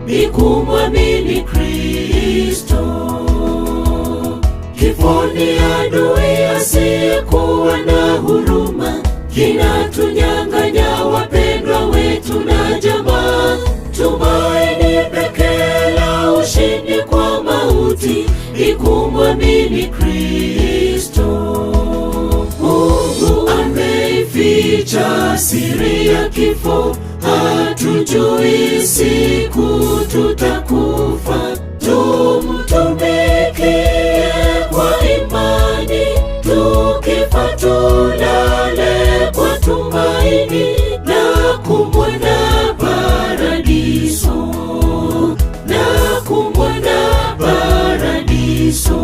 ni kumwamini Kristo. Kifo ni adui asiyekuwa na huruma, kinatunyang'anya wapendwa wetu na jamaa. Tumaini pekee la ushindi kwa mauti ni kumwamini Kristo. Mungu ameificha siri ya kifo, hatujui siku tutakufa. Tumtumikie kwa imani, tukifa tulale kwa tumaini na kumwona paradiso, na kumwona paradiso.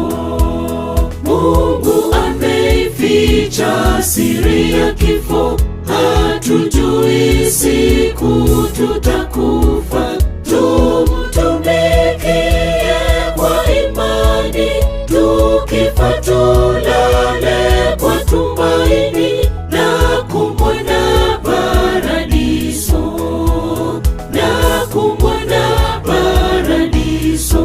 Mungu ameificha siri ya kifo, hatujui siku tutakufa. Tumtumikie kwa imani, tukifa tulale kwa tumaini na kumwona paradiso, na kumwona paradiso.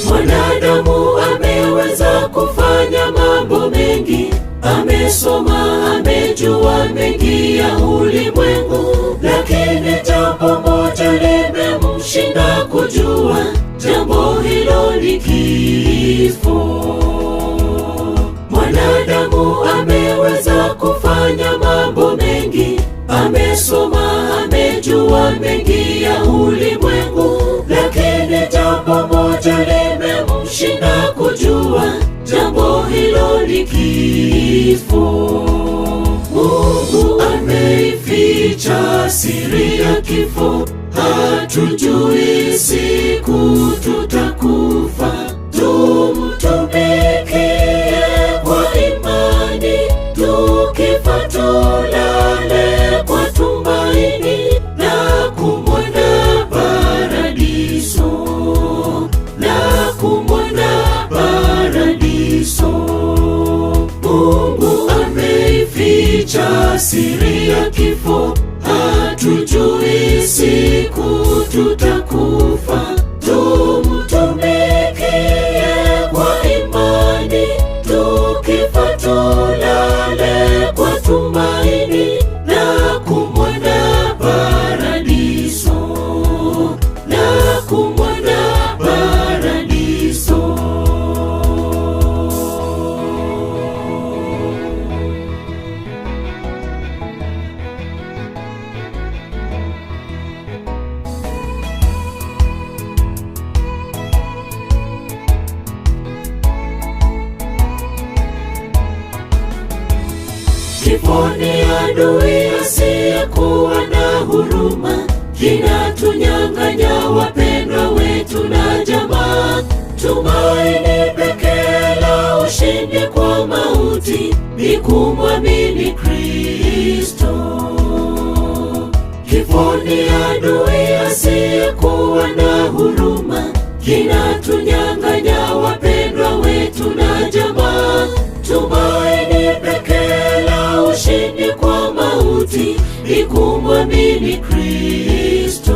Mwanadamu ameweza kufanya mambo mengi, amesoma, amejua mengi ya ulimwengu, lakini jambo moja limemshinda kujua, jambo hilo ni kifo. Mwanadamu ameweza kufanya mambo mengi, amesoma, amejua mengi ya ulimwengu, lakini jambo moja limemshinda kujua, jambo hilo ni kifo. Mungu ameificha siri ya kifo, hatujui siku tutakufa. Tumtumikie kwa imani, tukifa tulale kwa tumaini na kumwona paradiso, na kumwona paradiso. Mungu ameificha siri ya kifo, hatujui siku tutakufa. Tumtumikie kwa imani, tukifa tulale kwa tumaini na kumwona paradiso, na kumwona paradiso. Kifo ni adui asiyekuwa na huruma, kinatunyang'anya wapendwa wetu na jamaa. Tumaini pekee la ushindi kwa mauti ni kumwamini Kristo. Kifo ni adui asiyekuwa na huruma, kinatunyang'anya wapendwa wetu na jamaa. Tumaini pekee la ushindi kwa mauti ni kumwamini Kristo.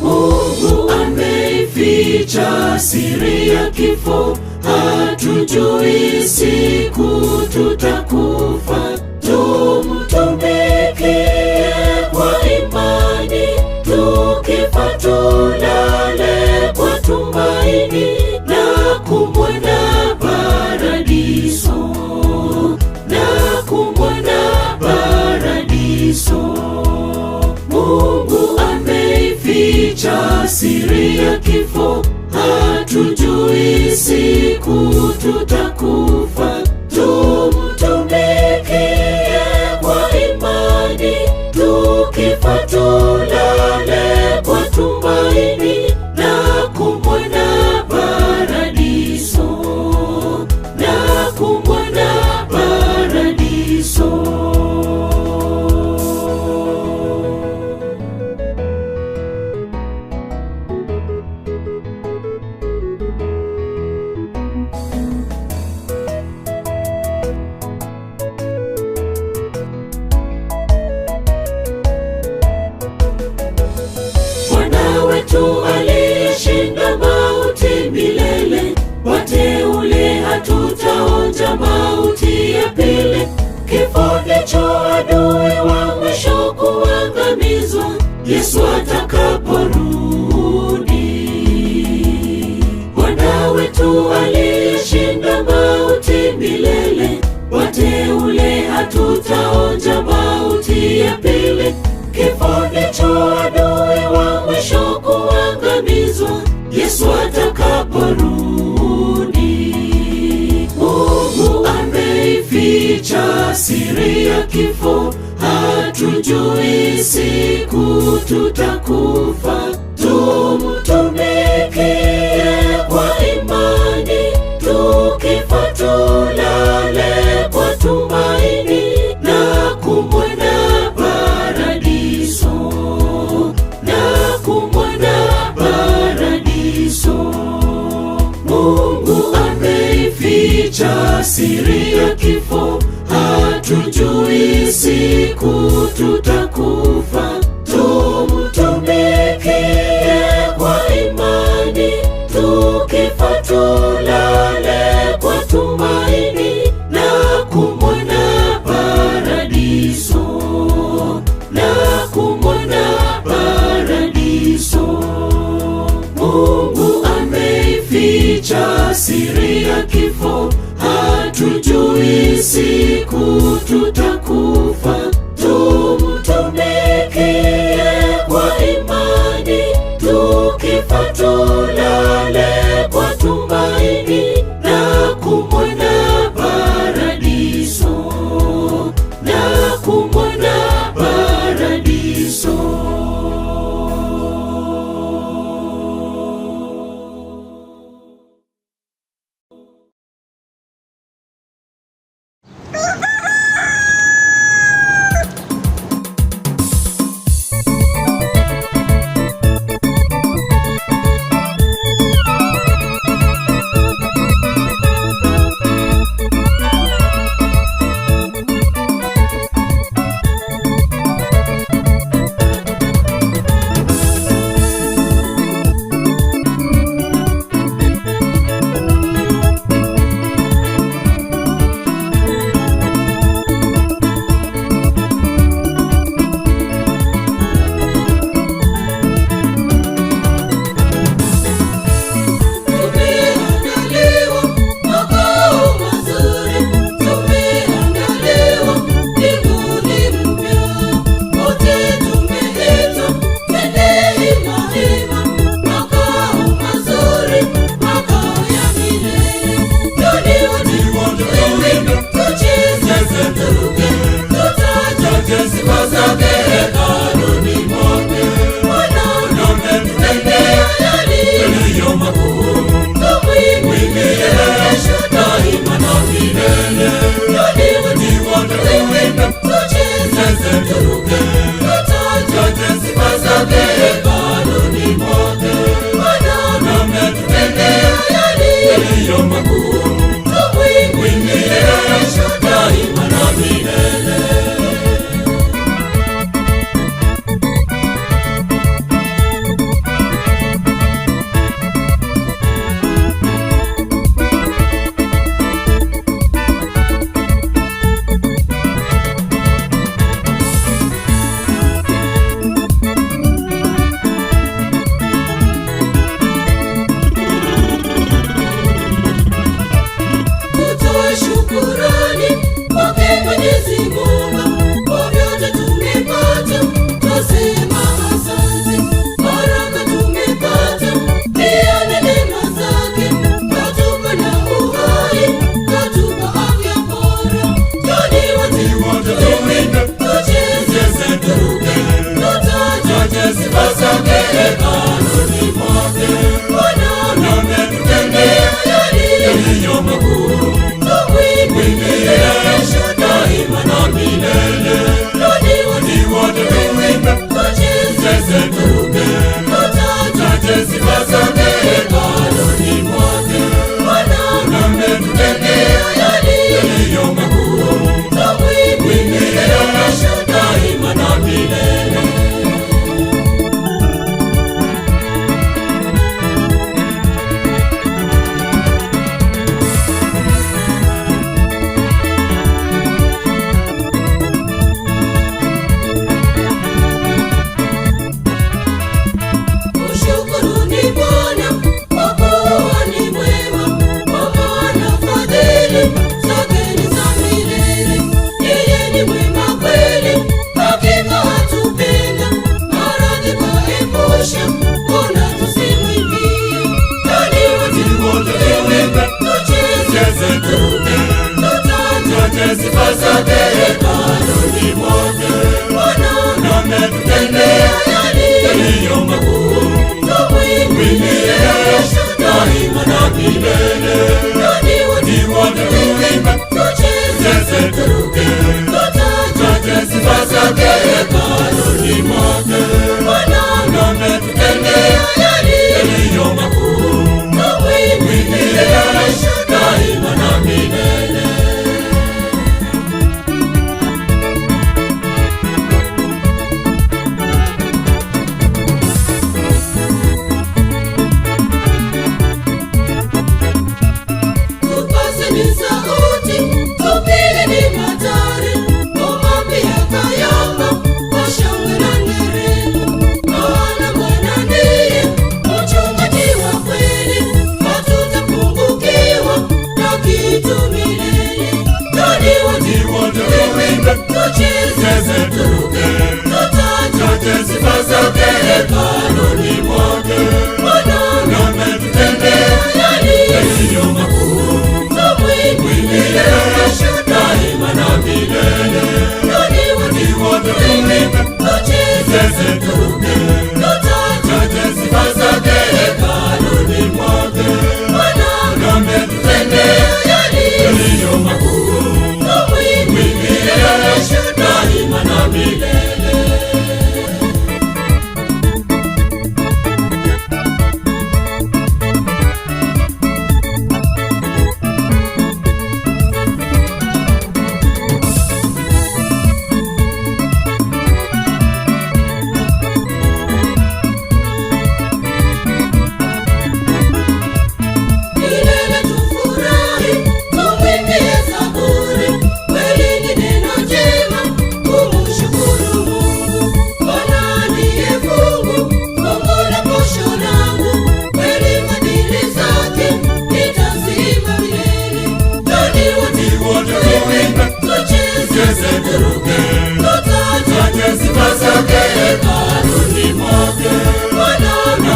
Mungu ameificha siri ya kifo, hatujui siku tutakufa. Tumtumikie kwa imani, tukifa tulale kwa tumaini na kumwona paradiso, na kumwona paradiso. Mungu ameificha siri ya kifo, hatujui siku tutakufa. Tumtumikie kwa imani, tu Tukifa tulale kwa tumaini la kumwona paradiso, la kumwona paradiso. Bwana wetu aliyeshinda mauti milele, wateule hatutaonja mauti ya pili. Kifo ndicho adui wa mwisho kuangamizwa, Yesu atakaporudi. Bwana wetu aliyeshinda mauti milele, wateule hatutaonja mauti ya pili. Kifo ndicho adui wa mwisho kuangamizwa, Yesu atakaporudi. Mungu ameificha siri ya kifo, hatujui siku tutakufa. Tumtumikie kwa imani, tukifa tulale kwa tumaini la kumwona paradiso, la kumwona paradiso. Mungu ameificha siri ya kifo, hatujui siku tutakufa. Tumtumikie kwa imani, tukifa tulale kwa tumaini la kumwona paradiso, la kumwona paradiso. Mungu ameificha siri ya kifo, hatujui siku tutakufa. Tumtumikie kwa imani, tukifa tulale kwa tumaini la kumwona paradiso, la kumwona paradiso. Tumeandaliwa makao mazuri, tumeandaliwa mbinguni mpya. Wote tumeitwa twende hima hima, makao mazuri, makao ya milele. Twende wote tuimbe, tucheze, turuke, tutaje sifa zake hekaluni mwake. Bwana ametutendea yaliyo makuu tumwimbie daima na milele. Tuimbe, tucheze, turuke, tutaje sifa zake hekaluni mwake. Bwana ametutendea yaliyo makuu, tumwimbie daima na milele. zake hekaluni mwake. Bwana ametutendea yaliyo makuu, tumwimbie daima na milele. Tupazeni sauti, tupigeni matari, tumwambie Kayamba kwa shangwe na nderemo. Maana Bwana ndiye mchungaji wa kweli, hatutapungukiwa na kitu milele. Twende Ni wote tuimbe, tucheze, tucheze, turuke, tutaje tutaje sifa zake hekaluni mwake. Bwana Ametutendea yaliyo makuu, tumwimbie daima na milele. Ni wote tuimbe, tucheze, tucheze, turuke, tutaje tutaje sifa zake hekaluni mwake. Bwana Ametutendea yaliyo makuu, tumwimbie daima na milele. Milele tufurahi, tumwimbie zaburi, kweli ni neno jema kumshukuru Mungu. Bwana ndiye fungu, fungu la posho langu, kweli fadhili zake nitaziimba milele. Twende Ni wote tuimbe, tucheze, tucheze, turuke, tutaje tutaje sifa zake hekaluni mwake. Bwana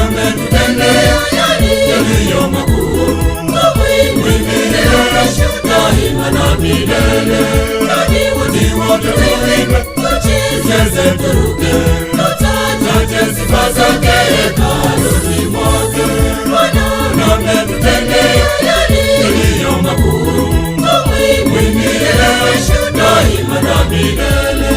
Ametutendea yaliyo makuu, tumwimbie daima na milele. Twende Ni wote tuimbe, tucheze, tucheze, turuke, tutaje tutaje sifa zake hekaluni mwake. Bwana Ametutendea yaliyo makuu, tumwimbie daima na milele.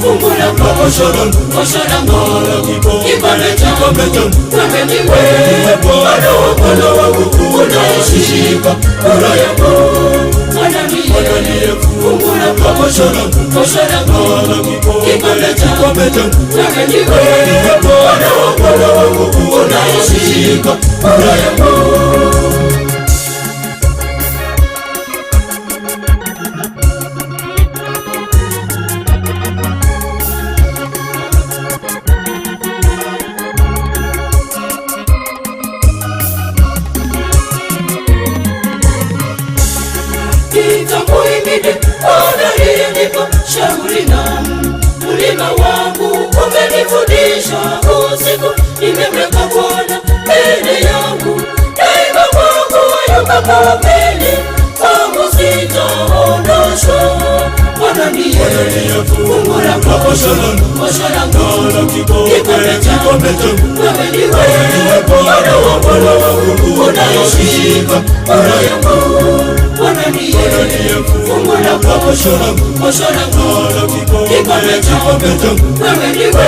Fungu langu, osho langu, kikombe changu, wewe ndiwe Bwana wangu, unayeshika kura yangu. Bwana ndiye fungu langu, osho langu, kikombe changu, wewe ndiwe Bwana wangu, unayeshika kura yangu. Nitakuhimidi Bwana aliyenipa shauri na mlima wangu umenifundisha usiku, nimemweka Bwana mbele yangu daima, kwangu yuko mbele kwangu, sitaondoshwa. Bwana ndiye fungu langu, osho langu, kikombe changu, wewe ndiwe Bwana wangu, unayeshika kura yangu. Bwana ndiye fungu langu, osho langu, kikombe changu, wewe ndiwe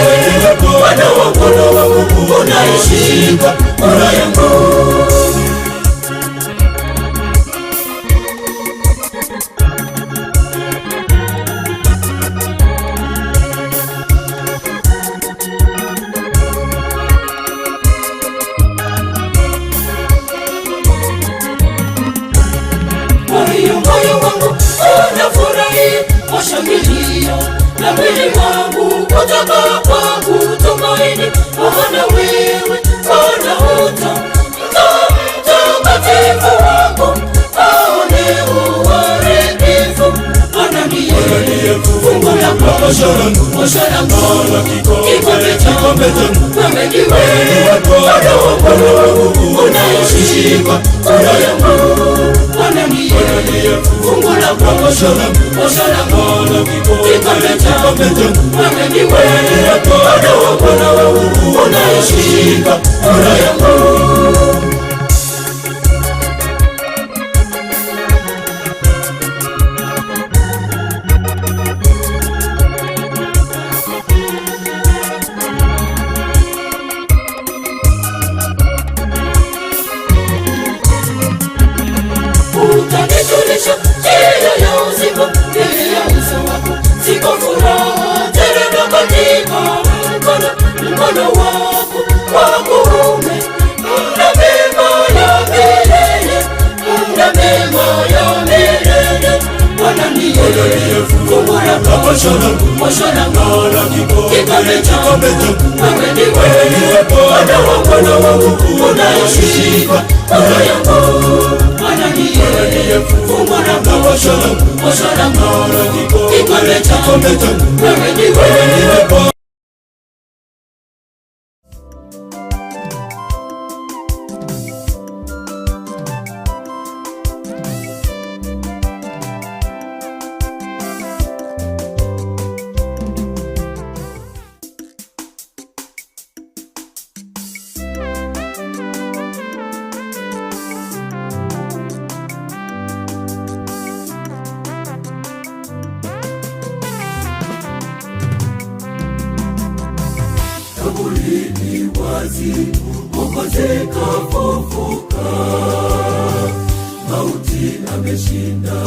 Bwana wangu, unayeshika kura yangu. Kwa hiyo moyo wangu unafurahi, washangilia na mwili wangu kutoka kwangu tumaini, maana wewe Bwana uta mtakatifu wako aone uharibifu. Bwana ndiye fungu langu, osho langu, kikombe changu, wewe ndiwe Bwana wangu, unayeshika kura yangu. Bwana ndiye fungu langu, osho langu, kikombe changu, wewe ndiwe Bwana wangu, unayeshika kura yangu. Utanitulisha njia ya uzima, mbele ya uso wako ziko furaha tele, na katika mkono mkono wako wa kuume mna mema ya milele, mna mema ya milele. Bwana ndiye fungu langu, osho langu, kikombe changu, wewe ndiwe Bwana wangu, unayeshika kura yangu. Bwana ndiye fungu langu, osho langu, kikombe changu, wewe ndiwe Kaburi ni wazi, Mwokozi kafufuka, mauti ameshinda,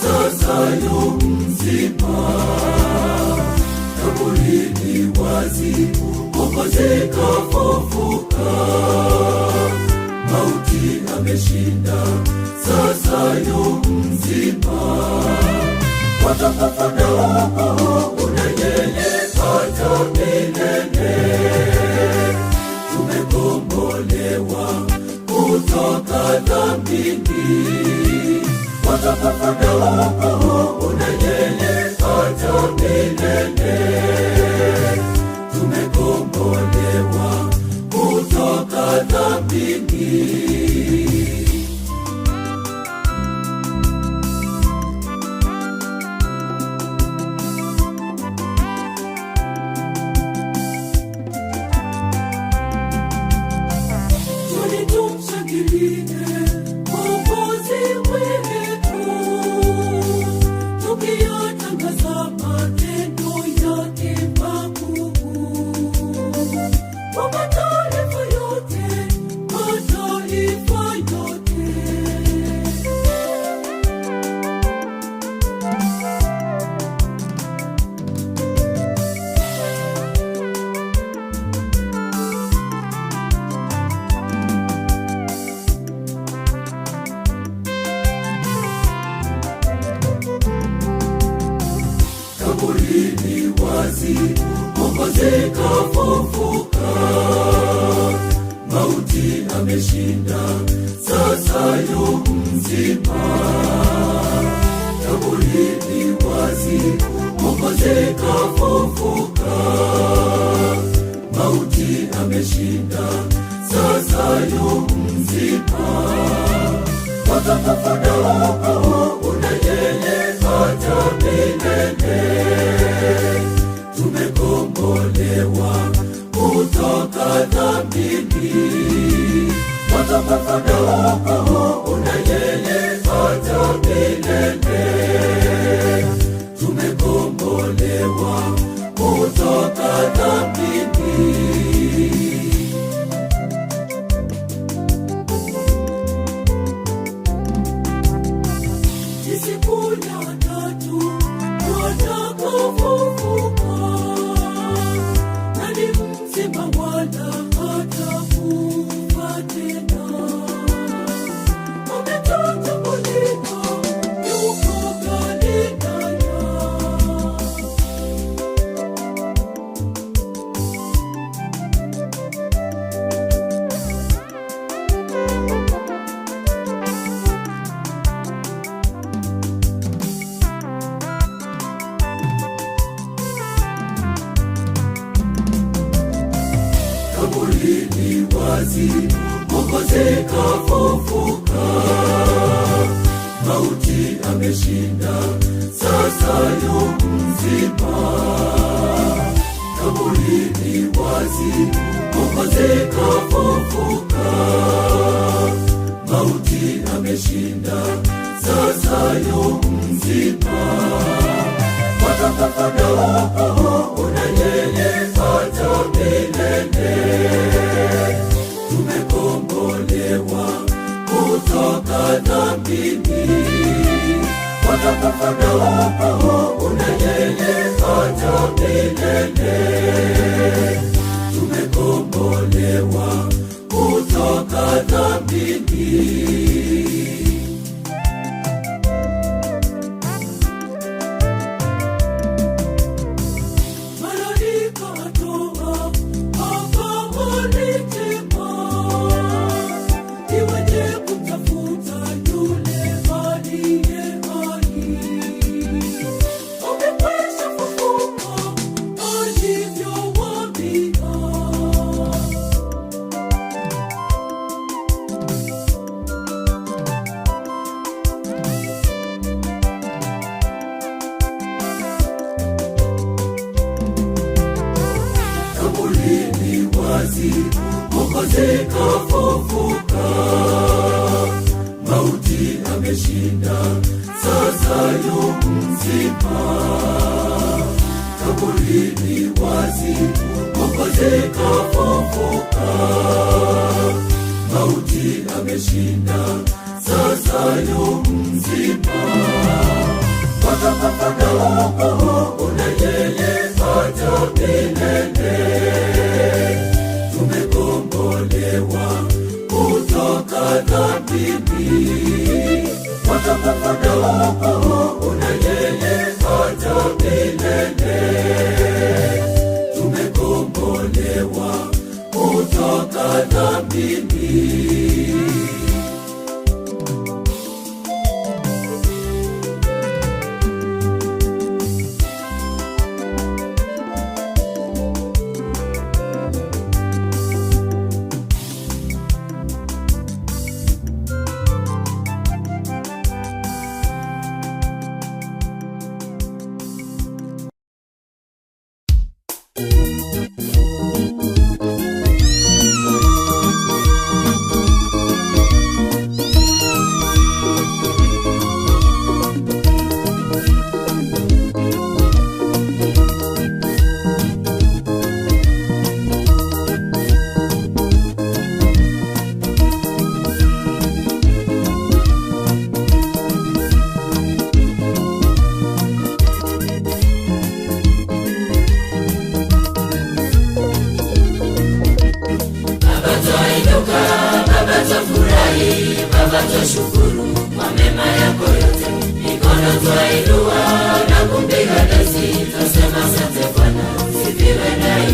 sasa yu mzima. Kaburi ni wazi, Mwokozi kafufuka, mauti ameshinda, sasa yu mzima. Watakufa na wokovu unayeye hata milele. Tumekombolewa kutoka dhambini. Watakufa na wokovu unayeye hata milele. Tumekombolewa kutoka dhambini. Twende tumshangilie Mwokozi wetu. Mwokozi kafufuka, mauti ameshinda, sasa yu mzima. Kaburi li wazi, Mwokozi kafufuka, mauti ameshinda, sasa yu mzima. Utukufu na wokovu una yeye hata milele. Tumekombolewa kutoka dhambini. Utukufu na wokovu una yeye hata milele. Tumekombolewa kutoka dhambini. Ni siku ya tatu Bwana kafufuka, na ni mzima wala hatakufa tena. Ametutangulia, yuko Galilaya. Kaburi ni wazi, Mwokozi kafufuka, mauti ameshinda, sasa yu mzima. Kaburi ni wazi, Mwokozi kafufuka, mauti ameshinda, sasa yu mzima. Utukufu na wokovu una yeye hata milele. Tumekombolewa kutoka dhambini. Utukufu na wokovu una yeye hata milele. Tumekombolewa kutoka dhambini. Malaika atoa akawalitema, iweje kumtafuta yule aliye hai? Amekwisha fufuka alivyowaambia. Kaburi ni wazi, Mwokozi kafufuka, mauti ameshinda, sasa yu mzima. Kaburi ni wazi, Mwokozi kafufuka, mauti ameshinda, sasa yu mzima. Utukufu na wokovu una yeye hata milele. Tumekombolewa kutoka dhambini. Utukufu na wokovu una yeye hata milele. Tumekombolewa kutoka dhambini. Baba twainuka, Baba twafurahi, Baba twashukuru kwa mema yako yote. Mikono twainua na kupiga dansi, twasema asante Bwana, sifiwe daima.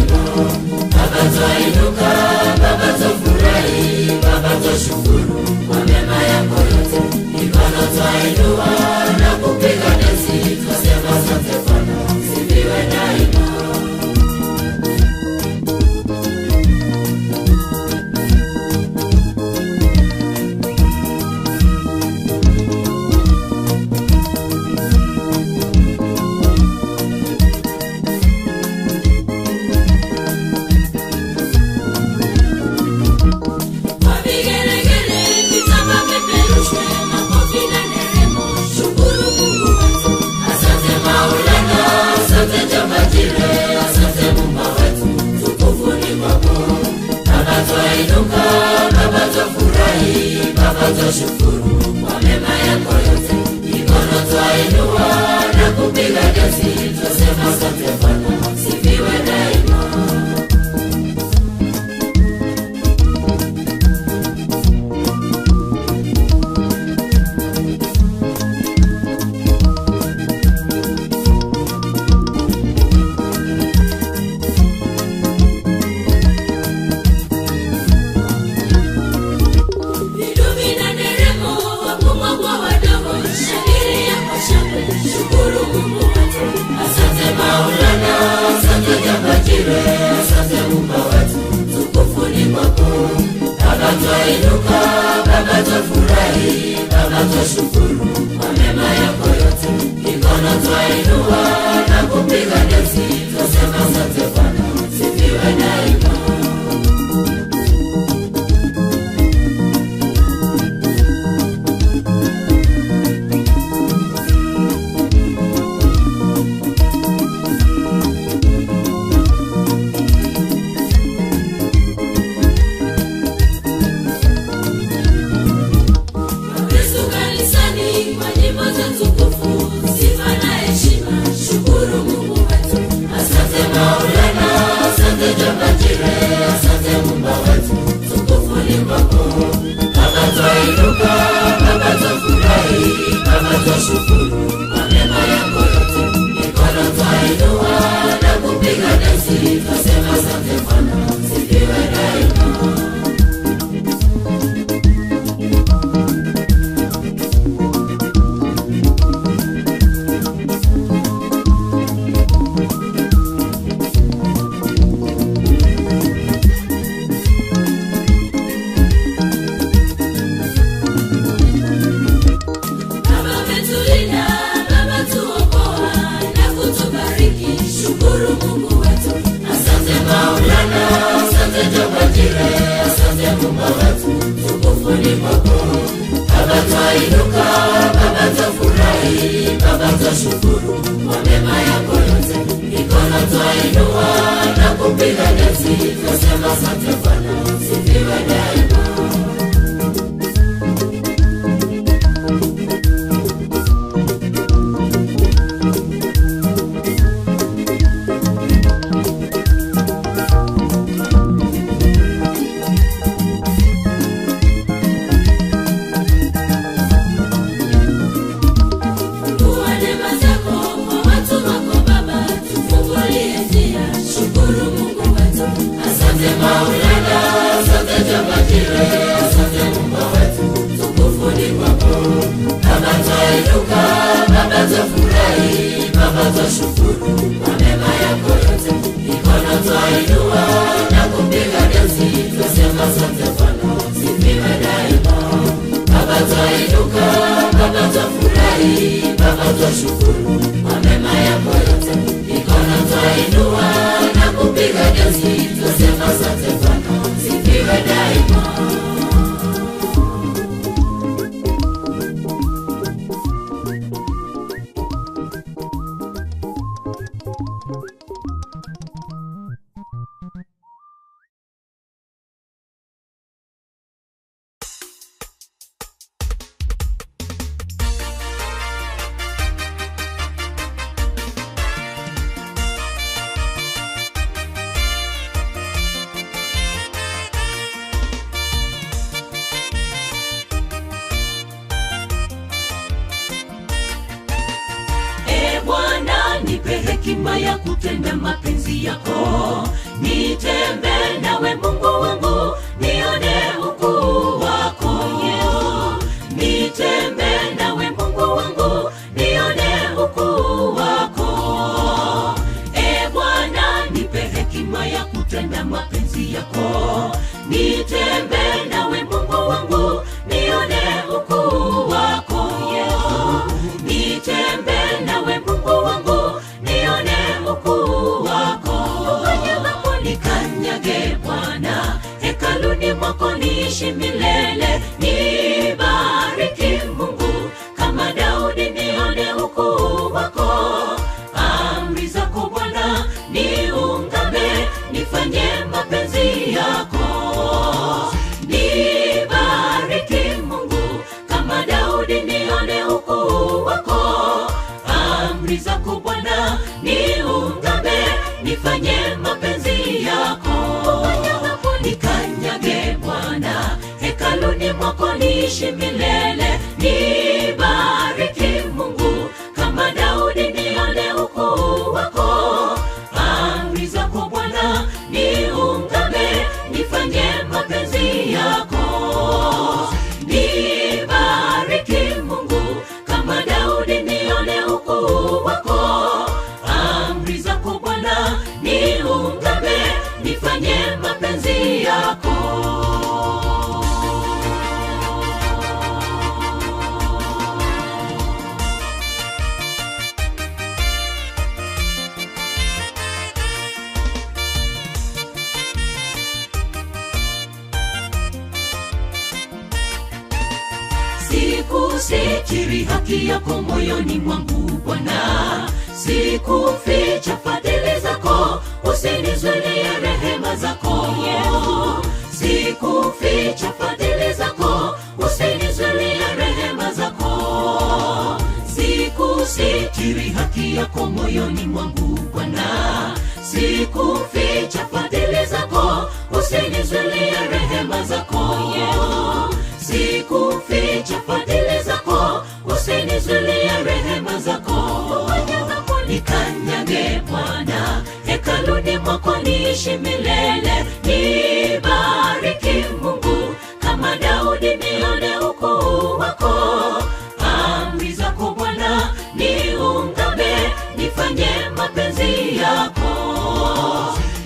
twashukuru kwa mema yako yote, mikono twainua na kupiga densi, twasema asante Bwana, sifiwe daima. Vidubi na nderemo, wakubwa kwa wadogo, shangilia kwa shangwe, shukuru Mungu wetu. Asante Maulana, asante Jabajire, asante Muumba wetu, tukufu ni kwako. Baba twainuka, Baba twafurahi, Baba twashukuru kwa mema yako yote, mikono twainua na kupiga densi, twasema asante Bwana, sifiwe daima. Yesu kanisani kwa nyimbo za tukufu, sifa na heshima, shukuru Mungu wetu. Asante Maulana, asante Jabajire, asante Muumba wetu, tukufu ni kwako. Baba twainuka, Baba twafurahi, Baba twashukuru kwa mema yako yote, mikono twainua na kupiga densi, twasema asante Bwana, sifiwe daima. Baba umetulinda, Baba tuokoa na kutubariki, shukuru Mungu wetu. Asante Maulana, asante Jabajire, asante Muumba wetu, tukufu ni kwako. Baba twainuka, Baba twafurahi, Baba twashukuru kwa mema yako yote, mikono twainua na kupiga densi, twasema asante Bwana, sifiwe daima. Fungua neema zako kwa watu wako Baba, tufungulie njia, shukuru Mungu wetu. Asante Maulana, asante Jabajire, asante Muumba wetu, tukufu ni kwako. Baba twainuka, Baba twafurahi, Baba twashukuru kwa mema yako yote, mikono twainua na kupiga densi, twasema asante Bwana, sifiwe daima. Baba twainuka, Baba twafurahi, Baba twashukuru kwa mema yako yote, mikono twainua na kupiga densi, twasema asante Bwana, sifiwe daima. E Bwana, nipe hekima ya kutenda mapenzi yako, nitembee nawe Mungu wangu, nione ukuu wako. Yesu, nitembee nawe Mungu wangu, nione ukuu wako. E Bwana, nipe hekima ya kutenda mapenzi yako, nitembee nawe Mungu wangu, nione ukuu wako. Yesu, nitembee nawe Mungu wangu, nione ukuu wako. Ukanyagapo nikanyage Bwana, hekaluni mwako niishi milele. Nibariki Mungu kama Daudi, nione ukuu wako. Amri zako Bwana niungame, nifanye mapenzi yako. Nibariki Mungu Sikusitiri haki yako moyoni mwangu Bwana, sikuficha fadhili zako, usinizuilie rehema zako. Sikuficha fadhili zako, usinizuilie rehema zako. Sikusitiri haki yako moyoni mwangu Bwana, sikuficha fadhili zako, usinizuilie rehema zako. Sikuficha fadhili zako, usinizuilie rehema zako. Nikanyage Bwana, hekaluni mwako niishi milele. Nibariki Mungu kama Daudi, nione ukuu wako. Amri zako Bwana niungame, nifanye mapenzi yako.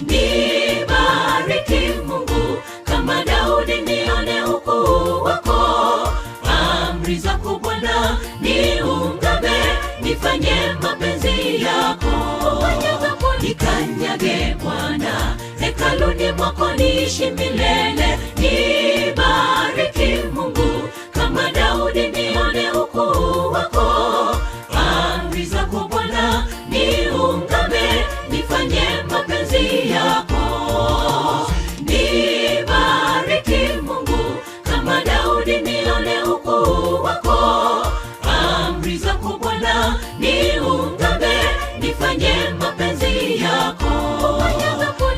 Nibariki Mungu kama Daudi, nione ukuu wako. Amri zako Bwana niungame, nifanye mapenzi yako. Nikanyage Bwana, hekaluni mwako niishi milele. Nibariki Mungu kama Daudi, nione ukuu wako. Amri zako Bwana niungame, nifanye mapenzi yako. Nibariki Mungu kama Daudi, nione ukuu wako. Amri zako Bwana niungame, nifanye mapenzi yako.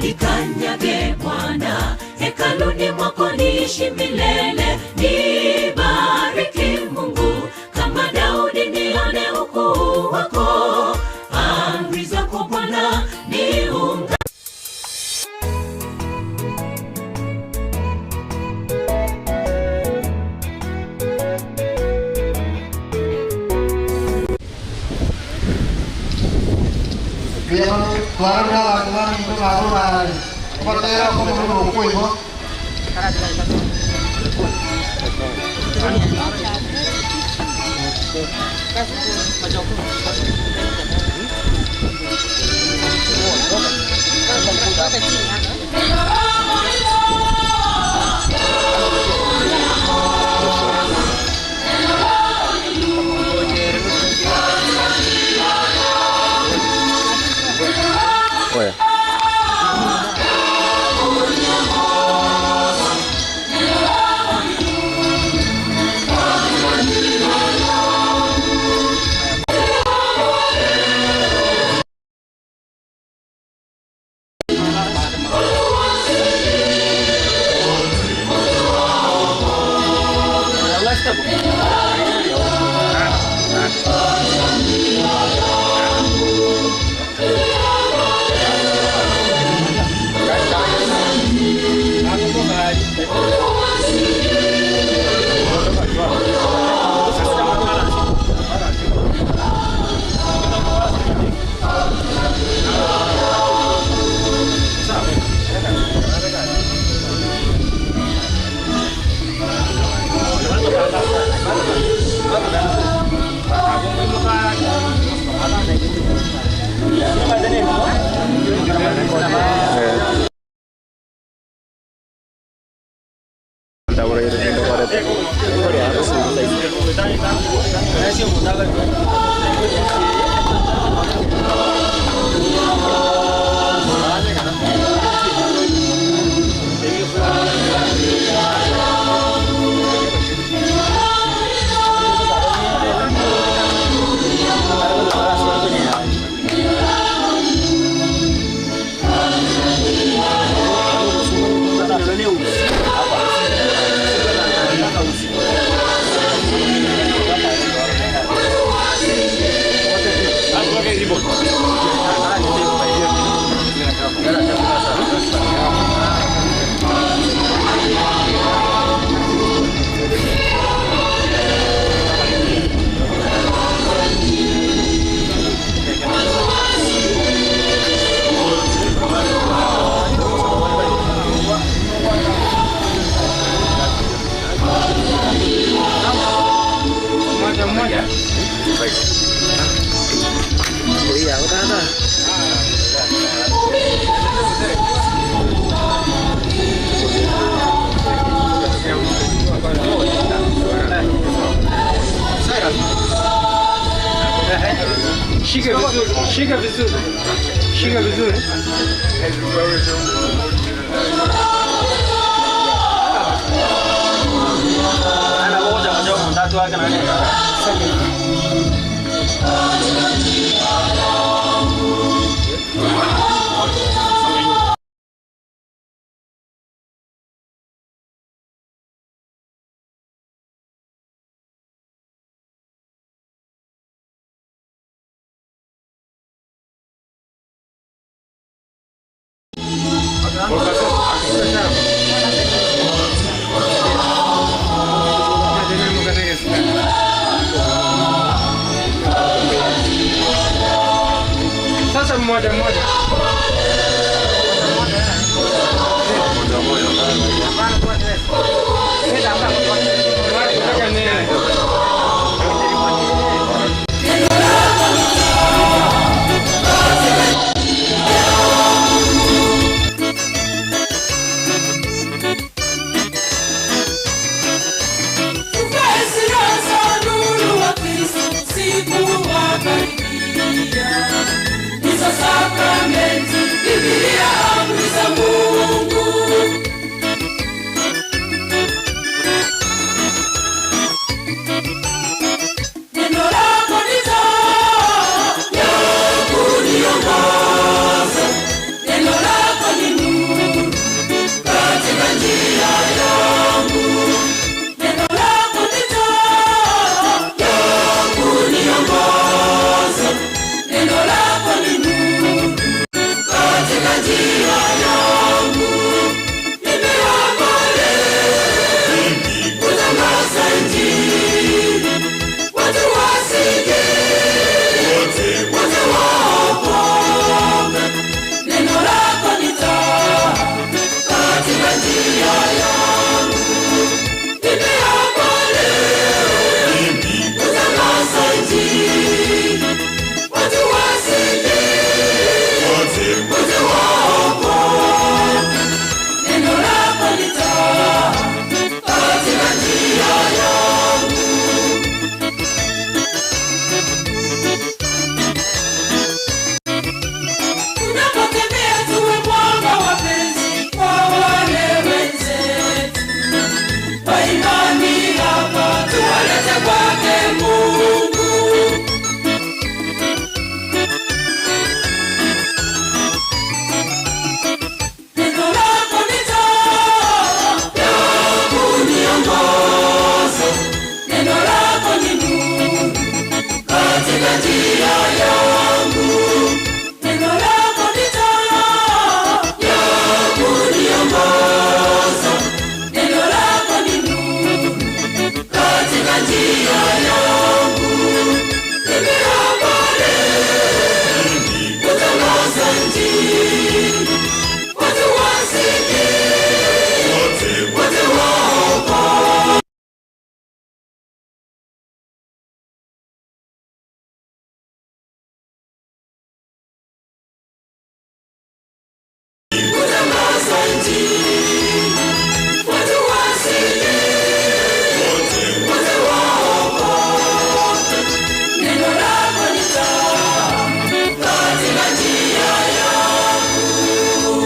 Nikanyage Bwana, hekaluni mwako niishi milele. Nibariki Mungu kama Daudi, nione ukuu wako. Amri zako Bwana niungame. Twarora abantu baminto barora obatera okomorero okoigo. Oya. Shika vizuri, shika vizuri, shika vizuri. Sasa mmoja mmoja. Nataka nini? Tuvae silaha za nuru wa Kristo, siku wakaribia. Hizo sakramenti, Biblia, amri za Mungu. Neno lako ni taa ya kuniongoza, neno lako ni nuru katika njia yangu. Neno lako ni taa ya kuniongoza, neno lako ni nuru katika njia yangu. Nimeapa leo kutangaza Injili, watu wasikie, wote waokoke. Neno lako ni taa katika njia yangu. Nimeapa leo kutangaza Injili, watu wasikie, wote waokoke. Neno lako ni taa katika njia yangu. Tunapotembea tuwe mwanga wa penzi kwa wale wenzetu. Kwa imani hapa tuwalete kwake Mungu. Neno lako ni taa ya kuniongoza, neno lako ni nuru katika njia yangu. Neno lako ni taa ya kuniongoza, neno lako ni nuru katika njia yangu. Nimeapa leo kutangaza Injili, watu wasikie, wote waokoke. Kutangaza Injili, watu wasikie, wote waokoke. Neno lako ni taa katika njia yangu.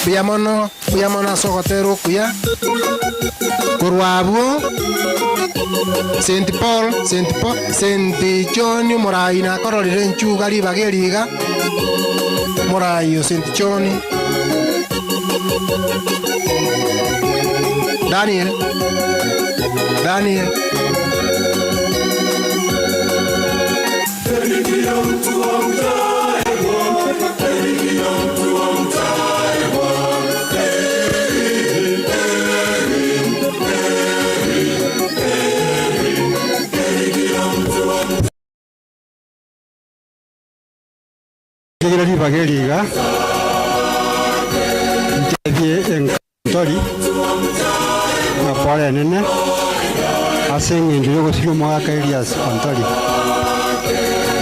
Mbuya mono, mbuya mono ase ogotera okuya korwa abwo St Paul, St Paul, St John omorai nakororire enchuga ribaga eri iga, omorai o St John. Daniel, Daniel. Rigira ribaga eri iga, ntebie entori ng'a pore enene ase eng'encho ya ogosiria omogaka Elias Ontori.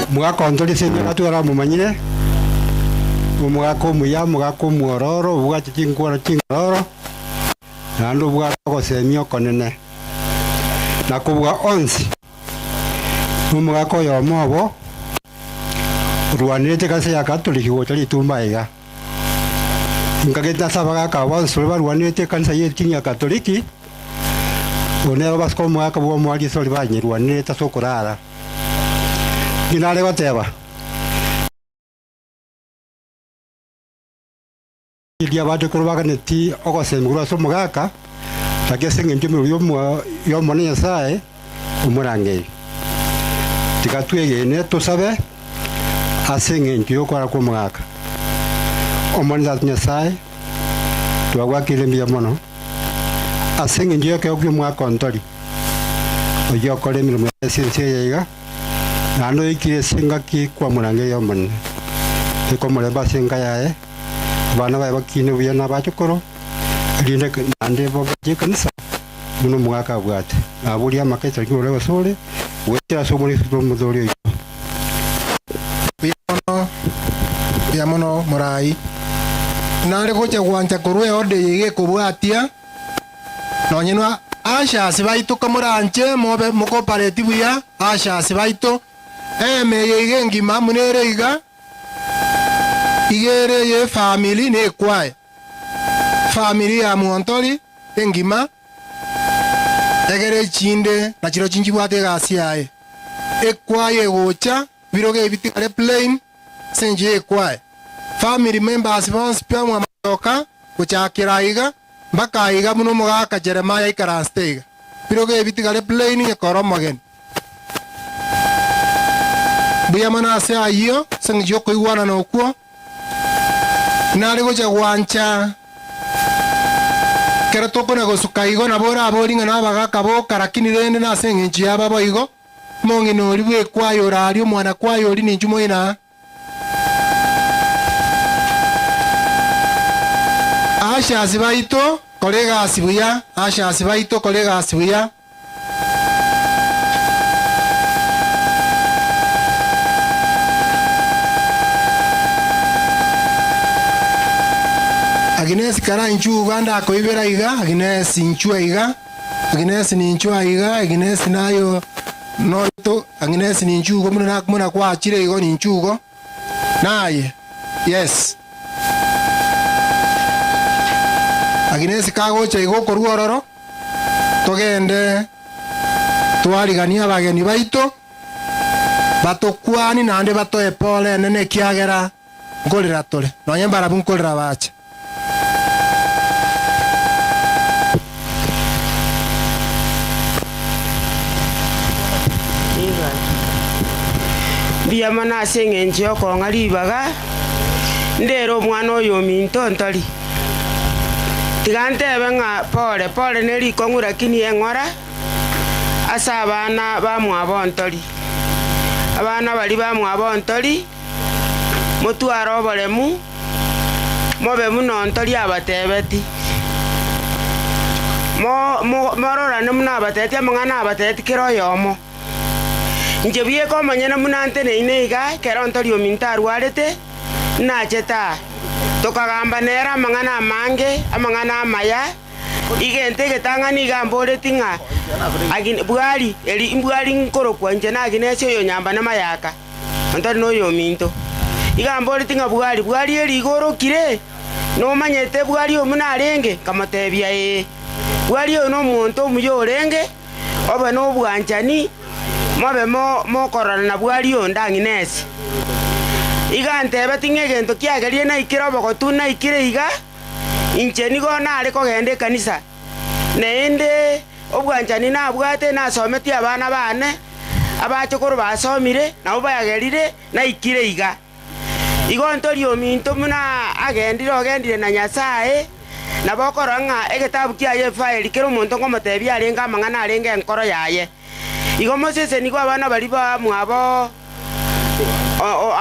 Omogaka Ontori ase emiaka tware amomanyire, Omogaka omuya, omogaka omwororo, obwate chinkwana chingororo, naende obwate ogosemia okonene. Na kobua onsi, nomogaka oyomo obo orwanerete ekanisa ya Katoliki gocha ritumba aiga. Inkagete ase abagaka aba bonsi baria barwanerete ekanisa y'edini ya Katoliki, oyo nere obasike omogaka bw'omoaria ase baria banyerwanerete ase okorara. Inki nare goteba? Riria abanto ekero baganeti ogosemigwa korwa ase omogaka, gaki ase engencho y'emeremo y'Omonene Nyasae omorangeirie. Tiga twegene tosabe ase engencho y'okwara kw'omogaka. Omonene Tata Nyasae, twagwakeire mbuya mono ase engencho y'ekeegwa ki'omogaka ontori, oyio okore emeremo yaye ase ense eye iga. Naende oikire ase engaki kwamorangeirie Omonene, beka omorembe ase enka yaye, abana baye bakine buya na abachokoro, erinde naende babache ekanisa buna omogaka abwate. Naboria amaka esariki igoro asore, goetera ase Omwana Yeso Omotoori oito. Mbuya mono, mbuya mono morai. Nare gocha gwancha korwa eoda eye iga ekobwatia. Nonye nwa ushers baito komoranche mobe mocooperate buya, ushers baito, eema eye iga engima buna ere iga, iga ere eye efamiri na ekwaya. Efamiri ya Mwontori engima, egere echinde nachirochio nchibwate egasi yaye. Ekwaya egocha, ebirogo ebi bitigare plain, ase engencho y'ekwaya. Family members bonsi pi mwamachoka gochakera aiga mpaka aiga buna omogaka Jeremiah aikaransete iga. Birogo ebi bitigare plain onye kore omogeni. Mbuya mono ase ayio ase engencho y'okoigwanana okwo nare gocha gwancha ekero tokona gosuka igo nabo orabori ng'a nabagaka boka lakini rende nase engencho yaba boigo omong'ina oria bw'ekwaya oraria omwana kwaya oria ninchu moino aa. Ushers baito kora egasi buya, ushers baito kora egasi buya. Agnes kara inchuo Uganda akoibera iga, Agnes inchuo iga, Agnes ninchuo aiga, Agnes nayo noito, Agnes ninchuo igo buna buna kwachire igo ninchuo igo. Naye, yes. Agnes kagocha igo okorwa ororo, togende twariganie abageni baito, batokwanie naende batoe pole enene ekiagera nkorera tore, nonye mbarabwo nkorera bache. Mbuya mono ase engencho y'okong'a ribaga, ndere omwana oyo ominto ntori. Tiga ntebe ng'a pore, pore ne rikong'u lakini eng'ora ase abana bamwabo ntori. Abana baria bamwabo ntori, motware oboremu, mobe buna ontori abatebeti. Mo- mo- Mororane buna abatebeti amang'ana abatebeti kera oyomo. Inche bweka omonyene buna nteneine iga, ekero ontori ominto arwarete, nachete aa, tokagamba nere amang'ana amange, amang'ana amaya, Egento egetang'ani iga amboreti ng'a Agine, bwari, eri mbwari nkorokwa inche na Aginesi oyo nyamba na mayaka, ontari noyominto. Iga amboreti ng'a bwari, bwari eri iga orokire? Nomanyete bwari oyo buna arenge? Nkamotebia, Ee. Bwari oyo nomonto omuya orenge, obe nobwanchani, mobe mo mokororana na bwari oyo ndang'inesi. Iga antebeti ng'a egento kiagerire naikire obogotu naikire iga, Inche nigo nare kogenda ekanisa, naende obwanchani nabwate nasometie abana baane, abachokoro basomire, nabo bagerire naikire iga. Igo ntori ominto buna agendire ogendire na Nyasae, nabo okorora ng'a egetabu kiaye efaeli kera omonto nkomotebia arenge amang'ana arenge enkoro yaye. Igo mosesenigwe abana baria bamwabo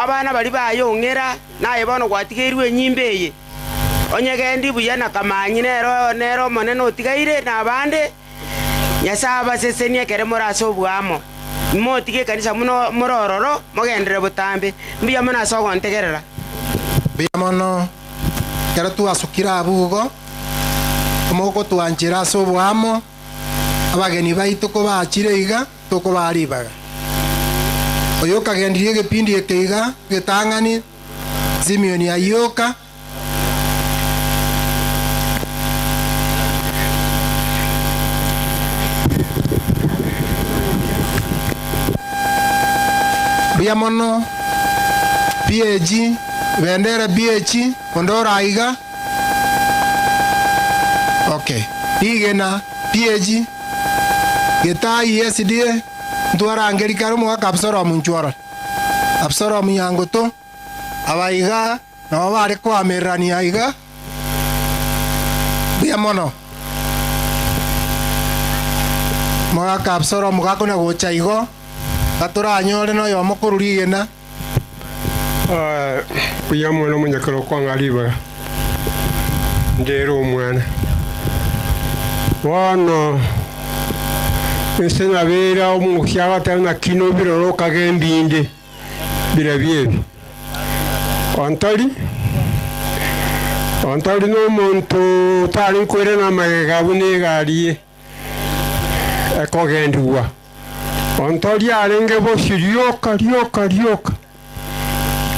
abana baria baye ong'era, naye bono gwatigeirwe enyimba eye. Onye gendi buya na kamanyi nere nere Omonene otigaire na abande, Nyasae abasesenie ekere more ase oboamo. Imotige ekanisa buna more ororo, mogenderere botambe. Mbuya mono ase ogontegerera. Mbuya mono ekero twasukire abwo igo, omogotwanchera ase oboamo, abageni baito kobachire iga, tokobaa ribaga. Oyo okagendirie egepindi eke iga egetang'ani, Simeoni Ayioka. Mbuya mono PAG, bendera PAG, onde ore aiga? Okay, rigena PAG, Getayi SDA, ntwarangeria kare omogaka Absalomu inchuo orore. Absalomu Nyangoto, aba iga nabo bare koamererania iga. Mbuya mono. Omogaka Absalomu gakona gocha igo, gatoranyore noyomo korwa rigena. Buya mono omonyakero okwang'a ribaga, ndere omwana. Bono inse nabeire omokia agoteba naki nobirore okage mbinde birebio ebi. Ontori, ontori na omonto otare koirana amagega buna egari ye ekogendigwa. Ontori arenge bosio rioka, rioka, rioka.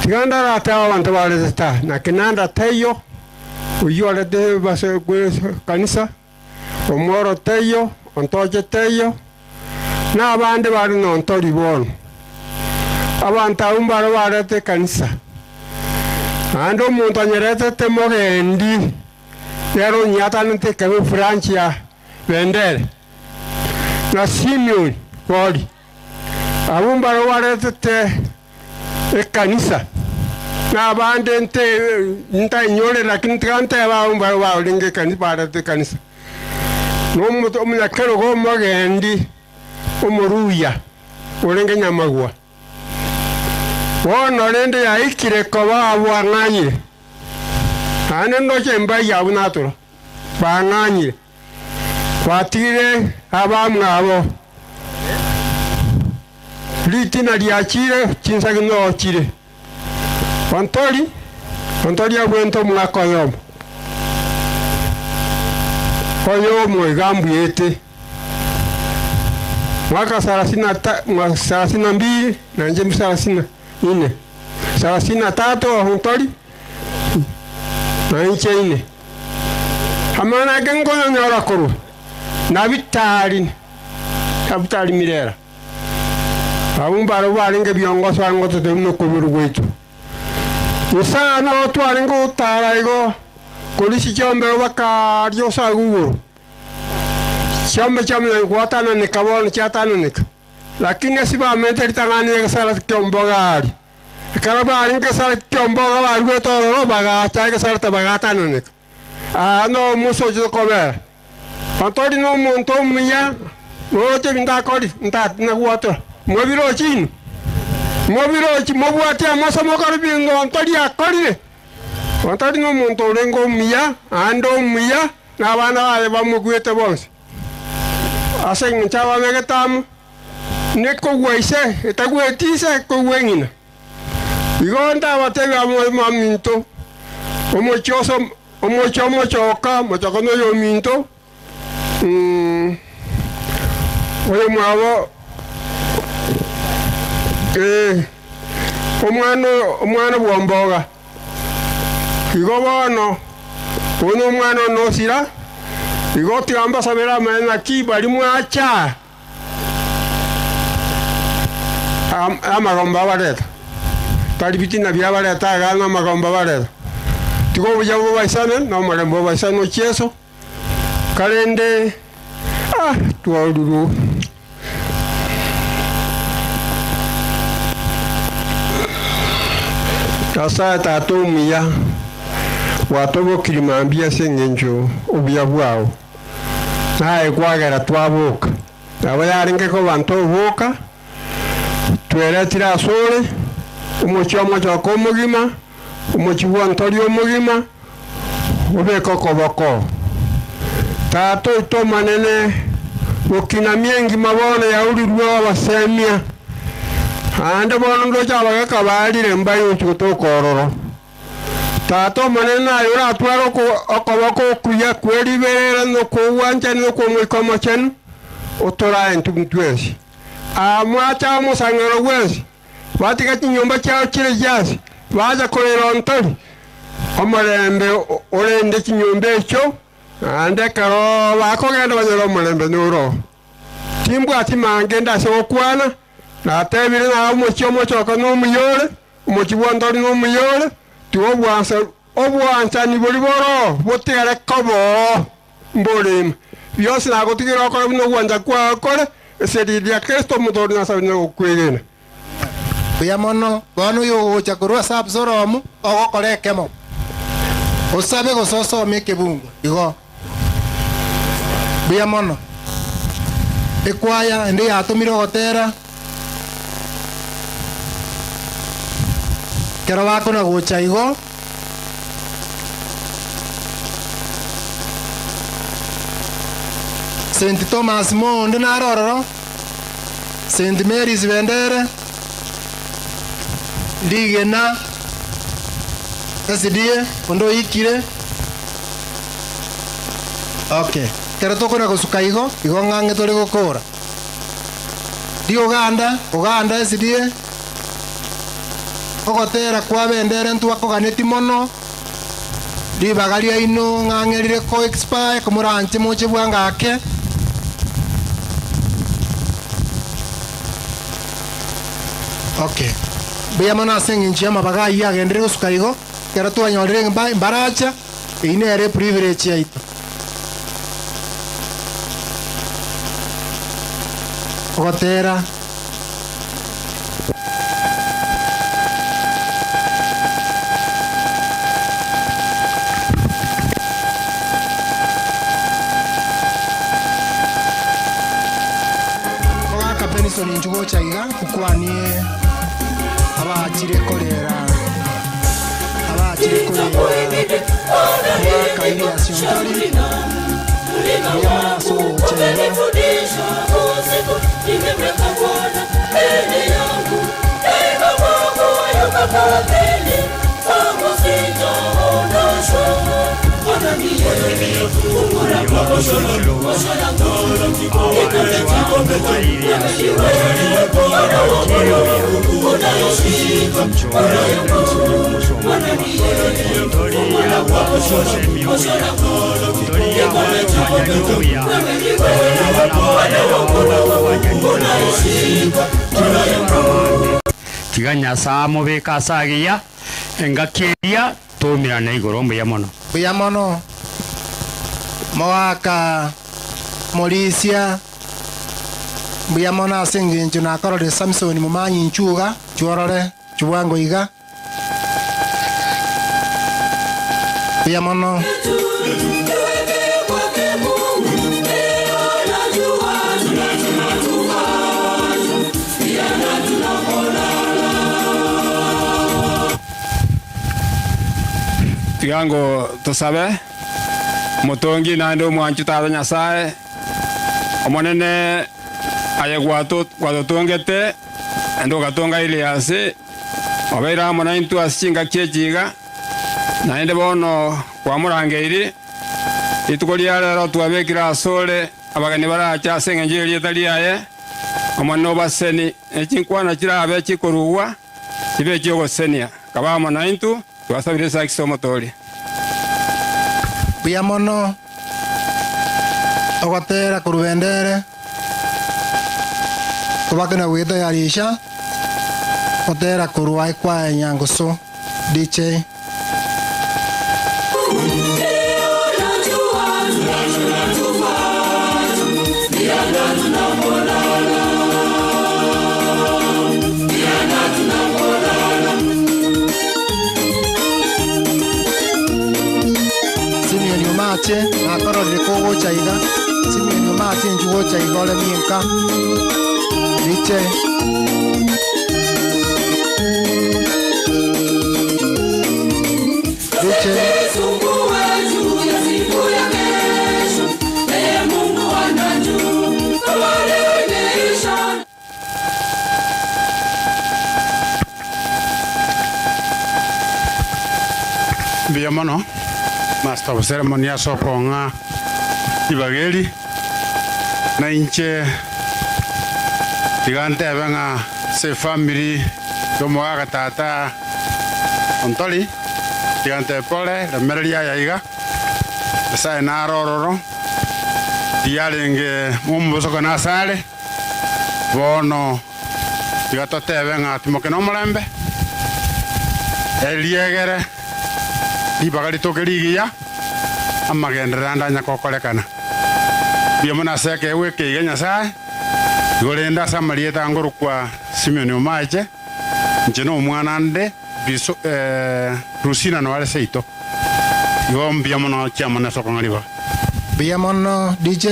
Tiga ndaratebe abanto barete ta, na kenanda taiyo, oyio orete base kanisa, omworo taiyo, ontoche taiyo, na abande bare nontori bono. Abanto abwo mbare barete ekanisa. Naende omonto onyeretete mogendi, nere onyiatanete ekebe branch ya Bendere, na Simioni bori, abwo mbare baretete ekanisa, na abande nte ntainyore, lakini tiga ntebe abwo mbare barenge ekanisa barete ekanisa. Na omoto omonyakerogo omogendi omoruya orenge nyamagwa. Bono rende yaikire koba abwo ang'anyire, naende ndoche embayi abwo natura, bang'anyire. Batigire abamwabo, ritina riachire, chinsagi noo chire. Ontori, ontori abwente omwaka oyomo, oyomo iga mbuete, mwaka sarasini na ta sarasini na mbili, na inche sarasini na ine, sarasini na tatu ontori, na inche ine. Amang'ana ake nkonyonyora korwa Nafitali, Nafitali mirera. Abwo mbarabwo barenge biongoso are ngototebi nokoiborwa gwaito. Nyasae nabo twarenge gotara igo korisia chiombe bakaria osaga igoro. Chiombe chiamanya gwatananeka bono chiatananeka. Lakini ase bamenyete ritang'ani egesara ki'omboga aria. Ekero barenge egesara ki'omboga baruete ororo, bagacha egesara tabagatananeka. Aa noo Musa ochete kobera. Ontori nomonto omuya, noroche ebinto akori, ntatinagwatora. Mobiroche inwe? Mobiroche, mobwate amaso mokore ebinto ontori akorire? Ontori nomonto orenge omuya, naende omuya, na abana baye bamogwete bonsi. Ase engencho ababegete amo, nekogwa ise, etagweti ise, ekogwa eng'ina. Igo ndabatebie abaminto, omochie ose omochie omochoka, omochoka noyominto, oyomwabo omwana omwana bw'omboga. Igo bono, oyo nomwana one osira, igo tiga mbasabere amaya naki baria mwacha amagombo abareta, tari bitina biabareta iga namagombo abareta. Tiga obuya bobaisane na omorembe obaisane o Yeso, karende ah twarurwe. Nyasae Tata omuya, gwatobokirie mambia ase engencho obuya bwao, naye kwagera twaboka. Nabo yarenge koba ntoboka, tweretire asore, omochie omochoka omogima, omochie bw'ontori omogima, obeke okoboko. Tata oito Omonene, gokinamia engima bono yaurirwe obasemia, naende bono ndoche abagaka barire mbaye gochia gotoka ororo. Tata omonene aye oratware okoboko okuya kwe riberera na okw'obwanchani na okw'Omoika Omochenu, otorae intwe twensi. Aa mwacha omosang'ano bwensi, batiga chinyomba chiao chire chiase, bacha korera ontori. Omorembe orende chinyomba echio, naende ekero bakogenda banyore omorembe noro. Timbwati mange nde ase gokwana, natebire ng'a omochie omochoka nomuya ore, omochie bw'ontori nomuya ore, tiga obwanchani boria boroo botigare koba oo mborema. Bionsi nagotigire okore buna ogwancha kwao kore, ase erieta ria Kristo Omotoori Nyasae onye gokwegena. Mbuya mono bono oyogocha korwa ase Absalomu ogokora ekemo, osabe gose osome ekebungo igo. Mbuya mono. Ekwaya ende yatomire ogotera ekero bakona gocha igo. St. Thomas More onde nare ororo, St. Mary's Bendere, Rigena, SDA, onde oikire. Okay, ekero tokona gosuka igo, igo ng'ang'e tore gokora. Ri Uganda, Uganda SDA, ogotera kwa bendere ntwakoganeti mono, ribaga riaino ng'ang'e rire ko expire, komoranche moche bwango ake. Okay, mbuya mono ase eng'encho y'amabaga ayio agenderere gosuka igo, ekero twanyorire mbaracha. Eyio nere eprivilege yaito. Ogotera. Mogaka Benson inchu gocha iga nkwanie abachire korera. Abachire korera mwaka Ilias Ontori, mbuya mono ase ogocha iga. Tiga Nyasae amobeke ase agiya, engaki eria toumerane igoro. Mbuya mono. Mbuya mono, moaka morisia. Mbuya mono ase engencho nakororire Samson momanyi inchuga, chworore chibwango iga. Mbuya mono. Tiga ngo tosabe, Omotongi naende omwanchu Tata Nyasae, Omonene, aye gwatotongete, naende ogatonga Iliasi, obeire amo naintwe ase chingaki echi iga, naende bono kwamorangeirie. Rituko ria rero twabekire asore abageni barache ase engencho y'erieta riaye, Omonene obaseni, ne chinkwana chirabe chikorugwa chibe echi'ogosesenia. Kaba amo naintwe, twasabire ase Omotoori. Mbuya mono ogotera korwa bendere, kobake na gwetayarisha, gotera korwa ekwaya Nyangusu DJ. Simeon omache, nakororire kogocha iga. Simeon omache inchu gocha iga oremie nka. Riche. Riche. Mbuya mono Master of Ceremony ase okong'a ribaga eri, na inche tiga ntebe ng'a ase efamiri y'omogaka tata Ontori, tiga ntebe pole, remereria aya iga, Nyasaye nare ororo, tiyarenge momobosokano asare, bono Tiga totebe ng'a timoke nomorembe, eriegere ribaga ritoke rigiya, amagenderero ande anya gokorekana. Mbuya mono ase ekeegwa eke iga Nyasae, igo rende ase amarieta angorokwa Simeon Omache, inche nomwana nde biso Rusina noare seito. Igo mbuya mono chiamone ase okong'a ribaga. Mbuya mono DJ.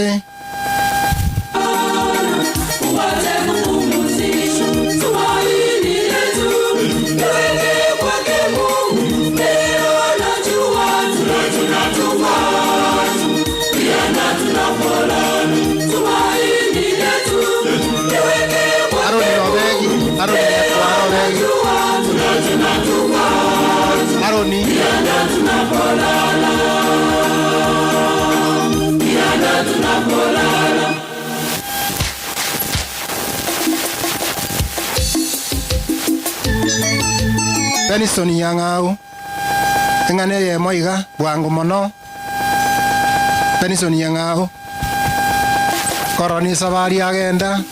Aroni Obegi, Aroni Nyakwara Obegi, Aroni. Benison Nyang'au, Eng'ana eyemo iga, bwango mono. Benison Nyang'au, Korora nesabari agenda.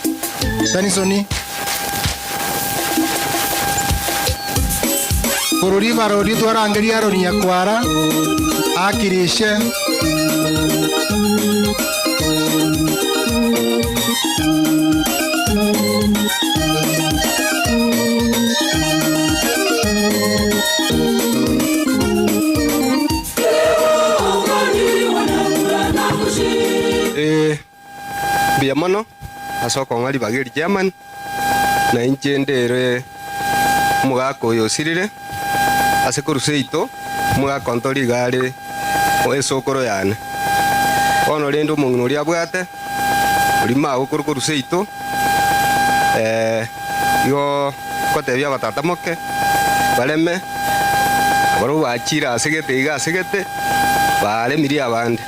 Benison. Korwa ribara oria twarangeria Aroni nyakwara, akirishe. Ee, mbuya mono ase okong'a ribaga eri chairman, na inche ndere omogaka oyo osirire ase korwa seito, omogaka onto riga are esokoro yane. Bono rende omong'ina oria abwate, oria magokoro korwa seito, igo ngotebia abatata moke, bareme, nabarabwo bachire ase gete iga ase gete, baremirie abande.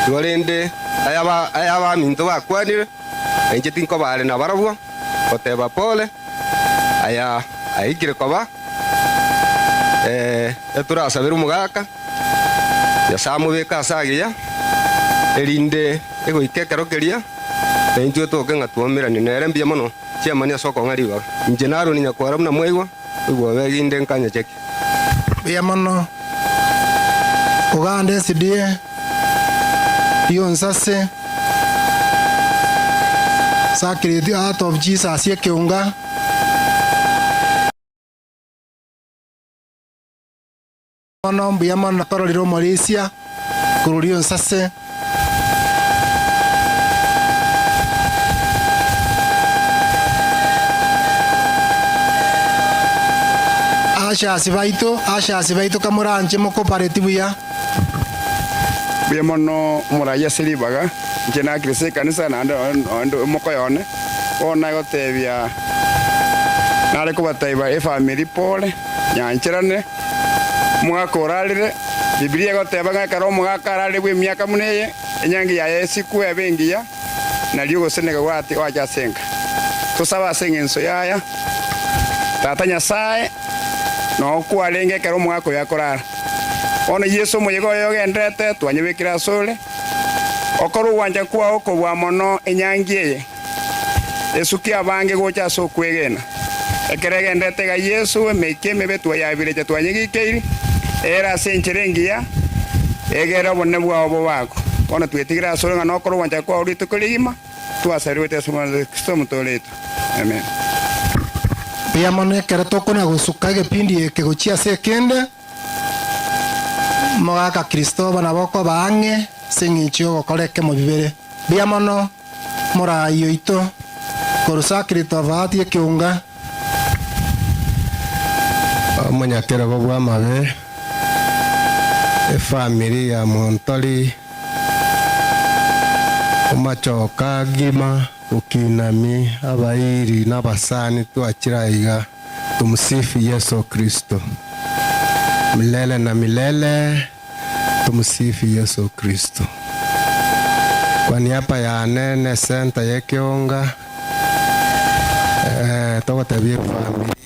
Igo rende aya aya abaminto bakwanire, na inche tinkoba are nabarabwo, goteba pole, aya aikire koba, etorasabere omogaka, Nyasae amobeke ase agiya, erinde egoika ekero keria, na intwe toke ng'a twomeranie nere mbuya mono, chiamani ase okong'a ribaga. Inche na Aroni nyakwara buna mwaigwa, oigwa obe inde nkanyacheke. Mbuya mono. Uganda SDA, Rionsase, Sacred Heart of Jesus Ekeunga. Mono mbuya mono tororire omorisia korwa Rionsase. Ushers baito, ushers baito kamoranche mokopareti buya. Mbuya mono omoraia ase ribaga, inche nakire ase ekanisa naende naende omokoyo one, bono nagotebia nare kobataiba efamiri pole, nyancherane, omogaka orarire, Bibilia egoteba ng'a ekero omogaka ararire bw'emiaka buna eye, enyangi yaye esikwe ebe engiya, nario ogoseneka gwati goacha ase enka. Tosabe ase engencho yaya, Tata Nyasae, noo kwarenge ekero omogaka oyo akorara. Bono Yeso omoyega oye ogenderete, twanyebekire asore, okore ogwancha kwao kobua mono enyangi eye, esukie abange gocha ase okwegena. Ekero egenderete iga Yeso, emeika emebe twayabirecha twanyegikeiri, ere ase enchera engiya, egere obonene bwao bobakwe. Bono twetigire asore ng'a nokore ogwancha kwao rituko rigima, twasarirwe ase Omwana Yeso Kristo Omotooria oito. Amen. Mbuya mono ekero tokona gosuka egepindi eke gochia ase ekende, Omogaka Kristoba nabo okoba ang'e ase eng'encho y'ogokora ekemo bibere. Mbuya mono morai oito korwa Sacred of Heart ekeunga. Omonyakerogo bw'amabe, efamiri ya Montori, Omachoka agima, Okinami, abairi na abasani twachire aiga, Tumsifu Yeso Kristo. Milele na milele tumsifu Yesu Kristo. Kwa niaba yane ne center ya Ekeonga eh, togotebia efamiri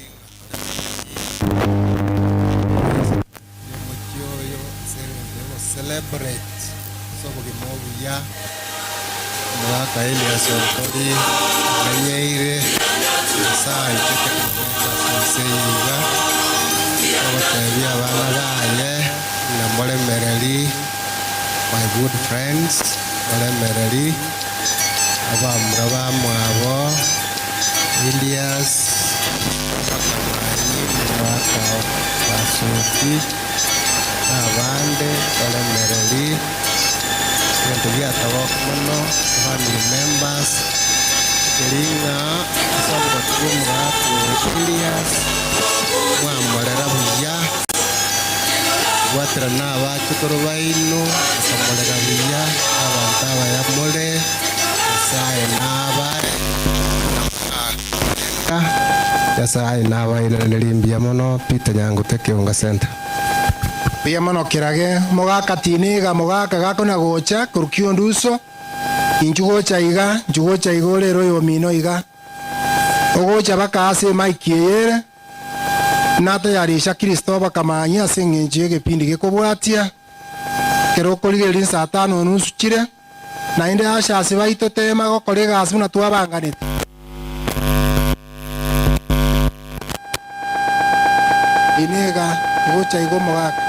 omochie oyo ase eng'encho ya celebrate ase obogima obuya omogaka Elias Ontori amenyeire Nyasaye aichete komobeka ase ense eye iga, togotebia abana baye ng'a moremereri my good friends, moremereri abamura bamwabo Elias Bakamanyi omogaka Basweti na abande toremereri ebinto biatogoka mono family members ekeri ng'a ase obogotu bw'omogaka oyo Elias mwamorera buya kobwatera na abachokoro baino mokamorera buya abanto abaya more Nyasaye nabae Nyasaye nabairanerie mbuya mono Peter Nyanguta Ekeonga Centre. Mbuya mono kirage mogaka tiniga mogaka gakona gocha korwa kionduso inchu gocha iga inchu gocha iga orere oyomino iga ogocha baka ase emic eye ere natayarisha Kristo bakamanyia ase eng'encho y'egepindi gekobwatia ekero okorigereria nsaa tano o nusu chire Naende Ashasi baito teema gokora egasi buna twabanganete. Inega gocha iga omogaka.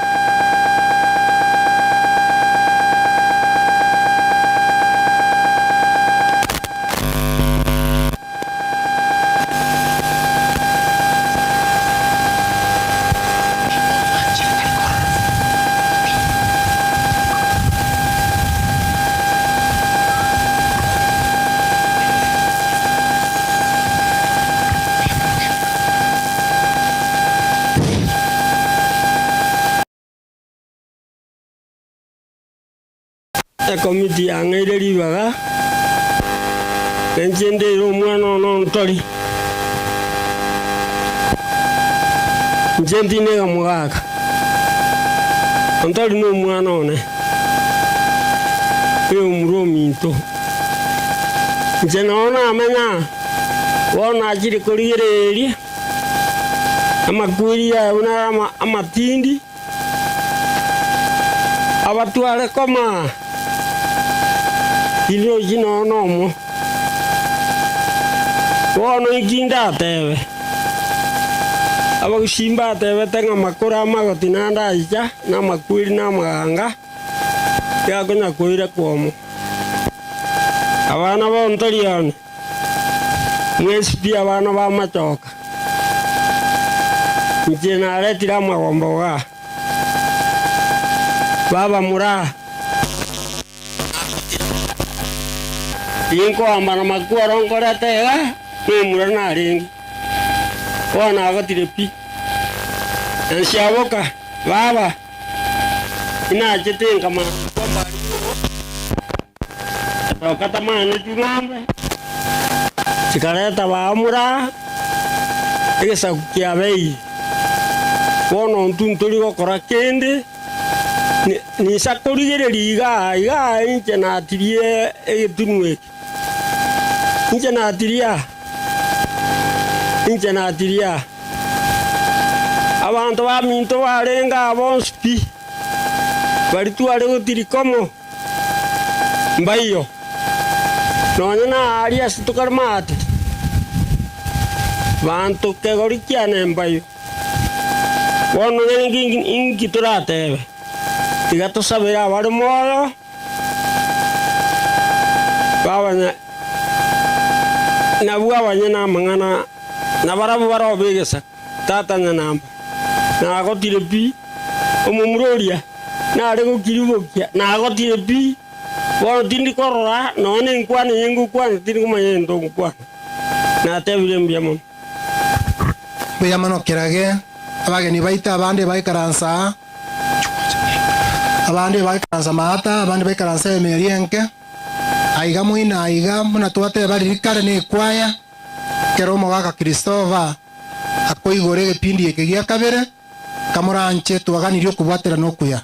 Ekomiti yang'eire ribaga, na inche ndeire omwana one ontori. Inche ntiniga mogaka, ontori nomwana one, oyomura ominto. Inche nao namenya, bono nachire korigereria amakweri aye buna are amatindi. Abatware koma rirochi nonya nomo. Bono inki ndatebe? Abagusii mbatebete ng'a amakoro amagoti naende aicha, na amakweri na amaganga, tiakonya koira kwomo. Abana bontori one, mwensi pi abana b'amachoka. Inche naretire amagombo igaa. Baba moraa. Tinkoamba namakworo nkorete iga, nomura narenge. Bono nagotire pi. Nsiaboka, baba, inachete nkamanya kwamba Toka tamaneti ng'ombe, chikareta bamura egesaku kia bei. Bono intwe ntori gokora kende, ninsa korigereria igaa igaa inche natirie egetunwa eke, inche natirie aa, inche natirie aa. Abanto baminto barenge aa bonsi pi, baria tware gotiri komo. Mbaiyo, nonya naaria ase tokaremate, banto kegori kiane mbaiyo. Bono ninki inki toratebe? Tiga tosabere abare moyo, babanye nabwo abanyene amang'ana, na barabwo barobe egesaku. Tata nyanamba, nagotire pi, omomura oria nare gokiribokia, nagotire pi, bono tindi korora nonya nenkwana eye ngokwana, tindi komanya egento ngokwana. Natebire mbuya mono. Mbuya mono kerage abageni baito abande baikaransa aa, abande baikaransa maata, abande baikaransa emeri enke, aiga moino aiga buna twateba riria kare nekwaya. Ekero omogaka Christopher akoigora egepindi eke gia kabere, Kamoranche twaganirie okobwaterana okuya.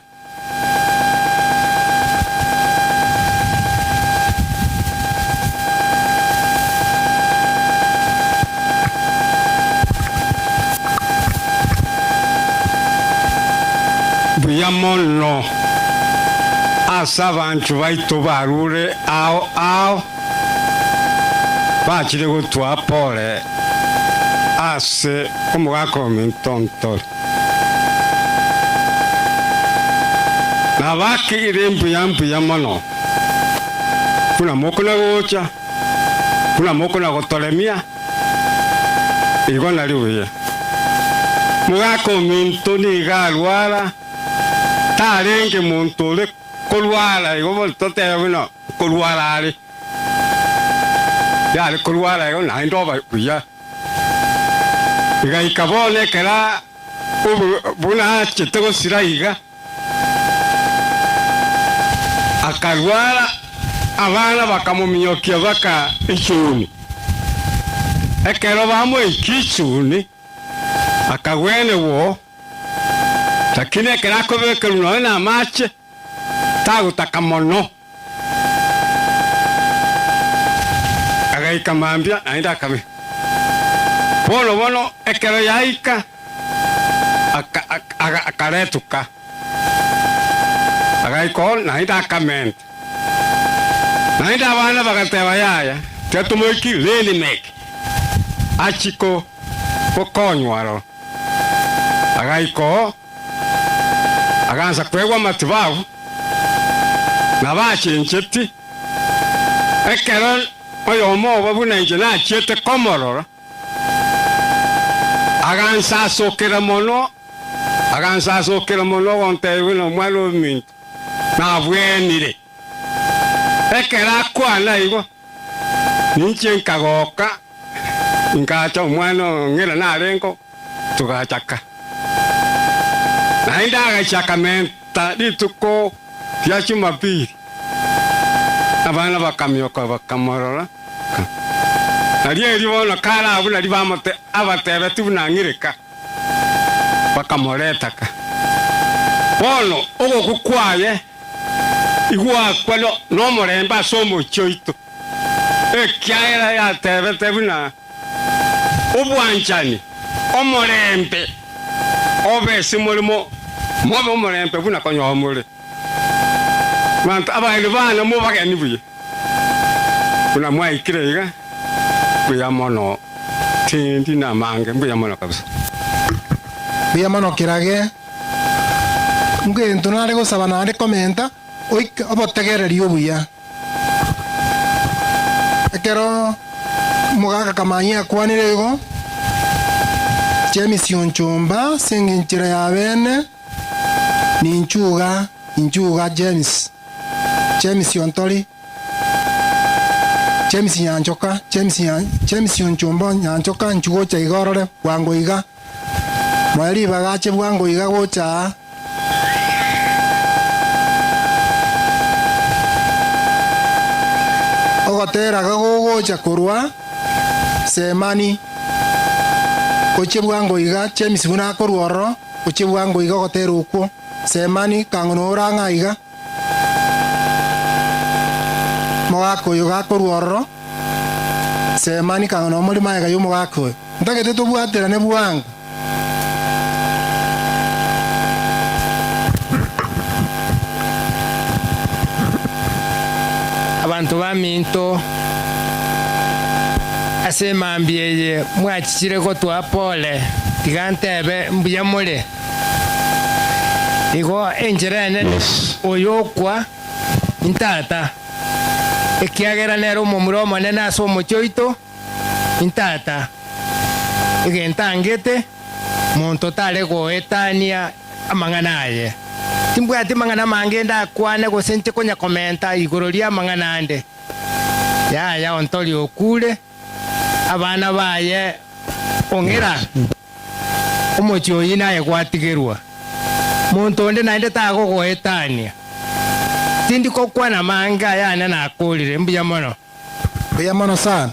Mbuya mono ase abanto baito barure ao ao, bachire gotwaa pole ase omogaka ominto Ntore. Nabakire mbuya mbuya mono, buna mokona gocha, buna mokona gotoremia, igo nari buya. Mogaka ominto nigo arwara, tarenge monto ore korwara igo bono totebe buna nkorwara are. Yare korwara igo naende oba buya. Egaika bono ekero buna achete gosira iga, akarwara, abana bakamominyokia baka ichuni. Ekero bamoikia ichuni, akagwenigwa, lakini ekero akobekerwa nonya namache, tagotaka mono. Agaika mambia, naende akabe. Bono bono ekero yaika, akaretuka, agaika oo, naende akamenta. Naende abana bagateba, Yaya, tiga tomoikie Elimeleki achie gokonywa aroro. Agaika oo, agansa kwegwa amatibabu, na bachencheti, ekero oyomo obo buna inche nachiete komorora, agansasokera mono, agansasokera mono ogontebia buna omwana ominto, nabwenire. Ekero akwana igo, ninche nkagoka, nkacha omwana ong'ina narengeo, togachaka. Naende agachia akamenta rituko ria Jumapili, abana bakamioka bakamorora, nario erio bono kare abwo nario bamote abatebetie buna ang'ireka, bakamoreta ka. Bono ogokwa kwaye igwakwa nomorembe ase omochie oito, ekiagera yatebete buna obwanchani, omorembe obe ase more mobe omorembe buna konya more. Abanto abageni bane mobageni buya, buna mwaikire iga, mbuya mono, tindi namange, mbuya mono kabisa. Mbuya mono kirage. Ngento nare gosaba naende komenta, oike obotegereri obuya. Ekero omogaka Kamanyi akwanire igo, James Onchomba ase engenchera ya bene, ninchuga, inchuga James, James Ontori, James Nyanchoka, James Nya, James Onchomba Nyanchoka inchu gocha iga orore bwango iga. Moe ribaga ache bwango iga gocha aa. Ogotera gogocha korwa Semani gochia bwango iga, James buna akorwa ororo gochia bwango iga ogotera okwo Semani kang'o nore ang'e aiga. Mogaka oyo gakorwa ororo Semani kang'o nomori magega y'omogaka oyo. Ntagete tobwaterane bwango. Abanto baminto, ase emambia eye mwachichire gotwaa pole, tiga ntebe mbuya more. Igo enchera enene oyokwa intata, ekiagera nere omomura omonene ase omochie oito. Intata, egento angete, monto tare goetania amang'ana aye. Timbwati mang'ana mange ndakwane gose inche konya komenta igoro ri'amang'ana ande. Yaya ontori okure, abana baye ong'ira, omochie oyio naye gwatigerwa. Monto onde naende tagogoetania. Tindi gokwana mange ayane nakorire. Mbuya mono. Mbuya mono sana.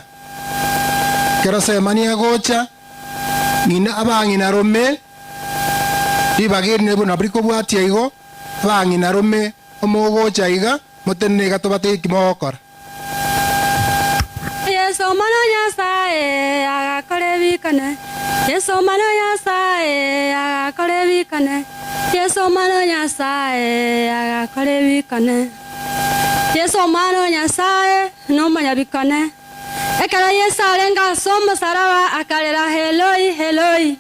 Ekero Semani agocha, ng'ina abang'ina rome, Ribaga eri nabwo nabo rikobwatia igo, abang'ina rome omogocha iga, motenene iga tobatebie eki mogokora. Yeso Omwana o Nyasae agakora ebikone, Yeso Omwana o Nyasae agakora ebikone, Yeso Omwana o Nyasae agakora ebikone. Yeso Omwana o Nyasae nomonyabikone. Ekero Yeso arenge ase omosaraba akarera, Eloi, Eloi.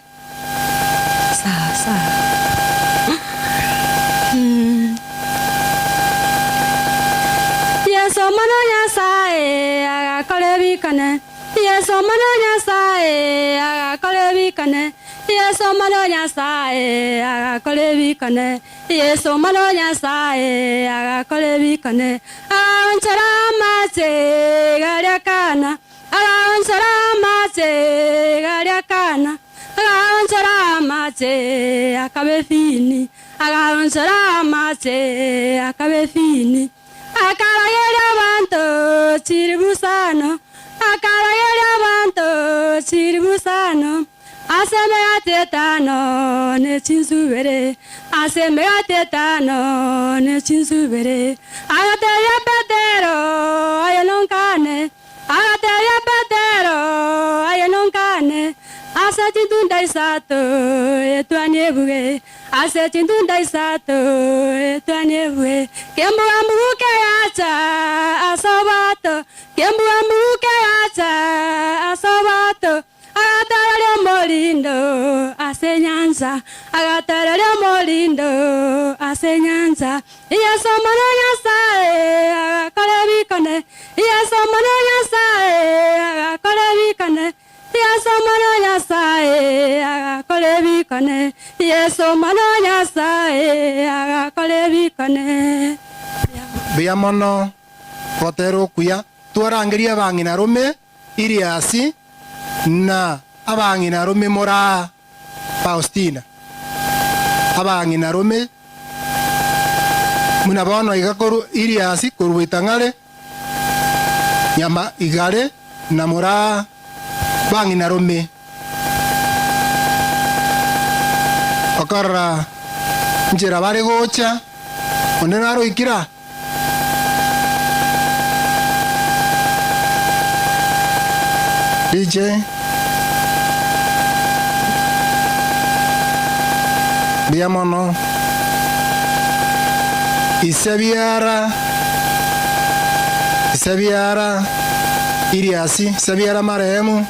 Sawa sawa. Yeso Omwana o Nyasae agakora ebikone, Yeso Omwana o Nyasae agakora ebikone, Yeso Omwana o Nyasae agakora ebikone, Yeso Omwana o Nyasae agakora ebikone, agaonchora amache garia Kana. Agaonchora amache garia Kana, agaonchora amache akaba efini, agaonchora amache akaba efini. Akarageria abanto chilifu isano, akarageria abanto chilifu isano, ase emegati etano ne chinsubere, ase emegati etano ne chinsubere. Agatebia Petero, Aye nonkane. Agatebia Petero, Aye nonkane ase chintunda isato etwanie ebuge, ase chintunda isato etwanie ebuge. Kembuga-mbugu kegacha ase oboato, kembuga-mbugu kegacha ase oboato. Agatereria omorindo ase enyancha, agatereria omorindo ase enyancha. Yeso Omwana o Nyasae agakora ebikone, Yeso Omwana o Nyasae agakora ebikone, Yeso Omwana o Nyasae agakora ebikone, Yeso Omwana o Nyasae agakora ebikone. Mbuya mono gotera okuya. Twarangerie abang'ina rome Iriasi na abang'ina rome moraa Faustina, abang'ina rome buna bono iga korwa Iriasi korwa Itang'are, nyama igare na moraa bang'ina rome. Okorora nchera bare gocha, onde naroikire aa. DJ Mbuya mono. Ise biara, ise biara Iriasi, ise biara marehemu,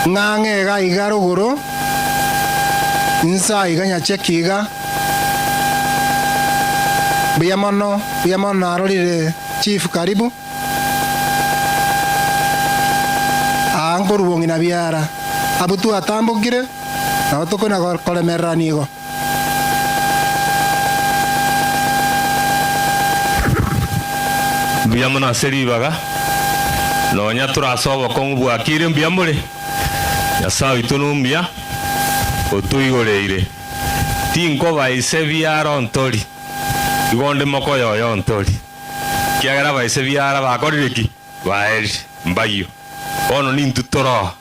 ng'ang'e iga iga rogoro. Inse aiga nyacheki iga. Mbuya mono, mbuya mono narorire chief karibu. Aa nkorwa bong'ina biara. Abwo twatambokire nabo tokona koremererania igo. Mbuya mono ase ribaga, nonya tore ase obokong'u bwakire mbuya more. Nyasae oito nomuya, otoigoreire. Tinkoba ise biara ontori, igo onde mokoyo oyo ontori, ekiagera abaise biara bakorire ki? Baerire, mbayio. Bono nintwe toroa,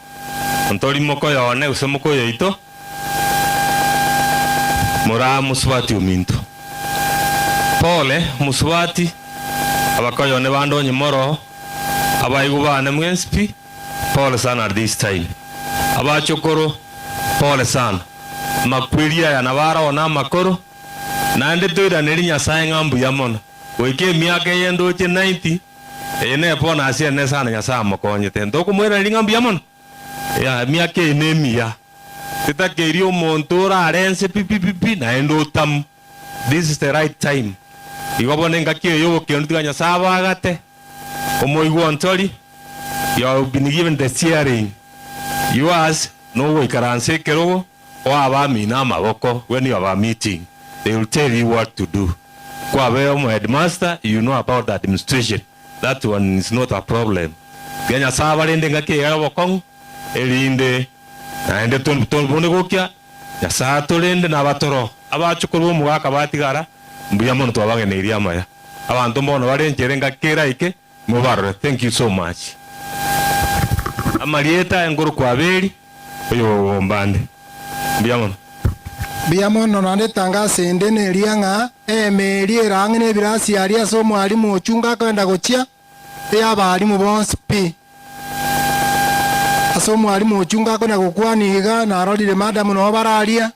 ontori mokoyo one gose mokoyo oito, moraa mosubati ominto. Pole, omosubati, abakoyo one bande onye moroo, abaigwa bane mwensi pi. Pole sana at this time. Abachokoro pole sana. Amakweri aya nabo aroo na amakoro naende toiraneri Nyasaye ng'a mbuya mono. Goika emiaka eye ndoche 90 eye ne bonus enene sana Nyasaye amokonyete. Ntokomoiraneria ng'a mbuya mono? Yeah, emiaka eye nemiya. Tetakeiri omonto orare ense pi pi pi pi naende otamu. This is the right time. Igo bono engaki eye yobokendu tiga Nyasaye abagate. Omoigwa ontori, you have been given the steering, yours nogoikaransa ekerogo oabe amino amaboko when you have a meeting they will tell you what to do. Kwabe omo headmaster you know about the administration that one is not a problem. Tiga Nyasaye abarende engaki eye yobokong'u erinde naende tobone gokia Nyasaye atorende na abatoro abachukuru b'omogaka batigara mbuya mono twabageneirie amaya. Abanto mbono bare enchera engaki eraike mobarore. Thank you so much. Amarieta aye nkorokwa Abeli. Oyogombande. Mbuya mono. Mbuya mono naende tangaso ende neria ng'a emeeri ere ang'e nebirasi aria ase omwalimu ochunga akoenda gochia ey'abalimu bonsi pi. Ase omwalimu ochunga akonya gokwana iga, narorire madam noo bare aria,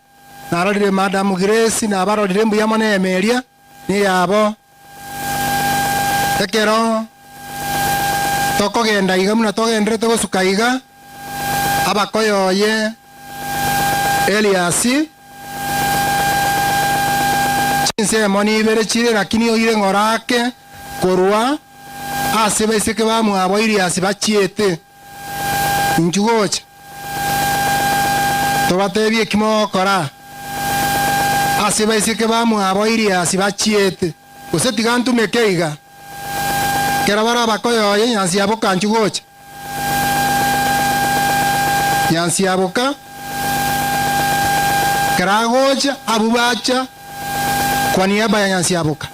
narorire madam Grace nabarorire mbuya mono emeeri neyabo. Ekero tokogenda iga buna togenderete gosuka iga, abakoyoye Eliasi, chinsemo nibere chire, lakini oire ng'ora ake korwa ase baiseke bamwabo Iliasi bachiete. Inchuo gocha, tobatebie eki mogokora ase baiseke bamwabo Iliasi bachiete, gose tiga ntumeke iga, ekero bare abakoyoye nyansi yabo kanchu gocha. Nyansi yaboka, ekero agocha abwo bacha kwa niaba ya nyansi yaboka.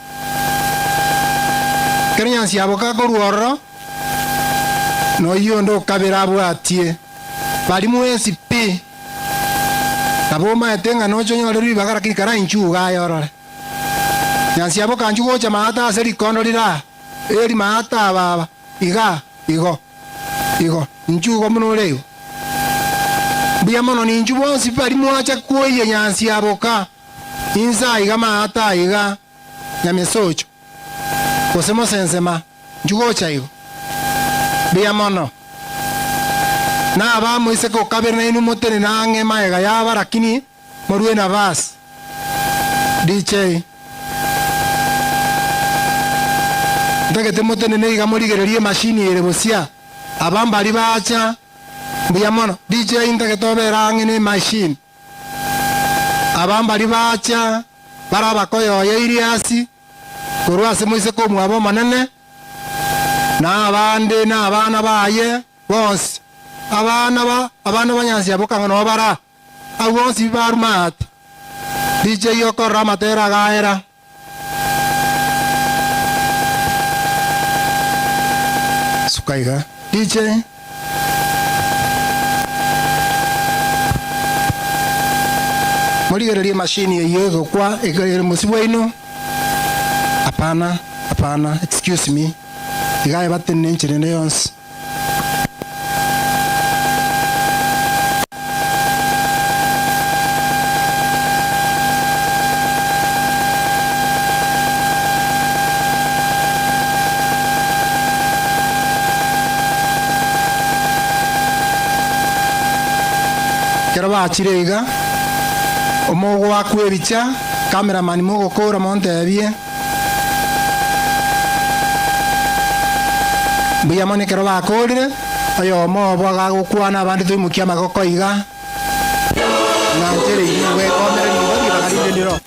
Ekero nyansi yaboka akorwa ororo, noyio onde okabere abwatie, baria mwensi pi, nabo omaete ng'a noche onyore ribaga lakini karainchuga aye orore. Nyansi yaboka anchu gocha maate ase rikondo rire aa, eri maate aba aba. Iga, igo, igo, inchuo igo buna ore igo. Mbuya mono ninchuo bonsi baria mwacha kwoyia nyansi ya boka, inse aiga maate aiga nyamesocho, gose mosensema, inchuo gocha igo. Mbuya mono. Naba moiseke okabere nainwe motenene ang'e magega yaba lakini morue nafasi. DJ. Ntagete motenene iga morigererie emashini ere bosia. Aba mbari bacha. Mbuya mono. DJ ntagete obere ang'e ne emashini. Aba mbari bacha bare abakoyoya Iriasi korwa ase moiseke omwabo omonene, na abande na abana baye bonsi. Abana ba abana ba Nyansiaboka ng'a noo bara. Abwo bonsi baruma ati, DJ okorora amatera agaera. Suka iga DJ. Morigererie emashini eyio egokwa ere mosio bwaino. Hapana, hapana, excuse me. Iga aye batenene enchera ende yonsi. Ekero bachire iga, omogoakwa ebicha, cameraman mogokora montebie. Mbuya mono ekero bakoorire, oyomo obo agagokwana abande toimokia amagoko iga, ng'a nchere inwe gwekomera nigo ribaga rinde ndiro.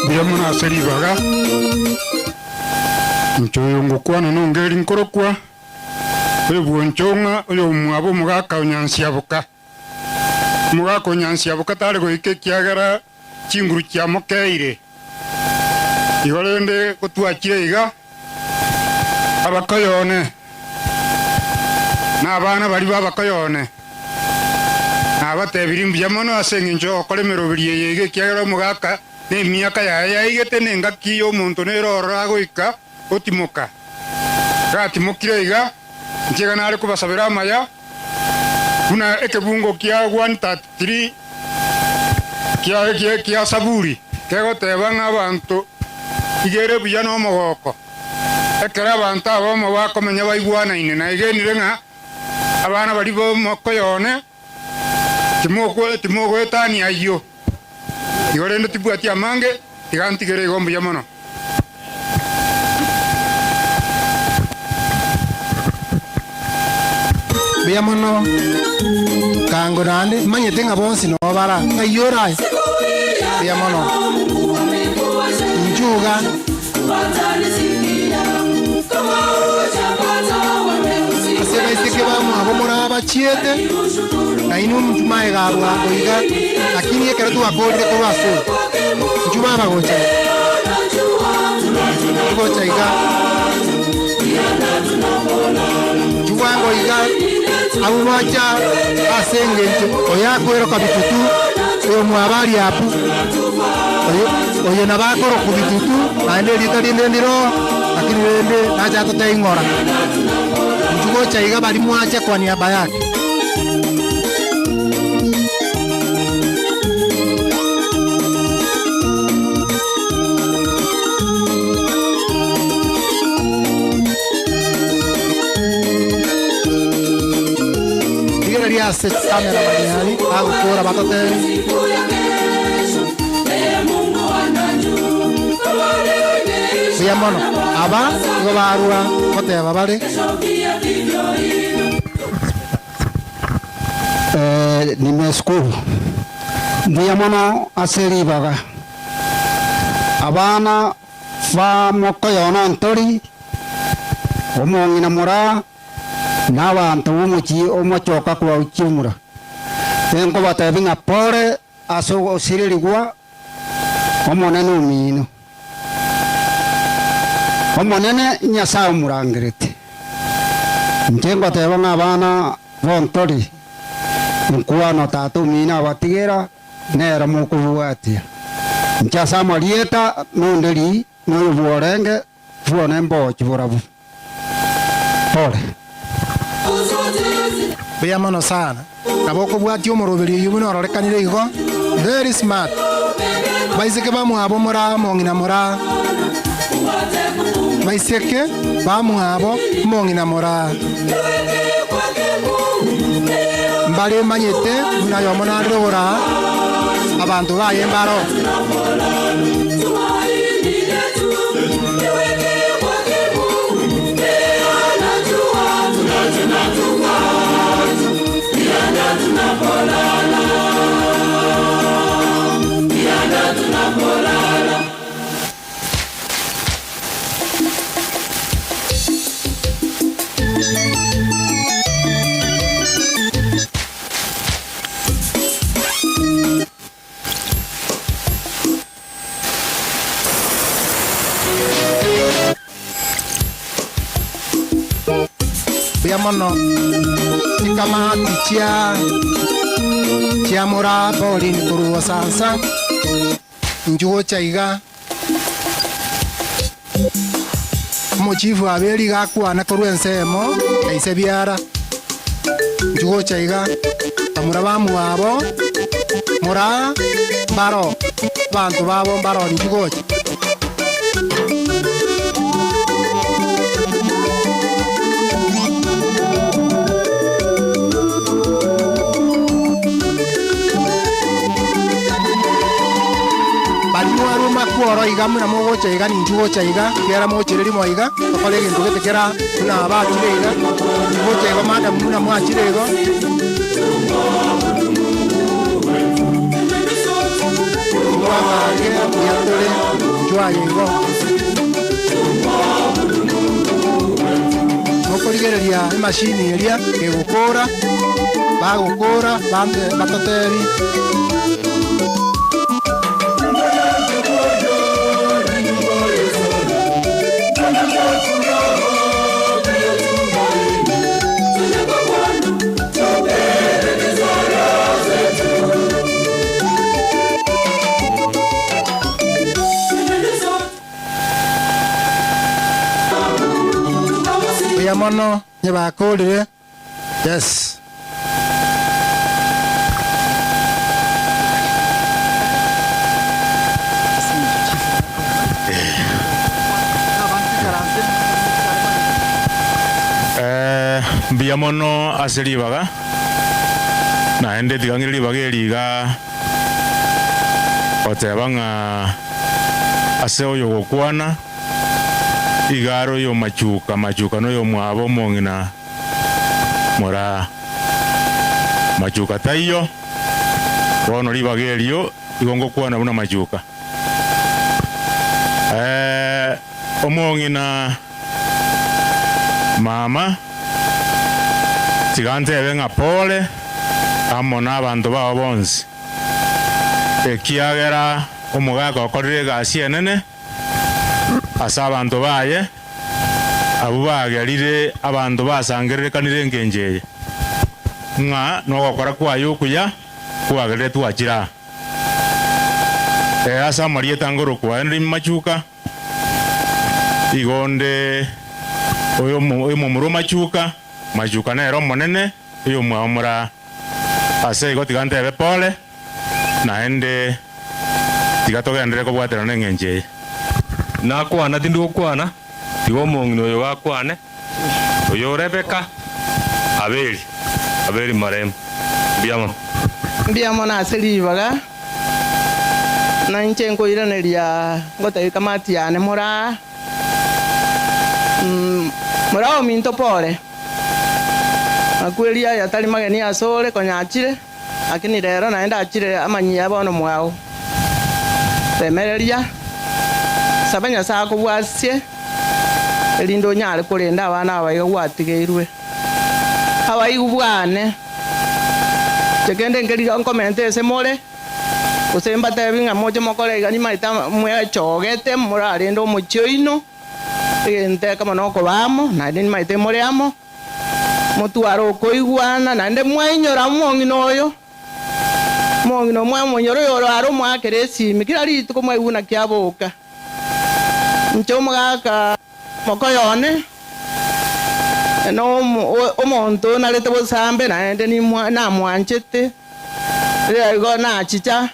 Mbuya mono ase ribaga, inche oyo ngokwana nongeri nkorokwa, oyobwancho ng'a oyomwabo omogaka o Nyansiaboka. Omogaka o Nyansiaboka tare goika ekiagera chinguru chiamokeire. Igo rende gotwachire iga, abakoyone na abana baria b'abakoyone nabatebirie mbuya mono ase engencho y'ogokora emeroberi eye iga, ekiagera omogaka nemiaka yaye yaigete, na engaki y'omonto nere ororo agoika otimoka. Gatimokire iga, inche iga nare kobasabera amaya, buna ekebungo kia 133 kia kia kia Saburi kegoteba ng'a abanto iga ere buya nomogoko, ekero abanto abamo bakomenya baigwanaine. Naegenire ng'a abana baria b'omokoyo one timokwe timogoetania ayio. Igo rende tibwati amange, tiga ntigere igo mbuya mono. Mbuya mono, kango naende manyete ng'a bonsi noo bara. Ng'ai orae? Mbuya mono. Inchuga. Ase baiseke bamwabo morabachiete, na inwe mchumae ga bwango iga, lakini ekero twakorire korwa ase oyo, inchu baba gocha iga. Gocha iga. Abwo mwacha ase engencho oyo akweroka bitutu, oyo mwabo Ariabu, oyo oyo nabo akorokwa bitutu, naende erieta rinde ndiro, lakini rende nache atotebie ng'ora. Inchuo gocha iga baria mwacha kwa niaba yake. Rigereria ase chikamera bariari bagokora batotebi. Mbuya mono. Aba nigo barua goteba bare. Eh, nimeshukuru mbuya mono ase ribaga abana ba mokoyona ntori omong'ina mora na abanto b'omochie omochoka kwauchiumura enkobatebi ng'a pore ase ogosirerigwa omonene omino omonene Nyasaye omorangerete inche ngoteba ng'a abana bontori nkwano tata omino abatigera nero mokobwatia inche ase amarieta nonderi noyo bworenge bwone mbochi borabu pore. Mbuya mono sana. Nabo okobwatia omoroberi oyio buna ororekanire igo, very smart. Baiseke bamwabo moraa omong'ina moraa. Baiseke bamwabo omong'ina moraa. Mbare manyete buna oyomo narire oboraa, abanto baye mbaro. Mbuya mono chikamati chia chia moraa Pauline korwa Osansa inchuo gocha iga omochifu Abeli iga akwane korwa ensemo ya ise biara inchuo gocha iga bamura bamwabo moraa mbaro abanto babo mbaro inchuo gocha. Baria mwaruma kworo iga buna mogocha iga ninchu gocha iga kiagera mochire rimo iga tokore egento gete kera buna abachire iga gocha igo madam buna mwachire igo. Intwe abange mbuya tore inchwe aye igo. Mokorigereria emashini eria egokora bagokora bante batotebi. Mbuya mono onye bakorire yes. Eh, mbuya mono ase ribaga, naende tiga ng'ire ribaga eri iga goteba ng'a ase oyogokwana iga are oyomachuka, machuka noyomwabo omong'ina moraa. Machuka taiyo, bono ribaga erio igo ngokwana buna machuka. Eh, omong'ina mama, tiga ntebe ng'a pole amo nabanto bao bonsi, ekiagera omogaka okorire egasi enene ase abanto baye, abwo bagerire abanto basangererekanire engencho eye. Ng'a nogokora kwaye okuya kwagerire twachire aa. Ee, ase amarieta ngorokwa Henry Machuka, igo onde oyomomura o Machuka, Machuka nere omonene, oyomwabo moraa. Ase igo tiga ntebe pole, naende tiga togenderere kobwaterana neng'encho eye. Nakwana tindi gokwana, tiga omong'ina oyo gakwane. Oyo Rebeka, Abeli, Abeli maremu. Mbuya mono. Mbuya mono ase ribaga, na inche nkoiraneria ngotebia kamati yane moraa, moraa ominto pore, makweri aya tari mageni asore konya achire, lakini rero naende achire amanyia bono mwao. Remereria, saba Nyasae akobwasie, erinde onyare korenda abana aba iga gwatigeirwe. Abaigwa bwane, inche kende nkeriga nkomente ase more, gose mbatebi ng'a moche mokore iga nimaete mwechogete morarende omochie oino, egento ekemo nokoba amo, naende nimaete more amo, motware okoigwana, naende mwainyora omong'ina oyo, omong'ina omwamonyora oyo ore are omoakere esimi, kera rituko mwaigwa naki aboka. Inche omogaka mokoyo one, na omonto onarete bosambe, naende namwanchete, riria igo nachicha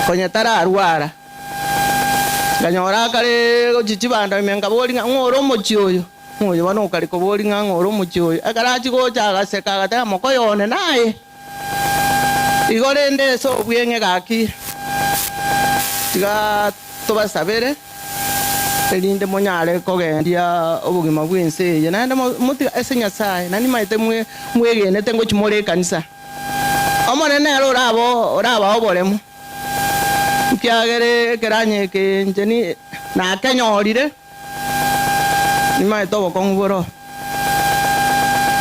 konya tararwara. Nkanyora akare gochia chibando ime, nkaboria ng'a ng'o ore omochie oyo? Ng'o oyo bono okare koboria ng'a ng'o ore omochie oyo? Ekero achia gocha agaseka agateba, Mokoyo one naye. Igo rende ase obweng'e gaki, tiga tobasabere, erinde monyare kogendia obogima bw'ense eye, naende motiga ase Nyasae, naende nimanyete mwegenete ngochia more ekanisa. Omonene nere orabae oboremu, ekiagera ekeranyo eke inche nakenyorire. Nimanyete obokong'u boroo,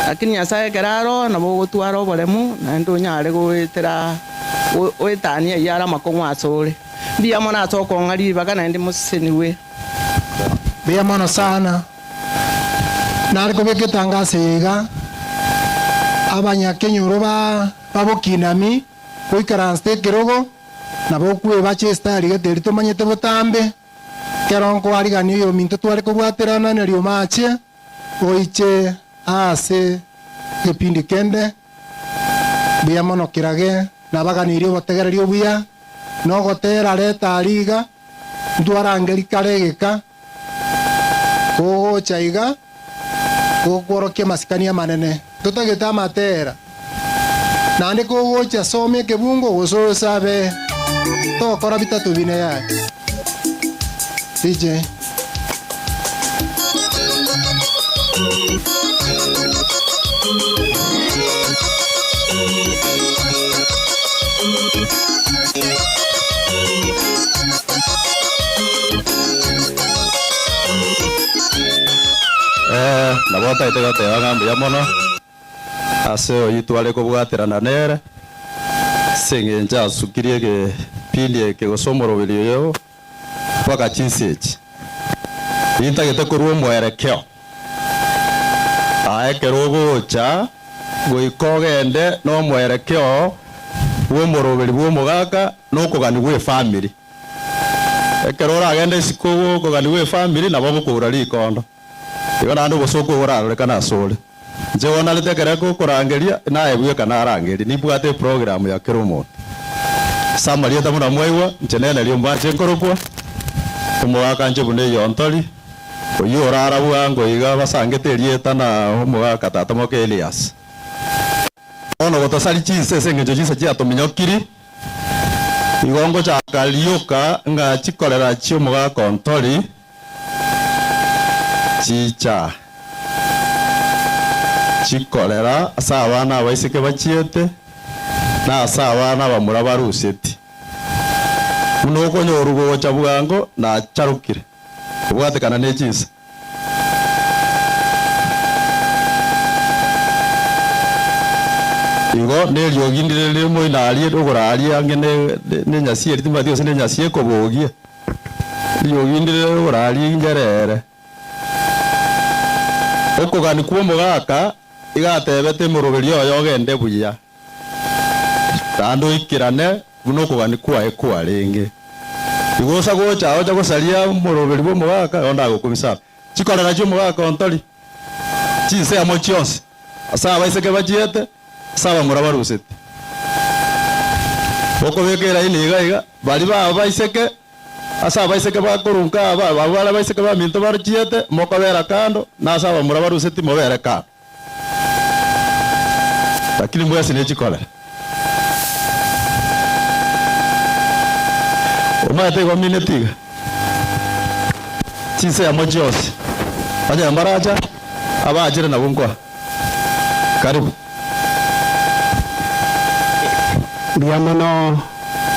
lakini Nyasae ekero aroo nabo ogotwara oboremu naende onyare goetera goetania ayio are amakong'u asore. Mbuya mono ase okong'a ribaga naende mosesenigwe. Mbuya mono sana. Nare kobeka etangaso eye iga, abanyakenyoro ba babokinami goikaransete ekerogo, nabo okwebacha esitari gete eria tomanyete botambe. Ekero nkoarigania oyominto tware kobwaterana na riomaache, oiche aase egepindi kende. Mbuya mono kirage, nabaganirie obotegereri obuya, na ogotera reta aria iga, ntwarangeri kare egeka, kogocha iga, gokworokia amasikani amanene. Totagete amatera, naende kogocha soma ekebungo gose osabe tokora bitato bine yaya. DJ. Ee, nabo otagete goteba ng'a mbuya mono ase oyio tware kobwaterana nere, ase engencho asukirie egepindi eke gose omoroberi oyo mpaka chinsa echi. Nintagete korwa omwerekeo, aa ekero ogocha goika ogende nomwerekeo bw'omoroberi bw'omogaka na okogani gw'efamiri. Ekero oragende isiko okogani gw'efamiri nabo ogokoura rikondo. Igo naende obosooku obo borarorekane asore. Inche bono narete ekero ekokorangeria, naye bweka narangerie. Nimbwate eprogramu ya kera omonto. Ase amarieta buna mwaigwa, inche nenerio mbanche nkorokwa, omogaka inche buna eyontori, oyio orara bwango iga basangete erieta na omogaka tata moke Elias. Bono gotosari chinsa ase engencho chinsa chiatominyokiri, igo ngochaka rioka ng'a chikorera chi'omogaka ontori, Chicha chikorera ase abana abaiseke bachiete, na ase abana abamura baruseti. Buna okonyorwa gocha bwango nacharokire, kobwatekana ne chinsa. Igo neriogi ndire rire moino aria okoraria ange nenyasi eria timanyeti gose nenyasi ekobogia. Riogi ndire orarie injere ere. Okogania kw'omogaka Iga atebete emoroberi oye ogende buya, naende oikerane buna okogania kwaye kwarenge. Igo osa gocha ocha gosaria omoroberi bw'omogaka, igo ndagokumisa aba. Chikorera chi'omogaka ontori, chinsemo chionsi, ase abaiseke bachiete, ase abamura baruseti. Okobeka eraini iga iga, baria b'abaiseke Ase abaiseke bakorunka aba, abwo bare abaiseke baminto baruchiete, mokobera kando, na ase abamura baruseti mobere kando. Lakini mwensi nechikorera. Omanyete igo mineti iga, chinsemo chionsi, onye mbaracha, abachire nabwo nkoa. Karibu. Mbuya mono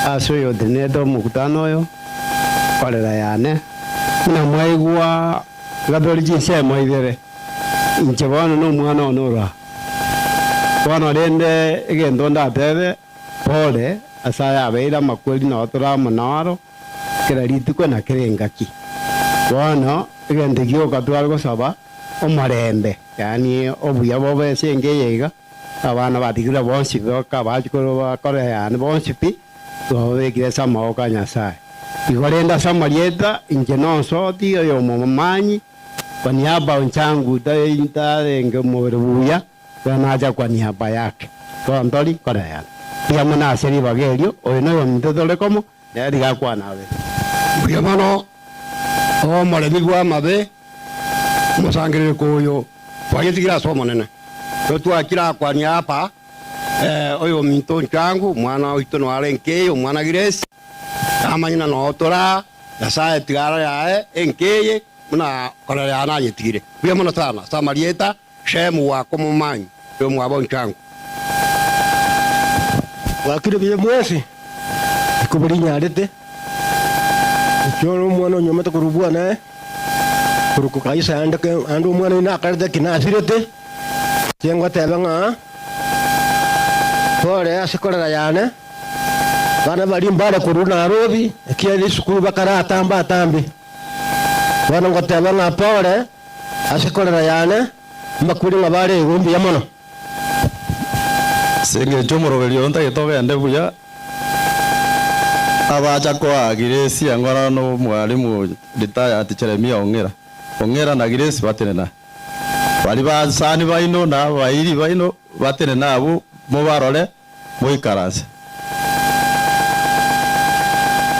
ase oyotenenete omokutano oyo, korera yane. Buna mwaigwa iga tore chinsemo ibere, inche bono na omwana one ore aa. Bono rende egento ndatebe, pole ase aya abeire amakweri nao tore amo naro, kera rituko na kera engaki. Bono egento gioka tware gosaba, omorembe, yaani obuya bobe ase enka eye iga, abana batigire bonsi boka abachukuru bakore yaani bonsi pi, twababekire ase amaboko a Nyasaye. Igo rende ase amarieta, inche nonsoti oyomomanyi, kwa niaba onchangu tarenge omobere buya, igo nacha kwa niaba yake. Bono tori koreyana. Mbuya mono ase ribaga erio, oyo noyominto tore komo, nere tiga akwane abe. Mbuya mono, omoremi bw'amabe, Omosangerereko oyo twayetigire ase Omonene, nigo twachire akwania apa, oyominto onchangu, omwana oito noyo are enkeye, omwana Giresi, namanye ng'a noo tore aa, Nyasae tiga arore aye enkeye buna korera yane ayetigire. Mbuya mono sana ase amarieta Shemu gwakomomanyi oyomwabo onchangu. Bwakire buya mwensi, rikuba rinyarete, ekio ore omwana onyomete korwa bwana korwa kaisa ande ande omwana oyo nakarete ki nasirete, inche ngoteba ng'a pole ase korera yane, abana baria mbare korwa Nairobi, ekiagera esukuru bakare atambe atambe. Bono ngoteba ng'a pole ase korera yane, mbakweri ng'a bare igo mbuya mono. Ase engencho omoroberio oyo ntagete ogende buya, abacha koa Giresi eng'ora na omwalimu retired Jeremia Ong'era. Ong'era na Giresi batenena. Baria basani baino na abairi baino batenene abwo mobarore moikaranse.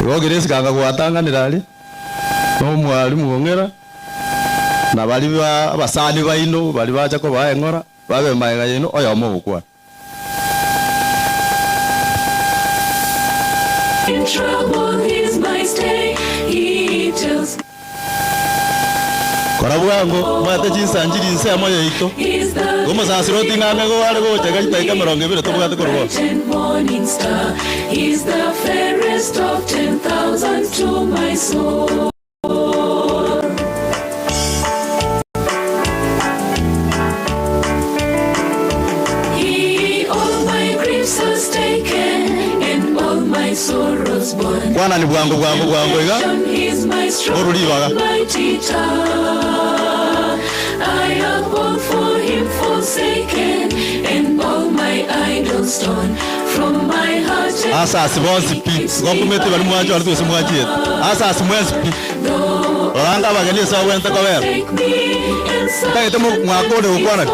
Igo Giresi kanga gwatang'anera aria na omwalimu Ong'era na baria abasani baino baria bacha kobaa eng'ora babe magega yaino oyomo ogokwana. In trouble he's my stay, he tells Kora bwango, mwate chinsanchiri ensemo yaito. He's the Igo omosasiroti ng'ang'e go are gocha iga chidakika emerongo ebere tobwate korwa bono. bright and morning star. He's the fairest of 10,000 to my soul. He all my griefs has taken and all my sorrows borne. Kwanani bwango bwango bwango iga, He's my strong Oru ribaga. and mighty tower. I have all for him forsaken and all my idols torn from my heart. and Asasi bonsi pi, igo nkumete baria mwachorete gose mwachiete. Asasi mwensi pi, rora anga abageni ase bagwenerete kobera. Take me and Ntagete mo- mwakore gokwanani.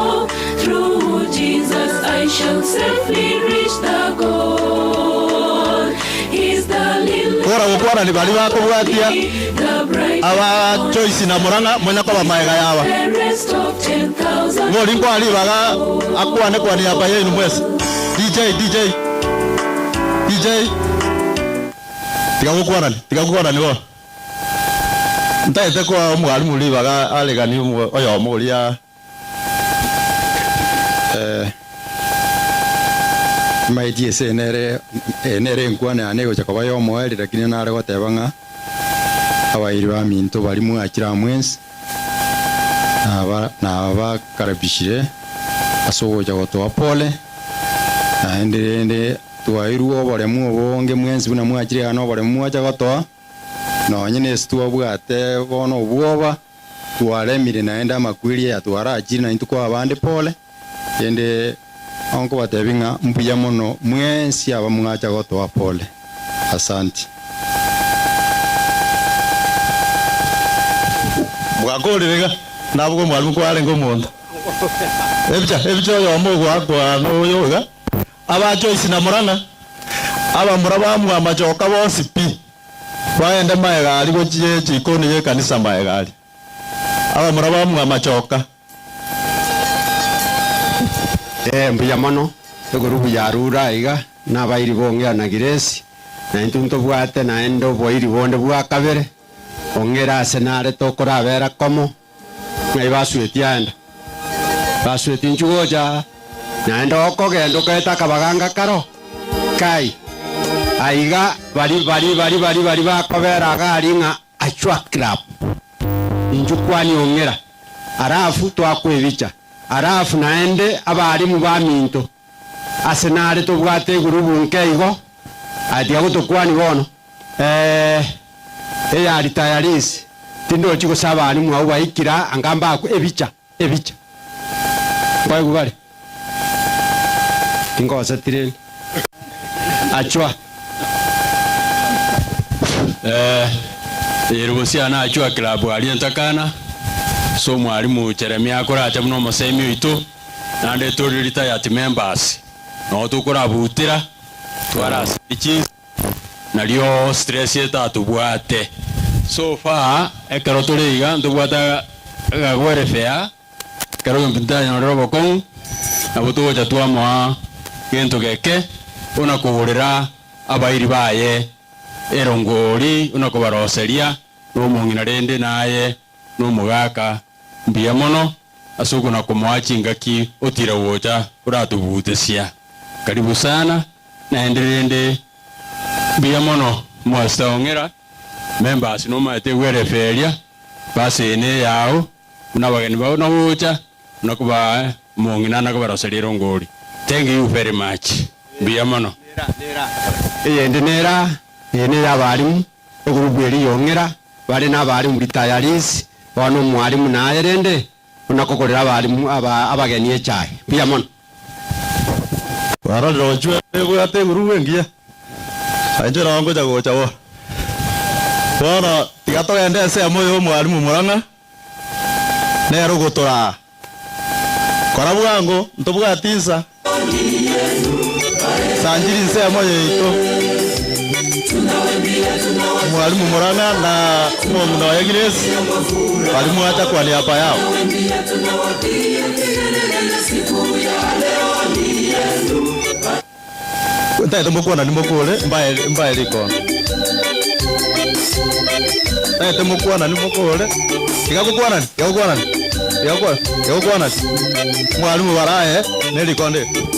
Through Jesus I shall safely reach the goal. He's the lily, Kora gokwanani baria bakobwatia the bright, aba Joyce na Murang'a monya koba maega yaba. fairest of 10,000. Ng'ori nkoa ribaga akwane kwa niaba yainu mwesi. DJ, DJ, DJ, tiga gokwanani, tiga gokwanani bono. Ntaete koa omwalimu ribaga areganie oyomo oria Maiti ase nere eye nere enkwana yane egocha koba y'omoerio, lakini nare goteba ng'a abairi baminto baria mwachire amo ense, naba nabakaribishire ase ogocha gotoa pole, naende rende twairwe oboremu obonge mwensi buna mwachire iga na oboremu mwacha gotoa, nonye na ase twabwate bono obwoba, twaremire naende amakweri aya twarachire naintwe koa abande pole. Rende nkobatebi ng'a mbuya mono mwensi aba mwacha gotoa pole. Asanti. Mwakorire iga, nabwo mwarimu kwarenge omonto. Ebicha, ebicha oyomo ogoakwa noyo iga, aba Joyce na Murang'a, abamura bamwa amachoka bonsi pi, baende maega aria gochia ejikoni y'ekanisa maega aria. Abamura bamwa amachoka. Ee, mbuya mono, egurubu ya Rura aiga, na abairi b'Ong'era na Giresi, na intwe ntobwate naende oboiri bonde bwa kabere, Ong'era ase nare tokorabera komo, ng'ai basuetie aenda? Basuetie inchuo gocha aa, naende okogenda okaete akabaganga karo? Kai, aiga bari bari bari bari bari bakobera iga aria ng'a Achwa Club. Inchuo kwani ong'era, alafu twakwebicha, alafu naende abalimu baminto ase nare tobwate egurubu nke igo, aye tiga gotokwani bono. Ee, eya retirees, tindochi gose abalimu abwo baikire aa anga mbakwe ebicha, ebicha. Nkoigwa bare? Tingoseti rende. Achwa. Eh, ere bosiana achwa club aria entakana, ase omwalimu Jeremia akoracha buna omosemi oito, naende tore retired members, noo tokorabutera, twaraseri chinsa, nario stress etatobwate. So far, ekero tore iga ntobwate agagwerefea, Ekero gento ntanyorire obokong'u, nabo togocha twamoa gento geke, buna kogorera abairi baye erongori, buna kobaroseria, na omong'ina rende naye nomogaka mbuya mono ase okona komoa chingaki otira gocha oratobutesia. Karibu sana, naende rende mbuya mono Mwasita Ong'era, members nomaete welfare eria, base eye neyao. Buna abageni bao nagocha, buna kobaa omong'ina na kobaroseria erongori. Thank you very much. Mbuya mono. Eyende nera, eye ney'abalimu, egurupu eria y'ong'era, bare nabalimu retirees, bono omwalimu naye rende buna kogorera abalimu aba abageni echae. Mbuya mono. Barorire gochia ebwate egurubu engiya, na inche nabo ngocha gocha bono. Bono tiga togende ensemo ya omwalimu Murang'a, nere ogotoraa. Kora bwango, ntobwati insa. Sanchiri ensemo yaito. Mwalimu Murang'a na omong'ina oye Grace baria mwacha kwa niaba yao. Ntagete mokwanani mokore mbae mbae rikondo. Ntagete mokwanani mokore tiga gokwanani tiga gokwanani tiga gokwa tiga gokwanani mwalimu barae ne rikondo eri.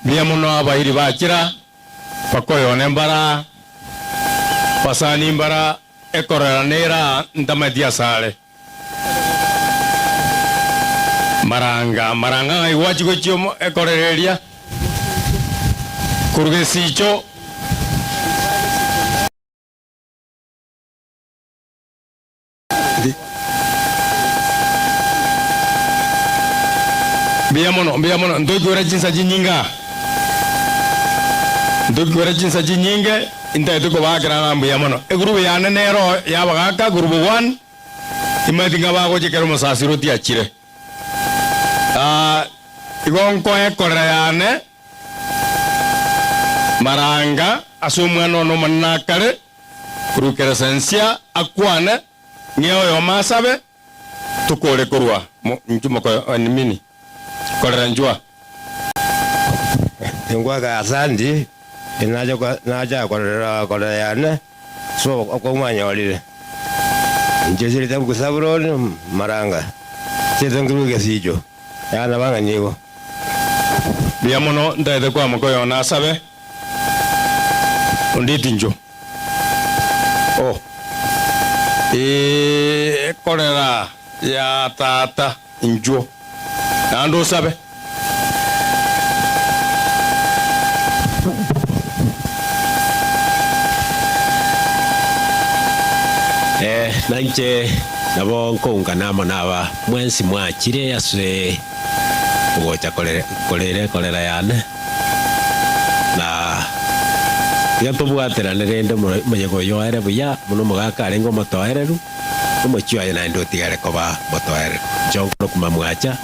Mbuya mono abairi bachira, bakoyone mbara, basani mbara, ekorera nera ntameti asare. Maranga, maranga ng'ai gwachia gochia omo ekorera eria, korwa gesicho. Mbuya mono, mbuya mono, ntoikwera chinsa chinyinge aa, ntoikwera chinsa chinyinge, intagete kobaakera ng'a mbuya mono. Egurubu yane nero yabagaka, gurubu one, Timanyeti ng'a bagocha ekero omosasiroti achire. Ah, igo nkoa ekorera yane maranga ase omwana one omonene akare, korwa Keresensia akwane, ng'ee oyomo asabe, tokore korwa mo inchuo moko mini korera inchuo. Ningwake asanti, nacha korera korera yane. Ase okwo mwanyorire, inche chirete Sabuloni maranga, chirete nkerue egesicho, yaya nabang'ani igo. Mbuya mono ntagete kwamoka oyone asabe, onditi inchuo. Oh, ee, ekorera ya tata inchuo, naende osabe. Ee, nainche nabo nkoungana amo naba mwensi mwachire ase Ogocha korera korera ekorera yane, na tiga tobwaterane rende omoyega oyo oere buya, buna omogaka arenge omotoereru, omochie oye naende otigare koba motoereru. Inche nkorokwa Mamwacha,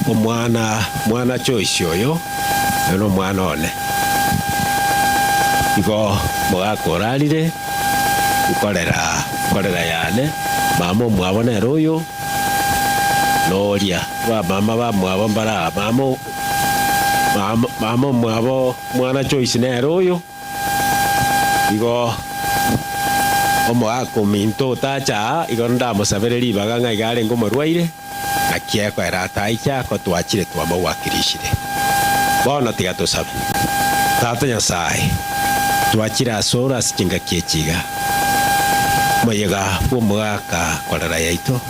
omwana mwana Joyce oyo, oyo nomwana one. Igo omogaka orarire, nkorera nkorera yane, mama omwabo nere oyo, noria bamama bamwabo mbare aa, mama mama mama omwabo mwana Joyce nere oyo, igo omogaka ominto otacha aa, igo ndamosabere ribaga ng'a iga arenge omorwaire, naki ekoera ataiche ako twachire twamogwakirishire. Bono tiga tosabe. Tata Nyasae, twachire asore ase chingaki echi iga, omoyega bw'omogaka korera yaito.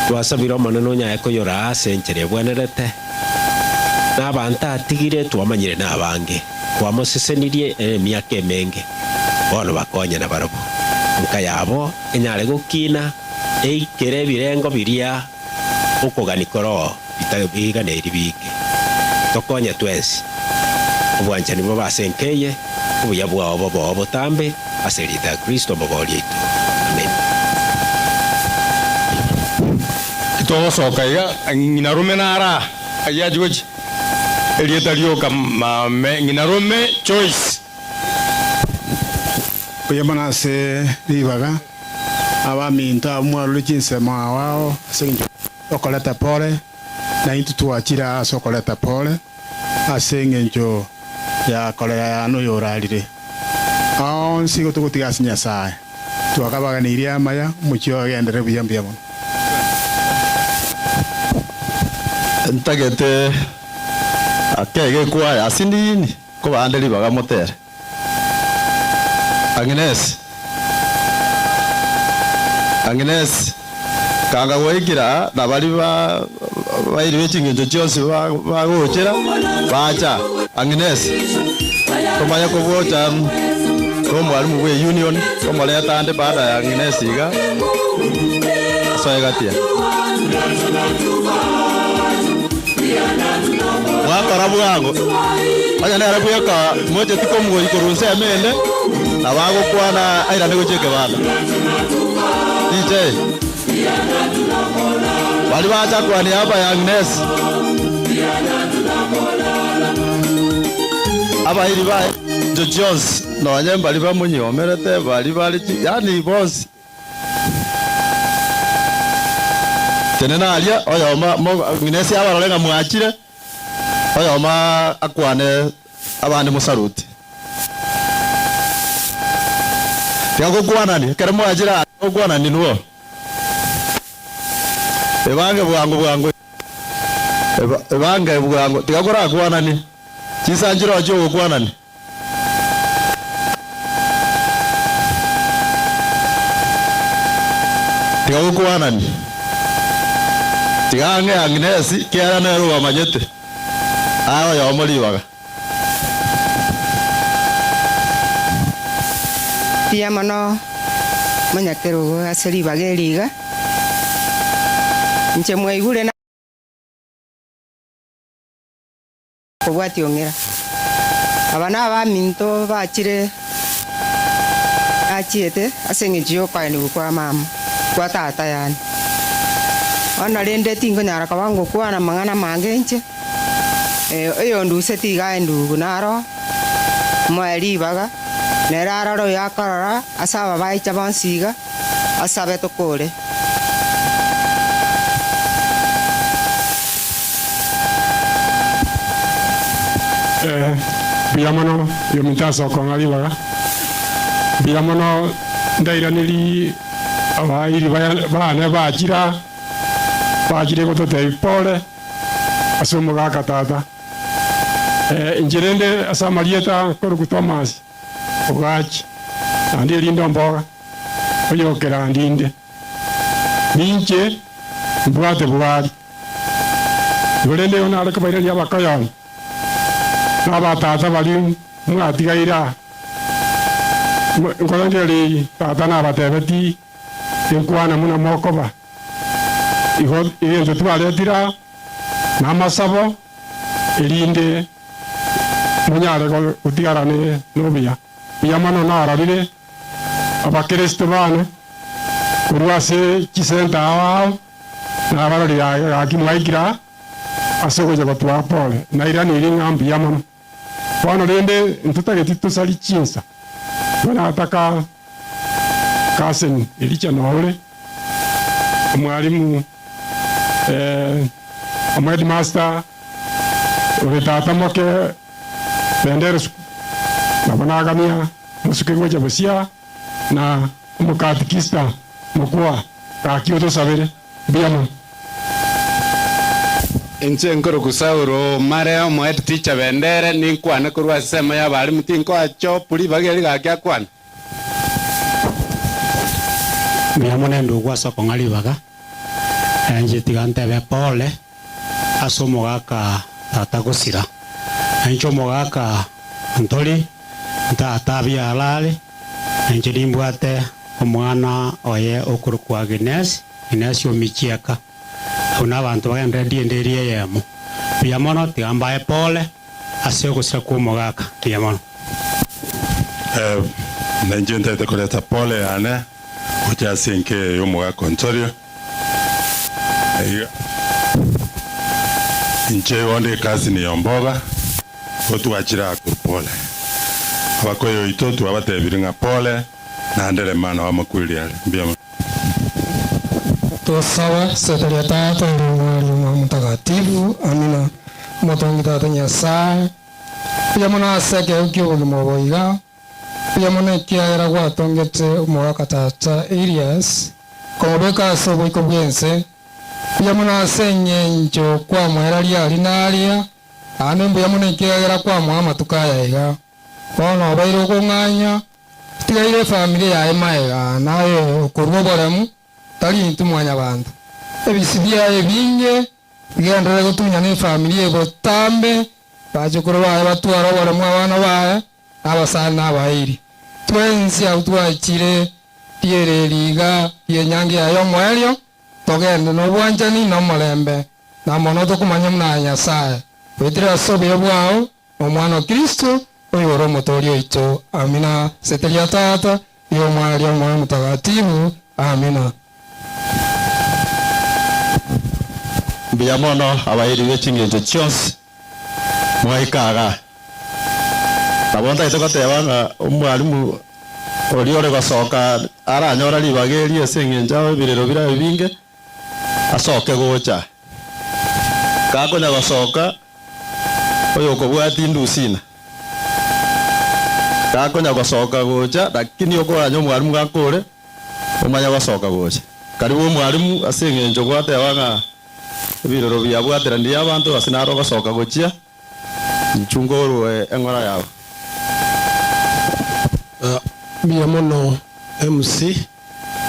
Twasabire Omonene onyaye koyoraa ase enchera ebwenerete, na abanto atigire twamanyire nabange, kwamosesenirie ere emiaka emenge, bono bakonye nabarabwo, nka yabo enyare gokina eikere ebirengo biria okogania koroo biganeiri biike. Tokonye twensi, obwanchani bobe ase enka eye, obuya bwao boboo botambe, ase erieta ya Kristo Omobooria oito. Amina. Titogosoka iga, ng'ina rome nare aa, ayio achia gochia erieta rioka mame, ng'ina rome Joyce. Mbuya mono ase ribaga, abaminto abwo mwarure chinsemo ao ao ase engencho okoreta pore, na intwe twachire aa ase okoreta pore ase engencho ya korera yane oyorarire. Aonsi igo togotiga ase Nyasae, twakabaganeirie amaya, omochie oye ogenderere buya mbuya mono. Ntagete ake egekwaya asinini kobande ribaga motere. Agnes, Agnes, kanga goikera aa na baria ba bairi be chingencho chionsi ba bagochera bacha. Agnes, tomanye kobocha na omwalimu bwe union tomoreta ande baada ya Agnes iga asoe gatia. Mwakora bwango, onye nere bweka mocheti komogoyia korwa ensemo ende, nabo agokwana airane gochia ekebanda. DJ, baria bacha kwania aba ya Agnes, abairi baye chincho chionsi, nonye mbaria bamonyomerete, baria bare chi, yaani bonsi. Tenena aria, oyomo mo- ng'ina ase abarore ng'a mwachire, oyomo akwane abande mosaruti. Tiga gokwanani, ekero mwachire aa gokwanani nwo. Ebange bwango bwango, eba ebange bwango, tiga korakwanani, chinsa nchire ochia ogokwanani. Tiga gokwanania, tiga ang'e Agnesi, ekiagera nere obamanyete. Aye oyomo ribaga. Mbuya mono monyakerogo ase ribaga eri iga, inche mwaigure na. Kobwatia ong'era. Aba nabaminto bachire nachiete ase engencho y'okoenigwa kwa mama, kwa tata yaani. Bono rende tinkonyara koba ngokwana amang'ana amange inche, oyonduseti iga endugu naro, moe ribaga, nere arore oyo akorora ase ababaicha bonsi iga, asabe tokore. Ee, mbuya mono oyominto ase okong'a ribaga. Mbuya mono ndairaneri abairi bane bachire aa, bachire gototebia pole ase omogaka tata. Inche rende ase amarieta nkorokwa Thomas Ogachi, naende erinde omboga oyokerandinde, ninche mbwate bwari. Igo rende igo nare kobairaria abakoyoni na abatata baria mwatigaire aa, nkorengereria tata nabatebetie enkwana buna mokoba. Igo egento twaretire aa namasabo, erinde monyare gotigara nobuya. Buya mono narorire Abakristo bane korwa ase chisenta ao ao, nabarorire gaki mwaikire aa ase ogocha gotwaa pole. Nairaneirie ng'a mbuya mono. Bono rende ntotageti tosarie chinsa, igo nataka cousin Elija nore omwalimu omoheadmaster ore tata moke Bendera esukuru, nabo nagamia mosuke gocha bosia na omokatikista mokwa gaki otosabere. Mbuya mono. Inche nkorokwa Saulo mare omohead teacher Bendere, ninkwane korwa ase ensemo y'abalimu tinkoa chop ribaga eri gaki akwane. Mbuya mono endugu ase okong'a ribaga, inche tiga ntebe pole ase omogaka tata gosira. Na inche omogaka ntori, tata abiara are, na inche nimbwate omwana oye okorokwa Aginesi, Aginesi omichieka. Abwo nabanto bagenderere diende eria eyemo. Mbuya mono, tiga mbae pole ase ogosira kw'omogaka. Mbuya mono. Na inche ntagete koreta pole yane gocha ase enka eye y'omogaka ontorio. Iga inche igo nde ekasini y'omboga, igo twachire aa korwa pole. Abakoyo oito twabatebirie ng'a pole, naende rema nabo amakweri are. Mbuya mono. Tosabe, Seteria Tata, erio Omwana, erio Omwana Omotakatifu. Amina. Omotongi Tata Nyasae, mbuya mono ase ekeegwa ki'obogima obo iga, mbuya mono ekiagera gwatongete omogaka Tata Elias, komobeka ase oboiko bw'ense, mbuya mono ase engencho kwamoera riaria na aria, naende mbuya mono ekiagera kwamoa amatuko aya iga. Bono obeire okong'anya, otigaire efamiri yaye magega, naye okorua oboremu, tari intwe mwanyabanto. Ebisi biaye ebinge bigenderere gotunyana efamiri eye botambe, bachukuru baye batware oboremu abana baye, na abasani na abairi. Twensi abwo twachire riere eri iga ri'enyangi yaye y'omoerio, togende nobwanchani na omorembe, na mono tokomanya buna aye Nyasae, goetera ase obuya bwao, Omwana o Kristo, oyore Omotooria oito. Amina. Ase ria Tata, ria Omwana, ria Omoyo Omotagatifu. Amina. Mbuya mono abairi be chingencho chionsi mwaika igaa. Nabo ntagete goteba ng'a omwalimu oria ore gosoka aranyora ribaga eri ase eng'encho ao ebirero birabe ebinge, asoke gocha. Gakonya gosoka, oyokobwatia indusina. Gakonya gosoka gocha, lakini okoranya omwalimu gakore, omanye gosoka gocha. Karibu omwalimu ase eng'encho gwateba ng'a ebirero biabwateranirie abanto ase naro ogosoka gochia, inchu nkorue eng'ora yabo. Mbuya mono MC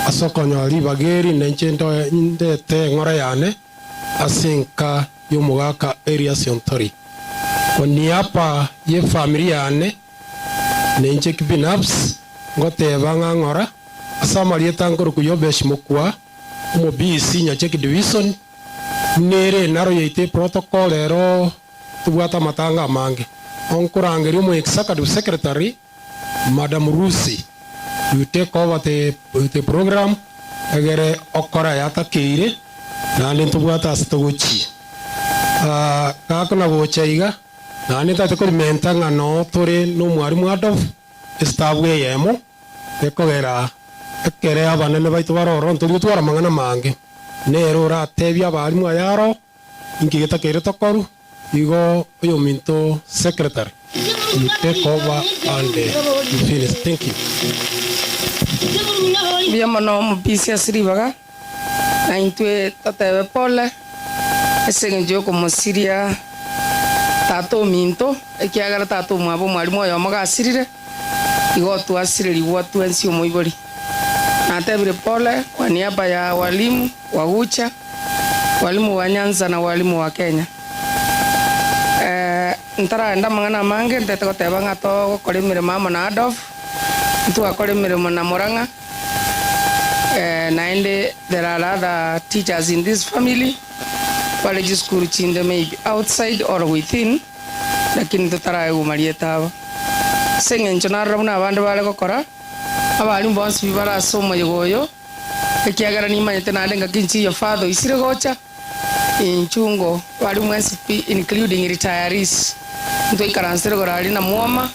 Ase okonyora ribaga eri nainche ndete eng'ora yane ase enka y'omogaka Elias Ontori. Kwa niaba y'efamiri yane nainche kibinafsi ngoteba ng'a ng'ora ase amarieta nkorokwa Yobesh Mokua, omo BC Nyacheki Division, nere enaro yaito eprotocol ero tobwate amatanga amange. Onkorangeria omo Executive Secretary Madam Lucy, you take over the the program egere okore ayatakeire naende ntobwate ase togochia. Gakona gocha iga naende ntagete korimenta ng'a noo tore na omwarimu Adolf esitabu eyemo ekogera ekere abanene baito bare ororo ntori gotwara amang'ana mange. Nere oratebie abarimu aya aro inki getakeire tokoru. Igo oyominto secretary you take over and you finish thank you. Mbuya mono omobisi ase ribaga, na intwe totebe pole ase engencho yokomosiria tata ominto, ekiagera tata omwabo omwalimu oyomo gasirire, igo twasirerigwa twensi omoibori. Natebire pole kwa niaba ya walimu wa Gucha, Walimu wa Nyanza na walimu wa Kenya. Ntaragenda amang'ana amange ntete goteba ng'a togokora emeremo amo na Adolf, ntwakora emeremo na Murang'a. Naende there are other teachers in this family bare chisukuru chinde maybe outside or within lakini totaraegwa marieta abo. Ase eng'encho narora buna abande bare gokora, abalimu bonsi pi bare ase omoyega oyo, ekiagera nimanyete naende ngaki nchiyo father oisire gocha, inchungo abalimu mwensi pi including retirees, ntwaikaransire igoro aria na mwoma,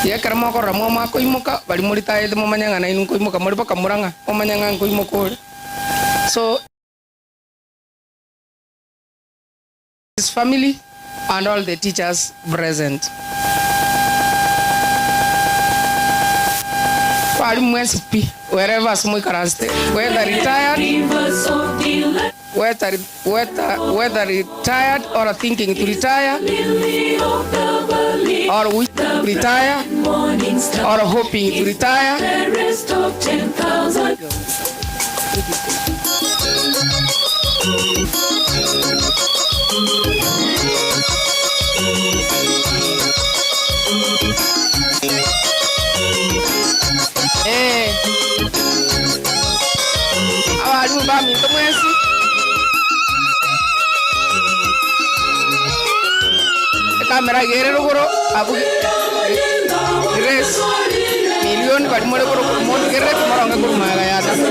iga ekero mokorora mwoma akoimoka, baria moritayete momanye ng'a nainwe nkoimoka more mpaka murang'a, momanye ng'a nkoimoka ore. So. His family and all the teachers present. Abarimu mwensi pi wherever ase moikaransete whether retired whether, whether, whether retired or thinking to retire or wish to retire or hoping to retire. Eh. Abarimu baminto mwensi. Ekamera iga ere rogoro abwo Grace Milioni baria more korokwa mondigerere timoronge korwa magega ya tata.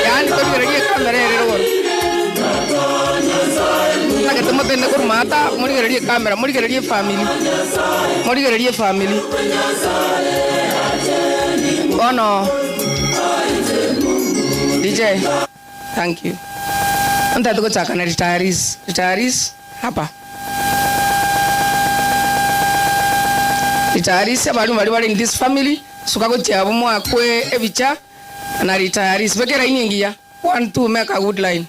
Yaani torigererie ekamera ere rogoro. Ntagete motende korwa maata morigererie ekamera morigererie efamiri morigererie efamiri. Bono DJ thank you. Ntagete gochaka na retirees retirees hapa. Retirees abalimu baria bare in this family suka gochia abwo moakwe ebicha na retirees. Beka eraini engiya one two make a good line.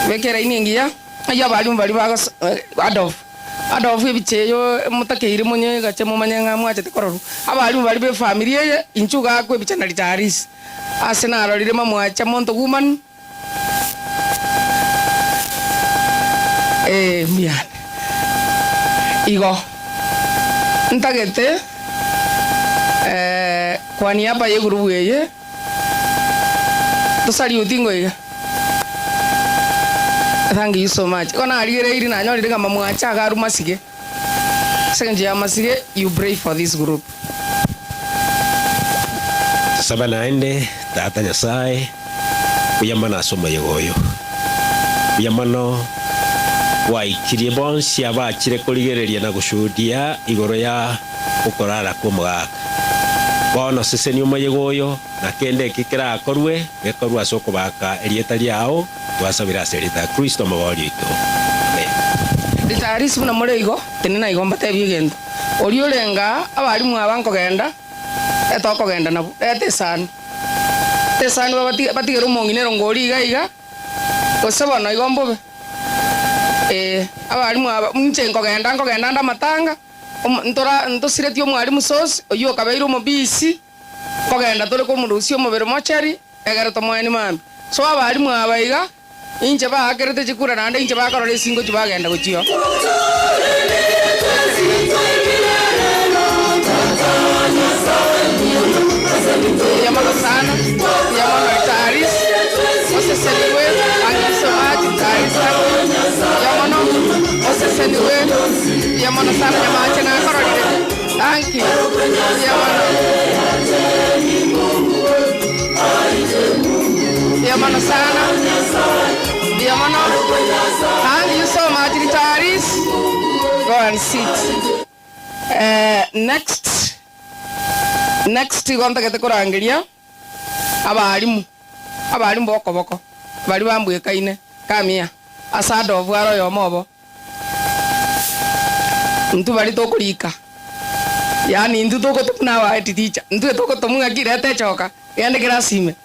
Beka eraini engiya eywo abalimu baria bagos Adolf Adolf ebicha eyo motakeire monyegache momanye ng'a mwachete kororwa. Abalimu baria ba efamiri eye inchuo gakwa ebicha na retirees. Ase narorire mamwacha monto woman. Ee, mbuya ande. Igo ntagete kwa niaba y'egurubu eye tosariuti ingo iga. Thank you so much. Igo narigereirie nanyorire ng'a mamwacha iga arwe masige. Ase eng'encho ya masige you pray for this group. Tosabe naende, Tata Nyasae, mbuya mono ase omoyega oyo. Mbuya mono gwaikirie bonsi abachire korigereria na goshuhudia igoro ya okorara kw'omogaka. Bono sesenia omoyega oyo, na kende eke kerakorwe, gekorwe ase okobaka erieta riao, Twasabire ase erieta ria Kristo Omobori oito. Amen. Ritaarisi buna more igo, tenena igo mbatebie egento. Oria orenge aa, abalimu aba nkogenda, etokogenda nabwo, reta esani. Reta esani babatige batigere omong'ina erongo oria iga iga, gose bono igo mbobe. Ee, abalimu aba, inche nkogenda nkogenda ande amatanga, omo ntora ntosiretie omwalimu sosi, oyio okabeire omobisi, Nkogenda tore komorusia omobere mochari, egere tomoeni mambia. So abalimu aba iga, inche baakerete chikura naende inche bakorora esingo chibagenda gochia. Mbuya mono sana, mbuya mono retirees, mosesenigwe, thank you so much retirees, thank you, mbuya mono, mosesenigwe, mbuya mono sana Nyamache nakororire. Thank you. Mbuya mono. Mbuya mono sana. Mbuya mono. Thank you so much, retirees. Go and sit. Eh, next next igo ntagete korangeria abalimu abalimu bokoboko baria bambwekaine come here ase Adolf are oyomo obo. Intwe baria tokorika, yaani intwe togotomwa na aba head teacher, intwe togotomwa ng'aki reta echoka, genda ekerasi ime,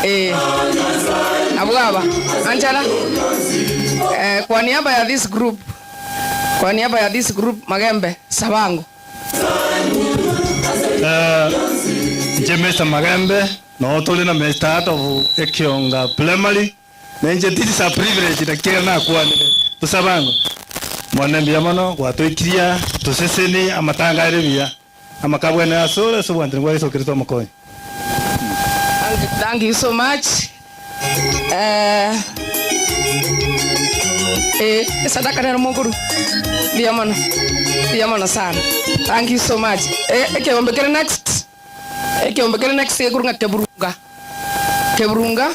eh, abwo aba, Angela, eh, kwa niaba ya this group, kwa niaba ya this group Magembe, Sabango. Eh, inche Mr. Magembe, noo tore na Mr. Adolf Ekionga Primary, Na inche this is a privilege naki ekero nakwanire tosabe ang'o? Mwane mbuya mono gwatoikiria toseseni amatanga are buya. Amakabwene asore ase obwanchani bwa Yeso Kristo Omokonyi. Thank you so much. Eh, eh, esadaka nero mokoru. Mbuya mono. Mbuya mono sana. Thank you so much. Eh, ekeombe kere next. Ekeombe kere next gekorwa ng'a keburunga. Keburunga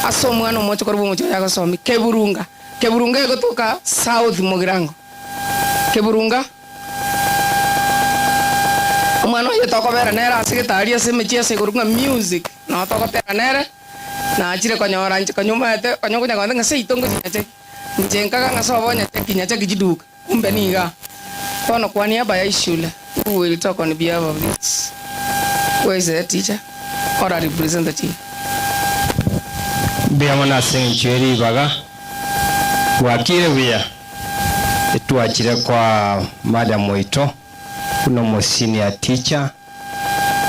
ase omwana omoche korwa omochie oye agosomia. Keburunga. Keburunga egotoka South Mugirango. Keburunga. Omwana oye tokobera nere ase getari ase emechie ase igoro ng'a music, nabo togotera nere, nachire konyora inche konya omanyete konya okonya konte ng'a seito ngochia Nyacheki. Inche nkaga ng'a sobo Nyacheki, Nyacheki chiduka, kumbe niga. Bono kwa niaba ya eshule, who will talk on behalf of this, where is the teacher or a representative? Mbuya mono ase eng'encho ye ribaga, bwakire buya. Etwachire koa madam oito buna omo senior teacher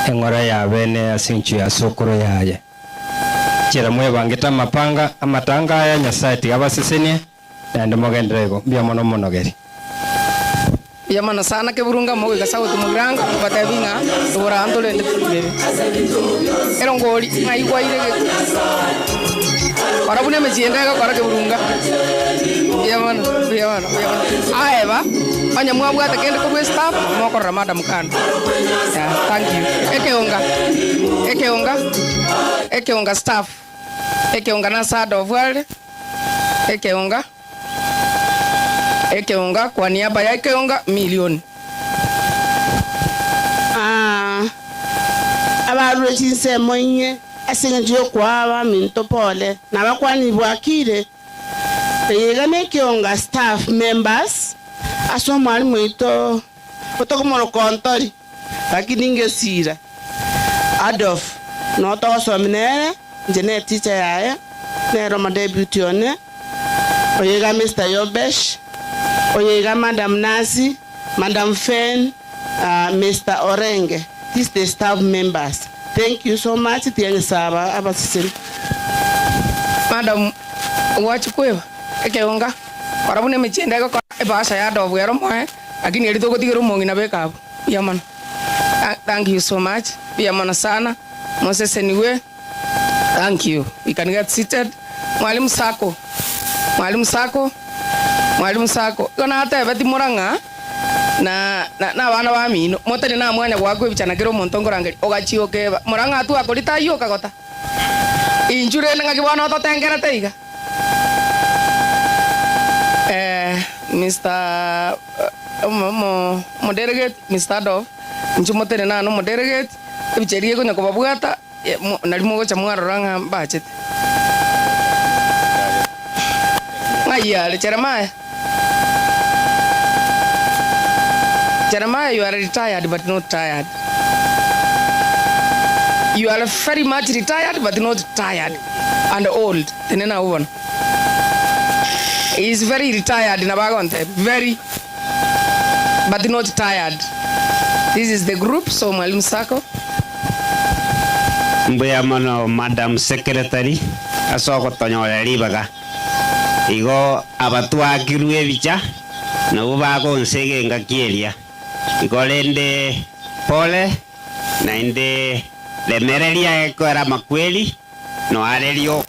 eng'ora ya bene ase engencho ya sokoro yaye. Inchera mwebangete amapanga amatanga aya Nyasaye tiga abasesenie naende mogenderere igo. Mbuya mono omonogeri. Mbuya mono sana keburunga mogoika sauti mogirango batebi ng'a igoro ntorende bebe. Ero ngori ng'ai gwaire Kora buna emechie ende egokora keburunga. Mbuya mono, mbuya mono, mbuya mono. Aye ba, onye mwabwate kende korwa estaff, mokorora madam kando. Yeah, thank you. Ekeonga, ekeonga, ekeonga staff, ekeonga nase Adolf are, ekeonga, ekeonga kwa niaba ya ekeonga milioni. Aa, abarure chinsemo inye Ase engencho y'okoa abaminto pole na abakwani bwakire, eye iga nekeonga staff members ase omwalimu oito otokomoroka Ontori lakini ngesira Adolf noo togosomi nere inche ne teacher yaye nere omodeputy one oyo iga Mister Yobesh oyo iga Madam Nancy Madam Fen Mister Orenge these the staff members thank you so much tiga Nyasaye abasesenie. Madam gwachi kweba ekeonga kora buna emechie ende egokora ebahasha ya Adobu ere omoe lakini eri togotigera omong'ina beka abwo mbuya mono thank you so much mbuya mono sana moseseniwe thank you we can get seated mwalimu sacco mwalimu sacco mwalimu sacco igo natebeti mora ng'a na na abana bamino, motari namwanya goakwa ebicha na kera omonto nkorangeria, ogachia okeba, Morang'atwe akorita ayio okagota. Inchuo rende ng'aki bono ototengerete iga? Eh, Mister omo omo omodelegate, Mister Adolf, inchuo motari nane omodelegate, ebicha eria ekonya kobabwata, nario mogocha mwarora ng'a mbachete. Ng'ai are Jeremiah? Jeremiah you are retired but not tired. You are very much retired but not tired and old. Tenena abwo bono. He is very retired nabo agontebia very but not tired. This is the group so Mwalimu Sacco. Mbuya mono Madam Secretary ase ogotonyorera ribaga. Igo abatwakirwe ebicha nabwo bagonsega engaki eria. Igo rende pole, naende remereria ekwera amakweri, noare rioka.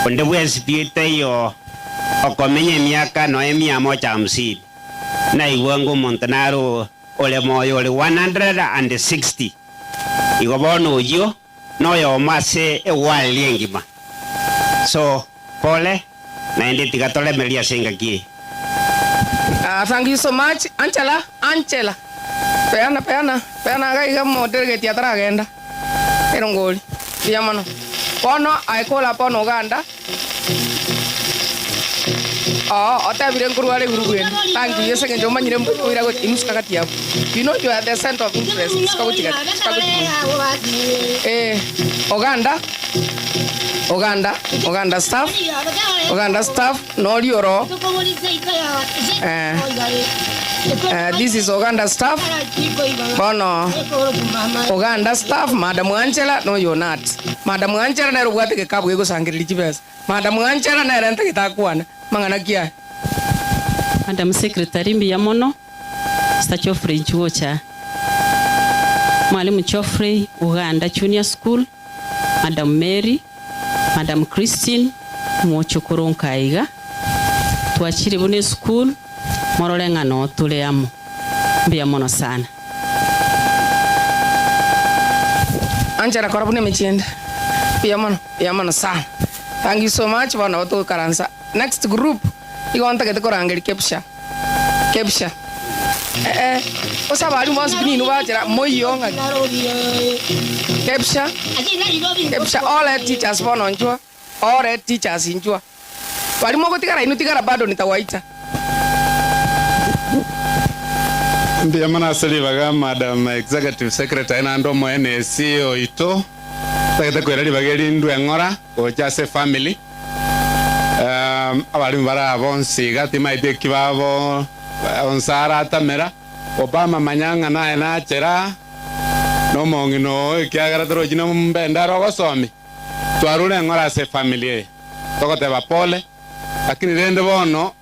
Onde bwensi pi taiyo okomenya emiaka nonya emia moja hamsini. Naigwa ng'a omonto nare ore moyo ore 160. Igo bono oyio noyomo ase egwari engima. So, pole, naende tiga toremererie ase engaki eye. Ah, thank you so much Angela, Angela. Peana, peana, peana iga iga modelegate ataragenda. Erongori. Mbuya mono. Bono I call upon Uganda. Oo, otebire nkorware egurubu ende. Thank you ase eng'encho omanyire mbuya oira gochia inwe suka gati abwo. You know you are the center of interest. Suka gochia gati, suka gochia moino. Eh, Oganda, Oganda, Oganda staff, Oganda staff, noria oro. Eh, eh, this is Oganda staff. Bono, Oganda staff, Madam Angela, no you're not. Madam Angela nere obwate egekabu gegosangereria chibesa. Madam Angela nere ntagete akwane mang'ana ki aya. Madam Secretary mbuya mono Mister Geoffrey Nchuocha. Mwalimu Geoffrey, Uganda Junior School, Madam Mary, Madam Christine, omochokoro nkaiga, twachire buna esukuru, morore ng'a noo tore amo. Mbuya mono sana. Anchera kora buna emechie ende. Mbuya mono, mbuya mono sana. Thank you so much, bono nabo togoikaransa. Next group, igo ntagete korangeria Kepsha. Kepsha. Eh, eh, gose abarimu bonsi pi ninwe bachera moiyo ng'aki. Kepsha, Kepsha, all head teachers bono nchwa, all head teachers inchwa. Baria mogotigara inwe tigara bado nitawaita. Mbuya mono ase ribaga Madam Executive Secretary naende omo NAC oito, ntagete koira ribaga eri ndwe eng'ora gocha ase efamily. Abalimu bare aa bonsi iga timaeti eki babo onsi aratamera. Obama manya ng'a naye nachera aa nomong'ina oo ekiagera torochi nombendera ogosomi. Twarure eng'ora ase efamily eye togoteba pole lakini rende bono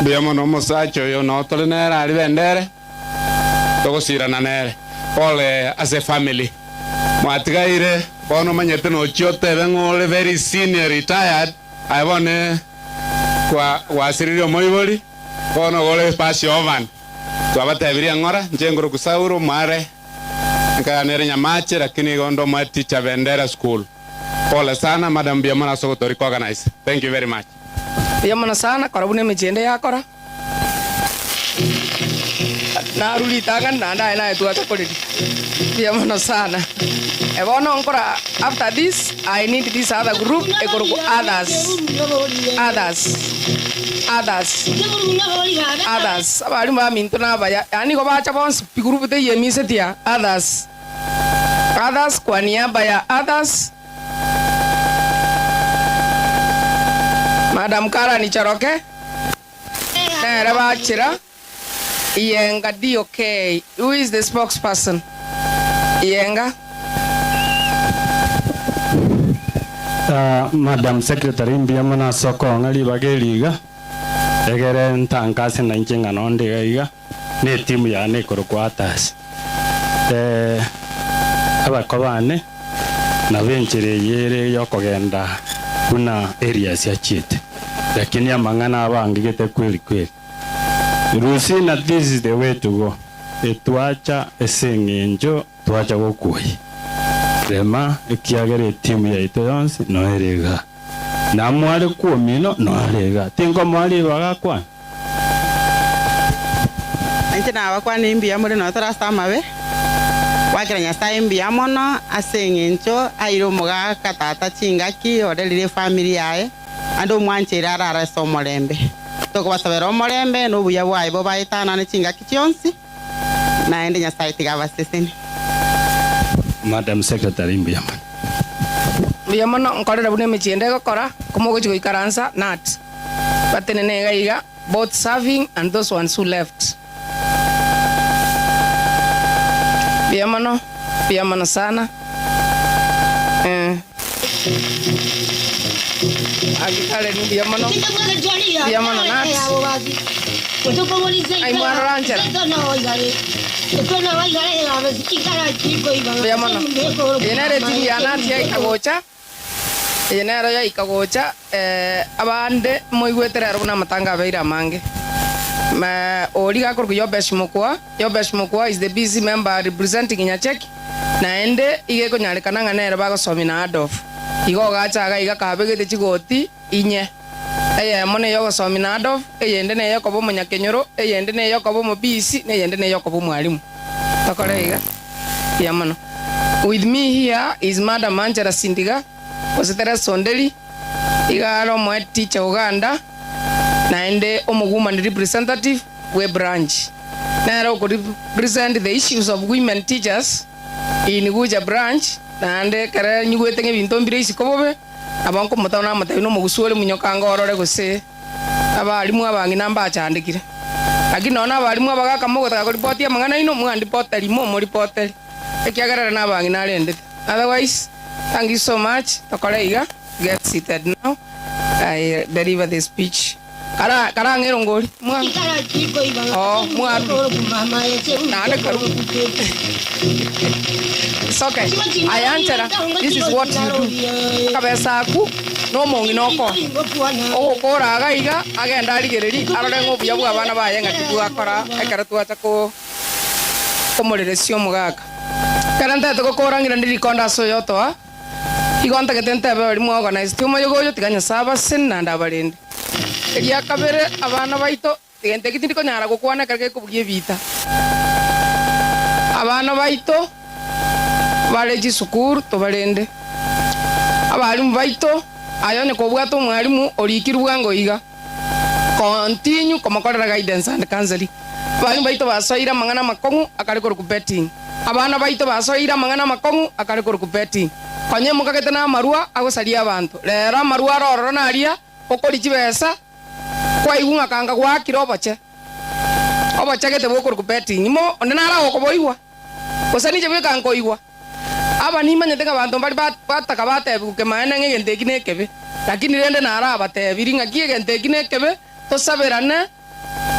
mbuya mono omosacha oyo noo tore nere aria bendere togosirana nere pole ase efamily mwatigaire bono omanyete nochia otebe ng'a ore very senior retired aye bono kwa gwasiririe omoibori bono igo ore pass orphan twabatebirie eng'ora inche nkoroku Sauro mware Nkaya nere Nyamache lakini igo ndo my teacher Bendera school. Pole sana madam mbuya mono ase ogoto recognize. Thank you very much. Mbuya mono sana kora buna emechie ende yakora. Narure ritang'ani naende aye naye twacha koreria. Mbuya mono sana. Eh bono nkora after this I need this other group ekorokwa others. Others. Others. Others. Abalimu baminto nabaya yaani igo bacha bonsi pi group teiyo emiseti ya others. Others kwa niaba ya others. Madam Karen Choroke nere bachera Iyenga DOK. Who is the spokesperson? Iyenga. Madam Secretary mbuya mono ase okong'a ribaga eri iga, egere ntankase nainche ng'a nonde iga iga, na etimu yane ekorokwa Atasi. Abakwa bane nabo enchera eye ere yokogenda buna Elias achiete, lakini amang'ana abangegete kweli kweli. Rusina this is the way to go, etwacha ase eng'encho Twacha gokuoyia rema, ekiagera etimu yaito yonsi noyo ere igaa, na mware kwomino noyo are igaa. Tinkomoa ribaga akwane. Inche nabakwanire mbuya more nonya tore ase amabe, gwakera Nyasae mbuya mono ase eng'encho aire omogaka tata chingaki orerire efamiri yaye, naende omwancheire arare ase omorembe. Tokobasabera omorembe na obuya bwaye bobaetanane chingaki chionsi. Naende Nyasae tiga abasesenie. Madam Secretary, mbuya mono. Mbuya mono nkorere buna emechie ende egokora, komogochia goikaransa nat batenene iga iga, both serving and those ones who left. Mbuya mono, mbuya mono sana. Eh. Agikare mbuya mono, mbuya mono nat. Ai mwarora nchera. Mbuya mono. Eye nere etimu ya nat yaika gocha, eye nero yaika gocha eh, abande moigwete rero buna amatanga abeire amange. Ma oria gakorokwa Yobesh Mokua, Yobesh Mokua is the BC member representing Nyacheki. Naende iga ekonyarekana ng'a nere bagosomia na Adolf. Igo ogacha iga iga kabegete chigoti inye, eyemo ney'ogosomia na Adolf, eyende neyokoba omonyakenyoro, eyende neyokoba omobisi, na eyende neyokoba omwalimu. Tokore iga. Mbuya mono. With me here is Madam Angela Sindiga, gose Teresa Onderi, iga are omohead teacher Uganda, naende omowoman representative bwe branch. Nere oko represent the issues of women teachers in Gucha branch, naende ekero nyigwete ng'a ebinto mbire isiko bobe, nabo nkomotaba namotebia nomogusu ore monyoka ange orore gose abalimu abang'ina mbachandekire. Lakini nonya nabalimu abagaka mogotaka koripoti amang'ana aino, mwandipoteri momoripoteri, ekiagera ere nabang'ina arendete. Otherwise, thank you so much, tokore iga, get seated now, I deliver the speech. Kara karang'e erongori mwa Oh, mwarure naende karu It's okay. Aya nchera this is what you do. Akabesa aku na omong'ina okoa ogokora iga iga agende arigereri arore ng'a obuya bwa abana baye ng'aki bwakora ekero twacha ko komoreresia omogaka. Ekero ntagete gokora ng'ira ndiri rikondo ase oyotoa. Igo ntagete ntebe baria mwaorganiseti omoyega oyo, tiga Nyasae abasesenie naende abarende. Eria kabere, abana baito, egento eki tindi konyara gokwana ekero gekobugia ebiita. Abana baito bare chisukuru tobarende. Abalimu baito, aye onye kobwate omwalimu orikirwe bwango iga, continue komokorera guidance and counseling. Abalimu baito basoeire amang'ana amakong'u akare korokwa betting. Abana baito basoeire amang'ana amakong'u akare korokwa betting. Konya emokagete namarwa agosaria abanto. Rero amarwa are ororo naria okoria chibesa kwaigwa ng'a kanga gwaakire oboche. Oboche gete bokorokwa betting. Imo onde nare agokoboigwa? Gose ninche bweka nkoigwa? Aba nimanyete ng'a abanto mbare bataka batebigwe kemaene ng'a egento eki nekebe, lakini rende narabatebirie ng'aki egento eki nekebe, tosaberane,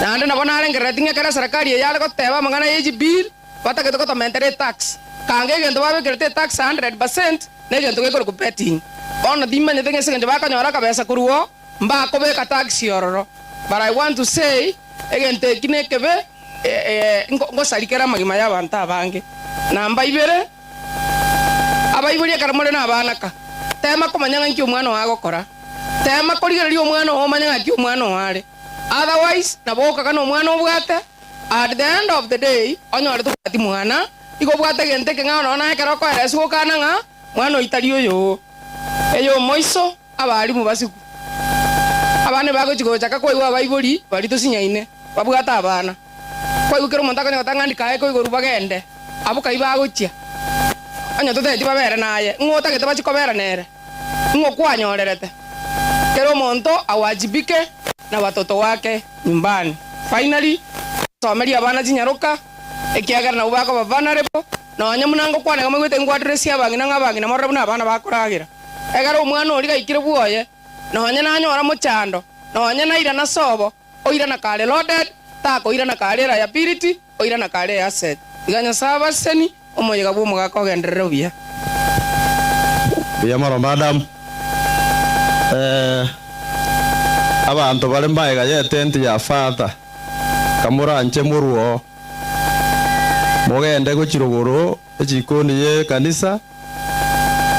naende nabo narengereretie ng'a ekero eserekari eye yare goteba amang'ana ye chibill, batagete gotomentera etax, kanga egento babekerete etax 100% negento gekorokwa betting. Bono timanyete ng'a ase engencho bakonyora akabesa korwa oo, mbakobeka tax ororo. But I want to say, egento eki nekebe, ngosaria kere amagima y'abanto abange. Namba ibere, abaibori ekero more nabana ka, tema komanya ng'a inki omwana oo agokora. Tema korigereria omwana oo omanye ng'aki omwana oo are. Otherwise, nabo ogokagana omwana obwate, at the end of the day, onyore tobwati mwana, igo obwate egento ekeng'ao nonya naye ekero okoereswa gokana ng'a mwana oyio tari oyoo. Eyomoiso. Abalimu basikwe. Abana ebagochia gochaka koigwa abaibori baria tosinyaine, babwate abana. Kwaigwa kera omonto akonya goteba ng'a ndikae koigorwa bagende, abwo kai bagochia? Onye totebeti babere naye, ng'o otagete bachie kobera nere? Ng'o kwanyorerete? Kera omonto awajibike na watoto wake nyumbani. Finally, someria abana chinyaroka, ekiagera nabwo bakoba vulnerable, nonya buna ngokwana iga moigwete ngwateresi abang'ina ng'a abang'ina morore buna abana bakoragera. Ekero omwana oria gaikire bwoye, nonya nanyora mochando, nonya nairana sobo, oirana kare loaded, takoirana kare liability, oirana kare asset. Tiga Nyasae abasesenie, omoyega bw'omogaka ogenderere buya. Mbuya mono madam. Eh, abanto bare magega y'etenti ya father, kamoranche morwoo, mogende gochia rogoro echikoni y'ekanisa,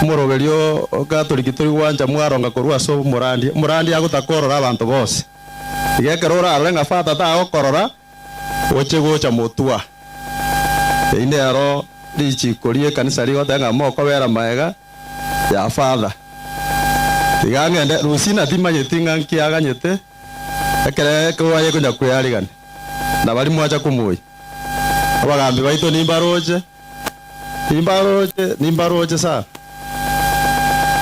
Omoroberio o Katoliki tori gwancha mwaronga korwa ase omorandia. Omorandia agotaka korora abanto bonsi. Iga ekero orarore ng'a Father tagokorora, oche gocha motwa. Eri nero richiko ri'ekanisa rigoteba ng'a mokobera magega ya Father. Iga ng'ende Lucina timanyeti ng'a nki aganyete ekero ekero aye konya kwearigania. Na baria mwacha komoyia. Abagambi baito nimbaroche. Nimbaroche, nimbaroche sana.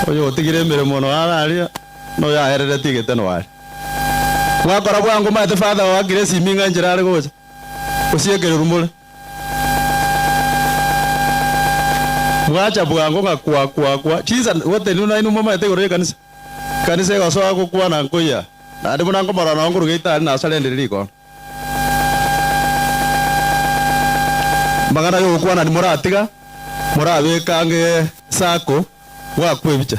Oyo otigire emeremo noyo are aria, na oyo aereretie egeteno aria. Mwakora bwango omanyete father oakire esimi ng'a enchera are gocha, osiekererwe more. Mwacha bwango ng'a kwa kwa kwa, chinsa goteni nainwe momanyete igoro y'ekanisa. Ekanisa egosoa gokwana nkoiya, naende buna nkomorora nonye nkoruga etari nasarendire rikondo. Amang'ana ay'ogokwana nimoratiga, morabeke ang'e sako bwakwa ebicha.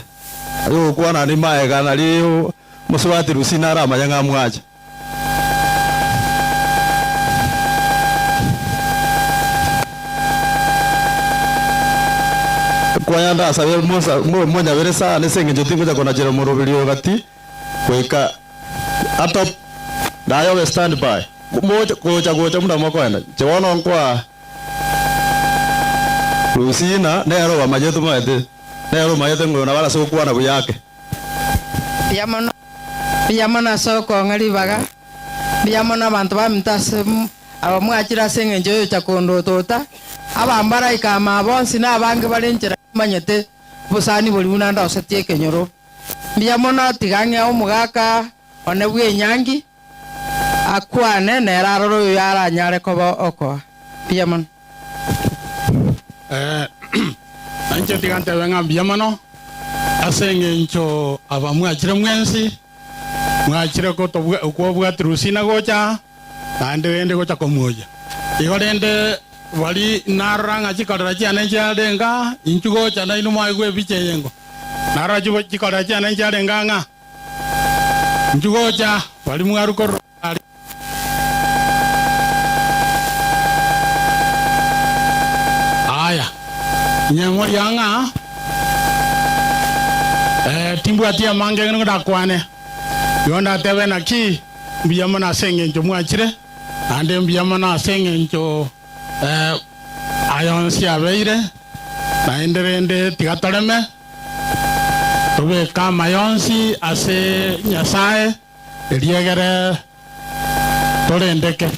Ay'ogokwana nimaega nario mosubati Rusina aramanye ng'a mwacha. Kwaya ndasabe mosa monyabere sana ase engencho tingocha konachera omoroberi oyo gati goika atop naye obe stand by moche gocha gocha buna mokoenda inche bono nkoa Lucina nere obamanyete omanyete nere omanyete ng'a oyo nabo arase gokwana buya ake. Mbuya mono, mbuya mono ase okong'a ribaga, mbuya mono abanto baminto ase aba mwachire ase eng'encho yocha kondotota, abambaraika ama bonsi na abange bare nchera manyete obosani boria buna ndosetie ekenyoro. Mbuya mono, tiga ng'ee omogaka one bw'enyangi akwane, nere arore oyo aranyare koba okoa. Mbuya mono. Eh, nainche tiga ntebe ng'a mbuya mono ase eng'encho aba mwachire mwensi. Mwachire kobwati Rusina gocha aa, naende rende gocha komwoyia. Igo rende bari narora ng'a chikorera chiane nchiarenge aa, inchuo gocha nainwe mwaigwa ebicha eye ngo. Narora chikorera chiane nchiarenge ang'a, inchuo gocha bari mwarwa korwa aria. Aya, inye moria ng'a eh, timbwati amange ng'ina ndakwane. Igo ndatebe naki, mbuya mono ase engencho mwachire, naende mbuya mono ase engencho eh, aya onsi abeire, naende rende tiga toreme, tobeke amaya onsi ase Nyasae, Eriegere torendeke.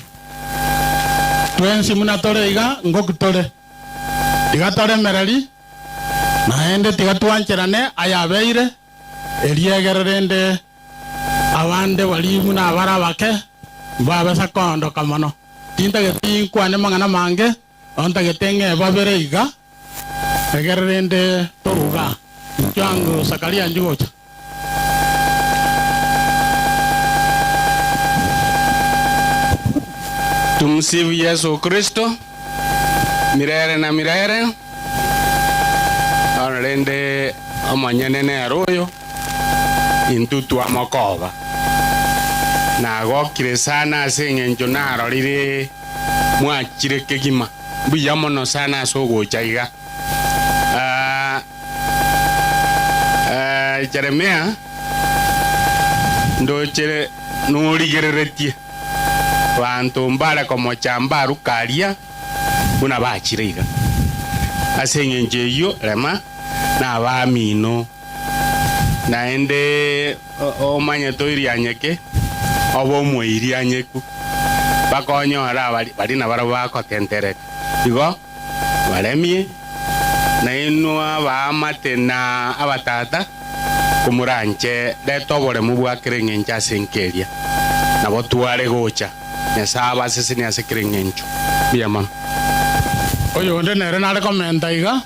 Twensi buna tore iga, ngoku tore. Tiga toremereri, naende tiga twancherane ayabeire, eriegere rende abande baria buna abare abake mbabesa koondoka mono. Tintageti nkwane mang'ana mange, ontagete ng'e babere iga, egere rende toruga. Inchuo ango Zakaria inchuo gocha. Tumsifu Yesu Kristo mirere na mirere. Bono rende omonyene nere oyo, intwe twamokoba. Nagokire sana ase eng'encho narorire mwachire kegima. Mbuya mono sana ase ogocha iga. Ah, Eh, Jeremia, ndochere norigereretie banto mbare komocha mbaruka aria buna bachire iga. Ase engencho eyio rema nabamino, naende omanyete oirianyeke, obe omoirianyeku, bakonyora abari baria nabarabwo bagotentereka. Igo Baremie, nainwe abaamate na abatata, komoranche reta oboremu bwa kera engencho ase enka eria, nabo tware gocha. Nyasae abasesenie ase kera engencho. Mbuya mono. Oyonde nere nare komenta iga,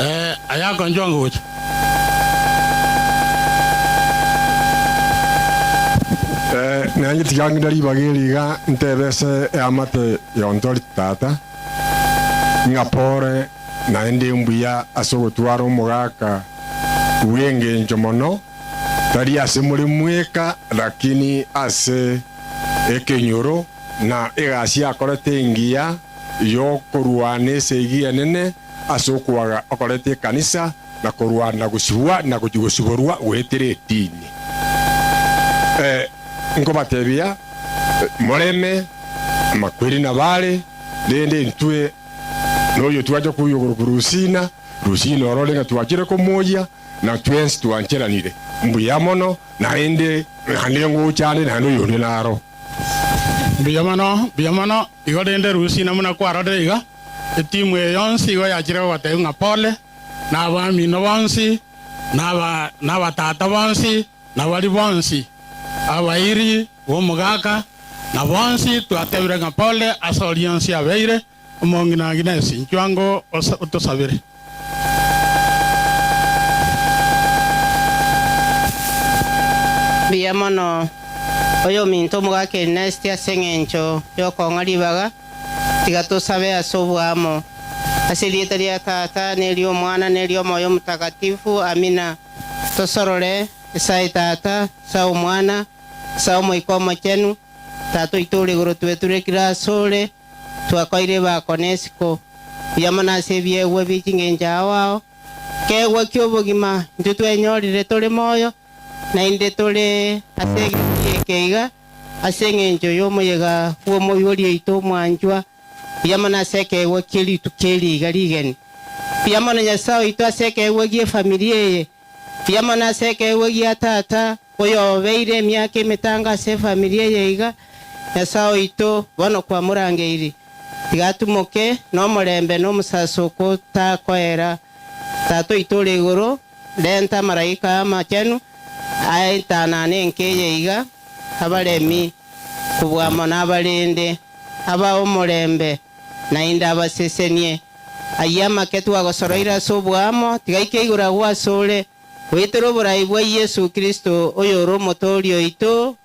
Ee, aye akonchwa ngocha. Ee, nainche tiga ng'ina ribaga eri iga ntebe ase eamate yontori tata. Ng'a pore naende mbuya ase ogotwara omogaka bw'engencho mono, tari ase more mweka, lakini ase ekenyoro, na egasi akorete engiya y'okorwana esegi enene ase okwaga okoreta ekanisa na korwana gosibwa na gochia gosiborwa goetera edini. Eh, nkobatebia, moreme amakweri nabare, rende intwe noyo twacha koyia okorokwa Rusina, Rusina orore ng'a twachire komoyia, na twensi twancheranire. Mbuya mono, naende naende ngocha ande naende oyonde naro. Mbuya mono, mbuya mono. Igo rende Rusina buna kwarorire iga, etimu eye yonsi igo yachire gogotebia ng'a pole, na abamino bonsi, na aba na abatata bonsi, na baria bonsi abairi b'omogaka, na bonsi twatebire ng'a pole ase oria onsi abeire omong'ina Aginesi, inchuo ango otosabere. Mbuya mono oyominto omogaka Ernest ase eng'encho y'okong'a ribaga. Tiga tosabe ase oboamo. Ase erieta ria Tata, na eri'Omwana, na eri'Omoyo Omotakatifu. Amina. Tosorore, Nyasae Tata, Nyasae Omwana, Nyasae Omoika Omochenu, Tata oito ore igoro tweturekire asore, twakoire ebako na esiko, buya mono ase ebiegwa bie chingencho ao ao, keegwa ki'obogima, intwe twenyorire tore moyo, Naende tore ase egati eke iga, ase engencho y'omoyega bw'omoibori oito omwanchwa, mbuya mono ase ekeegwa kie rituko eri iga rigeni. Mbuya mono Nyasae oito ase ekeegwa gi'efamilia eye. Mbuya mono ase ekeegwa gia tata, oyobeire emiaka emetango ase efamilia eye iga. Nyasae oito, bono kwamorangeiri, tiga atumoke nomorembe na omosasoko otakoera. Tata oito ore igoro, Renta amaraika amachenu aetanane enka eye iga, abaremi kobua amo nabarende, abae omorembe, naende abasesenie. Ayio amake twagosoroire ase oboamo, tigaike igoro agwo asore. Goetera oborai bwa Yesu Kristo, oyore Omotoori oito,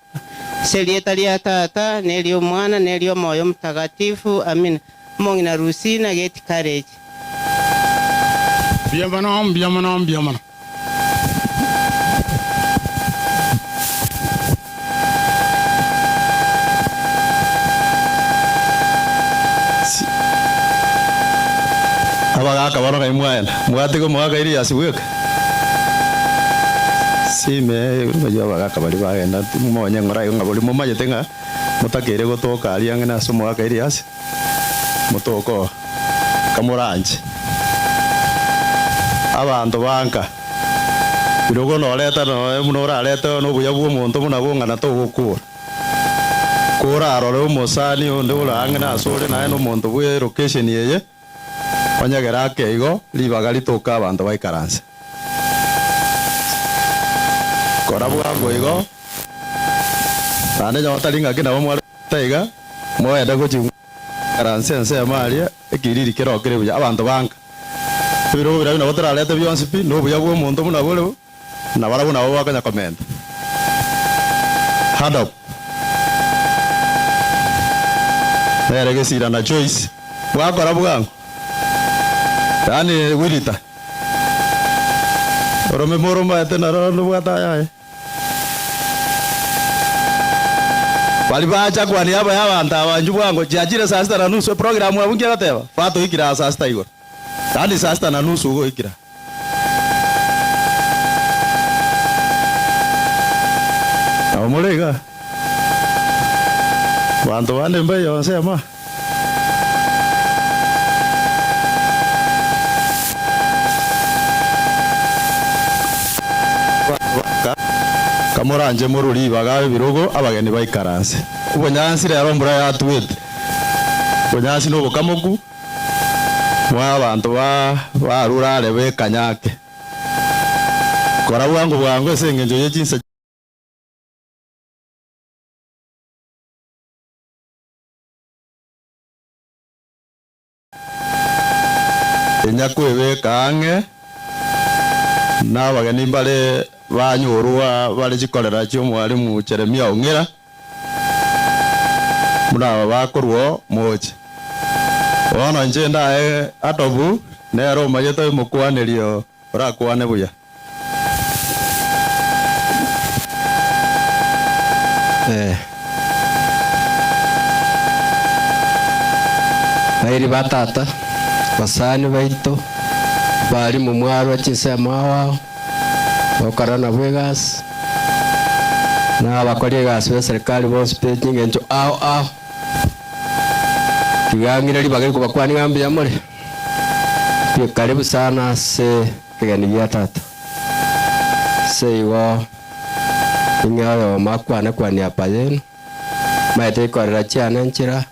ase erieta ria Tata, na eri'Omwana, na eri'Omoyo Omotagatifu. Amina. Omong'ina Rusina, Gate Courage. Mbuya mono, mbuya mono, mbuya mono. Abagaaka bono ngai mwaenda, mwatiga omogaka Elias bweka? Sime ng'ai abagaaka baria bagenda timonye ng'ora igo ng'a boria momanyete ng'a motakeire gotoka aria ang'e nase omogaka Elias, motoke oo, kamoranche. Abanto ba nka, rirogo noreta noe buna orarete na obuya bw'omonto buna bong'ana togokora. Korarore omosani onde ore ang'e nasore naye nomonto bw'elocation eye, Onyegere ake igo ribaga ritoke abanto baikaranse. Kora bwango igo, naende onye tari ng'aki nabo mware goeta iga, moende gochia goikaransa ensemo aria, ekiriri keroo kere buya, abanto banka. Ebirogo biria nabo torarete bionsi pi, na obuya bw'omonto buna bore bo, na barabwo nabo bakonya komenta. Hadop. Nere Gesira na Joyce bwakora bwango, yaani Wilita. Orome moromaete naro nobwate ayaye. Baria bacha kwania abaya abanto aba inchuo bwango, chiachire saa sita na nusu, eprogram abwo nki egoteba? Batoikire aa saa sita igoro. Yaani saa sita na nusu ogoikira. Nabo more iga, abanto bande mbaiyo ensemo. Kamoranche morwe ribaga ebirogo abageni baikaranse. Obonyansi rero mbura yatwete, obonyansi nobokamoku. Mwa abanto ba barure are b'ekanyake. Kora bwango bwango ase engencho ye chinsa. Inya kwebeka ang'e nabageni mbare banyorwa bare chikorera chi'omwalimu Jeremia Ong'era. Buna aba bakorwa moocha. Bono inche ndae Adobu, nere omanyete omokwanerio orakwane buya. Eh. Bairi ba tata, basani baito, barimu mwarwa chinsemo ao ao. Gokora nabwo egasi, na abakori egasi b'eserikari bonsi be chingencho ao ao. Tiga ng'ire ribaga rikobakwania ng'a mbuya more. Mbuya karibu sana ase ekegeni gia tata. Ase igo ning'e oyomo akwane kwania apa yenu, maete ikorera chiane nchera,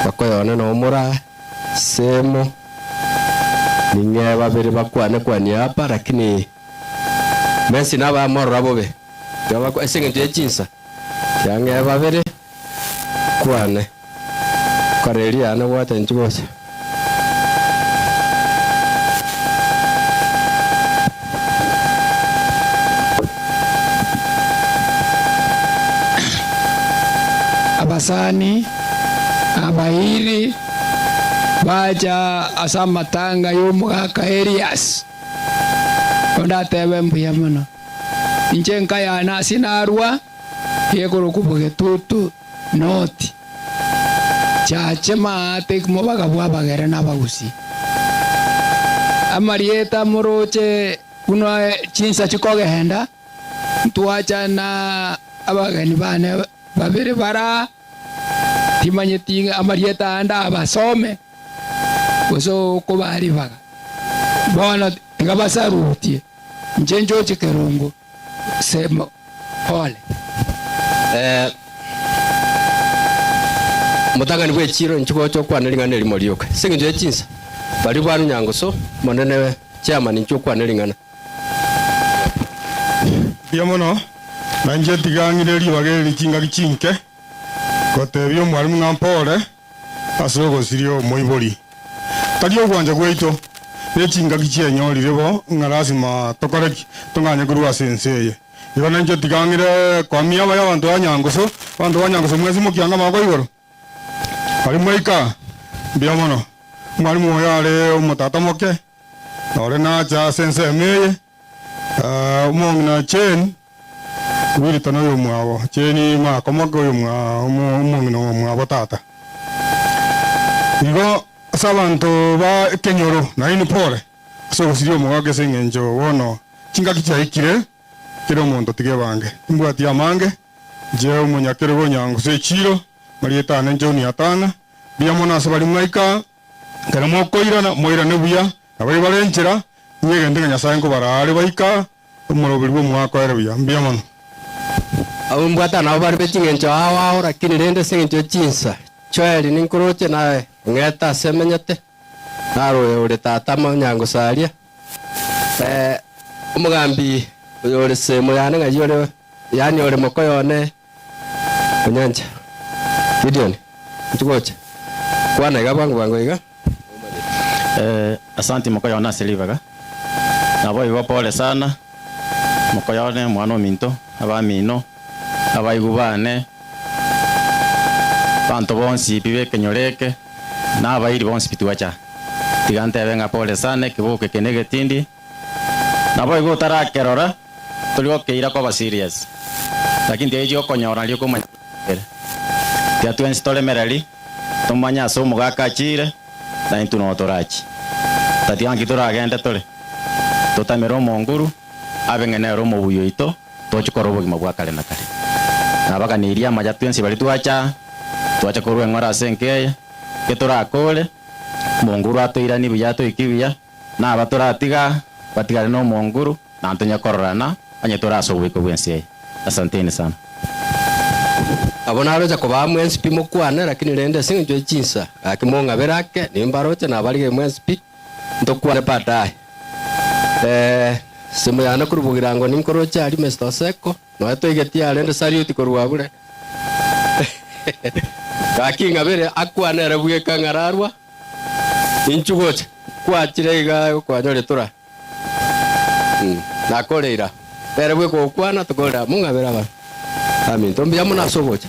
mpaka oyone nomora, semo. Ning'ee babere bakwane kwania apa, lakini mensi nabamorora bobe, tiga bakwa ase eng'encho ye chinsa, tiga ng'ee babere kwane. Kora eria yane gwacha inche gocha. Abasani, abairi. Bacha ase amatanga y'omogaka Elias, onde atebe mbuya mono. Inche enka yane ase narwa ekorokwa Bogetutu North. Chache maate mobaga bw'Abagere na Abagusii. Amarieta moroche buna chinsa chikogenda, ntwacha na abageni bane babere bara. Timanyeti ng'a amarieta aya ndabasome, gose okobaa ribaga. Bono tiga basarutie, inche nchoche kerongo semo pole. Eh, Omotang'ani bw'echiiro inche gocha okwane ring'ana erimo rioka. Ase engencho ye chinsa, baria bwanyu nyangoso, Omonene chairman inche okwane ring'ana. Mbuya mono, na inche tiga ng'ire ribaga eri chingaki chinke, gotebia omwalimu ng'a mpore ase ogosiria omoibori. Tari ogwancha gwaito. Ne chingaki chienyorire bo, ng'a lasima tokore ki? Tong'anye korwa ase ense eye. Igo nainche tiga ng'ire koamia abaye abanto ba Nyangusu, abanto ba Nyangusu mwensi mokiange amaboko igoro. Baria mwaika, mbuya mono. Omwalimu oyo are omotata moke, nore nacha ase ensemo eye, omong'ina Jane, Wilton oyomwabo, Jane makomoke oyomwa omong'ina omwabo tata. Igo ase abanto ba ekenyoro nainwe pore ase ogosiria omogaka ase engencho bono chingaki chiaikire kera omonto tiga ebange. Timbwati amange, inche omonyakerogo onyangusa echiiro, marieta ane John Atang'a, mbuya mono ase baria mwaika, ekero mokoirana moirane buya, na baria bare nchera, ninyegente ng'a Nyasae nkobaraa are baika omoroberi bw'omwaka oere buya. Mbuya mono. Abwo mbwate nabo bare be ching'encho ao ao, lakini rende ase engencho ye chinsa, Joeli ninkoroche naye ong'ete ase emenyete, naro oyo ore tata monyangosaria, eh, omogambi oyo ore semo yane ng'ai ore, yaani ore mokoyo one Onyancha. Gideon, inchuo gocha. Kwana iga bwango bwango iga. Eh, asanti mokoyone ase ribaga. Naboigo pole sana, mokoyone omwana ominto, abamino, abaigwa bane, abanto bonsi pi b'ekenyoro eke, na abairi bonsi pi twacha. Tiga ntebe ng'a pole sana ekeboko eke negetindi, naboigo otarakerora, tori gokeira koba serious, lakini tiga echi gokonyora nario okomanya ere. Tiga twensi toremereri, tomanye ase omogaka achiire, na intwe noo torachie. Tatiga nki toragende tore, totamere omonguru, abe ng'a nere omobuya oito, toche korora obogima bwa kare na kare. Nabaganirie amaja twensi baria twacha, twacha korwa eng'ora ase enka eye, getorakore, omonguru atoiranie buya atoikie buya, na aba toratiga batigare nomonguru, na ntonye kororana onye tore ase oboiko bw'ense eye. Asanteni sana. Abwo naroche kobaa mwensi pi mokwane, lakini rende ase engencho ye chinsa, gaki mong'abere ake, nimbaroche nabarigere mwensi pi, ntokwane baadaye. Eh, simu yane korwa bogirango ninkoroche aria Mister Oseko, nonya toigetie are rende salute korwa abure. Gaki ng'abere akwane ere bweka ng'ararwa, inchuo gocha, kwachire iga kwanyoria tora. Nakoreira nere bweka ogokwana tokorera mong'abere abanto baminto mbuya mono ase ogocha.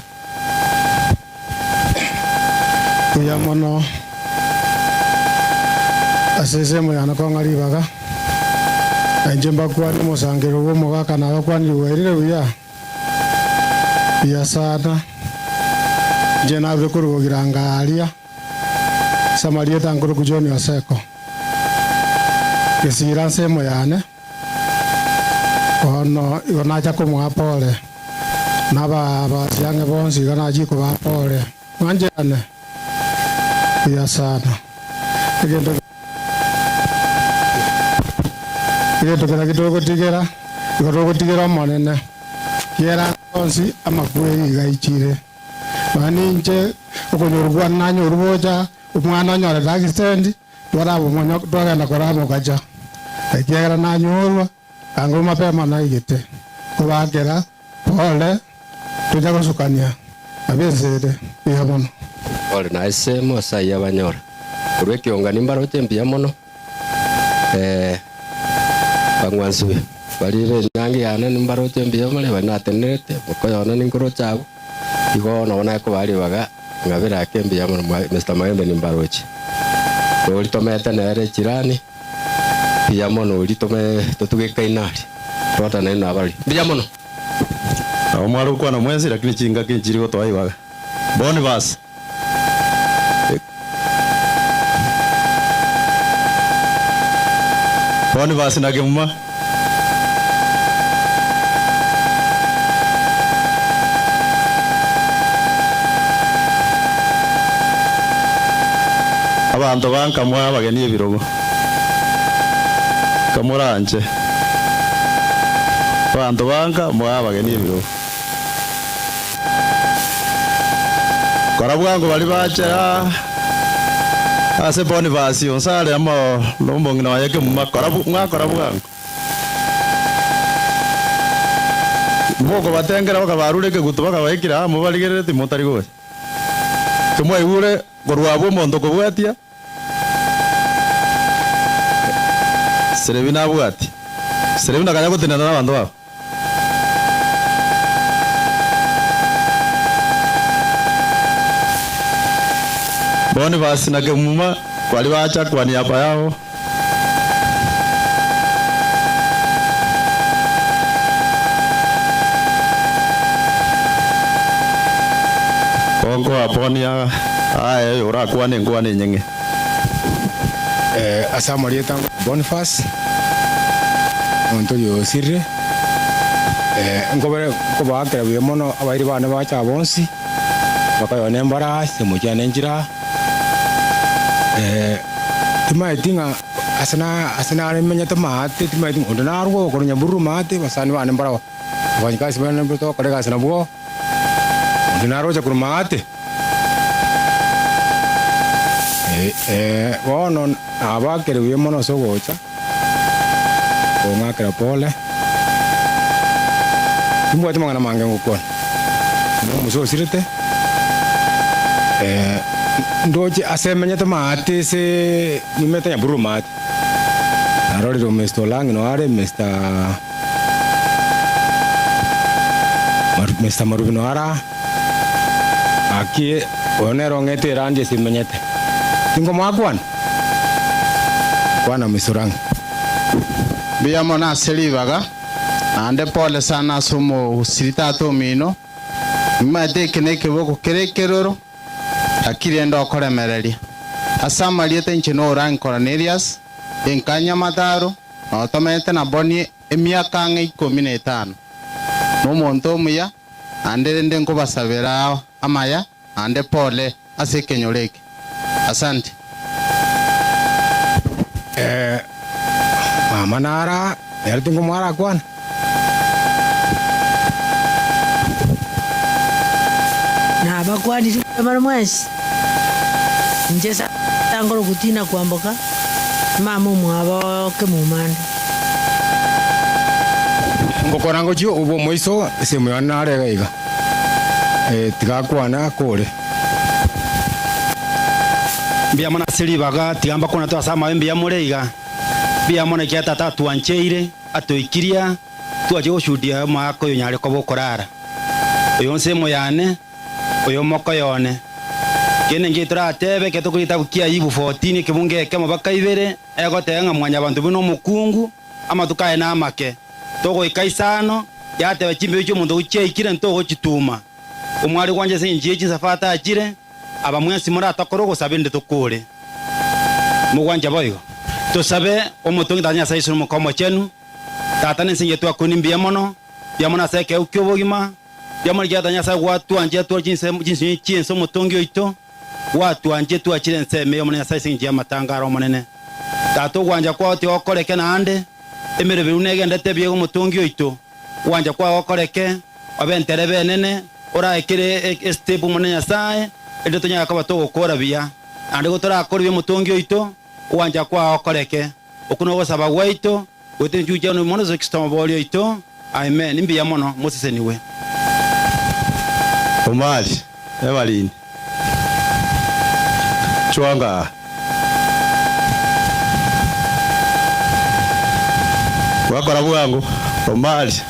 Mbuya mono ase ensemo yane kong'a ribaga, na inche mbakwanie omosangererio bw'omogaka nabakwanire bwairire buya, buya sana. Inche narure korwa bogiranga aaria. Ase amarieta nkorokwa John Oseko, gesiira nsemo yane, bono igo nacha komoa pole, na abasiang'e bonsi iga nachia kobaa pole, mwancherane buya sana. Egento egento keria getogotigera, igo togotigera Omonene, kiera ande onsi amakweri iga aichire. Nonya ninche okonyorwa kwane nanyorwa gocha, omwana onyorete accident, twarabomonya twagenda koramogacha, ekiagera nanyorwa, ango mapema naigete kobakera pole, tonya gosukania nabo ense ere buya mono. Ore na ase mosai abanyora korwa ekiongani mbaroche mbuya mono. Bang'wansiwe baria b'enyangi yane nimbaroche mbuya more, baria natenenerete, mokoyona ninkoroche abwo, igo nabo nakobaa ribaga ng'a birake mbuya mono Mister Magembe nimbaroche. Oria tomete nere echirani, mbuya mono oria tome totugekaine aria, twatana nainwe abarori. Mbuya mono. Nabo mware gokwana mwensi, lakini chingaki nchiri gotoa ribaga. Bonifas. Bonifas na Kemuma. Abanto ba nkamwa abageni ebirogo, kamoranche. Abanto ba nka moe abageni ebirogo. Kora bwango baria bachera ase Bonifasi onsi are amo nomong'ina oye kemuma, kora mwakora bwango. Mokobatengera bakabarure ekegutu bakabaikire amo barigereretie motari gocha. Ekero mwaigure korwa abwo omonto okobwatia. Serebi nabwati. Serebi nakanya gotenena na abanto babo. Bonifasi na Kemuma baria bacha kwa niaba yabo. Konkoa Boni aye oyo orakwane enkwana enyeng'e. Ase amarieta Boniface, omonto oyio osirire, nkobere nkobaakera buya mono abairi bane bacha bonsi, bakayona embara ase omochie one nchire aa. Timaeti ng'a ase na ase nare menyete maate timaeti ng'a onde narwe okorwa Nyambururu maate abasani bane mbarabwo, abafanyikazi bane togokora egasi nabwo, onde naroche korwa maate. Bono nabakire buya mono ase ogocha kong'akera pole, timbwati mang'ana mange ngokwana, buna omosa osirete, ndoche ase emenyete maate ase nimete Nyabururu maate, narorire Mister Olang'ina oo are, Mister Mister Marubi noo are aa. Gaki oyo nere ong'ete erandi ase imenyete. Tingomoakwana? Kwana Misurang'a. Mbuya mono ase ribaga, naende pole sana ase omosiri tata omino. Nimaete eke nekeboko kere ekeroro, lakini rende okoremereria. Ase amarieta inche norange Kornelius, enka Nyamataro, na otomenyete na Bonnie emiaka ang'e ikomi na etano. Nomonto omuya. Naende rende nkobasabera amaya, naende pole ase ekenyoro eke. Asante. Eh, mama nara, nere tinkomoa arakwana. Nabakwanirie mbuya mwensi, inche Sangoro gotina kwamboka, mama omwabo kemumande. Ngokora ngochia obwo omoiso esemo yane nare iga iga, eh, tiga akwane akore. Mbuya mono ase ribaga, tiga mbakwane to ase amabe mbuya more iga. Mbuya mono ekiagera Tata atwancheire, atoikirie, twachia goshuhudia omogaka oyo onyare koba okorara. Oyo nsemo yane, oyo omokoyo one. Kende nki toratebe ekero tokora egetabu kia Ayubu 14 ekebungo ekemo baka ibere, Egoteba ng'a mwanyabanto buna omokungu, amatuko aye namake. Togoika isano, yateba chimbeo chi'omonto oyio chiaikire ntogochituma. Omware gwancha ase engencho ye chinsafa atachire, aba mwensi moratokore ogosaba erinde tokore. Mogwancha boigo? Tosabe, Omotongi Tata Nyasae Iso na Omoika Omochenu, Tata nense engiya twakoni mbuya mono, mbuya mono ase ekeegwa ki'obogima, mbuya mono ekiagera Tata Nyasae gwatwanchire tore chinsemo chinsinyo chi'ense Omotongi oito, Gwatwanchire twachire ensemo eye Omonene Nyasae ase engencho y'amatanga are Omonene. Tata ogwancha kwao tigokoreke naende, emeroberio negenderete ebiega omotongi oito. Ogwancha kwao gokoreke, obe enterebe enene, orae kera estep Omonene Nyasae, erinde tonyare koba togokora buya. Naende gotorakore buya omotongi oito, ogwancha kwao gokoreke. Okwo nogosaba gwaito, goetera enchugu chiao mono Yeso Kristo Omoboria oito. Amen. Mbuya mono, mosesenigwe. Omari, Evaline, chwanga aa. Gwakora bwango, Omari,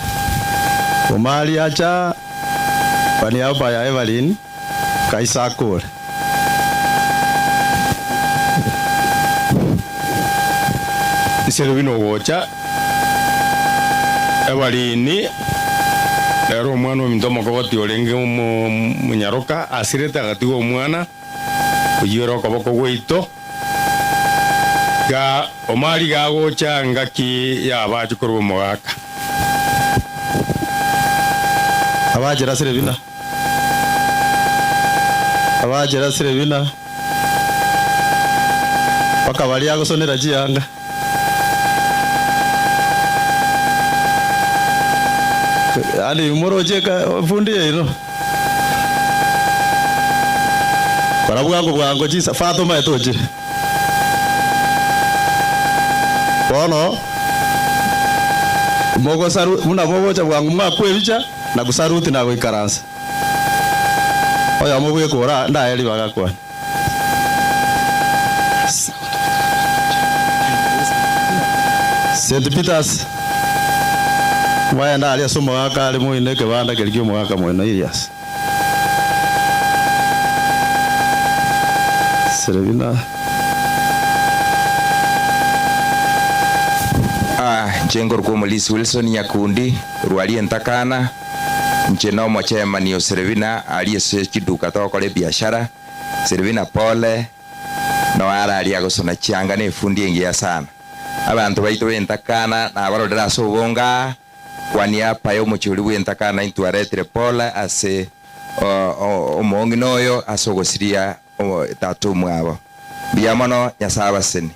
Omari acha kwa niaba ya Evaline kaisa akore. Ise buna ogocha ebarini, nere omwana ominto omokogoti orenge omonyaroka, asirete agatiga omwana oyio ore okoboko gwaito. Iga Omari iga agocha ngaki y'abache korwa omogaka. Abachera ase ebina. Abachera ase ebina. Bakabaria agosonera chianga. Yaani moroche eka efundi yaino. Kora bwango bwango chisa Fatuma etochire. Bono mogosaru buna mogocha bwango mwakwa ebicha na gosaruti na goikaransa. Oyomo bweka ora ndaye ribaga kwane. St. Peters, Mwagenda aria ase omogaka are moino ekebanda keria ki'omogaka moino Ilias. Serebina. Aa, inche nkorokwa Omolisi Wilson Nyakundi, korwa aria Entakana. Inche nomochairman o Serebina aria ase chiduka togokora ebiashara. Serebina pole, noe are aria agosona chianga na efundi engiya sana. Abanto baito b'Entakana nabarorere ase obonge aa, kwania apaye omochori bw'Entakana intwaretire pole ase omong'ina oyo ase ogosiria tata omwabo. Mbuya mono, Nyasae abaseni.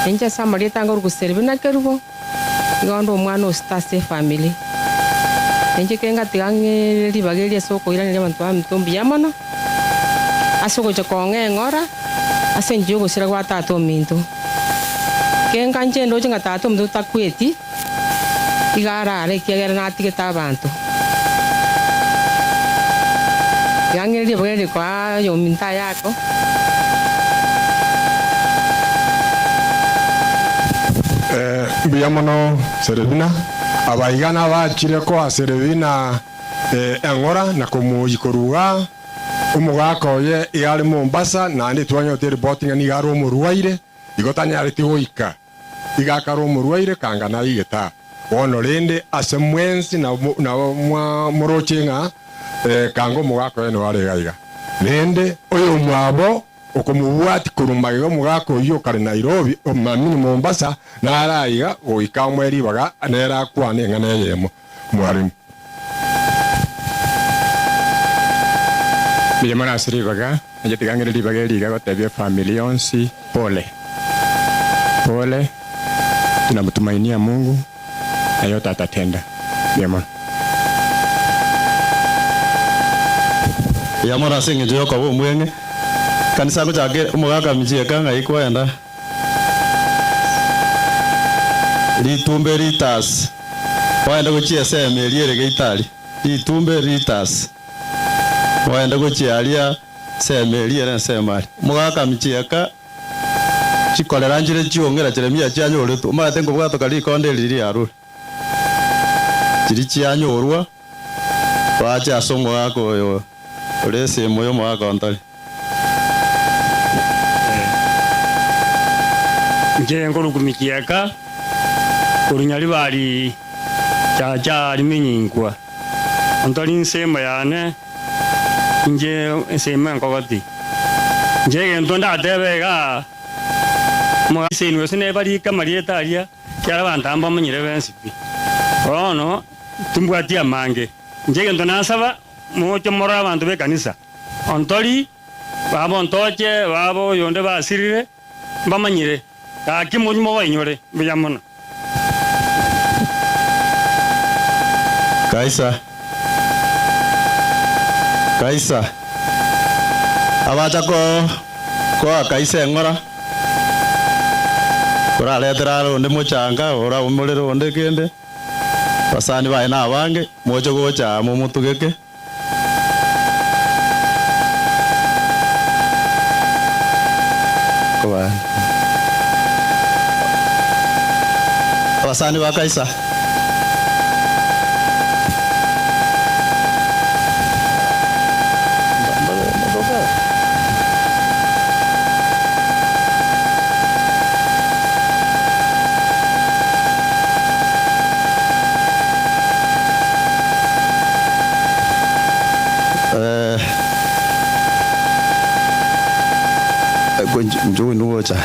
Inche ase amarieta ange korwa Seribina Kerubo, nigo onde omwana o sita ase efamiri. Inche kengatiga ng'e ribaga eri ase okoiraneria abanto baminto mbuya mono, ase ogocha kong'a eng'ora ase enchera y'ogosira gwa tata ominto. Kenga inche ndoche ng'a tata ominto takweti, iga arare ekiagera natigete abanto. Iga ng'e ribaga eri koa oyominto ayako. Mbuya mono Serebina. Abaiga nabachire koa Serebina eng'ora na komoyia korwa igaa. Omogaka oye iga are Mombasa, naende twanyorete eripoti ng'a nigo are omorwaire, igo tanyareti goika. Iga akare omorwaire kanga naigete aa. Bono rende ase mwensi nabo moroche ng'a kanga omogaka oye nigo are iga iga. Rende oyomwabo okomobwatia korwa magega omogaka oyio okare Nairobi, amini Mombasa, nare aiga goika amoe ribaga nere akwane eng'ana eyemo. Mwalimu. Mbuya mono ase ribaga, inche tiga ng'ire ribaga eri iga gotebia efamiri yonsi pole. Pole, tunamtumainia Mungu na yote atatenda. Mbuya mono. Mbuya mono ase eng'encho y'okoba omweng'e. Ekanisa ngochake omogaka michieka ng'ai kwenda. Ritumbe ritas. Ogende gochia esemo eria ere geita aria. Ritumbe ritas. Ogende gochia aria esemo eria ere ensemo aria. Omogaka michieka chikorera nchire chiong'era Jeremia chianyoretwe. Omanyete nkobwatoka rikonde eri riarure. Chiria chianyorwa, bache ase omogaka oyo ore esemo y'omogaka ontari. Inche nkorokwa Mikieka, korwa Nyaribari Chacha Riminyingwa. Ontori ensemo yane, inche ensemo enkogoti. Inche egento ndatebe igaa, omogaka gose nebarike amarieta aria, Ekiagera abanto aba mbamanyire bensi pi. Bono timbwati amange. Inche egento nasaba, moche morore abanto b'ekanisa. Ontori, baba ontoche, baba oyonde basirire, mbamanyire. Gaki monywe mobainyore. Mbuya mono. Kaisa, Kaisa, abacha ko koa Kaisa eng'ora. Koraretere are onde mochanga, oraumorere onde kende, abasani baye nabange, moche gocha aa momotugeke. Abasani ba Kaisa. Eh, njo gocha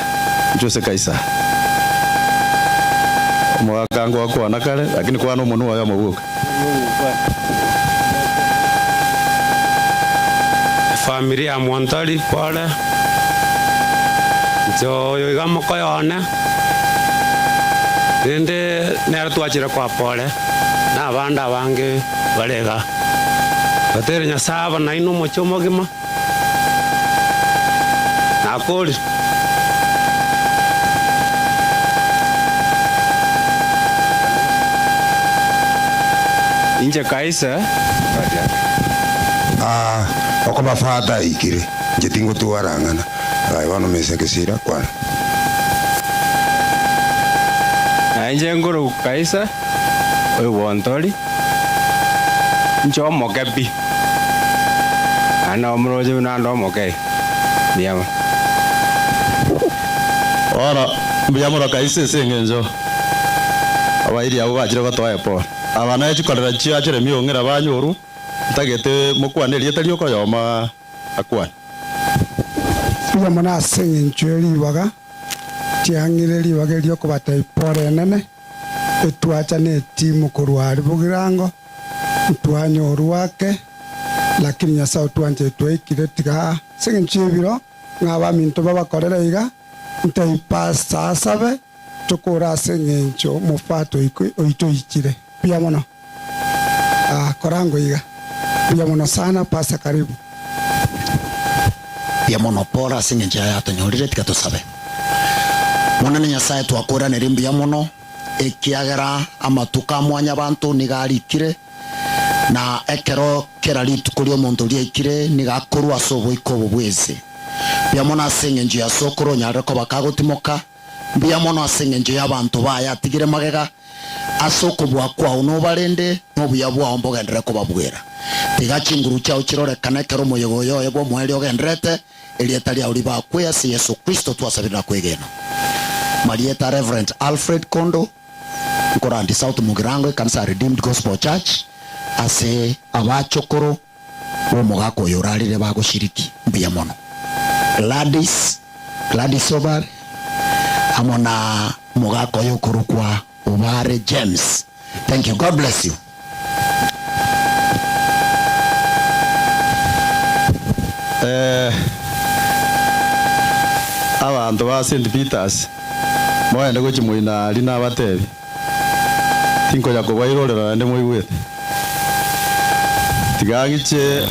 nchose kaisa omogaka ngwakwana kare lakini kwana omonwa oyomo bwoka. Efamiri ya Mwantari pole, inche oyo iga mokoyo one, rende nere twachire koa pole, na abande abange bare igaa. Batere Nyasae abe nainwe omochie omogima, nakorire. Inche Kaisa. Aa, okoba Father aikire, inche tingotwara ng'ana. Aye bono Mr. Gesira, kwana. Na inche nkorokwa Kaisa, oyo bw'ontori, inche omoke pi, naende omoroche buna ande omoke iga. Mbuya mono. Bono mbuya mono Kaisa ase engencho abairi abwo bachire gotoa epole. Aba naye chikorera chiachire emiong'ira banyorwa, ntagete mokwane erieta riokoyoma akwane. Mbuya mono ase engencho ye ribaga, tiang'ire ribaga erio kobatebia pole enene, etwacha netimu korwa aria bogirango, ntwanyorwa ake, lakini Nyasae otwanchire twaikire tiga ase engencho y'ebiro ng'a abaminto babakorere iga, ntebie pastor asabe tokore ase engencho omofato oito oikire. Mbuya mono. Ah, korango iga. Mbuya mono sana pastor karibu. Mbuya mono Paul ase engencho yaye atonyorire tiga tosabe. Monene Nyasae twakoiranerie mbuya mono ekiagera amatuko a mwanyabanto nigo arikire na ekero kera rituko riomonto riaikire nigo akorwa ase oboiko obo bwense. Mbuya mono ase engencho ya sokoro onyarire koba kagotimoka. Mbuya mono ase engencho y'abanto baye atigire magega, ase okobua kwao nobarende, na obuya bwao mbogenderere kobabuera. Tiga chinguru chiao chirorekane ekero omoyega oyo oye bw'omoerio ogendererete, erieta riao ribakwe ase Yeso Kristo twasabire na kwegena. Marieta Reverend Alfred Kondo, nkorandi South Mugirango ekanisa ya Redeemed Gospel Church, ase abachokoro bw'omogaka oyo orarire bagoshiriki. Mbuya mono. Gladys, Gladys Obare, amo na omogaka oyo okorokwa Obare James. Thank you. God bless you. Eh, abanto ba St. Peters, mogende gochia moino aria nabatebie, tinkonya kobairorera naende moigwete. Tiga ng'iche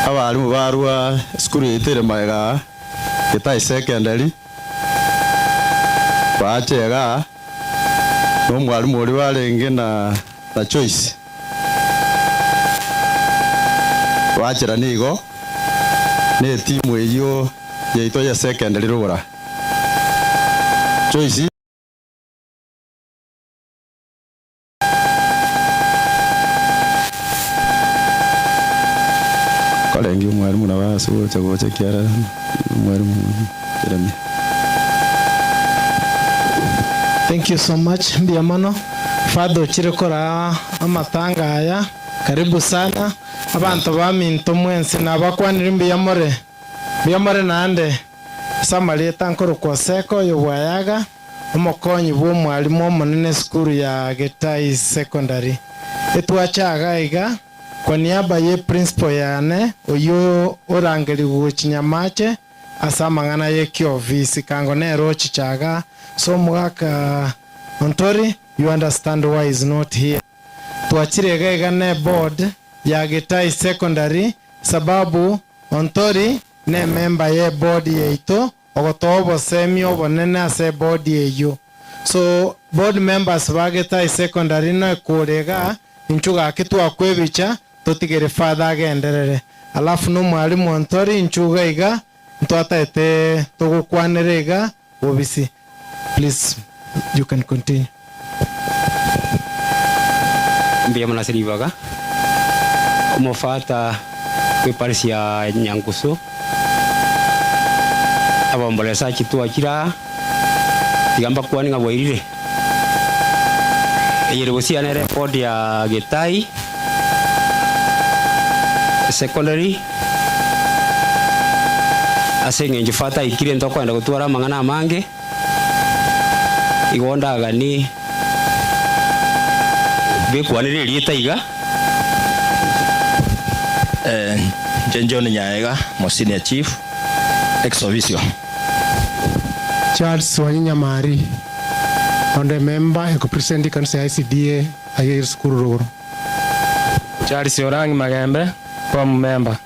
abalimu barua esukuru yaito ere magega aa, Getae Secondary, bache igaa, na omwalimu oria barenge na na Joyce, bachera nigo na etimu eyio yaito ya secondary rogoro aa. Joyce. Korenge omwalimu nabo ase gocha gocha ekiagera omwalimu Jeremia. Thank you so much mbuya mono father ochire koraa amatanga aya karibu sana abanto baminto mwensi nabakwanire mbuya more mbuya more naende ase amarieta nkorokwa Oseko oyo bwayaga omokonyi bw'omwalimu omonene esukuru ya Getai Secondary. Etwacha iga kwa niaba ye principal yane oyio orangerigwe gochia Nyamache ase amang'ana y'ekiofisi kango nere ochicha igaa so omogaka Ontori you understand why is not here. Twachire iga iga ne board ya Getai Secondary sababu Ontori ne member ye board yaito ogotoa obosemi obonene ase eboard eyio. So board members ba Getai Secondary noekure igaa, inchuo gaki twakwebicha totigere father agenderere. Alafu nomwalimu Ontori inchuo iga iga ntwataete togokwanera iga bobisi. Please you can continue. Mbuya mono ase ribaga. Omofata bw'eparisi ya Nyangusu, abomboresa chitwachire aa, tiga mbakwane ng'a bwairire. Eye ere gosiana ere eboard ya Getai Secondary, ase eng'encho fata aikire ntokogenda gotwara amang'ana amange. Igo ndaganie bekwanere erieta iga. Inche John Nyaega, mo senior chief, ex officio. Charles Wanyinya Mari, onde member ekopresent ekanisa ya SDA aye esukuru rogoro. Charles Orangi Magembe, form member.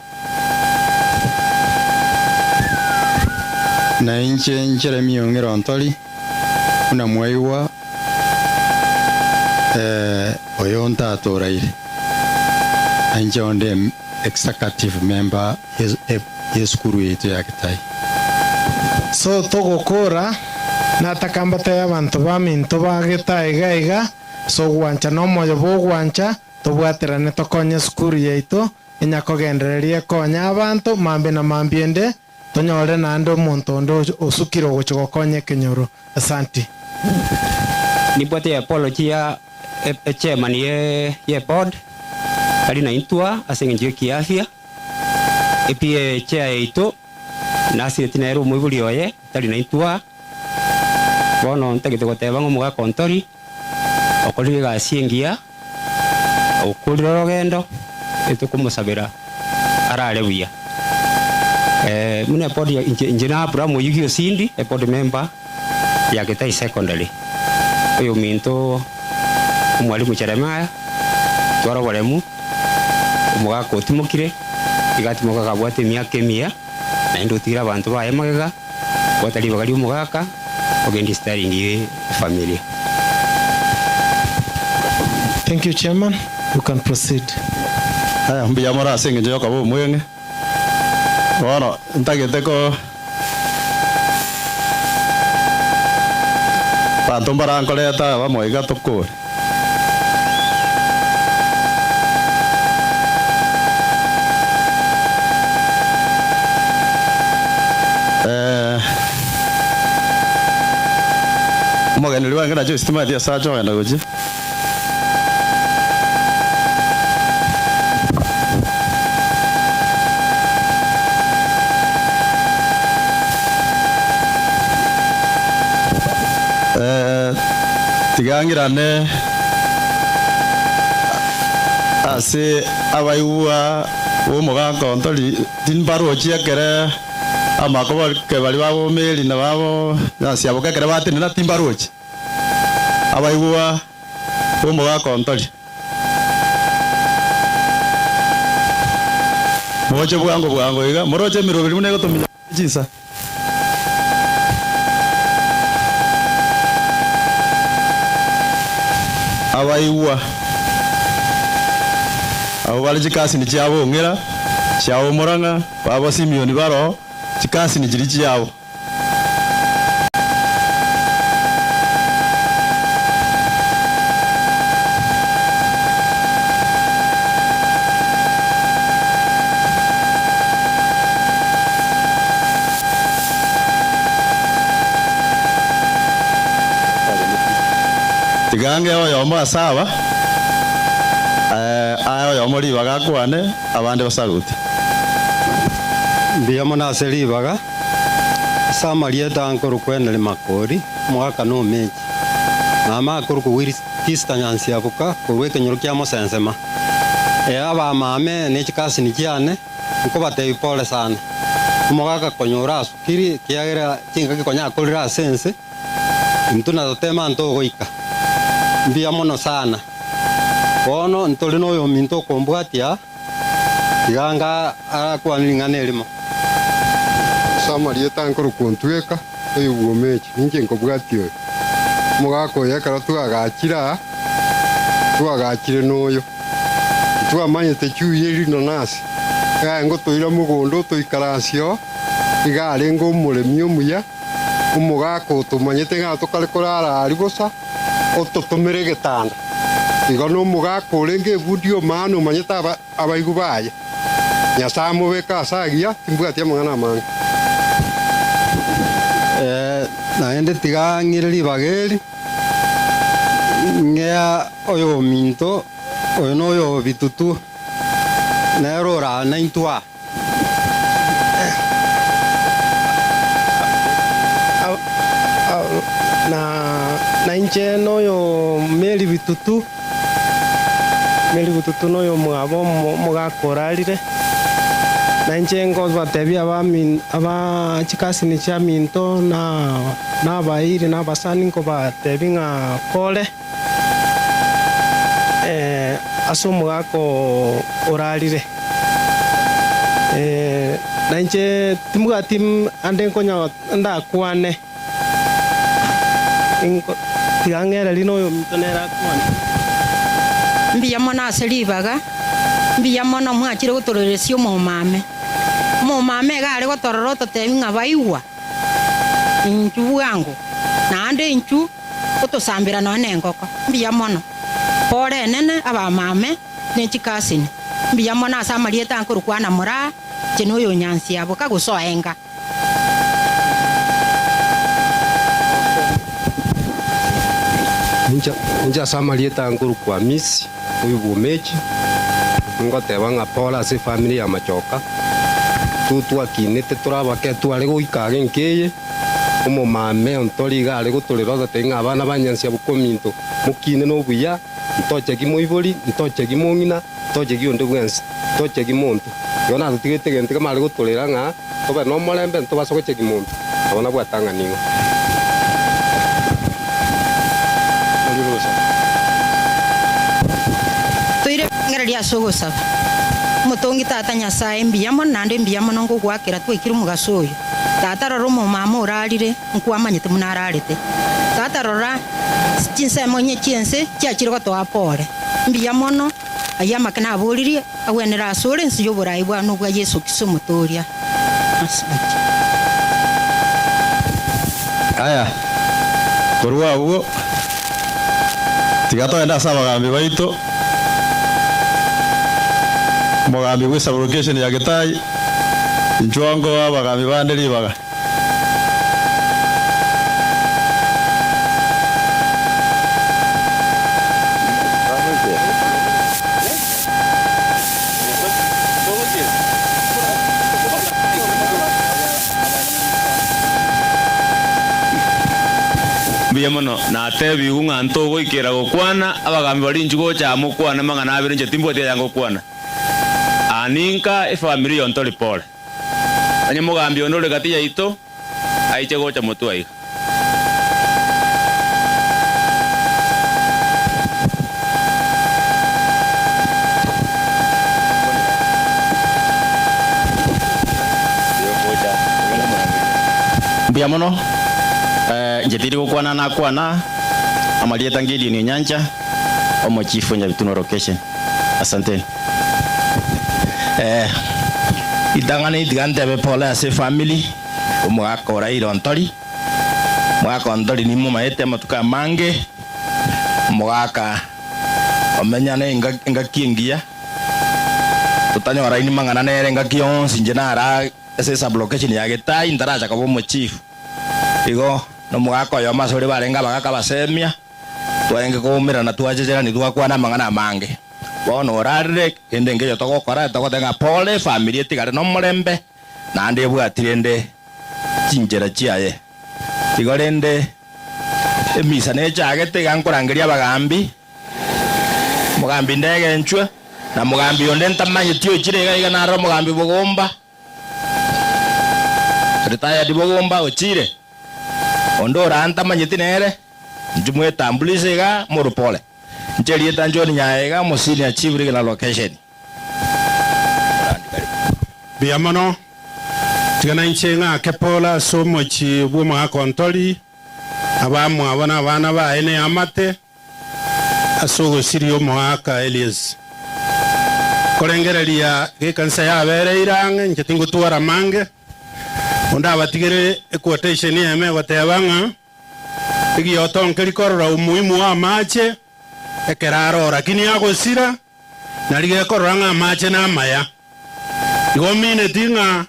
Na inche Jeremia ong'ire-ontori, buna mwaigwa, ee, oyo ntatoraire, na inche onde Executive member y'esukuru yaito ya Gitahi. So togokora, nataka mbatebie abanto baminto ba Gitahi iga iga, ase ogwancha na omoyo bw'ogwancha, tobwaterane tokonye esukuru yaito, enyakogendereria ekonye abanto, mambia na mambia ende, Tonyore naende omonto onde osukire ogochia gokonya ekenyoro. Asanti. Nimbwate apology ya echairman ye board tari naintwa ase eng'encho ye kiafya, epia chair yaito nasireti nere omoibori oye tari naintwa, bono ntagete goteba ng'a omogaka ontori okorire egasi engiya, okorire orogendo, etokomosabera arare buya. Buna eboard ya inche inche na Abraham Oyugi Osindi, eboard member ya Gitahi Secondary. Oyominto omwalimu Jeremiah, twara oboremu, omogaka otimokire, iga atimoka akabwate emiaka emiya, naende otigire abanto baye magega, bwata ribaga ri'omogaka, ogende steering ye efamilia. Thank you chairman, you can proceed. Aya, mbuya more ase engencho y'okoba omweng'e. Bono ntagete ko abanto mbarankoreta abamo iga tokore. Eh, omogeni oria bwange nache ositimati ase ache ogenda gochia. Eh, tiga ng'irane ase abaigwa b'omogaka o ntori timbarochi ekere amakobo baria babomeri na babo nasiaboka ekere batenena timbarochi. Abaigwa b'omogaka o ntori. Moche bwango bwango iga, moroche emeroberi buna egotominya chinsa. Abaigwa abwo bare chikasini chiabo ong'era, chiabo omorang'a, babo Simioni baroo, chikasini chiria chiabo. Tiga ang'e oyomo ase aba, ae oyomo ribaga akwane, abande basalute. Mbuya mono ase ribaga. Ase amarieta nkorokwa Henry Makori, omogaka na omechi. Mama akorokwa Wilkista Nyansiabuka korwa ekenyoro kia Mosensema. Ee abamame ne chikasini chiane nkobatebia pole sana. Omogaka konya orasukiri ekiagera chingaki konya akorire ase ense, intwe natotema ntogoika. Mbuya mono sana. Bono ntore noyominto okombwatia. Tiga anga arakwane ring'ana erimo. Ase amarieta nkorokwa Ontweka, oyo bw'omechi, ninche nkobwatia oyo. Omogaka oyo ekero twagachire aa, twagachire noyo. Titwamanyete chui eri rinanasi, egaye ngotoira mogondo otoikaransie oo, iga arenge omoremi omuya, omogaka otomanyete ng'a tokare korara aria bosa, ototomere egetanda. Igo nomogaka orenge ebundi y'omwana omanyete abaigwa baye. Nyasae amobeke aase agiya, timbwati amang'ana amange. Ee, naende tiga ng'ire ribaga eri, ng'ea oyominto oyo noyo bitutu, nere orane intwe aa. Na inche noyo Meri Bitutu, Meri Bitutu noyomwabo omogaka orarire, na inche nkobatebia aba chikasini chiaminto na abairi na abasani nkobatebia ng'a pole ase omogaka orarire. Na inche timbwati ande nkonya ndakwane, tiga ng'ererie na oyominto nere akwane. Mbuya mono ase ribaga. Mbuya mono mwachire gotororesia omomame. Omomame iga are gotorora ototebia ng'a baigwa inchu bwango, naende inchu otosambera nonya nengoko. Mbuya mono. Pore enene abamame ne chikasini. Mbuya mono ase amarieta nkorokwana moraa, inche noyonyansia boka gose oenga. Inche ase amarieta nkorokwa Hamisi oyo bw'Omechi, ngoteba ng'a pole ase efamiri ya Machoka, intwe twakinete tore abake tware goika age nkeye, omomame ontori iga are gotorera ogotebi ng'a abana ba Nyansiabu kominto mokine nobuya, ntochegi moibori, ntochegi mong'ina, ntochegi onde bwensi, ntochegi monto. Igo natotigete egento kemare gotorera ng'a tobe nomorembe ntobase gochegi monto, nabo nabwate ang'ana igo. Toire ebirengererio ase ogosaba. Omotongi Tata Nyasae, mbuya mono naende mbuya mono ngogoakera twaikire omogaso oyo. Tata rora omomama orarire, nkwamanyete buna ararete. Tata rora chinsemo inye chi'ense chiachire gotoa pore. Mbuya mono, ayio amake naboririe, agwenere asore ense y'oboraai bwane obwa Yeso Kristo Omotooria. Asante. Aya, korwa agwo tiga togende ase abagambi baito, omogambi bwe sublocation ya Gitayi, inchwo nkoe abagambi bande ribaga. Mbuya mono, natebigwe ng'a ntogoikera gokwana, abagambi baria inchuo gocha amo okwane amang'ana abere inche timbwati aya ngokwana. Aa ninka efamiri yonto ripore. Onye mogambi onde ore gati yaito aiche gocha motwe aiga. Mbuya mono, inche tindi gokwana nakwana, amarieta Gideon Onyancha, omochifu o Nyabituno Location. Asanteni. Ritang'ani tiga ntebe pole ase efamiri, omogaka oraire ontori, omogaka ontori nimomaete amatuko amange, omogaka omenyane engaki engiya, totanyoraini mang'ana nere engaki yonsi inche nara ase esublocation ya Gitayi ntaracha koba omochief. Igo nomogaka oyomo ase oria barenge abagaka abasemia. Twarenge koumerana twachecherani twakwana amang'ana amange. Bono orarire, kende nkeiyo togokora, togoteba ng'a pole, efamiri etigare nomorembe, naende ebwati rende chinchera chiaye. Igo rende emisa nechagete, iga nkorangeria abagambi, omogambi Ndegenchwe, na mogambi onde ntamanyeti ochire iga iga naro omogambi Bogomba, Retired Bogomba ochire, onde orantamanyeti nere, Inche mwetambulishe iga morupore. Inche erieta John Nyaega, omo senior chief regional location. Mbuya mono. Tiga nainche ng'ake pole ase omochie bw'omogaka o Ntori, abamwabo na abana baye na eamate, ase ogosiria omogaka Elias. Korengereria gekanisa yabereire ang'e, inche tingotwara mange, onde abatigere equotation eyemo egoteba ng'a, Egioto nkeri korora umuhimu w'amache ekero aroo, lakini agosira, nari gekorora ng'a amache namaya. Igo omineti ng'a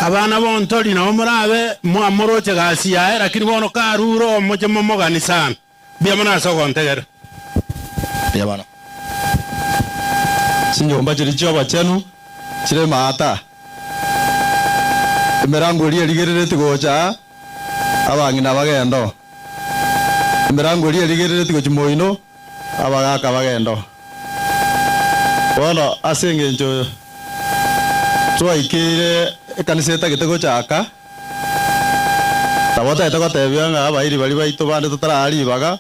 abana bontori nabo morabe mwamoroche gasi yaye, lakini bono karure omoche momogani sana. Mbuya mono ase ogontegera. Mbuya mono. Chinyomba chiria chi'obochenu chire maata, emerango eria erigereretie gocha aa, abang'ina bagende oo, emerango eria erigereretie gochia moino, abagaaka bagende oo. Bono ase engencho twaikeire ekanisa etagete gochaka, nabo tagete gotebia ng'a abairi baria baito bande totaraa ribaga,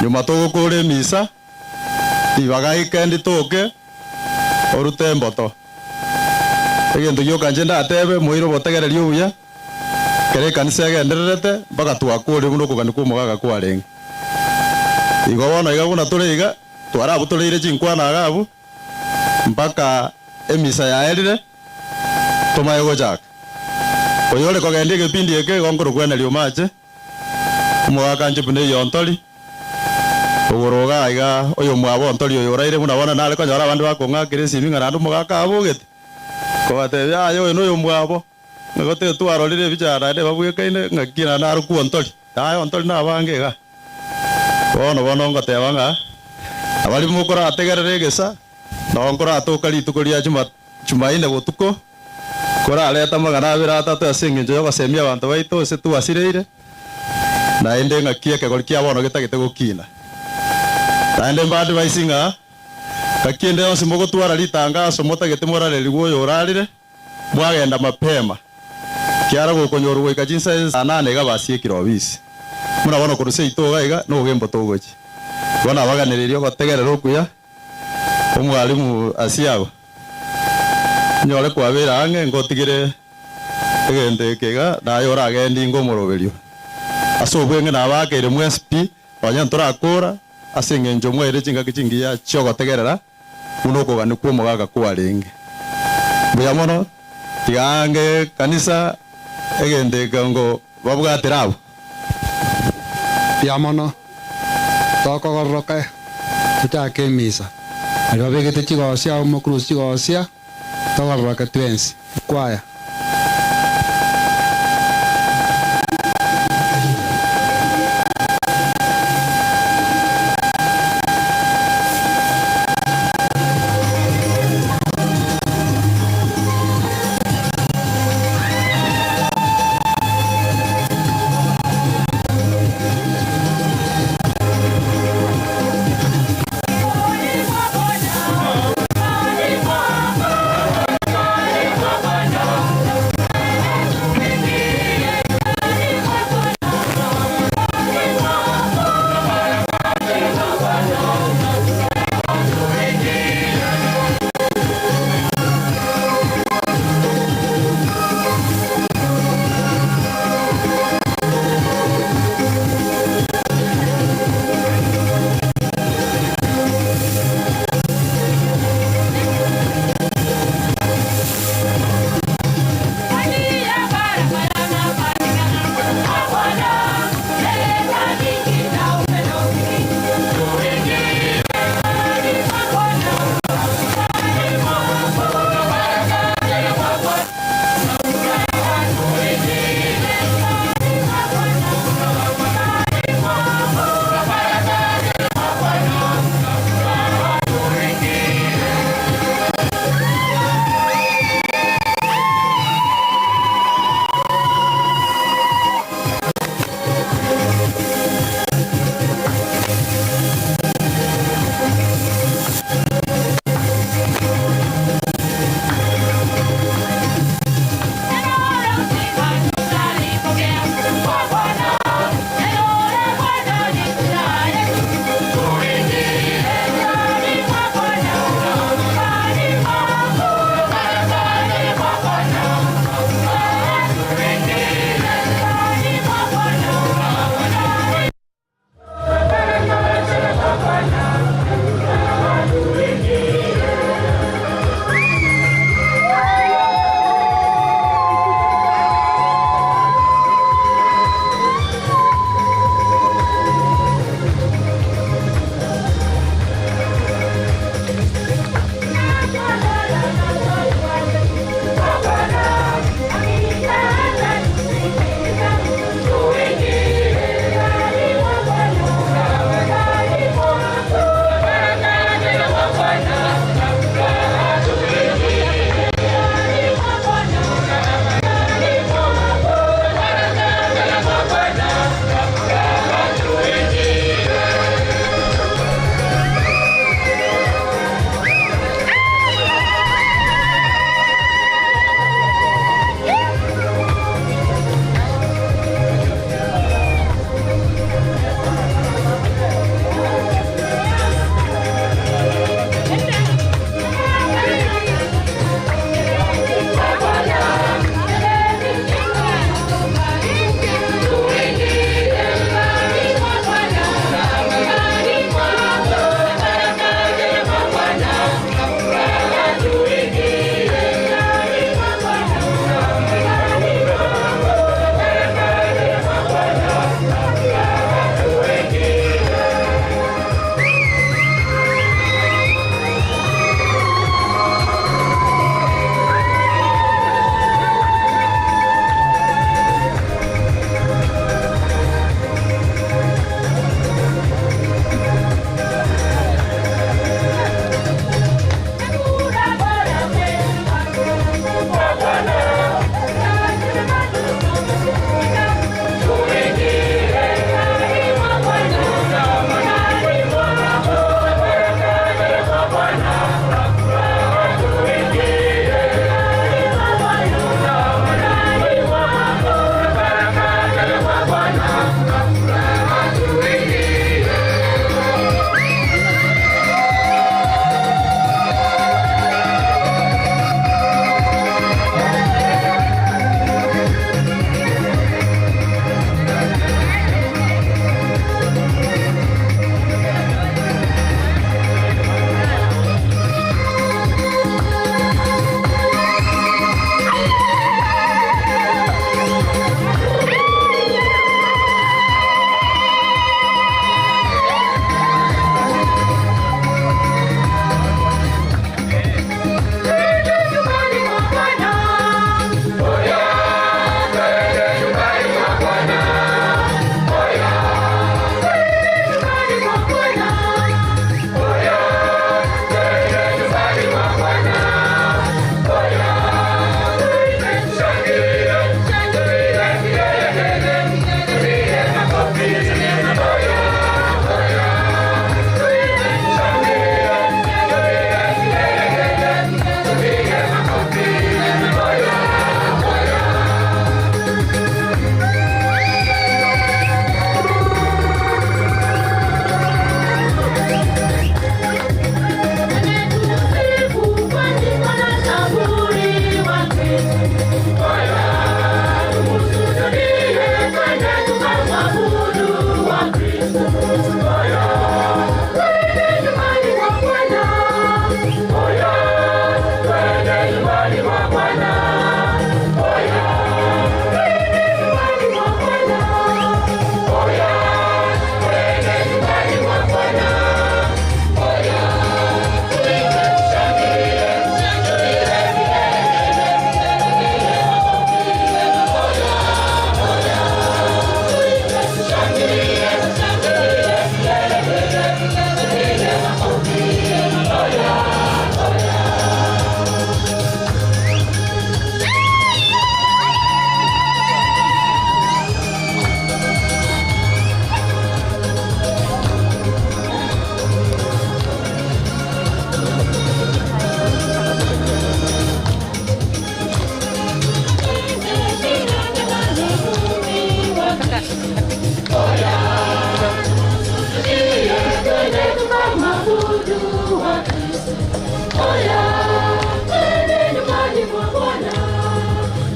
nyuma togokora emisa, ribaga eke nditoke, orute emboto. Egento gioka inche ndatebe, moire obotegereri obuya, ekero ekanisa egendererete, mpaka twakorire buna okogania kw'omogaka kwarenge. Igo bono iga buna tore iga, twarabutoreire chinkwana iga abwo. Mpaka emisa yaerire, tomaye gochaka. Oyore kogendia egepindi eke igo nkorokweneria omache, omogaka inche buna eyontori, igoro iga iga oyomwabo ontori oyo oraire buna bono nare konyora abande bakong'akera esimi ng'a naende omogaka abogete, nkobatebia yaya oyo noyomwabo, ng'a gotebe twarorire ebichara naende babwekaine ng'aki naende narokwo ontori, yaya ontori nabange iga. Bono bono ngoteba ng'a abaria mokorategerera egesa, nao nkoratoka rituko ria Juma Jumaine botuko, korarete amang'ana abere atato ase engencho y'ogosemia abanto baito ase twasireire, naende ng'aki ekegori kia bono getagete gokina. Naende mbadvise ng'a ngaki ende yonsi mogotwara ritangaso motagete morarerigwe oyorarire, Mwagenda mapema, kiara gokonyorwa goika chinsa saa nane iga basiekire obisi. Buna bono korwa seito iga iga nogembo togochia. Bono abaganereria ogotegerera okuya, omwalimu Asiago, nyore kwabeire ang'e ngotigere egento eke iga naye oragende ingo omoroberio. Ase obweng'e nabakeire mwensi pi, nonya ntorakora ase engencho mwaeire chingaki chingiya chiogotegerera, buna okogania kw'omogaka kwarenge. Mbuya mono, tiga ange kanisa egento eke ngo babwatire abwo. Mbuya mono, tokogororoka tochake emisa. Baria babegete chigosia abwo mokurusie chigosia, togororoke twensi. Kwaya.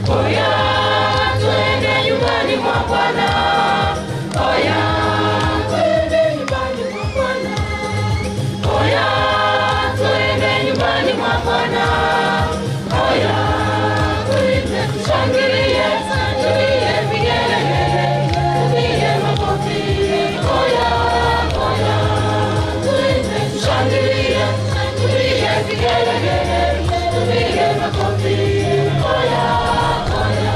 Oya, twende nyumbani mwa Bwana. Oya, twende nyumbani mwa Bwana. Oya, twende nyumbani mwa Bwana. Oya, twende tushangilie, tupige vigelegele, tupige makofi. Oya, oya, twende tushangilie, tupige vigelegele, tupige makofi. Oya, oya.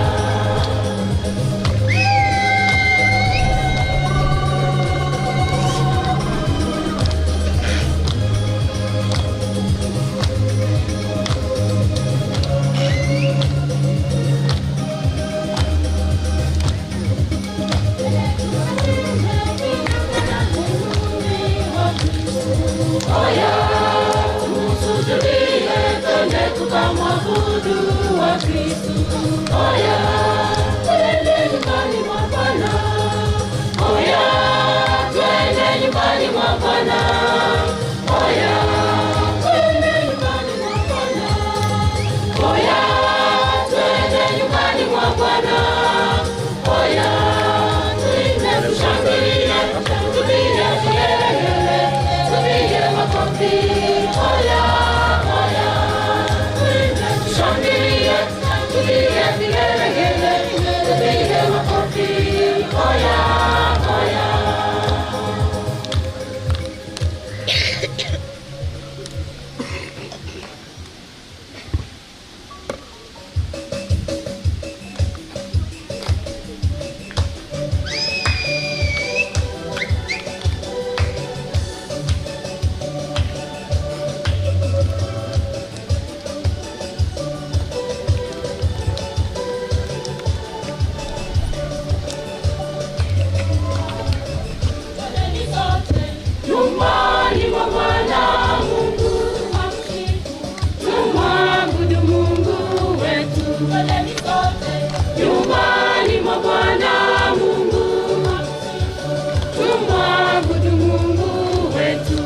Oya, tusujudie, twende tukamwabudu wa Kristu. Oya, twende nyumbani mwa Bwana. Oya, twende nyumbani mwa Bwana. Oya, twende nyumbani mwa Bwana. Oya, twende nyumbani mwa Bwana. Oya, twende tushangilie, tupige vigelegele, tupige makofi. Oya, oya, twende tushangilie, tupige vigelegele, tupige makofi. Oya, oya. Nyumbani mwa Bwana Mungu, tumwabudu Mungu wetu. Nyumbani mwa Bwana Mungu, tumwabudu Mungu wetu.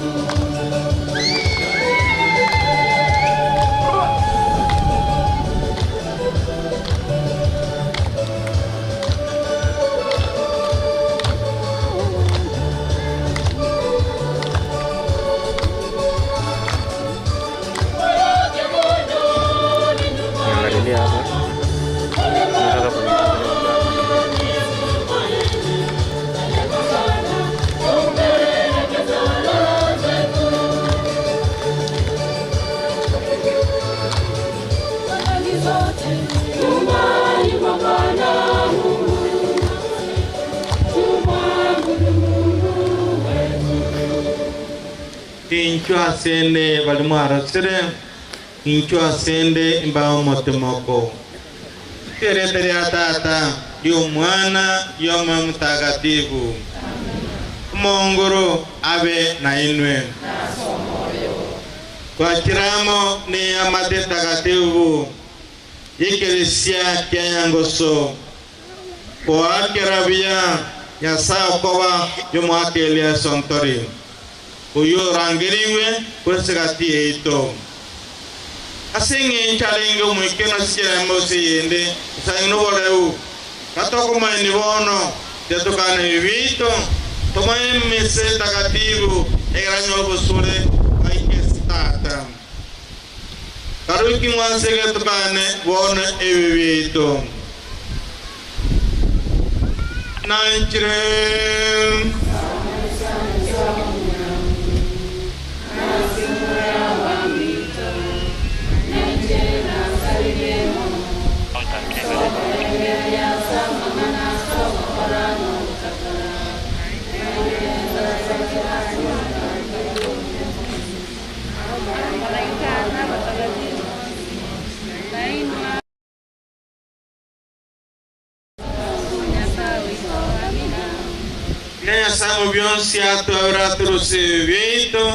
Niangalilia hapa. Nataka Nyumbani mwa Bwana Mungu, tumwabudu Mungu wetu. Inchwa asende bali mwarosire inchwa asende imbawo motemoko terete lya tata ly'omwana ly'omwoyo mutagatifu omonguru abe na inwe twakiramo ni amate takatifu y'ekeresia kya nyangoso koakera buya nyasaye okoba y'omwakelia sontori oyo orangeriwe kwesigati yaito ase eng'encho arenge omwikeno sichirembe ase yende osangi noboreu katokomaini bono tetukana ebi biaito tomae emise takatifu egeranya obosore baike tata karuki mwansege tukane bono ebi biaito nanchire. Nyasaye byonsi atwabira turuse biaito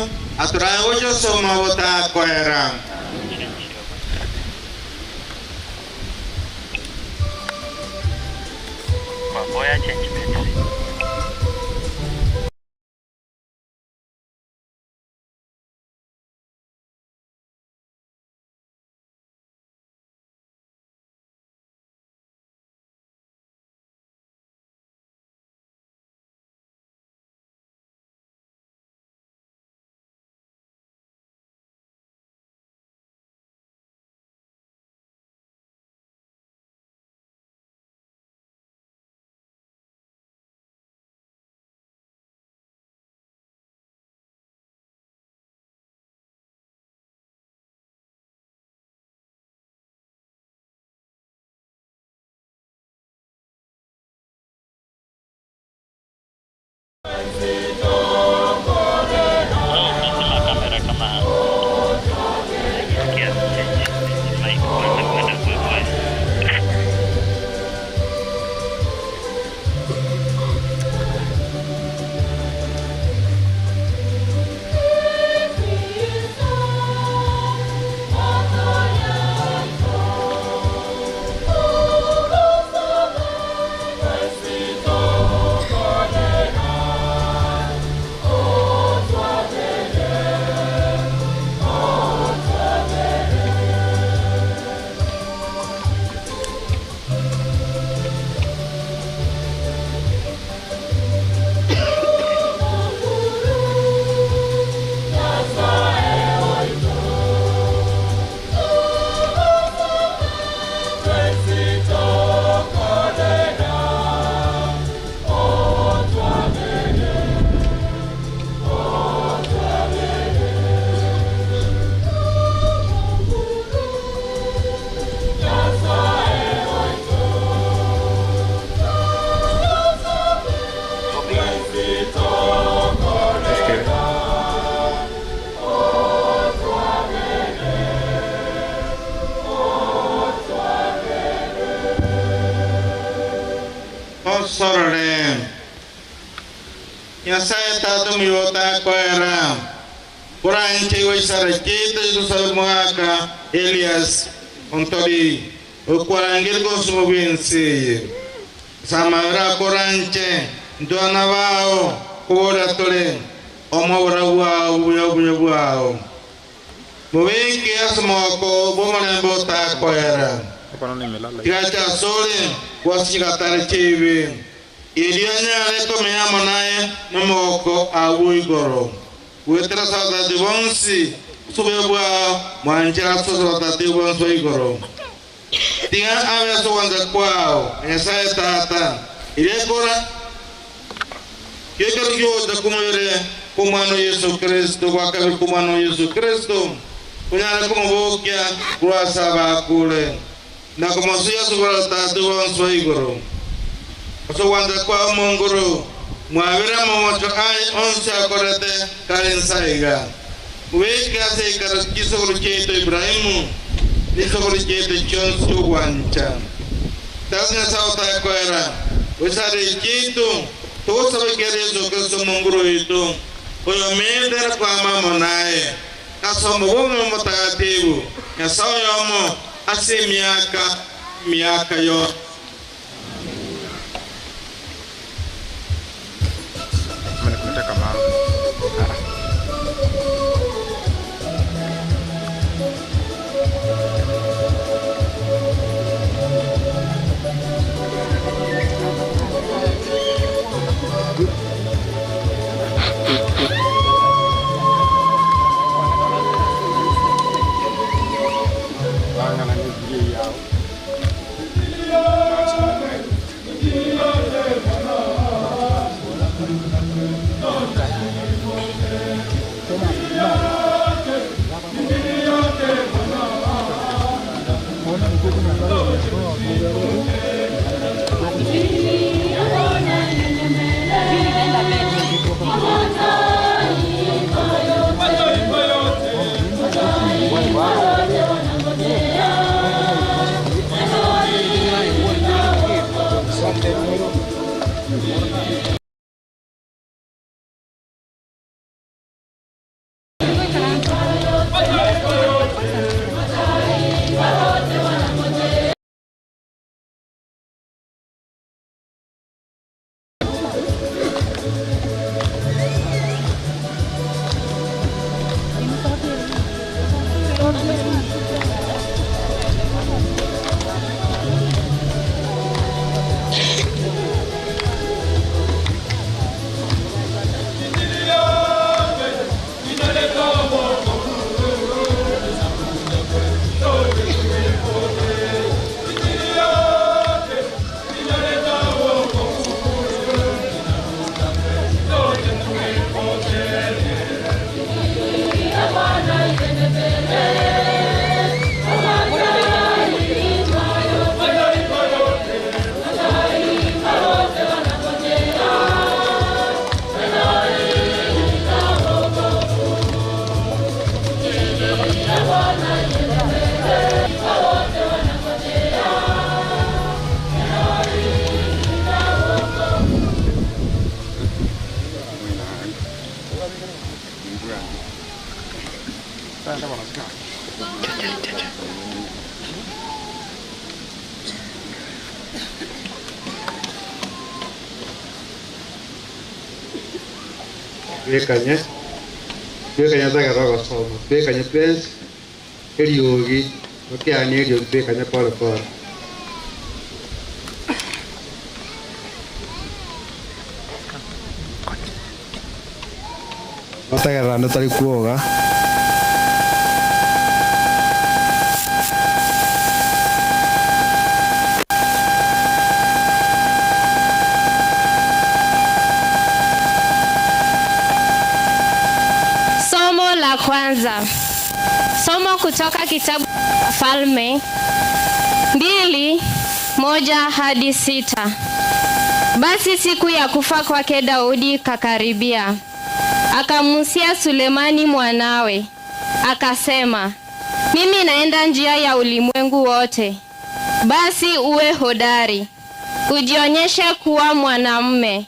aturagocho soma botakoera. Maboya change battery. Osorore. Nyasaye Tata omuya otakoera, koranche igo chisara chiaito chitosabe omogaka Elias Ontori okwarangeria kosoma bw'ense eye. Ase amabera akoranche intwe abana bao koboria tore omoe oborabu bwao buya obuya bwao. Mobeke ase omogoko bw'omorembe otakoera. Tigacha asore gwase chigatare chi'ebibe, erio anyare komenya amo naye nomogoko agwo igoro. Goetera ase abatati bonsi ase obuya bwao, mwanchere ase abatati bonsi ba igoro. Tiga abe ase ogwancha kwao, Nyasae Tata, erio ekora Gekero giocha kw'omobere kw'Omwana o Yeso Kristo, gwa kabere kw'Omwana o Yeso Kristo, konyare komobokia korwa ase abakure, na komosoyia ase oboratatwe bonsi bwa igoro. Ase ogwancha kwa Omonguru, mwabere amamocho aye onsi akorete kare inse aiga. Mobeke ase eikaro chisokoro chiaito Ibrahimu, ne chisokoro chiaito chionsi chi'ogwancha. Tata Nyasae otakoera, goisare chiaito, Togosaba ekiagera Yeso Kristo Omonguru oito, oyomenyete na kwama amo naye, ase omobwome Omotagatifu, Nyasae oyomo, ase emiaka emiaka yonsi. Twekanye, twekanye tagera ogosoma, twekanye twensi, eriogi, okeanie eriogi twekanye pole pole. Otegerera onde tari kwoga. Somo la kwanza. Somo kutoka kitabu Falme 2:1 hadi 6. Basi siku ya kufa kwake Daudi kakaribia. Akamusia Sulemani mwanawe, akasema, mimi naenda njia ya ulimwengu wote. Basi uwe hodari Ujionyeshe kuwa mwanamume,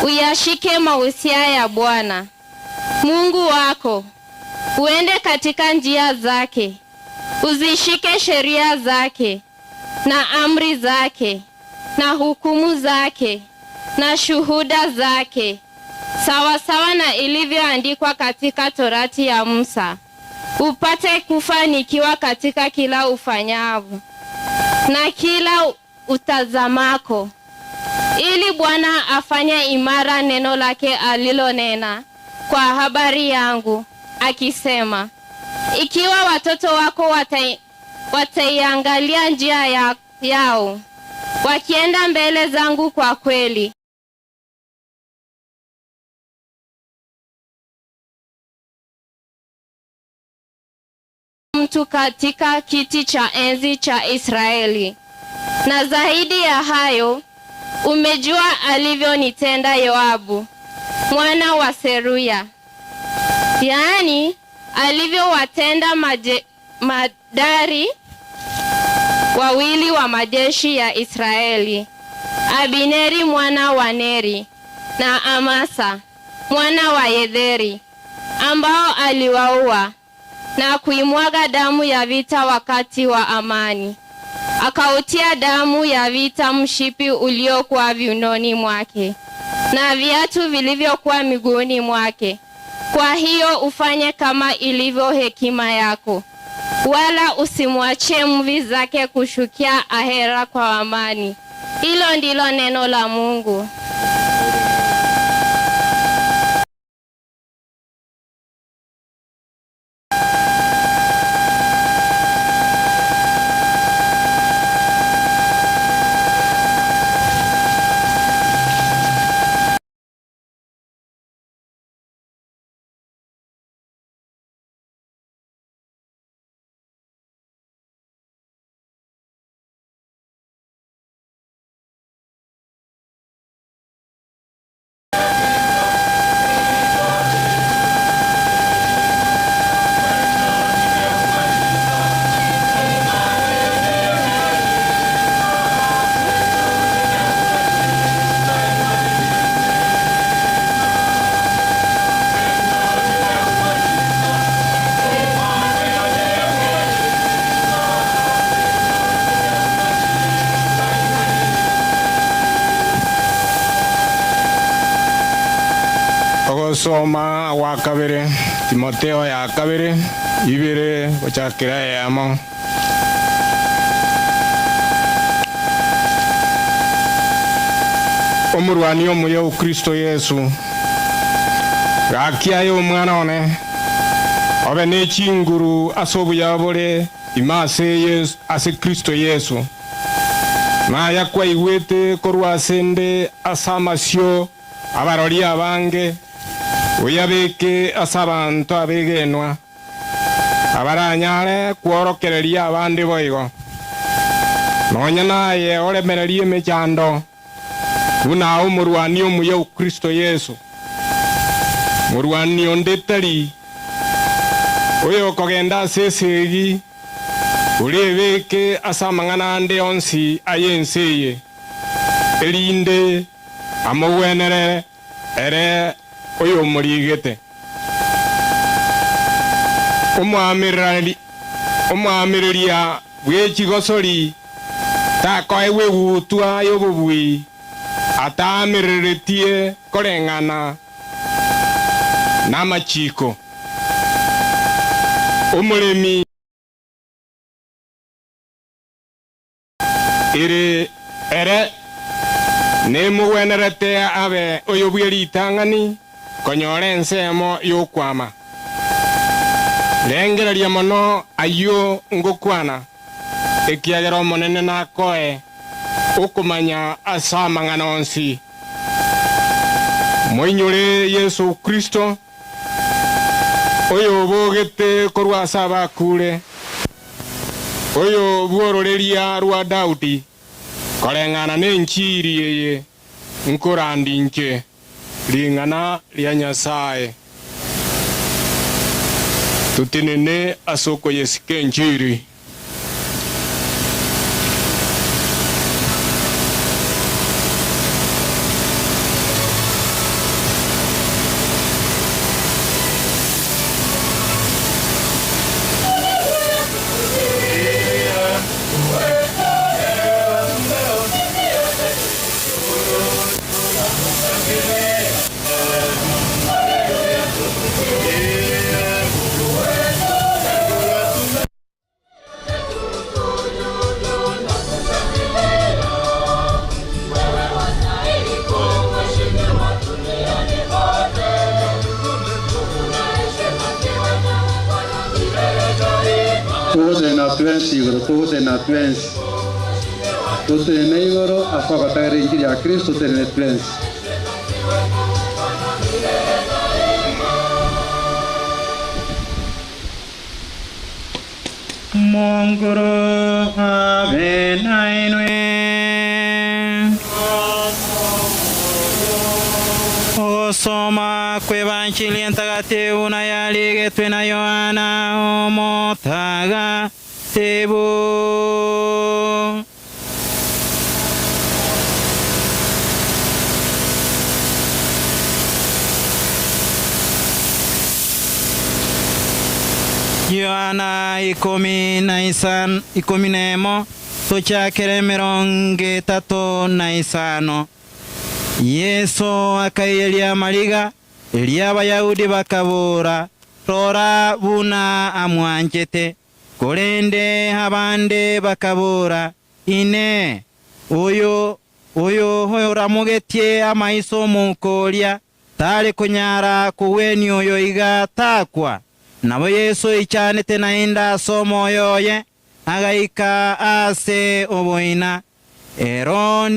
uyashike mausia ya Bwana Mungu wako, uende katika njia zake, uzishike sheria zake na amri zake na hukumu zake na shuhuda zake, sawasawa na ilivyoandikwa katika Torati ya Musa, upate kufanikiwa katika kila ufanyavyo na kila utazamako, ili Bwana afanye imara neno lake alilonena kwa habari yangu, akisema, ikiwa watoto wako wataiangalia njia yao, wakienda mbele zangu kwa kweli mtu katika kiti cha enzi cha Israeli. Na zaidi ya hayo, umejua alivyonitenda Yoabu mwana wa Seruya, yaani alivyowatenda madari wawili wa majeshi ya Israeli, Abineri mwana wa Neri na Amasa mwana wa Yetheri, ambao aliwaua na kuimwaga damu ya vita wakati wa amani. Akautia damu ya vita mshipi uliokuwa viunoni mwake na viatu vilivyokuwa miguuni mwake. Kwa hiyo ufanye kama ilivyo hekima yako, wala usimwachie mvi zake kushukia ahera kwa amani. Hilo ndilo neno la Mungu. Ogosoma gwa kabere, Timotheo ya kabere, ibere gochakera eyemo. Omorwani omuya o Kristo Yesu, gaki aye omwana one, obe ne chinguru ase obuya bore ime ase Yesu, ase Kristo Yesu. Naya kwaigwete korwa ase nde ase amasio abarori abange, oyabeke ase abanto abegenwa, abaranyare kworokereria abande boigo. Nonya naye oremererie emechando, buna omorwani omuya o Kristo Yesu. Morwani onde tari, oyo okogenda ase esegi, orebeke ase amang'ana ande onsi aye ense eye, erinde amogwenerere ere oyomorigete. Omwamereria bw'echigosori takoegwa egutwa y'obobui ataamereretie koreng'ana n'amachiko. Omoremi ere ere nemogwenerete abe oyo bwe ritang'ani konyora ensemo y'okwama. Rengereria mono ayio ngokwana, ekiagera omonene nakoe okomanya ase amang'ana onsi. Moinyore Yesu Kristo, oyo obogete korwa ase abakure, oyo bw'ororeria rwa Daudi, koreng'ana n'enchiri eye nkorandi inche, ring'ana ria Nyasae. Totenene ase okoyesika enchiri. Togotenena twensi igoro, togotenena twensi. Totenene igoro ase ogotegerera enchiri ya Kristo, totenene twensi. Monguru abe nainwe. Ogosoma kw'Evanchili Entagatifu na yarigetwe na Yohana Omotagatifu. Yohana 15 11 tochakere 35. Yeso akaiyeria amariga, erio Abayahudi bakabora, Rora buna amwanchete. Korende abande bakabora, Inee! Oyo oyo oramogetie amaiso omouko oria, tare konyara kogwenia oyo iga takwa? Nabo Yeso oichanete naende ase omoyo oye, agaika ase oboina. Ero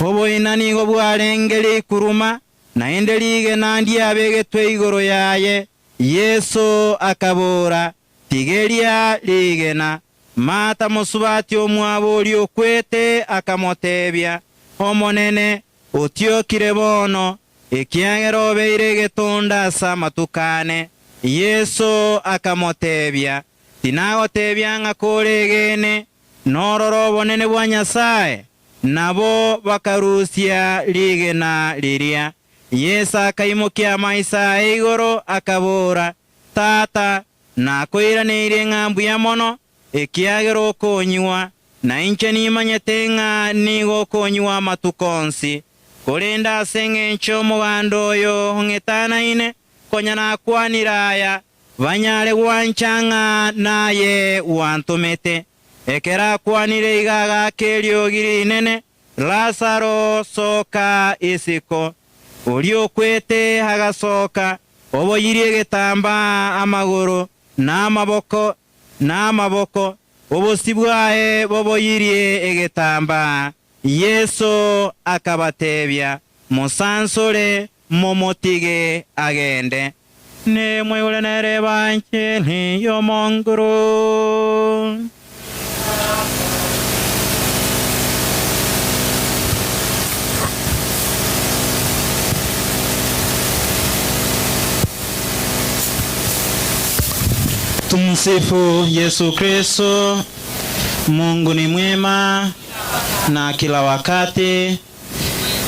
oboina nigo bwarenge rikuruma, naende rigena ndiabegetwe igoro yaye. Yeso akabora, Tigeria rigena. Martha mosubati omwabo oria okwete akamotebia, Omonene, otiokire bono, ekiagera obeire egetonda ase amatuko ane. Yeso akamotebia, Tinagotebia ng'a koregene, norore obonene bwa Nyasae? Nabo bakarusia rigena riria. Yeso akaimokia amaiso aye igoro, akabora, Tata, nakoiraneirie ng'a mbuya mono, ekiagera okonyigwa, na inche nimanyete ng'a nigo okonyigwa amatuko onsi. Korende ase engencho y'omoganda oyo ong'etanaine, konya nakwanire aya, banyare gwancha ng'a naye gwantomete. Ekero akwanire iga agaaka eriogi rinene, Lazaro, soka isiko! Oria okwete agasoka, oboyirie egetambaa amagoro na amaboko na amaboko, obosio bwaye boboyirie egetambaa. Yeso akabatebia, Mosansore, momotige agende. Nimweigure nere ebanchili y'Omonguru. Tumsifu Yesu Kristo. Mungu ni mwema na kila wakati.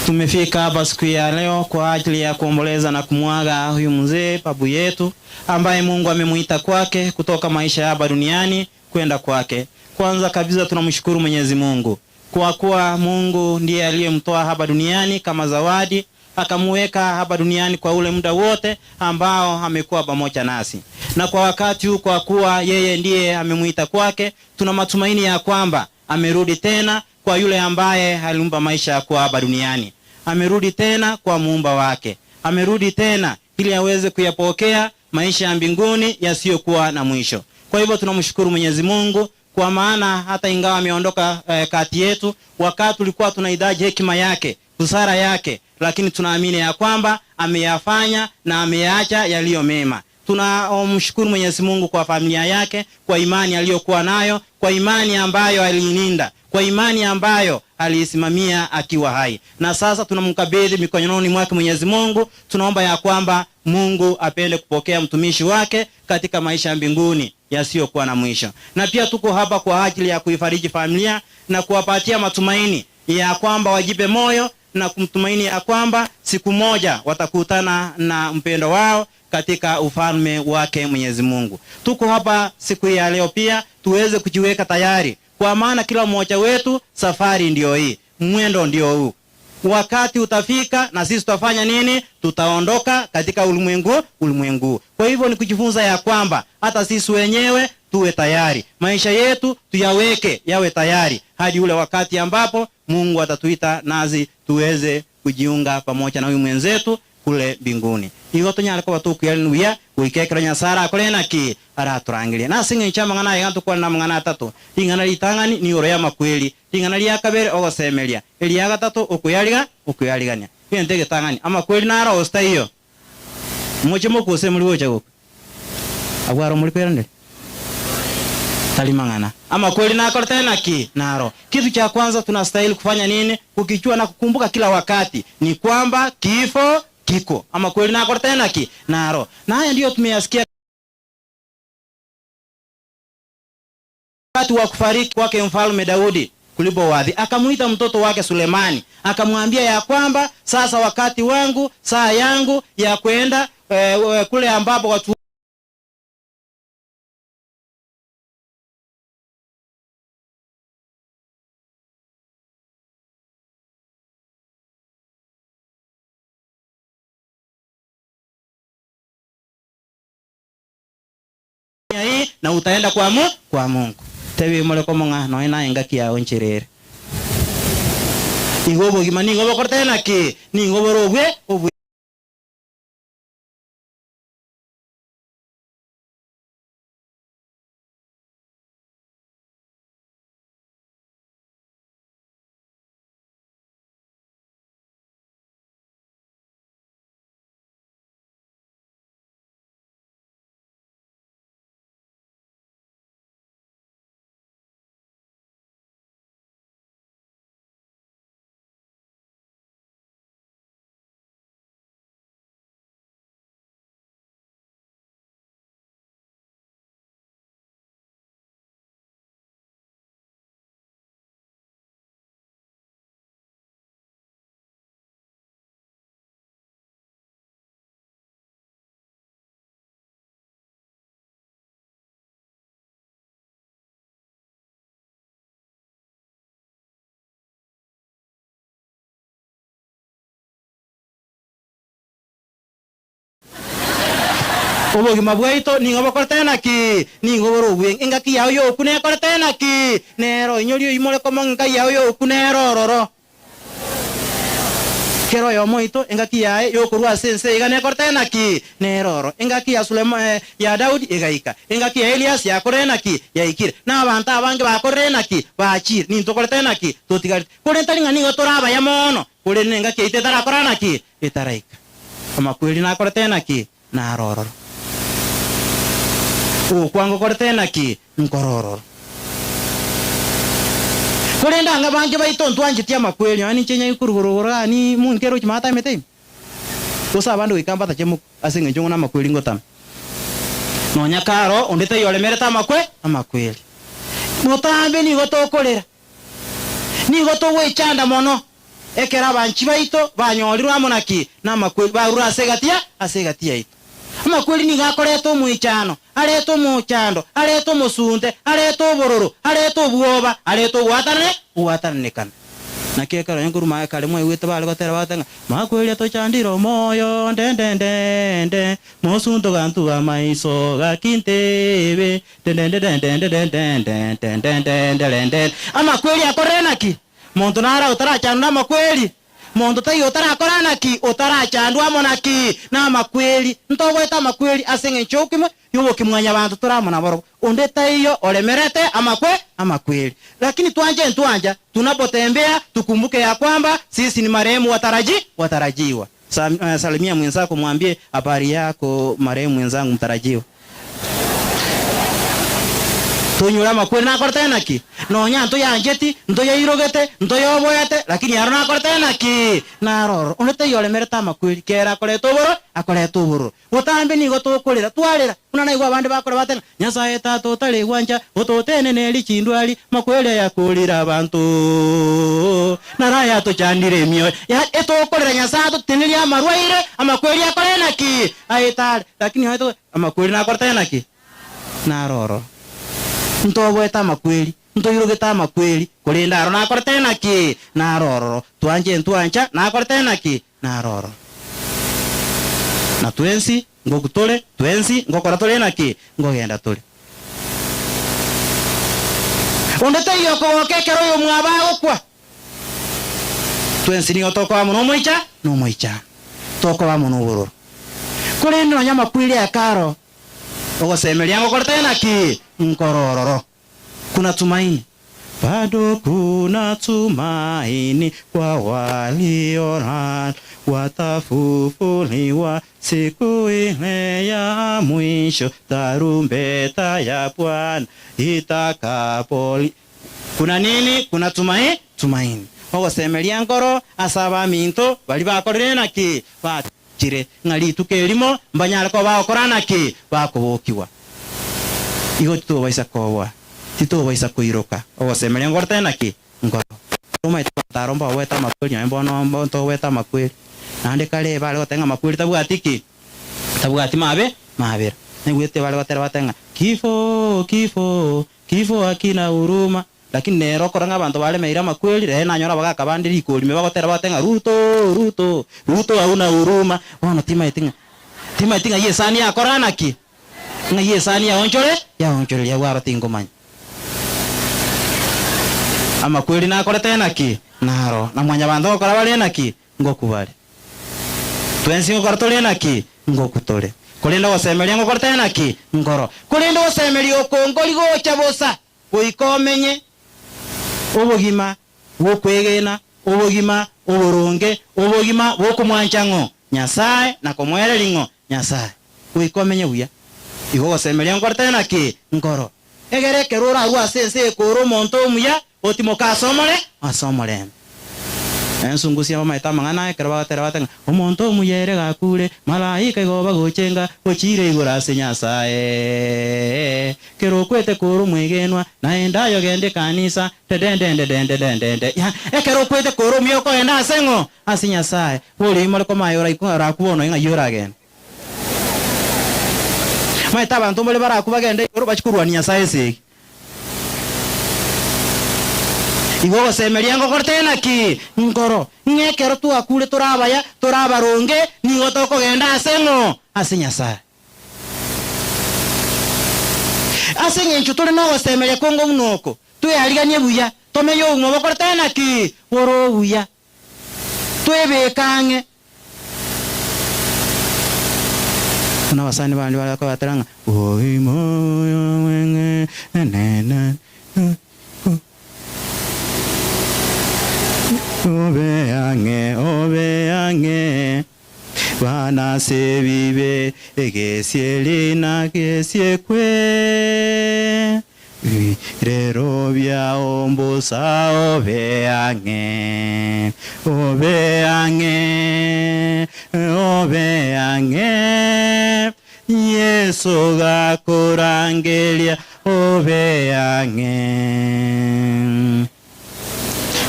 Tumefika hapa siku ya leo kwa ajili ya kuomboleza na kumwaga huyu mzee babu yetu ambaye Mungu amemuita kwake kutoka maisha ya hapa duniani kwenda kwake. Kwanza kabisa tunamshukuru Mwenyezi Mungu kwa kuwa Mungu ndiye aliyemtoa hapa duniani kama zawadi, akamuweka hapa duniani kwa ule muda wote ambao amekuwa pamoja nasi, na kwa wakati huu, kwa kuwa yeye ndiye amemuita kwake, tuna matumaini ya kwamba amerudi tena kwa yule ambaye aliumba maisha ya kuwa hapa duniani. Amerudi tena kwa muumba wake, amerudi tena ili aweze kuyapokea maisha ya mbinguni yasiyokuwa na mwisho. Kwa hivyo tunamshukuru Mwenyezi Mungu kwa maana hata ingawa ameondoka kati yetu, wakati tulikuwa tunahitaji hekima yake, busara yake, lakini tunaamini ya kwamba ameyafanya na ameyaacha yaliyo mema. Tunamshukuru Mwenyezi Mungu kwa familia yake, kwa imani aliyokuwa nayo, kwa imani ambayo aliilinda, kwa imani ambayo aliisimamia akiwa hai. Na sasa tunamkabidhi mikononi mwake Mwenyezi Mungu. Tunaomba ya kwamba Mungu apende kupokea mtumishi wake katika maisha ya mbinguni yasiyokuwa na mwisho. Na pia tuko hapa kwa ajili ya kuifariji familia na kuwapatia matumaini ya kwamba wajipe moyo na kumtumaini ya kwamba siku moja watakutana na mpendo wao katika ufalme wake Mwenyezi Mungu. Tuko hapa siku ya leo pia tuweze kujiweka tayari, kwa maana kila mmoja wetu safari ndio hii, mwendo ndio huu. Wakati utafika na sisi tutafanya nini? Tutaondoka katika ulimwengu. Kwa hivyo ni kujifunza ya kwamba hata sisi wenyewe tuwe tayari, maisha yetu tuyaweke yawe tayari hadi ule wakati ambapo Mungu atatuita nazi tuweze kujiunga pamoja na huyu mwenzetu kule mbinguni. Igo tonyare koba tokwiyarania buya goika ekero Nyasae arakore naki? Aratorangerie. Na ase engencho y'amang'ana aya iga ntokwane namang'ana atato, Ring'ana ritang'ani nigoro y'amakweri, ring'ana ria kabere ogosemeria, eria gatato okweyariga okweyarigania. Egento egetang'ani, amakweri naro gose taiyo? Moche mokwe gose mori gocha gokwa? Abwo aro mori kweranderia? Tari mang'ana. Amakweri nakorete naki? Naro. Kitu cha kwanza tunastahili kufanya nini? Kukichua na kukumbuka kila wakati ni kwamba kifo kiko. Amakweri nakorete naki? Naro. Na haya ndiyo tumeyasikia Wakati wa kufariki kwake Mfalme Daudi kulipowadhi, akamuita mtoto wake Sulemani, akamwambia ya kwamba sasa wakati wangu, saa yangu ya kwenda e, kule ambapo watu hii na utaenda kwa mu kwa Mungu tebi more komong'a noe naye engaki yao ncherere igo obogima nigo bokorete naki nigo bore obwe obwe Obogima bwaito nigo bokorete naki? Nigo bore obweng'e. Engaki yao y'okwa nekorete naki? Nero inyorie oimore komong'a enka yao y'okwa nero ororo. Kera oyomo oito engaki yaye y'okorua ase ense iga nekorete naki? Nere oro. Engaki ya Sulemo ya Daudi egaika. Engaki ya Elias yakorire naki? Yaikire. Na abanto abange bakorire naki? Bachire. Nintokorete naki? Totigarete. Korende tari ng'a nigo tore abaya mono, korende nengaki yaito etarakora naki? Etaraika. Amakweri nakorete naki? Naro ororo. Ogokwa ngokorete naki? Nkore ororo. Korende anga bange baito ntwancheti amakweri, nonya ninche nyai korwa igoro igoro igaa ni monkere gochia maate emete ime. Gose abande goika mbatache mokwe ase engencho ng'o namakweri ngotama. Nonya karo onde taiyo oremerete amakwe amakweri. Botambe nigo tokorera. Nigo togoichanda mono ekero abanchi baito banyorirwe amo naki namakweri barure ase egati ya ase egati yaito. Amakweri nigo akoreta omoichano, arete omochando, arete omosunte, arete obororo, arete obwoba, arete ogwatanane ogwatananekana. Naki ekero onye nkorwa magega kare mwaigwete bare gotera bagoteba ng'a, Makweri atochandire omoyo, ndendendende, mosunte ogantuba amaiso, gaki ntebe, Dendendendendendendendendendendendendende. Amakweri akorire naki? Monto nare otarachandwa namakweri? Monto taiyo otarakora naki? Otarachandwa amo naki? Namakweri. Ntogoeta amakweri ase engencho y'okimwa y'obokimwanyabanto tore amo nabarobwo. Onde taiyo oremerete amakwe amakweri. Lakini twanche ntwancha, tunapotembea tukumbuke ya kwamba sisi ni marehemu wataraji watarajiwa. Salimia mwenzako mwambie habari yako marehemu mwenzangu mtarajiwa. Tonyore amakweri nakorete naki? Nonya ntoyancheti, ntoyairogete, ntoyoboete, lakini aro nakorete naki? Naro ororo. Onde taiyo oremerete amakweri, kera akorete oboro, akorete obororo. Botambe nigo tokorera, twarera, buna naigwa abande bakora bateba, Nyasae Tata otari gwancha, ototeneneri chindwari, makweri ayakorire abanto, naro ayatochandire emioyo. Yaani etokorera Nyasae atotenenerie amarwaire, amakweri akore naki? Aetare. Lakini onye togo amakweri nakorete naki? Naro ororo. Ntoboete amakweri, ntoirogete amakweri, korende aro nakorete naki? Naro ororo. Twanche ntwancha, nakorete naki? Naro ororo. Na twensi ngoku tore, twensi ngokora tore naki? Nkogenda tore. Onde taiyo okogoka ekero oyomwabo agokwa. Twensi nigo tokoa amo nomoicha nomoichano. Tokoba amo nobororo. Korende nonya amakweri aya karo ogosemeria ngokorete naki? Nkorororo. Kuna tumaini. Bado kuna tumaini kwa waliolala, watafufuliwa siku ile ya mwisho, tarumbeta ya Bwana itakapoli. Kuna nini? Kuna tumai, tumaini. Ogosemeria nkoro ase abaminto baria bakorire naki? Bachire ng'a rituko erimo mbanyare koba bagokora naki? Bakobokigwa. Igo titobaisa koboa, titobaisa koiroka. Ogosemeria nkoro tari naki? Nkoro. Tomaete abanto aro mbaoboete amakweri nonya mbono ntoboete amakweri. Naende kare bare goteba ng'a amakweri tabwati ki? Tabwati mabe? Mabera. Naigwete bare gotera bateba ng'a kifo, kifo, kifo hakina huruma. Lakini nere okorora ng'a abanto baremeire amakweri, rere nanyore abagaaka bande rikori ime bagotera bagoteba ng'a Ruto, Ruto, Ruto hauna huruma. Bono timaeti ng'a timaeti ng'ai esani yakora naki? Ng'ai esani yaonchore? Yaonchoreria agwo aro tingomanya. Amakweri nakorete naki? Naro. Na mwanyabanto ngokora bare naki? Ngoku bare. Twensi ngokora tore naki? Ngoku tore. Korende ogosemeria ngokorete naki? Nkoro. Korende ogosemeria oko nkori gocha bosa. Goika omenye obogima bw'okwegena, obogima oboronge, obogima bw'okomwancha ng'o? Nyasae, na komoereria ng'o? Nyasae. Goika omenye buya. Igo ogosemeria nkorete naki? Nkoro. Egere ekero orarue ase ense eye kore omonto omuya, otimoke ase omore, ase omorembe. Ensungusia abamaete amang'ana aya ekero bagotera bagoteba ng'a, Omonto omuya ere gakure, malaika igo bagochenga, ochiire igoro ase Nyasae. Kero okwete kore omwegenwa, naende aye ogende ekanisa, dedendendedendedendende. Ya, ekero okwete kore omuya okogenda ase ng'o? Ase Nyasae. Boria imore komaya oraikwe orakwe bono ng'ai oragende. Maete abanto mbare barakwe bagende igoro bachie korwania Nyasae esegi. Igo ogosemeria ngokorete naki? Nkoro, ng'a ekero twakure tore abaya, tore abaronge, nigo tokogenda ase ng'o? Ase Nyasae. Ase engencho tore nogosemeria konge buna oko, tweariganie buya, tomenye obogima bokorete naki? Bore obuya. Twebeke ang'e. Buna abasani bande bare kobatera ng'a Obogima obuya bweng'enene Obe ang'e, obe ang'e, Bana ase ebibe, egesieri na gesiekwe. Birero biao mbosa obe ang'e, obe ang'e, obe ang'e, Yeso gakorangeria obe ang'e.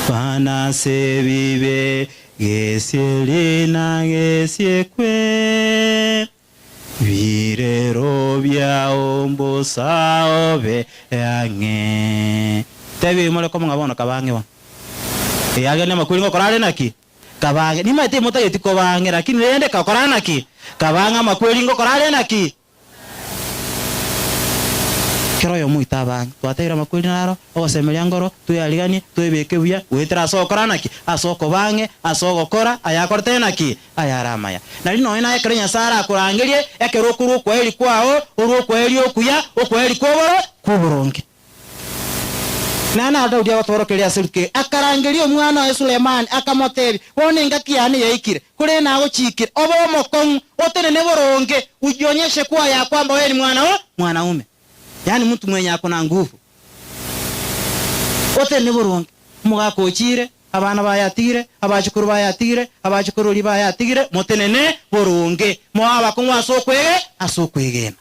Bana ase ebibe, gesieri na gesiekwe. Birero biao mbosa obe ang'e. Tebia oimore komong'a bono kabe ang'e bono. Eagene amakweri ngokora are naki? Kabe ang'e. Nimaete imotageti koba ang'e lakini rende kakora naki? Kabe ang'e amakweri ngokora are naki? Kera oyomo oito abe ang'e. Twatebire amakweri naro, ogosemeria nkoro, tweariganie, twebeke buya, goetera ase ogokora naki? Ase okoba ang'e, ase ogokora ayakorete naki? Ayare amaya. Nario nonya naye ekero Nyasae arakorangerie, ekero okorua okwaeri kwao, orue okwaeri okuya, okwaeri kw'oboro, kw'oboronge. Naende naro Daudi agotworokereria ase rituko eri, akarangeria omwana oye Sulemani, akamotebia, Bono engaki yane yaikire, korende nagochiikire, obe omokong'u, otenene boronge, ujionyeshe kuwa ya kwamba wewe ni mwana o mwanaume, yaani mtu mwenye ako na nguvu. Otenene boronge. Omogaka ochiire, Abana baye atigire, abachukuru baye atigire, abachukururi baye atigire, motenene boronge, mobe abakong'u ase okwege, ase okwegena.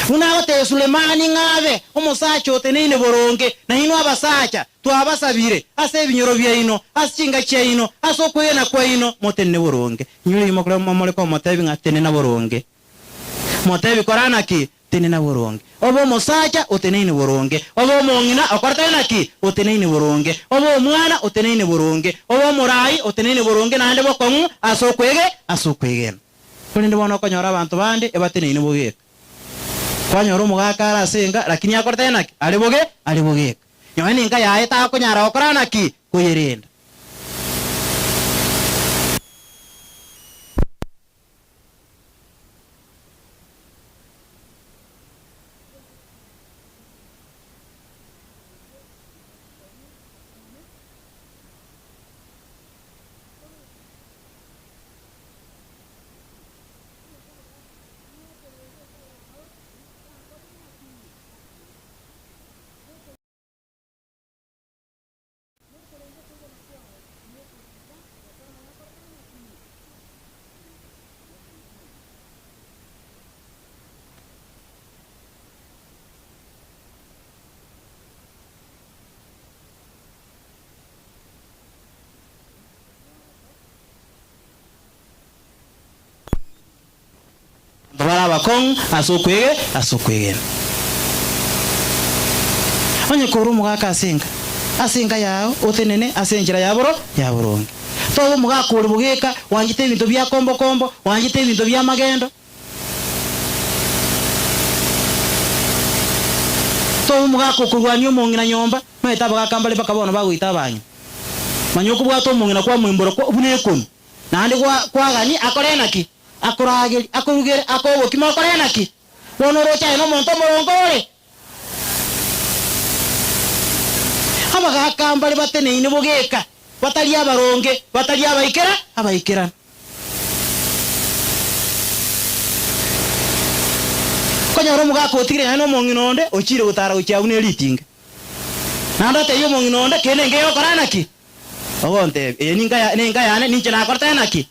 Buna agotebia Sulemani ng'a abe omosacha oteneine boronge, na inwe abasacha, twabasabire, ase ebinyoro biaino, ase chinka chiaino, ase okwegena kwaino, motenene boronge. Inywe riimo more komotebia ng'a tenena boronge. Motebi kora naki? Tenena boronge. Obe omosacha oteneine boronge, obe omong'ina okorete naki? Oteneine boronge, obe omwana oteneine boronge, obe omorai oteneine boronge naende bokong'u ase okwege ase okwegena. Korende bono okonyora abanto bande ebateneine bogeka. Kwanyora omogaka are ase enka lakini akorete naki? Are boge are bogeka. Nonya nenka yaye takonyara gokora naki? Koyerenda. abakong'u ase okwege ase okwegena. Onye kore omogaka ase enka, ase enka yao otenene ase enchera ya boro ya boronge. Tobe omogaka ore bogeka, oanchete ebinto bia kombo kombo, oanchete ebinto bia amagendo. Tobe omogaka okorwania omong'ina nyomba, omanyete abagaka mbare mpaka bono bagoita abang'ina. Manya okobwata omong'ina kwamoimbora kwa buna ekonu, naende gwa kwagania akore naki? Akoragerie, akorugere, akoe obokima okore naki? Bono oroche aye nomonto omoronge ore. Abagaaka mbare bateneine bogeka, batari abaronge, batari abaikera abaikeranu. Okonyora omogaka otigire naye nomong'ina onde ochiire gotara gochia abwo ne ritinge. Naende otebie omong'ina onde, Kende enke yokora naki? Ogontebia, Eye ninka ya nenka yane, ninche nakorete naki?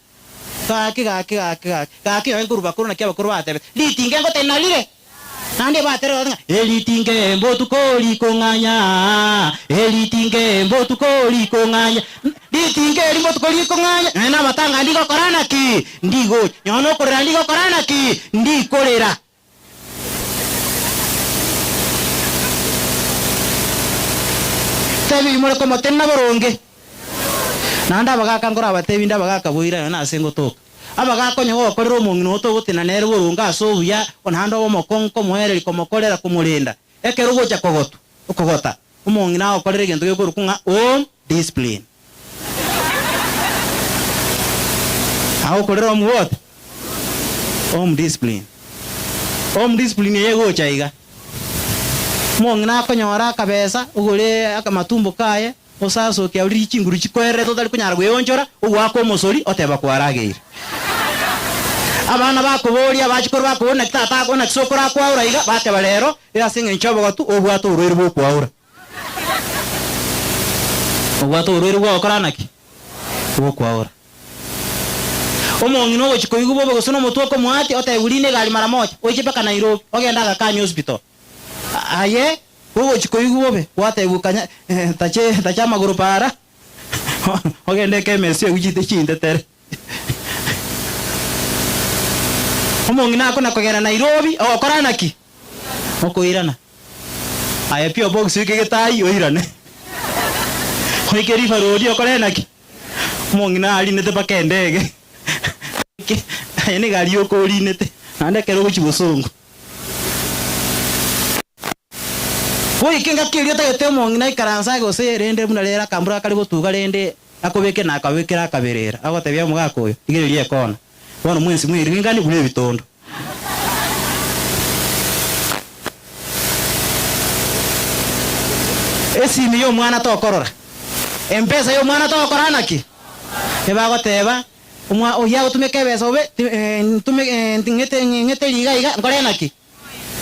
Gaki, gaki, gaki, gaki, gaki nonye nkorwa bakoro naki abakoro batebete, Ritinge ngotenena rire. Naende baterera ng'a, Eritinge mbotuko rikong'anya, eritinge mbotuko rikong'anya, ritinge eri mbotuko rikong'anya, nonye namatanga ndigokora naki? Ndigocha. Nonye nokorera ndigokora naki? Ndikorera. Tebi more komotenena boronge. Naende abagaaka nkorabatebi inde abagaaka boira nonye nase ngotoka. Abagaaka onye gokorera omong'ina oo togotenena nere boronge ase obuya, naende obe omokong'u komoereria, komokorera, komorenda. Ekero ogocha kogotwa, okogota, omong'ina agokorera egento gekorokwa ng'a home discipline. Agokorera home what? Home discipline. Home discipline eye egocha iga, omong'ina akonyora akabesa, ogore akamatumbo kaye, Osasoke aria chinguru chikoererete otari konyara gweonchora, ogoaka omosori, oteba kwarageire. Abana bakoboria, abachikoro bakoboria, Naki tata ako, naki sokoro akwaura iga? Bateba, Rero, ase engencho y'obogotu, obwate oborwaire bw'okwaura. Obwate oborwaire bw'ogokora naki? Bw'okwaura. Omong'ina ogochia koigwa bobe gose nomotwe okomoatia, otebigwe rina egari mara moja, oiche mpaka Nairobi, ogende Aga Khan Hospital. Aye gogochia koigwa bobe, gwatebigwa kanya tache tache amagoro para, ogende ekemesi eguchite chintetere. Omong'ina akona kogenda Nairobi, ogokora naki? Okoirana. Aye pi obox oike getayi oirane. Oike river road okore naki? Omong'ina arinete mpaka endege. Aye negari yoka orinete, naende ekero ogochia bosongo. Goika engaki eria otagete omong'ina aikaranse aye gose rende buna rero akambura akare gotuga rende akobeke na akabekere akaberera, agotebia omogaka oyo, Rigereria ekona. Bono mwensi mweringani buna ebitondo. Esimi y'omwana tokorora, Mpesa y'omwana togokora naki? Ebagoteba, Omwa oyio agotumeka ebesa bobe, ntume ng'ete ng'ete riga iga, nkore naki?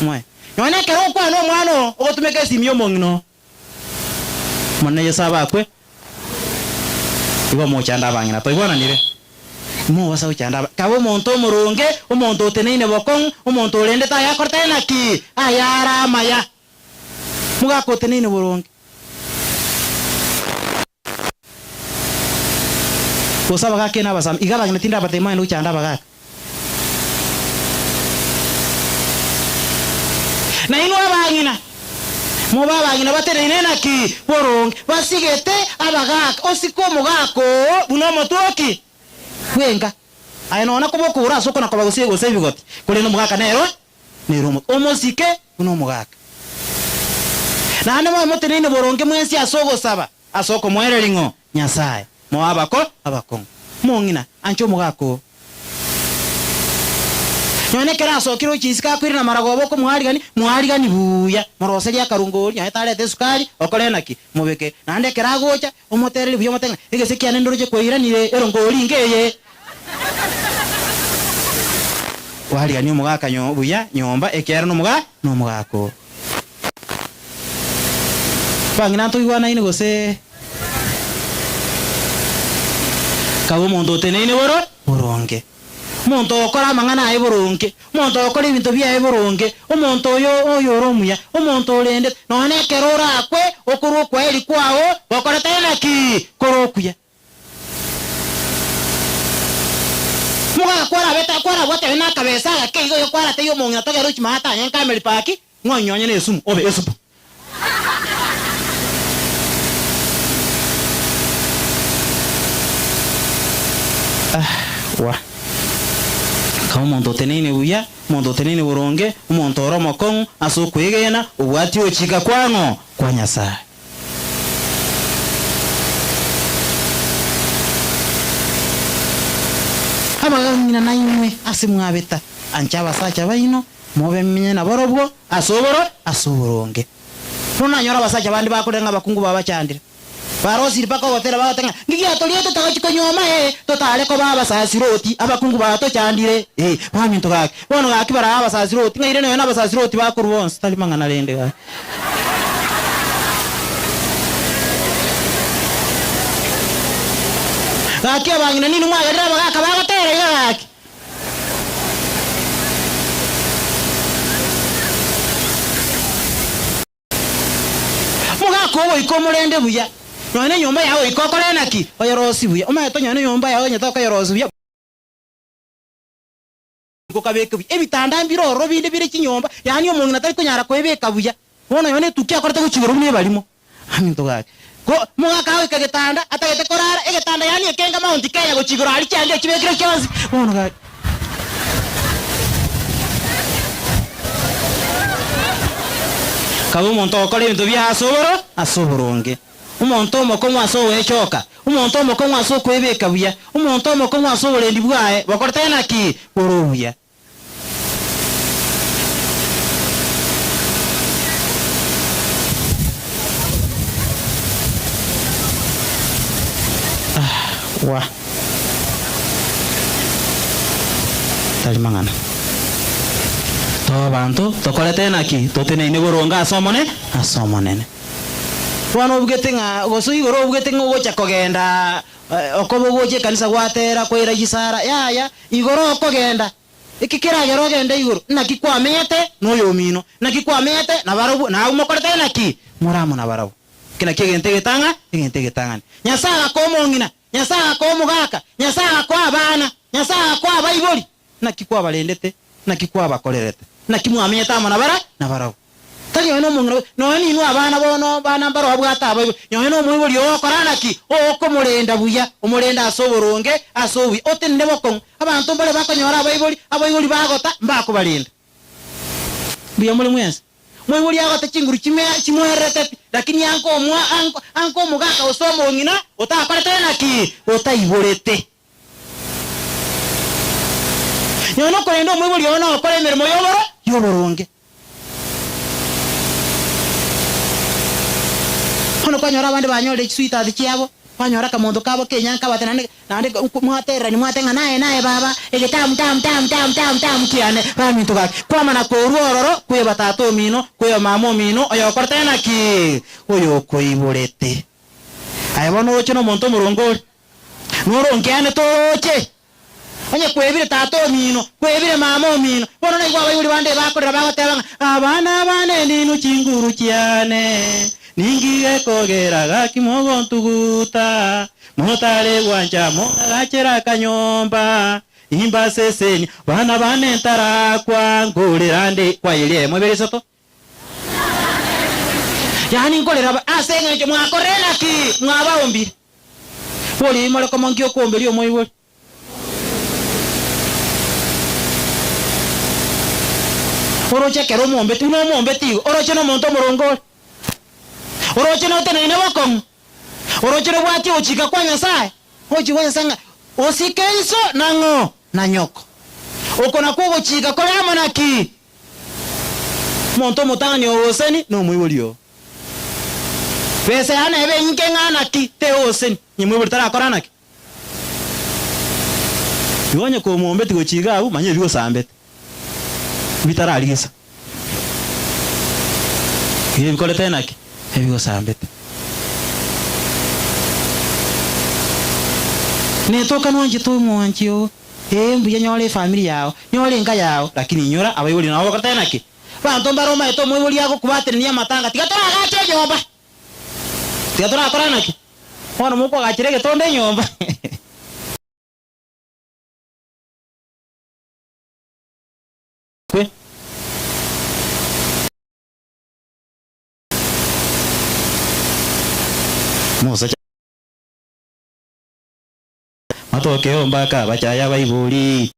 Moe. Nonya ekero ogokwana nomwana oo, ogotumeka esimi y'omong'ina oo. Omonene Yeso abakwe, igo omochando abang'ina. Toigwananire? Mobasa gochanda aba. Kabe omonto omoronge, omonto oteneine bokong'u, omonto orendete ayakorete naki? Ayare amaya. Mogaka oteneine boronge. Gose abagaaka ene abasami, iga abang'ina tindabatebie mogende gochanda abagaaka. Na inwe abang'ina, mobe abang'ina bateneine naki? Boronge, basigete abagaaka, osike omogaka oo buna omotwoki bw'enka. Aye nonya koba okogoro ase okona koba gose gose ebigoti, korende omogaka nere nere omote, omosike buna omogaka. Naende mobe moteneine boronge mwensi ase ogosaba, ase okomoereria ng'o? Nyasae. Moe abako abakong'u. Omong'ina, anche omogaka oo. Nonya ekero asokire gochia isiko akoirana maragoba okomoarigani, moarigani buya, moroserie akarungo oria, nonya tareta esukari, okore naki? Mobeke. Naende ekero agocha, omotererie buya omotebie ng'a egese kiane ndoroche kwairanire erongo oria inga eye. Kwarigania omogaka nyo buya nyomba, ekiagera nomoga nomogaka oo. Bang'ina ntoigwanaine gose? Kabe omonto oteneine boro boronge, omonto ogokora amang'ana aye boronge, omonto ogokora ebinto biaye boronge, omonto oyo oyore omuya, omonto orendete, nonya nekero orakwe, okorwa okwaeri kwao gokorete naki? Kore okuya. Mogaka kwarabete. Kwarabwate aye nakabesa agake igo igo kwaratebia omong'ina togere ochie maate anye nkameri paki, ng'o onye nesumu, obe esupu. Ah, wa. Kaba omonto oteneine buya, omonto oteneine boronge, omonto ore omokong'u ase okwegena, obwatie ogochika kwa ng'o? Kwa Nyasae. Abagang'ina nainwe ase mwabeta, ancha abasacha baino, mobe menye nabarobwo ase oboro ase oboronge. Bono nanyora abasacha bande bakorera ng'a abakungu babachandire. Barosire mpaka ogotera bagoteba ng'a ngigia toriete togochi konyuoma ee, totare koba abasasiroti, abakungu batochandire ee, baminto gaki. Bono gaki barabe abasasiroti, ng'a ire nonya nabasasiroti bakorwa bonsi, tari mang'ana rende gaki. Gaki abang'ina ninwe mwagerire abagaka bagotera iga gaki. Mogaka ogoika omorende buya, nonya nenyomba yao goika okore naki? Oyerosie buya. Omanyete onye nenyomba yao onye tokoyerosia buya, gokabeke buya. Ebitanda mbire ororo binde bire chinyomba, yaani omong'ina tari konyara koebeka buya. Bono nonya netuki akorete gochia igoro buna ebarimo. Aminto gaki. Ko mogaka agoika getanda, atagete korara, egetanda yaani ekenga Mount Kenya gochia igoro aria chianga echibekire chionsi. Bono gaki. Kaba omonto ogokora ebinto biaye ase oboro, ase oboronge, omonto omokong'u ase ogwechoka, omonto omokong'u ase okwebeka buya, omonto omokong'u ase oborendi bwaye, bokorete naki? Bore obuya. Wa. Tari mang'ana. Tobanto tokorete naki? Toteneine boronge ase Omone ase Omonene. Bono obugete ng'a gose igoro obugete ng'a ogocha kogenda okoba ogocha ekanisa gwatera kwaira chisara yaya igoro okogenda eki keragere ogende igoro naki kwamenyete noyomino naki kwamenyete nabarobwo nabu mokorete naki more amo nabarabwo. Eki nakio egento egetang'a egento egetang'ani. Nyasae agakoa omong'ina Nyasae agakoa omogaka, Nyasae agakoa abana, Nyasae agakoa abaibori. Naki kwabarendete? Naki kwabakorerete? Naki mwamenyete amo nabara nabarabwo? Tari nonya nomong'ina gose nonya ninwe abana bono bana mbaro babwate abaibori, nonya nomoibori oo okora naki? Okomorenda buya, omorende ase oboronge, ase obuya, otenene bokong'u. Abanto mbare bakonyora abaibori, abaibori bagota, mbakobarenda. Mbuya more mwensi. Moibori agote chinguru chimoererete pi, lakini anka omwa anka omogaka gose omong'ina otakorete naki? Otaiborete. Nonya nokorenda omoibori oo nogokora emeremo y'oboro y'oboronge. Bono kwanyora abande banyorire chisweetheart chiabo, kwanyora akamonto kabo kenyanka abate naende Naende mwatererani mwate ng'a naye naye baba, egetamu tamu tamu tamu tamu tamu kiane, baminto gaki. Kwamana korwa ororo kweba tata omino, kweba mama omino, oyokorete naki? Oyokoiborete. Aye bono oroche nomonto omoronge ore? Norongeane toroche? Onye kwebire tata omino, kwebire mama omino, bono naigwe abaibori bande bakorera bagoteba ng'a abana bane ninwe chinguru chiane, ninki gekogera gaki mogontuguta? Motare gwancha mong'agachere akanyomba, imbasesenie bana bane ntarakwa, nkorera nde kwayeria emo ebere isato. Yaani nkorera ba ase eng'encho mwakorire naki? Mwabaombire. Boria imore komo nki okoomberia omoibori? Oroche ekero omombeti buna omombeti igo, oroche nomonto omoronge ore? Oroche noteneine bokong'u? Oroche robwatie ogochika kwa Nyasae? Ogochika kwa Nyasae ng'a osike iso na ng'o na nyoko. Oko nakwo ogochika kore amo naki? Omonto omotang'ani ogoseni nomoibori oo. Besa yane ebe enyinke ng'a naki tegoseni, onye moibori tarakora naki? Igo onye komombeti gochia iga abwo, manya ebigosambete bitararigisa. Igo ebikorete naki? Ebigosambete. Netoka nwanchete omwanchi oo, ee mbuya nyora efamiri yao, nyora enka yao, lakini inyora abaibori nabo bakorete naki? Abanto mbare omaete omoibori agokubaterania amatanga, tiga toragache enyomba. Tiga torakora naki? Bono mokoagachera egetonda enyomba. Kwe. Mosacha matokeo mpaka bachaya baibori.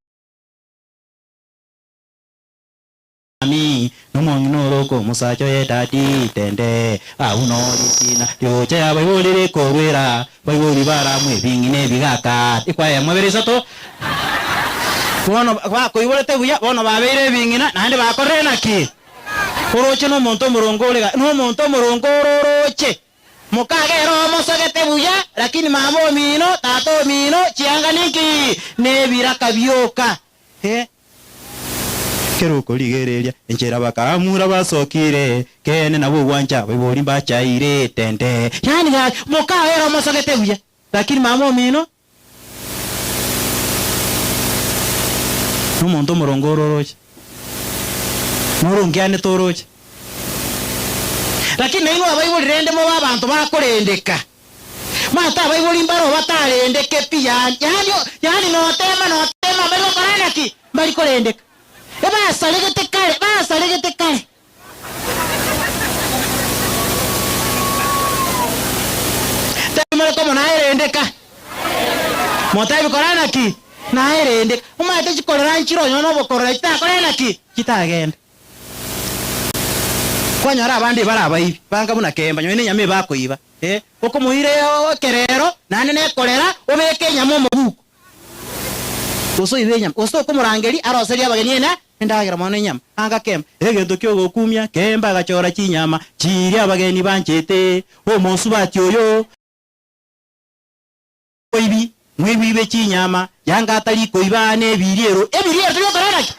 Ami, nomong'ina ore omosacha oye dadi tende, abwo noo ritina riocha yabaibori rikorwera, baibori baramwe ebing'ina ebigaka ekwayemo ebere isato. Bono bakoiborete buya, bono babeire ebing'ina, naende bakorire naki? Oroche nomonto omoronge ore ga, nomonto omoronge ore oroche. Mokagera omosogete buya, lakini mama omino, tata omino, chianga ninki? Nebiraka bioka. Eh. Ekero okorigereria enchera bakaamura basokire, keene nabo ogwancha abaibori mbachaire tende. Yaani gaki mokagera omosogete buya, lakini mama omino nomonto omoronge ore oroche, norongeanete oroche. Lakini nainwe abaibori rende mobe abanto bakorendeka. Manyete abaibori mbaro batarendeke pi, yaani, yaani, yaani notema, notema mbari gokora naki? Mbari korendeka. Ebasaregete kare, basaregete kare. Tebi more komo naerendeka. Motebi kora naki? Naerendeka. Omanyete chikorera nchire onye nobokorora chitakore naki? Chitagende. Kwanyora abande ebare abaibi, banga buna kemba, nonye nenyama ebakoiba. Eh, okomoira ekerero, naende nekorera, obeke enyama omobuko. Gose oibe enyama, gose tokomorangeria aroserie abageni ena endagera mono enyama. Anga kemba, egento ki'ogokumia, kemba agachora chinyama chiria abageni banchete. Omosubati oyo. Oibi, mwebibe chinyama, yanga atari koiba nebiriero, ebiriero tari gokora naki?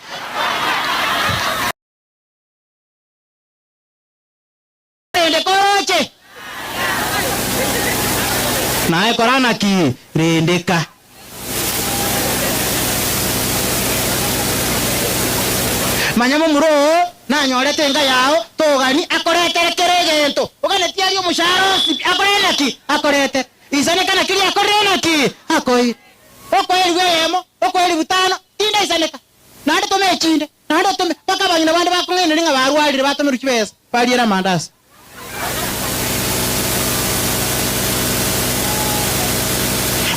Rende koroche, naye kora naki? Rendeka. Manya momura oo nanyorete enka yao, togani akoretere kera egento oganetie arie omoshahara onsi pi, akore naki? Akoretere. Isaneka naki riakorire naki? Akoire. Okoerigwa eyemo, okoerigwa tano, tindaisaneka. Naende toma echinde, naende otome, mpaka abang'ina bande bakong'aineria ng'a barwarire batomerwe chibesa, bariere amandasi.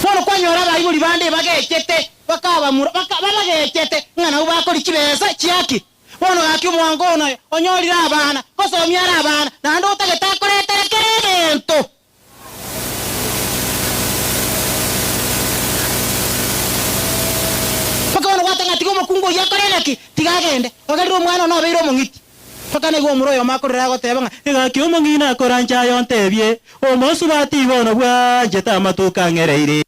Bono kwanyora abaibori bande ebagechete, bakabamura, baka, babagechete ng'a nabwo bakoria chibesa chiaki. Bono gaki omwango one oyo, onyorire abana, ngosomia are abana, naende otagete akoretere kera egento. Mpaka bono gwateba ng'a tiga omokungu oyio akore naki? Tiga agende. Ogerire omwana one obeire omong'iti. Mpaka naigwe omura oyomo akorera agoteba ng'a, Egaki omong'ina akoranche aye ontebie, omosubati bono bwanchete amatuko ang'ereire.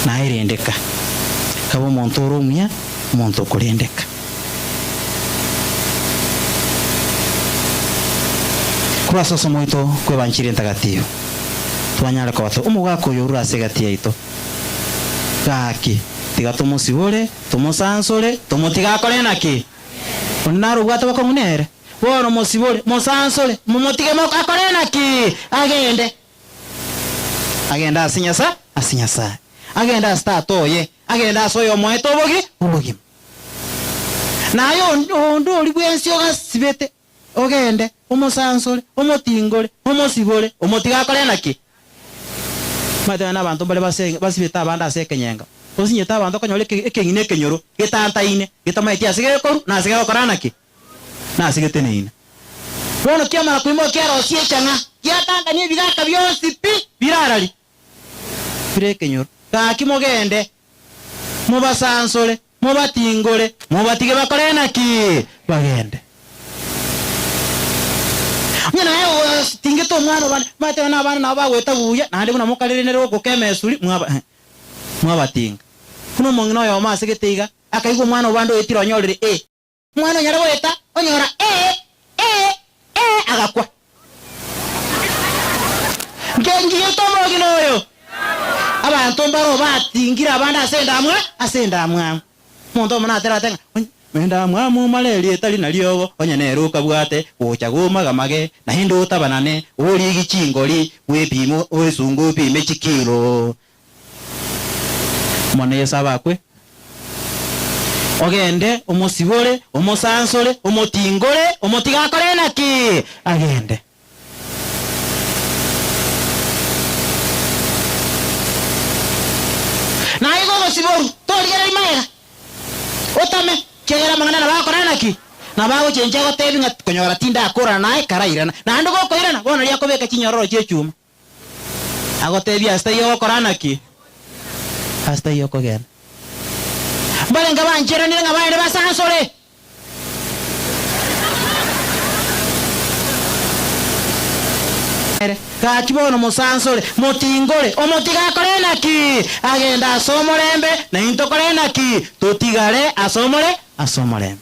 Naerendeka, kaba omonto ore omuya, omonto okorendeka. Korwa ase osomo oito kw'Ebanchiri Entagatifu, twanyare koba to omogaka oyo orure ase egati yaito. Gaki, tiga tomosibore, tomosansore, tomotige akore naki? Onde nare obwate bokong'u nere? Bono mosibore, mosansore, momotige moko akore naki? Agende. Agende ase Nyasae, ase Nyasae. Agende ase Tata oye, agende ase oyomoete obogi, obogima. Naye onde oria bwensi ogasibete, ogende, omosansore, omotingore, omosibore, omotige akore naki? Omanyete ng'a nabanto mbare base basibete abande ase ekenyenga, osinyete abanto okonyora eke ekeng'ina ekenyoro getantaine, getamaeti ase gekorwa na ase gegokora naki? Na ase geteneine. Bono kiamara koimoka kiarosia echang'a, giatantania ebigaka bionsi pi birarari bire ekenyoro. Gaki mogende, mobasansore, mobatingore, mobatige bakore naki? Bagende. Onye naye otingete omwana obande, omanyete buna abana nabo bagoeta buya, naende buna mokarerenere gokoka emesuri, mwaba mwabatinga. Buna omong'ina oyomo asegete iga, akaigwa omwana obande oetire onyorire A. Omwana onyare goeta, onyora A, A, A, agakwa. Nkengigete omogina oyo. Abanto mbaro batingire abande ase endamwa, ase endamwamu. Omonto omo natera ate ng'a, Onye endamwamu malaria etari na riogo, onye nere okabwate, gocha gomagamage, naende otabanane, origi chingori, bwepime oesunge opime chikilo. Omonene Yeso abakwe, Ogende omosibore, omosansore, omotingore, omotige akore naki? Agende. Naye igo ogosiborwa, torigereria magega, otame, ekiagera amang'ana nabo agokora naki? Nabo agochenchia agotebie ng'a konyora tindakorana naye, karairana. Naende gokoirana, bono riria akobeka chinyororo chi'echuma. Agotebia ase taiyo ogokora naki? Ase taiyo okogenda. Mbarenge bancheranire ng'a baende basansore. Gaki bono mosansore, motingore, omotige akore naki? Agende ase omorembe, na intwe tokore naki? Totigare ase omore ase omorembe.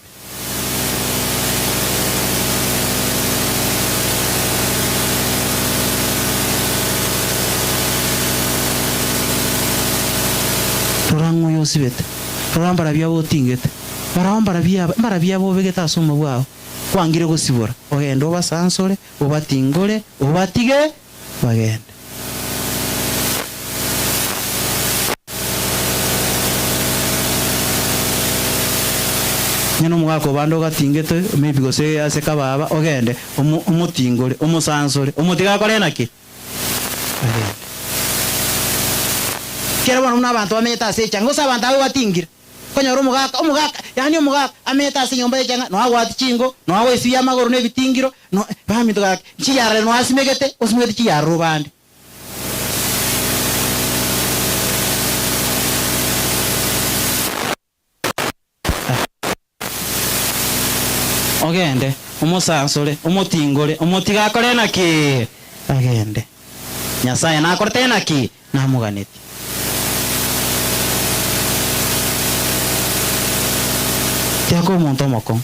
Rora ng'a oyo osibete, rora mbarabwo aba otingete, barabwo mbarabwo aba, mbarabwo aba obegete ase omobua ao, kwangire gosibora, ogende obasansore, obatingore, obatige bagende. Onye nomogaka obande ogatingete, maybe gose ase kababa, ogende omo omotingore, omosansore, omotige akore naki? Agende. Ekero bono buna abanto bamenyete ase echanga, gose abanto abwo batingire. Okonyora omogaka, omogaka, yaani omogaka amenyete ase enyomba y'echang'a, noa agwati chingo, noa agoesibia amagoro na ebitingiro, no baminto gaki, chiyarare noa asimegete, osimegete chiyarare obande. Ogende, omosansore, omotingore, omotige akore naki? Agende. Nyasaye nakorete naki? Namoganetie. Tiakoba omonto omokong'u,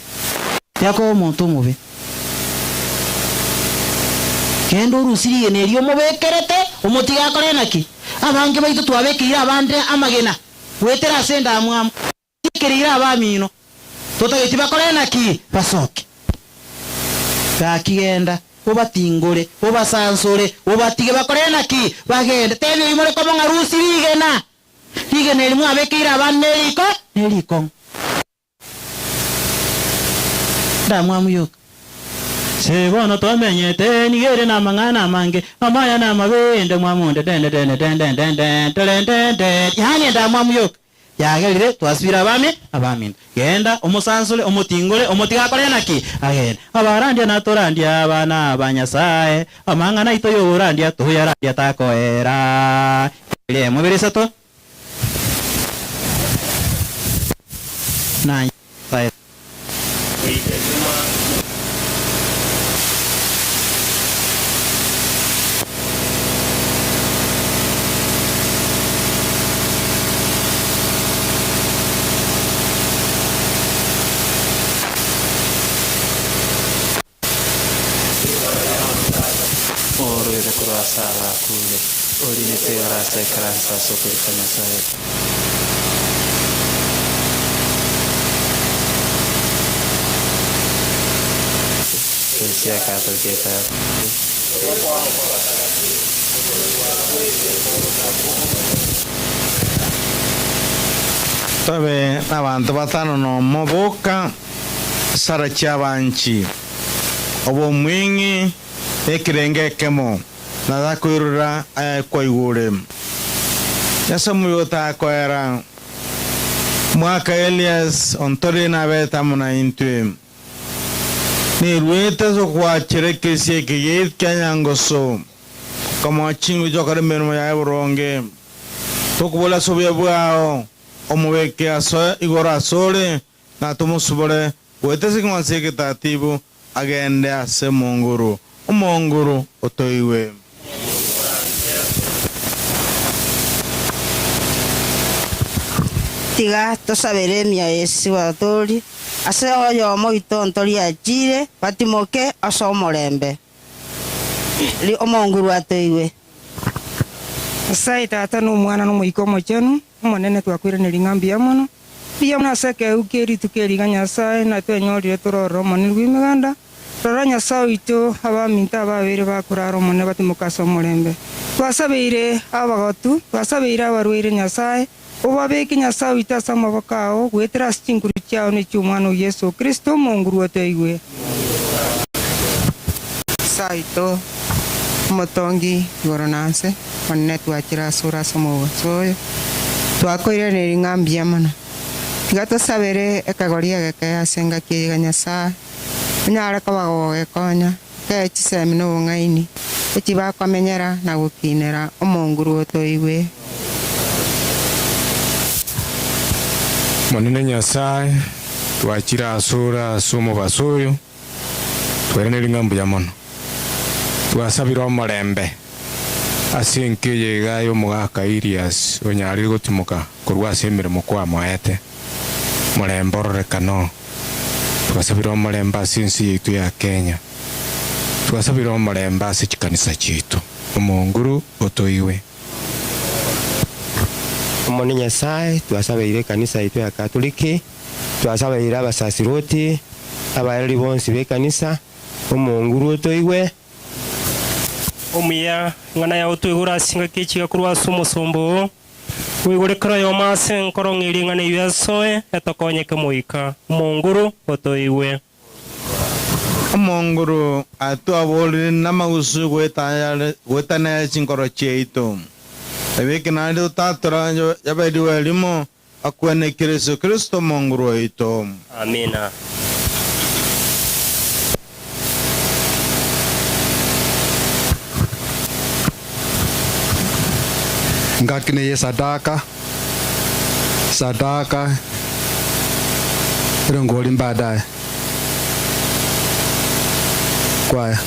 tiakoba omonto omobe. Genda orusie rigena erio omobekerete, omotige akore naki? Abange baito twabekeire abande amagena goetera ase endamwamu. Ekereire abamino, totageti bakore naki? Basoke. Gaki genda, obatingore, obasansore, obatige bakore naki? Bagende. Tebia oyio more komo ng'a rusia rigena, rigena eri mwabekeire abande neriko, nerikong'u. Ndamwamu yoka. Se bono tomenyete, nigo ere namang'ana amange, amaya na amabe, endamwamu nde dende dende dende dende dende dende, yaani endamwamu yoka. Yagerire twasibire abami abaminto. Genda, omosansore, omotingore, omotige akore naki? Agende. Abarandia natorandia abana ba Nyasae, amang'ana aito y'oborandia toyarandia takoera. Eria emobere esato na Nyasae. Oroire korwa ase abakure, orinete igoro ase ekaranso ase okorika Nyasae. Ekeresia ya Katoliki ekaba. Tobe nabanto batano nomo boka, Sara chi'abanchi, obomweng'i na ekerengo ekemo, na takoirora aya kwaigure. Nyasae omuya otakoera, Mwaka Elias ontore nabete amo naintwe. Niruete ase okwachera ekesia eke gate kia Nyangoso, nkamoa chinguru chi'ogokora emeremo yaye boronge. Tokobora ase obuya bwao, omobeke asoe igoro asore, na tomosubore goeta ase ekeng'wanso egetatibu, agende ase omonguru, omonguru otoigwe. Tiga tosabere emioyo y'Esibatori ase oyomo oito ntoriachire batimoke ase omorembe. Omonguru atoigwe. Nyasae Tata na Omwana na Omoika Omochenu, Omonene twakoiraneria ng'a mbuya mono, mbuya mono ase ekeegwa kie rituko eri iga Nyasae natwenyorire tororere Omonene bw'emeganda. Rora Nyasae oito, abaminto ababeire bakorara Omonene batimoke ase omorembe. Twasabeire abagotu, twasabeire abarwaire Nyasae, obabeke Nyasae oito ase amaboko ao, goetera ase chinguru chiao ne chi'Omwana o Yeso Kristo, Omonguru otoigwe. Nyasae oito, Omotongi igoro na nse, Omonene twachire asore ase omobaso oyo, twakoiraneria ng'a mbuya mono. Tiga tosabere ekegori egeke ase engaki eye iga Nyasae, onyare koba gogekonya, kee chisemi na obong'aini, echi bakomenyera na gokinera Omonguru otoigwe. Omonene Nyasae, twachire asore ase omobaso oyo, twairaneria ng'a mbuya mono. Twasabire omorembe ase enka eye iga y'omogaka Ilias onyarire gotimoka korwa ase emeremo kwamoete. Morembe ororekane oo. Twasabire omorembe ase ense yaito ya Kenya. Twasabire omorembe ase chikanisa chiaito. Omonguru otoigwe. Omonene Nyasae, twasabeire ekanisa yaito ya Katoliki, twasabeire abasasiroti, abaereri bonsi b'ekanisa, Omonguru otoigwe. Omuya, ing'ana yao toigure ase chingaki echi iga korwa ase omosomba oo, oigure kera oyomo ase enkoro ng'a ering'ana eyio esoe, etokonye kemoika. Omonguru, otoigwe. Omonguru atwaborire namagusu goetanera chinkoro chiaito. Ebeke naende totatora yaberigwe erimo akwenekire Yeso Kristo Omonguru oito. Amina. Ngaki neye sadaka, sadaka erongori mbadaye. Kwaya.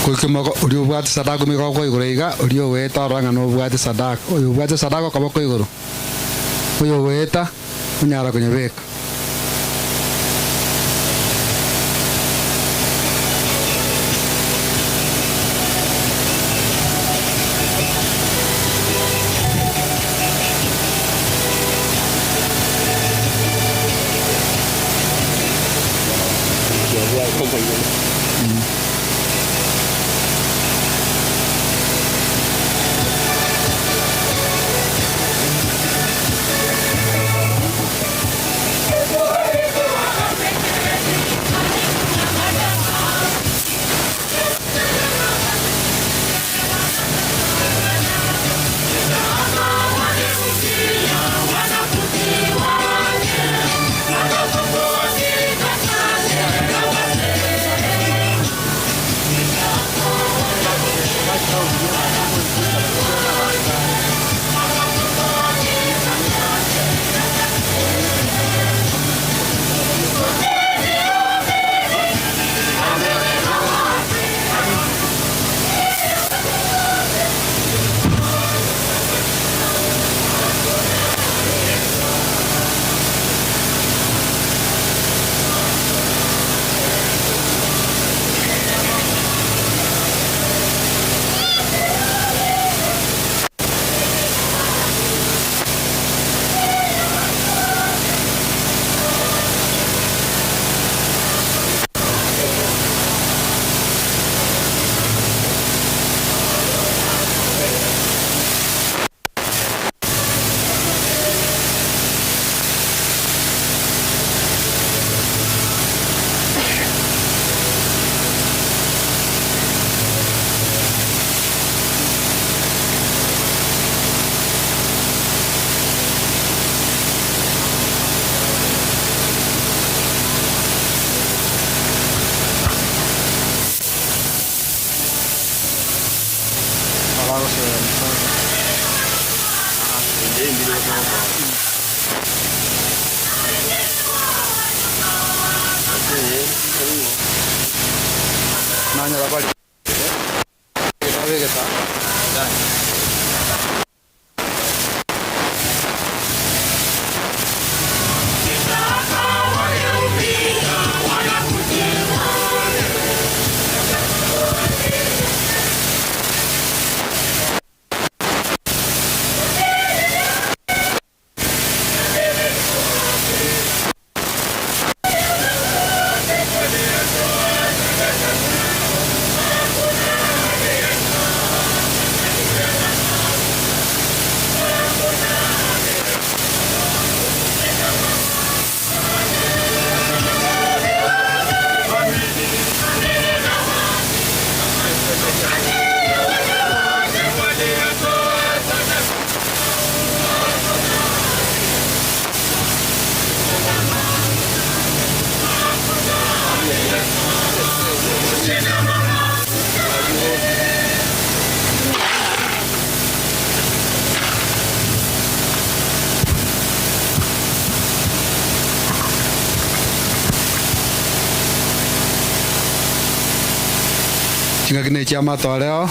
Goika omoko oria obwate sadaka omigoko igoro iga, oria ogoeta orore ng'a nobwate sadaka. Oyo obwate sadaka okoboko igoro, oyo ogoeta onyara konyebeka. Onyora bari babegeta. Chingaki ne chia matoleo,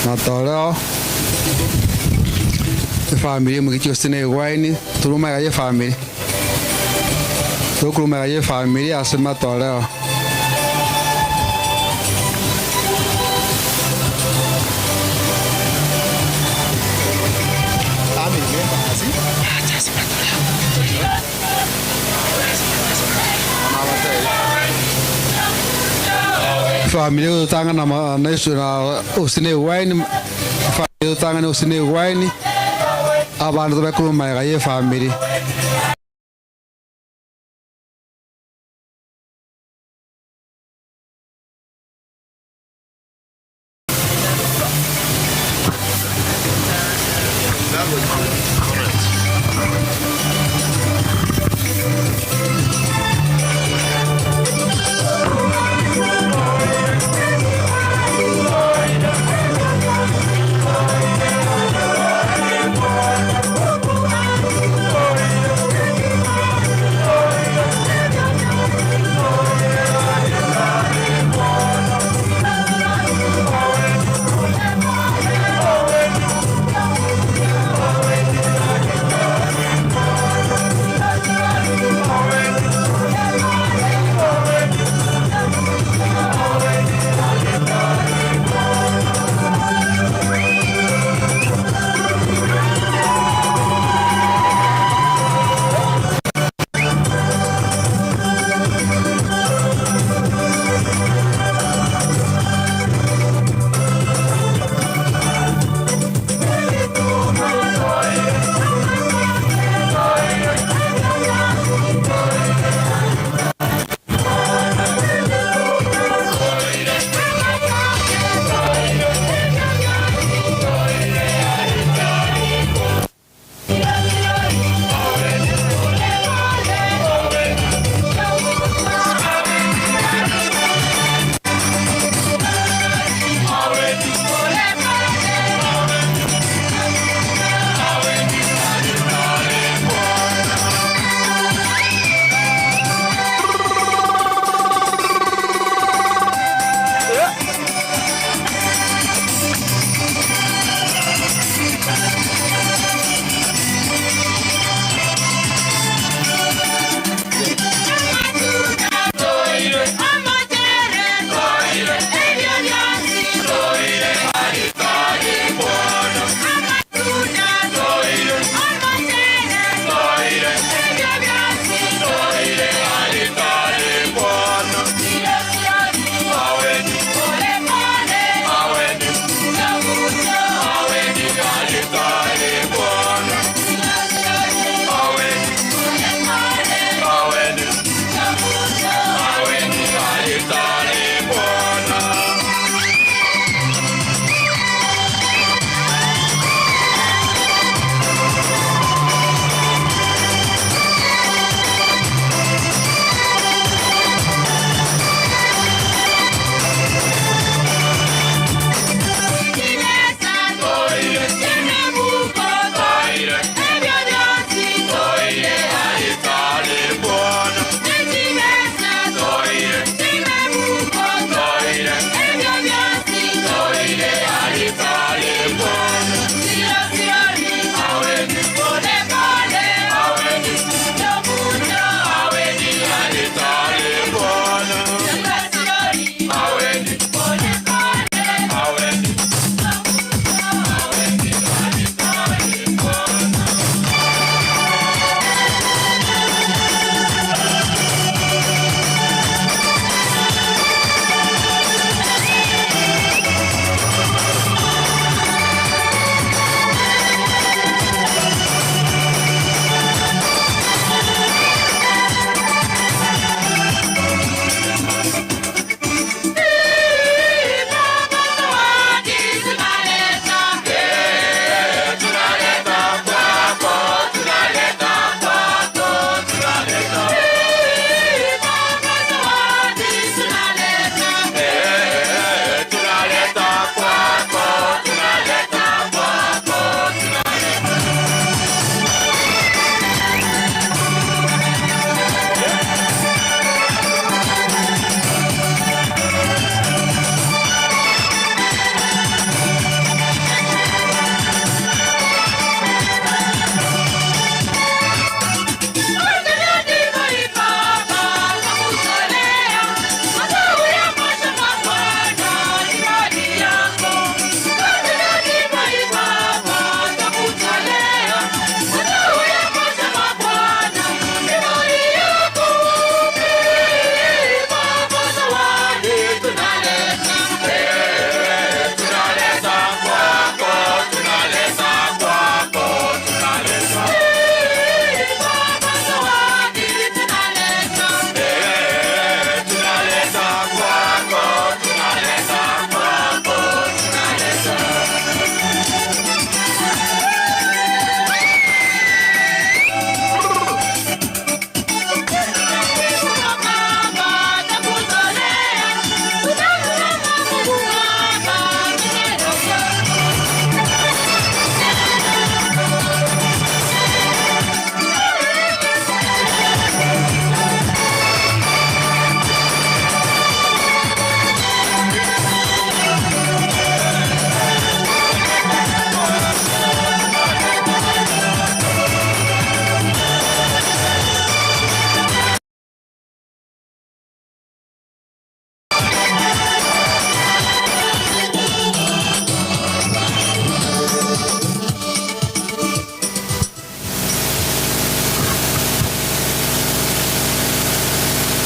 matoleo efamiri emogichi gose na egwaini torwa magega ya efamiri tokorwa magega ya efamiri ase matoleo. Efamiri egototang'ana ma- na esu na gose na ewaini, efamiri egototang'ana gose na ewaini, abanto tobe korwa magega ya efamiri.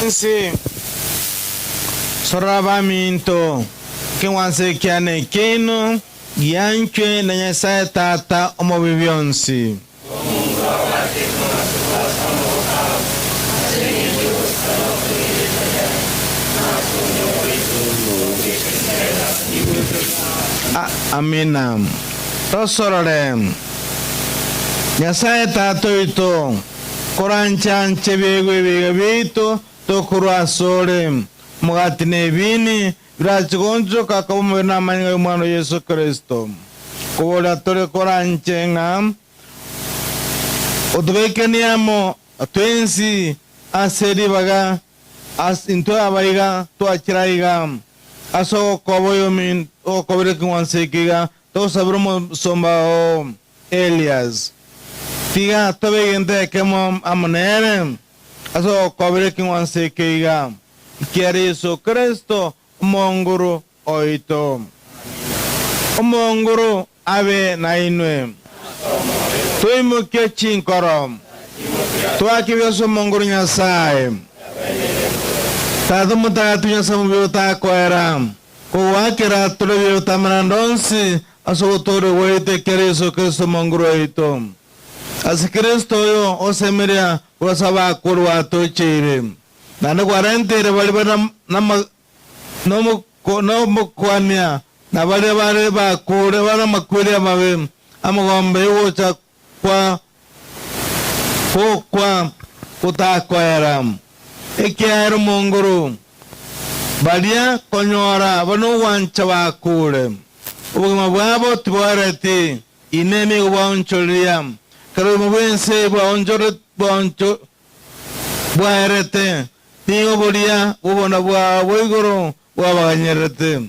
Mwensi sorora baminto, ekeng'wanso ekiane ekeino gianchwe na Nyasae Tata omobe bionsi. Amina. Tosorore. Nyasae Tata oito, koranche-anche ebiegwa ebiga biaito tokorwa asore, omogati na ebini birache goonchoka koba omobere na amanyinga y'Omwana o Yeso Kristo. Koboria tore koranche ng'a otobekenie amo twensi ase ribaga Ase intwe abaiga twachire aiga ase ogokoba oyominto ogokobera ekeng'wanso eke iga, togosabera omosomba oo Elias. Tiga tobe egento ekemo amo nere ase ogokobera ekeng'wanso eke iga, ekiagera Yeso Kristo Omonguru oito. Omonguru abe nainwe. Toimokie chinkoro, twake buya ase Omonguru Nyasae. Tata Omotagatifu Nyasae omobe otakoera, kogoakera tore buya otamerande onsi ase ogotoorigwa gwaito ekero Yeso Kristo Omonguru oito. Ase Kristo oyo osemeria korwa ase abakoro gwatocheire, naende kwarenteire baria bare nama Nomokwania na baria bare bakuure bare amakweri amabe, amagombe y'ogocha kwa gokwa gotakoera. Ekiagera omonguru baria konyora bare nogwancha bakuure, obogima bwabo tiboereti, Inee nigo bwaonchoreria kera oyomo bw'ense bwaerete? Nigo boria bw'obonda bwao bwa igoro bwabaganyererete.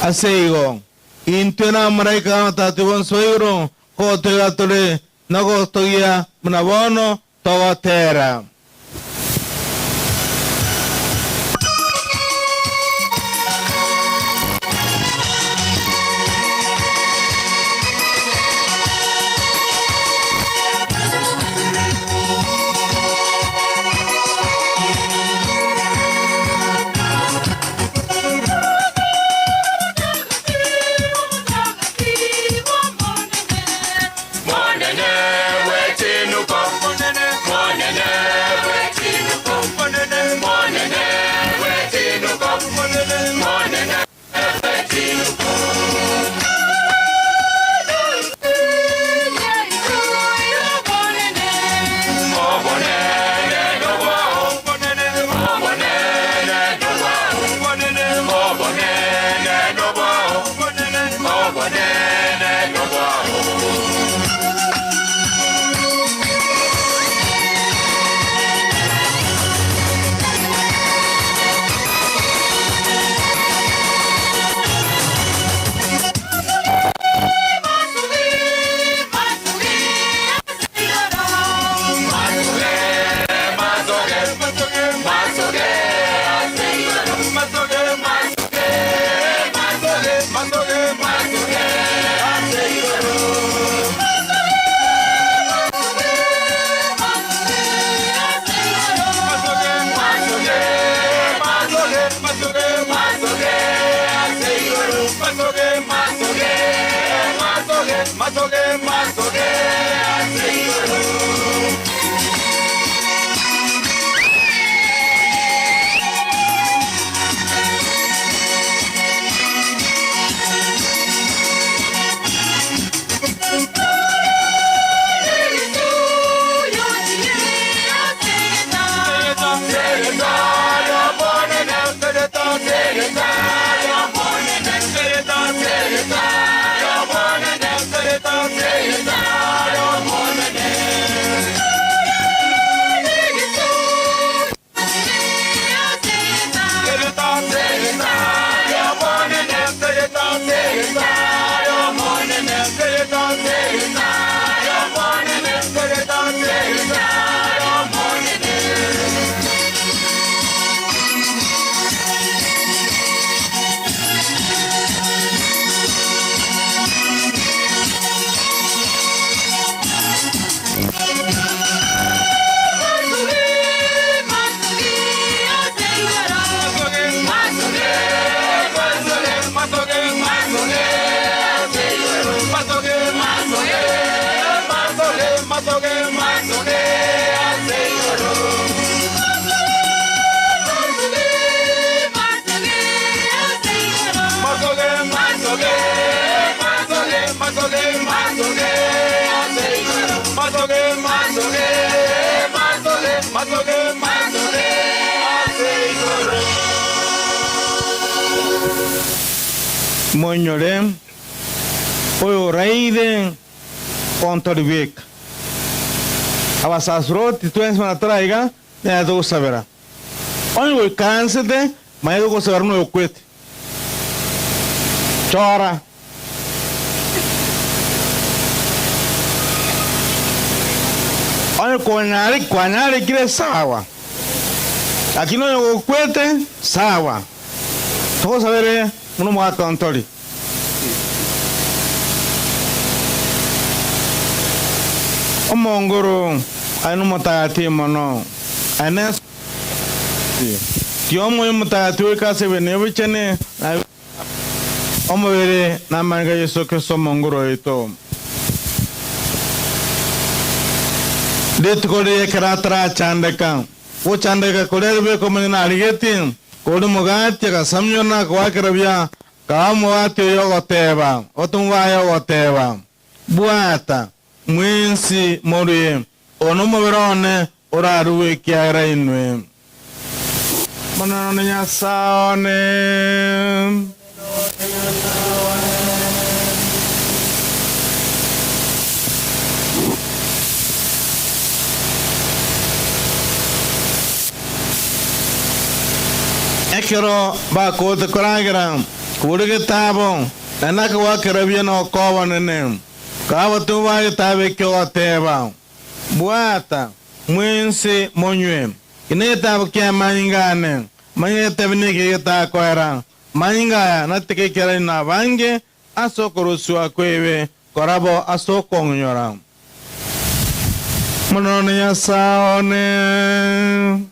Ase igo, intwe n'abamalaika b'amatati bonsi ba igoro nkogotoiga tore nogotogia buna bono togotera. Matoke, ase igoro. Moinyore oyoraire ontori bweka. Abasaceroti twensi buna tore aiga nere togosabera. Onye goikaransete, manya togosabera buna oyokwete. Chora. Onye konyare kwanyarekire sawa, lakini onye gokwete sawa. Togosabere buna omogaka ontori. Omonguru aye nomotagati mono, aye nense Tiga omoyo omotagati oike ase ebinto ebichenu na omobere na amanyinga a Yeso Kristo Omonguru oito. Rituko riria ekero atarachandeka, gochandeka koria Rebeka omonyene arigetie, koria omogati agasamyona akoakera buya, akaba omogati oyo ogoteba, obotomwa bwaye ogoteba, Bwata, mwensi morue, oyo nomobere one orarue ekiagera inwe. Monene one Nyasae one. Ekero bakote koragera, kobua egetaabo, naende akagoakera buya na obonene, Kaa abatomwa ba egetaabo ekio ogoteba, Bwata, mwensi monywe, eki negetaabo ki'amanyinga ane, manye egetebi neke getakoera. Amanyinga aya nateke ekiarani nabange ase okorusigwa kw'ebibe korabo ase okong'inyora. Omonene one Nyasae one.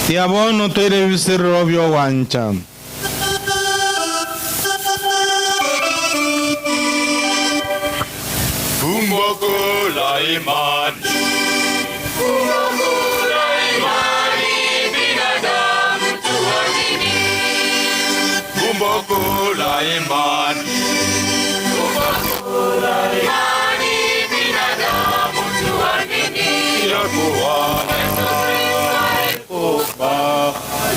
Tiga bono toire ebiserero bi'ogwancha. Fumbo la imani. Fumbo la imani, binadamu tuamini. Fumbo la imani. Fumbo la imani, binadamu tuamini. Ya kuwa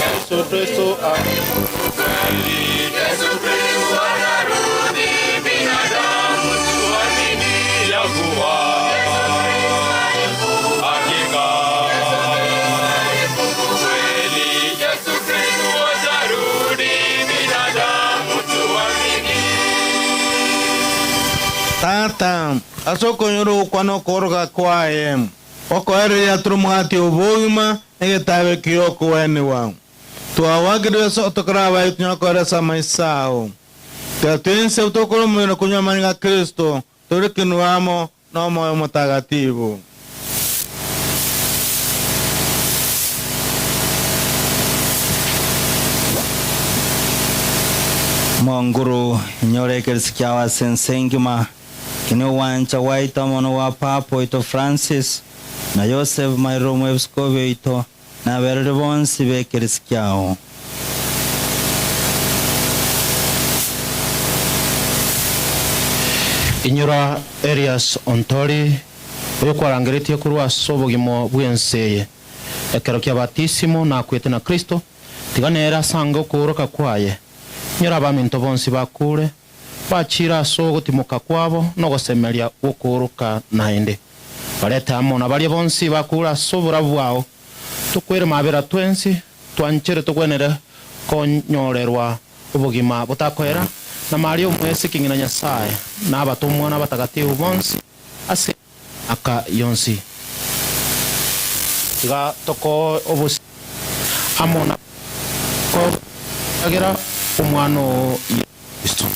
Yesu Kristo alikufa. Yesu Kristo Kweli Yesu Kristo anarudi, binadamu tuamini ya kuwa hakika kweli Yesu Kristo atarudi, binadamu tuamini. Tata, ase okonyora ogokwana okooroka kwaye, okoereria tore omogati obogima na egetaabo ekiya okogwenigwa. Twagwakire ase tokora abaye tonyare koera ase amaiso ao. Tiga twensi tokore omobere na konywa amanyinga a Kristo, tore kenwa amo n'Omoyo Omotagatifu. Omonguru, inyora ekerisi kiao ase ense engima, Ki nogwancha gwaito amo nogwa Papa oito Francis, na Joseph Mairiro omwepiskopi oito, na abereri bonsi b'ekerisi kiao. Inyora Erias Ontori, oyokwarangeretie korwa ase obogima bw'ense eye, ekero kia batisimo nakwete na Kristo, tiga nere asange okooroka kwaye. Inyora abaminto bonsi bakure, bachire ase ogotimoka kwabo na ogosemeria gw'okooroka naende. Barete amo na baria bonsi bakure ase oborabu bwao. Tokwere mabera twensi, twanchere togwenere konyorerwa obogima botakoera, na Maria Omoesike ng'ina Nyasae, na abatomwa na abatagatifu bonsi ase emiaka yonsi. Tiga tokoe obosio amo na koagera Omwana oo Yeso Kristo.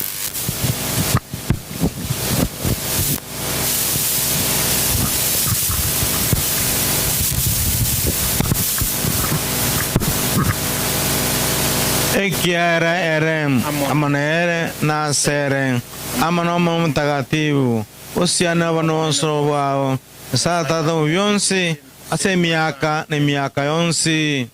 Ekiagera ere amo nere, na asere, amo n'Omoyo Omotagatifu, osiane abana bonsi bwao, Nyasae Tata o bionsi, ase emiaka na emiaka yonsi.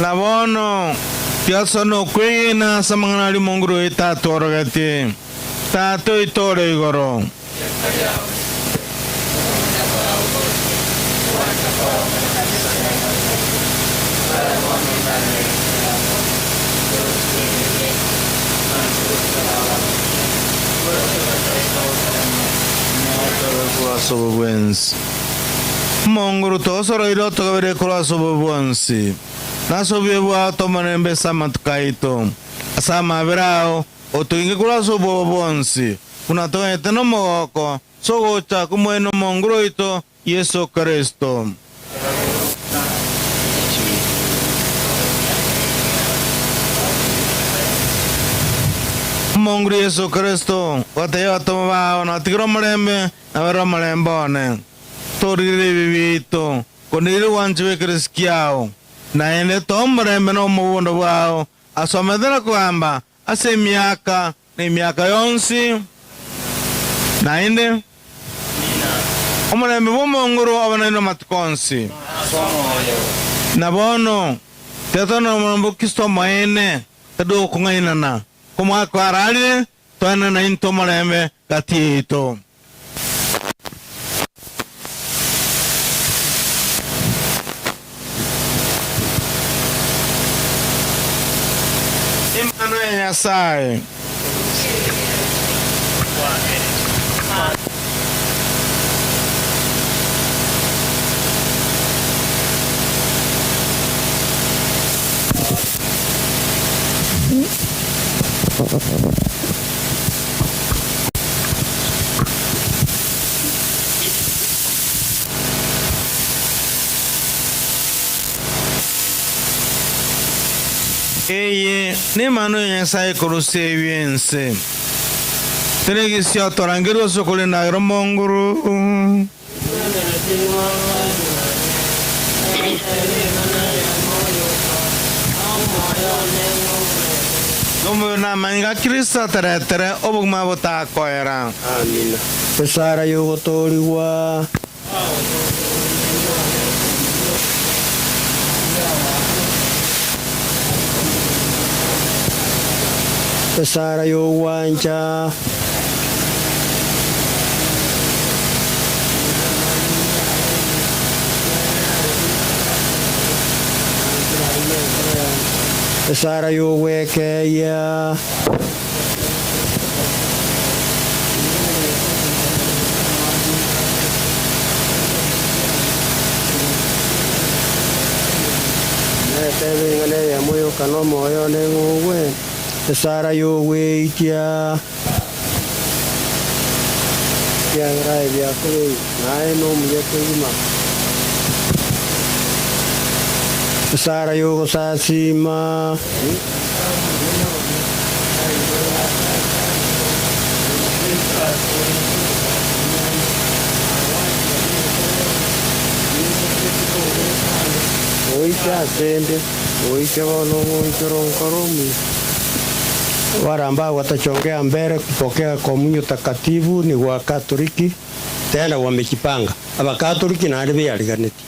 Na bono tiasoa nokwegena ase amang'ana aria omonguru oyo tatworogetie, Tata oito ore igoro. Ase obo bwensi. Omonguru tosoroire otogabere korwa ase obo bwonsi, na ase obuya bwao tomonembe ase amatuko aito. Ase amabera ao otoinge korwa ase obwoba bwonsi, buna toganyete nomogooko ase ogocha kw'Omoene Omonguru oito Yeso Kristo. Omonguru Yeso Kristo, ogatebia abatomwa bao, Natigire omorembe, nabarire omorembe one. Torigereria ebibe biaito, korende riria gwancha bw'ekereso kiao. Naende toa omorembe na omobondo bwao asomete na kogamba ase emiaka na emiaka yonsi. Naende omorembe bw'Omonguru obe nainwe amatuko onsi. Na bono tiga tore nomorembe o Kristo omoene, tari okong'ainana, komwaka kwararire, toenane naintwe omorembe gati yaito. Emano ya Nyasae. Eye nemano ya Nyasae ekorusia ebi'ense. Teregesia torangerwe ase okorenda agere omonguru. Nomoyo namanyinga a Kristo ataretere obogima botakoera. Amina. Esara y'ogotoorigwa. Esara y'ogwancha. Esara y'ogwekeyia. Netebe ing'ana eyemo yoka nomoyo one ng'a ogwe esara y'ogweitia. Ekiagera aye biakobeire, na aye nomuya kegima. Esara y'ogosasiima. Oike asende, oike bono omoonchoro nkore omuya. Wale ambao watachongea mbele kupokea komunyo takatifu ni Wakatoliki, tena wamejipanga. Abakatoliki naende beyariganetie.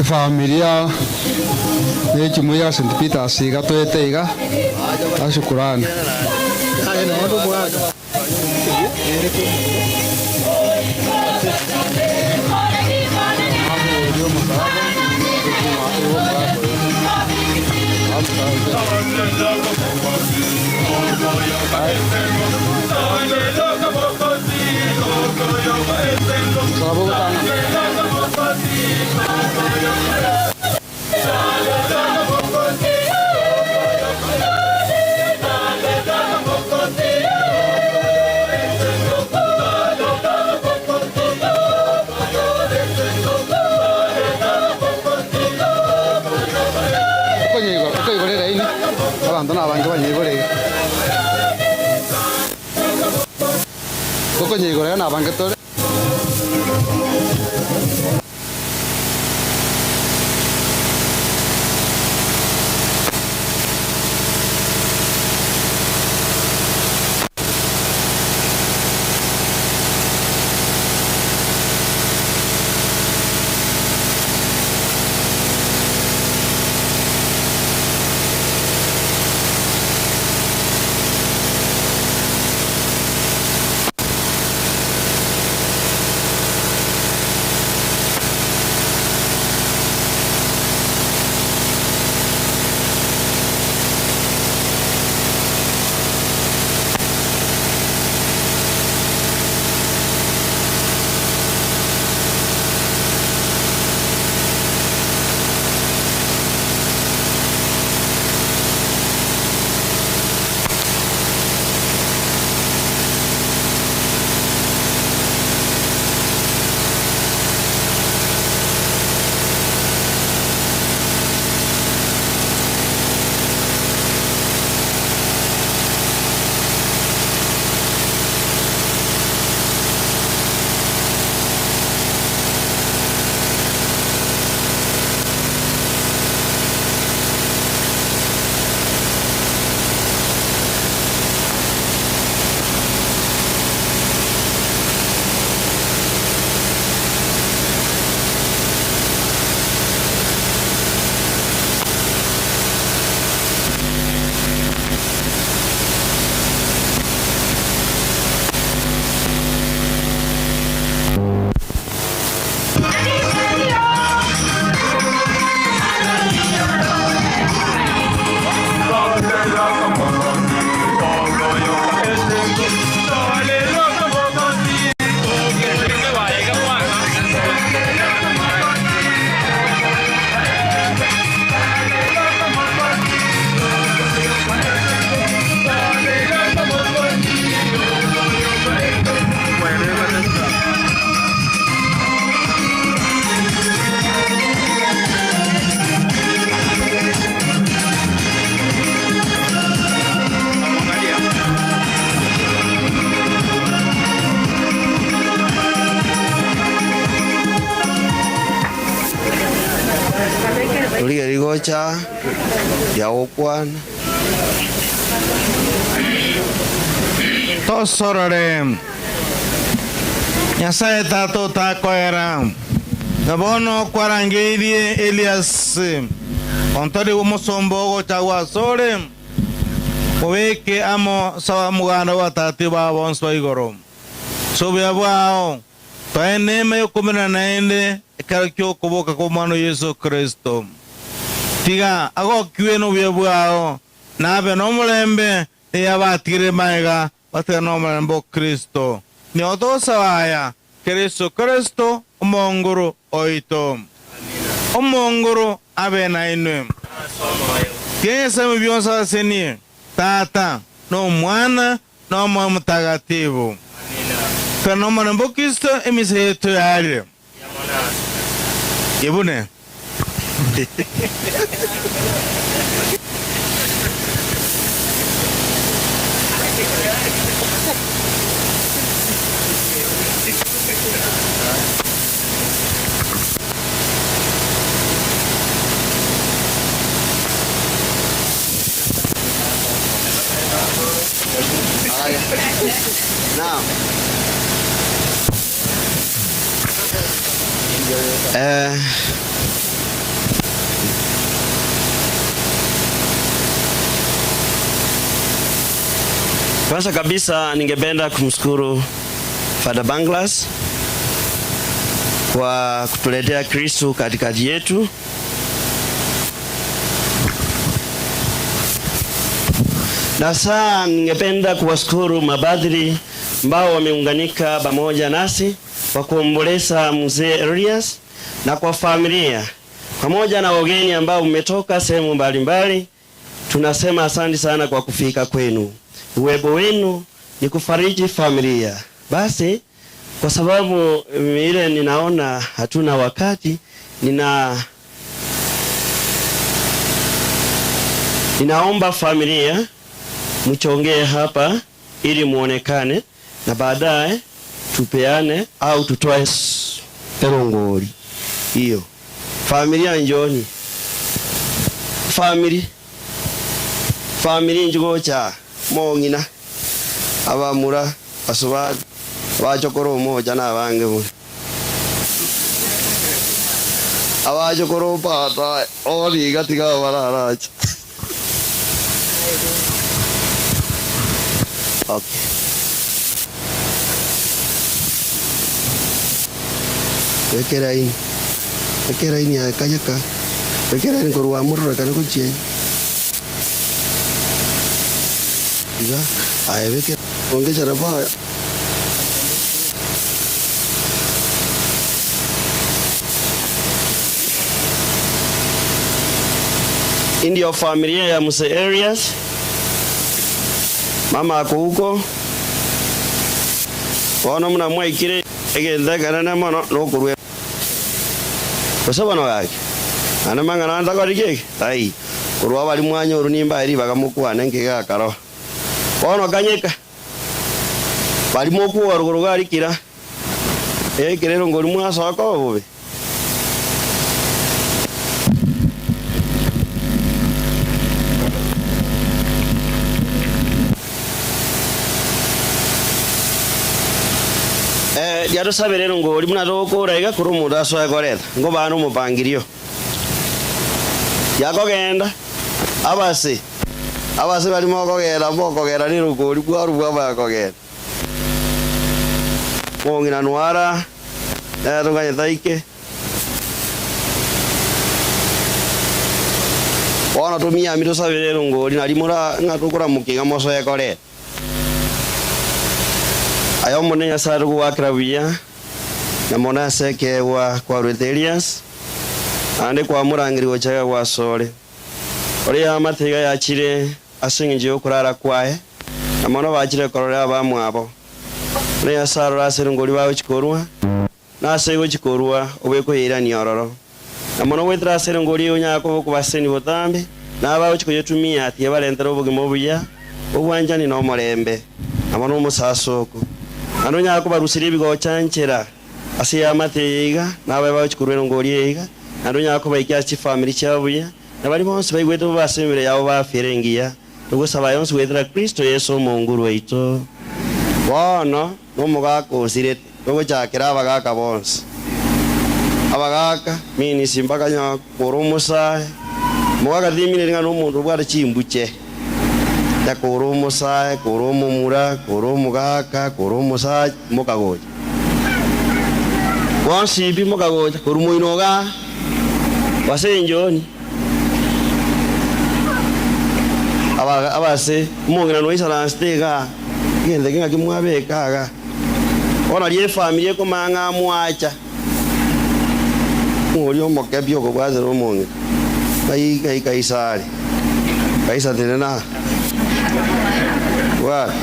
Efamilia na ejumuiya ya St. Peters iga toete iga ase shukurani. Okoigora eraini, abanto nabange banyeigore iga. Okonyeigora iga nabange tore. Torigereria gocha riagokwana. Tosorore, Nyasae Tata otakoera, na bono kwarangeirie Elias, ontori bw'omosomba ogocha gwasore, mobeke amo ase omoganda bw'abatati bao bonsi ba igoro. Ase obuya bwao, toe neema y'okomerana naende ekero ki'okoboka kw'Omwana o Yeso Kristo. Tiga agokiwe nobuya bwao, na abe nomorembe, na abatigire magega batigare nomorembe o Kristo. Nigo togosaba aya Kristo Kristo, Omonguru oito. Omonguru abe nainwe. Tiga Nyasae bionsi abasenie, Tata, na Omwana, na Omoyo Omotagatifu. Tore nomorembe o Kristo emisa yaito yarire. Yebune. Naam. Eh. Kwanza kabisa ningependa kumshukuru Father Banglas kwa kutuletea Kristo katikati yetu. Na saa ningependa kuwashukuru mabadhiri ambao wameunganika pamoja nasi kwa kuomboleza mzee Elias na kwa familia pamoja na wageni ambao mmetoka sehemu mbalimbali. Tunasema asante sana kwa kufika kwenu. Uwepo wenu ni kufariji familia. Basi kwa sababu ile ninaona hatuna wakati, ninaomba familia mchongee hapa ili muonekane na baadaye tupeane au tutoe erongori hiyo. Familia njoni, family family njugocha mong'ina abamura basuba abachokoro omoja na abange buna abachokoro pata origa tiga bararacha. Okay. Wekera ini. Wekera ini ya kanyaka. Wekera ini korwa murra kana kuchie. Iga aye wekera ongeza raba. Ndio familia ya Mzee Elias. Mama ako huko. Bono muna mwaikire egento na mono nokorwa gose bono gaki ane mang'ana ntakori keki tai korwa bari mwanyoru nimba eri bagamokwana nkegakaro bono kanyeka bari mokuwa ruguru garikira ekerero ngori mwasoka obobe. Riatosabere ngori buna togokora iga korwa omonto asoe koreta ngo bana omopangirio yakogenda abase abase bari mokogenda mokogenda ni rugori bwaru bwabakogenda mong'ina nwara tonganye taike bono tomiami tosabere rongori nari mora ng'a tokoramokiga mosoe koreta ayo mone Nyasaye togwakera buya na mona ase ekeegwa kwarwete Elias ande kwamurangeri gochaga gwasore oria amatega yachire ase eng'encho ya okorara kwaye na mono bachire korora abamwabo ore Nyasaye arore ase erongori bagochikorwa na ase egochikorwa obekoyeirania ororo na mono gwetera ase erongori onyaka okobaseni botambe na abagochikoyetumia atiga barentera obogima obuya obwanchani na omorembe na mono omosasa oko naende onyara kobarusiria ebigocha nchera ase eamate iga nabae bagochikorwa erongori iga naende onyara kobaikia ase chifamiri chiabo buya na bari bonsi baigwete bo ase emibere yabo bafere engiya togosaba yonsi gwetera Kristo Yesu omonguru waito. Bono na omogaka osirete togochakera abagaka bonsi abagaka minisi mpaka nyakora omosae mogaka timineri ng'a na omonto obwate chimbuche yakora omosae kora omomura kora omogaka kora omosae mokagocha bonsi pi mokagocha korwa moino iga base enjoni aba abase omong'ina noisaransete iga egento eke ng'aki mwabeka iga bono riria efamiri ekomanya ng'a mwacha ng'oria omokebi okobwatera omong'ina kai kai kaisare kaisa tenena bwana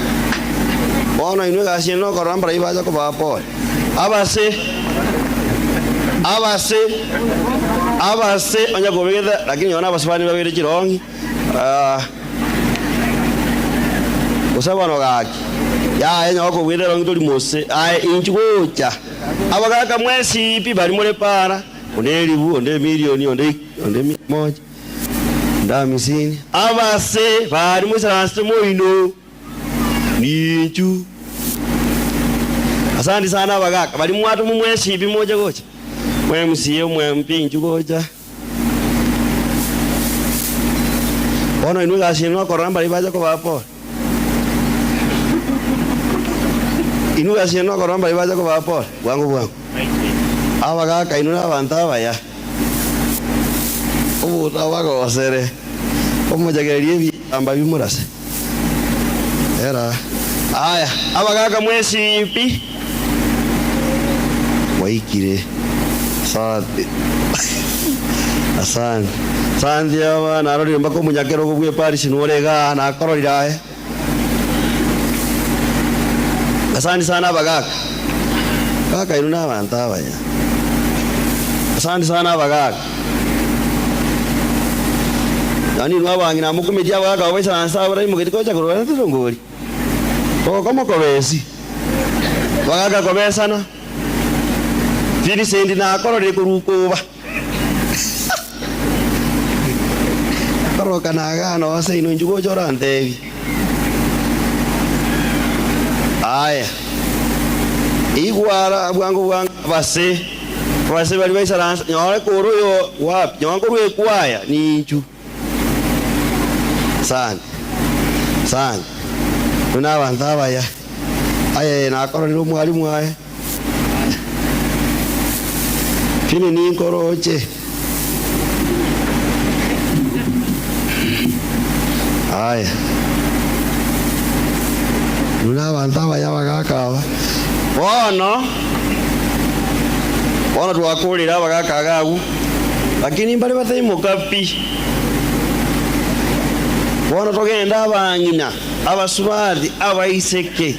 bono inwe egasi eye nokorora mbarai bacha kobaa pole abase abase abase onye kobegete lakini nonye na abasubani babegete chirong'i gose bono gaki yaya onye okobwete erong'i tori mose aye inchu gocha abagaka mwesi pi bari more para onde eribu onde emilioni onde onde mia moja onde hamsini abase bari moisaranse moino ninchu asante sana abagaka bari mwatuma mwesipi moja gocha mwe MCA mwe MP inchu gocha bono inwe egasi eye nokorora mbari bacha kobaa pole. Inwe gasi eye nokorora mbaria bacha kobaa pole, bwango bwango. Abagaka inwe nabanto abaya, obotabagosere, omochakererie ebichamba bimorase. Era. Aya, abagaka mwensi pi, mwaikire. Asante. Asante. Asante aba narorire mpaka omonyakerogo bwe parish nore igaa nakororire aye. Asante sana abagaka. Abagaka inwe na abanto abaya. Asante sana abagaka. Yaani inwe abang'ina mokumetie abagaka abo baisaranse abwo raimogeti gocha korwa ase esongori. Ogokoma kobesi, bagaka kobesana, Vincent nakororire korwa ukoba. Koroka nagana ase inwe inchuo gocha orantebie. Aya, igwara bwango bwango abase, abase baria baisaranse, nyore kore oyo wapi, nyowe nkorwa ekwaya, ninchu. Asante, asante. Inwe na abanto abaya. Aye nakororire omwalimu aye. Lakini ninkoroche. Aya. Inwe na abanto abaya abagaka aba. Bono, bono twakorire abagaka iga agwo. Lakini mbare bataimoka pi. Bono togende abang'ina, abasubati, abaiseke,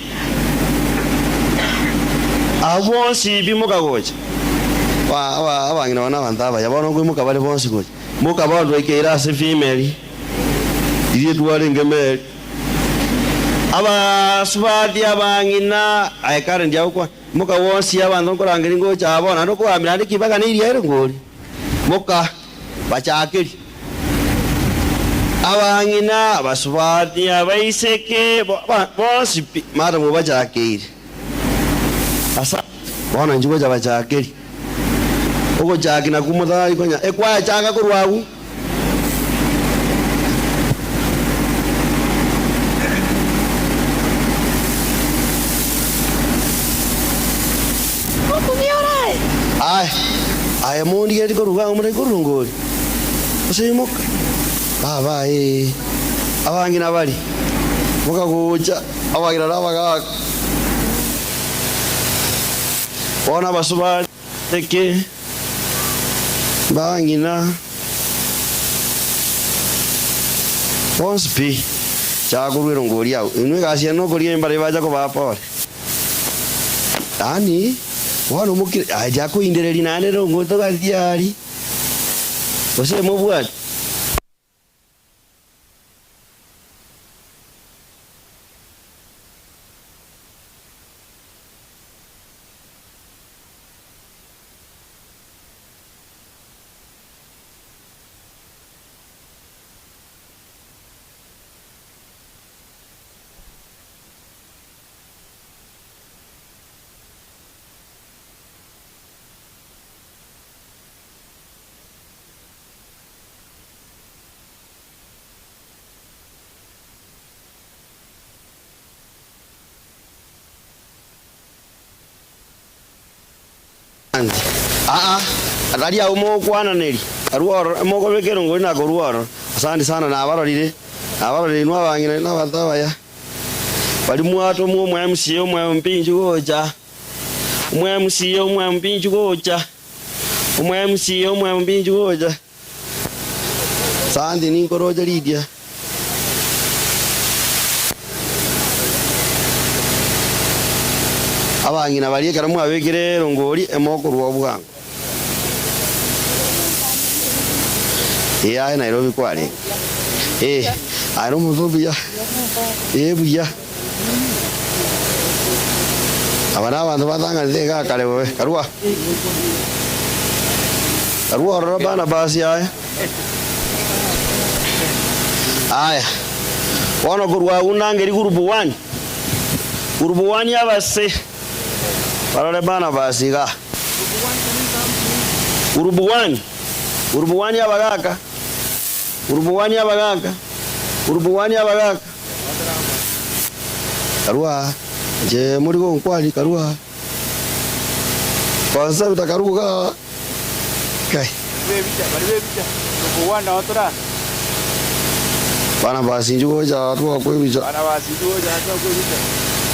abwo bonsi pi mokagocha. Abang'ina bane abanto abaya, bono nkoimoka bare bonsi gocha. Moka bono twaikeire ase femeli, riria twarenge meri. Abasubati, abang'ina, aye kare ndiagokwana. Moka bonsi abanto nkorangeria ngocha aa bono, naende okogambia naende kibaga neria ere ngori. Moka bachakeri, abang'ina, abasubati, abaiseke, bonsi pi, mara mobachakeire. Ase bono inche gocha bachakeri. Ogochaki nakwo motari konya ekwachaka korwa agwo. Aye, aye mondigeretie korwa iga agwo morai korwa ngori, gose imoka, baba ee, abang'ina baria, mokagocha, abagina na abagaaka. Bono abasubati Eke bang'ina bonsi pi, chaka korwa erongori agwo. Inwe egasi eye nokorigia embara bacha kobaa pore. Yaani bono omokire aye tiakoindereria naende erongori togati aria, gose mobwati. Aa, atari agwo mogokwananeria, arue ororo, mokobeka erongori na korua ororo. Asante sana nabarorire, nabarorire inwe abang'ina na abanto abaya. Baria mwatomwa omo MCA omo MP inchuo gocha, omo MCA omo MP inchuo gocha. Omo MCA omo MP inchuo gocha. Asante ninkoroche Lydia. Abang'ina baria ekero mwabekire erongori emokorwa bwango. Ee aye Nairobi kwarenge. Ee aye nomonto obuya. Ee buya. Aba nabanto batang'anete iga kare bobe. Karua. Karua ororo Barnabas aye. Aya. Bono korwa agwo nangeri group one. Group one abase. Barore Barnabas iga. Group one. Group one abagaka. Group one abagaka. Group one abagaka. Karua aa. Inche mori gonkwani karua Konsabita karugu ga kai. Bana basinju gocha twakwa ebicha.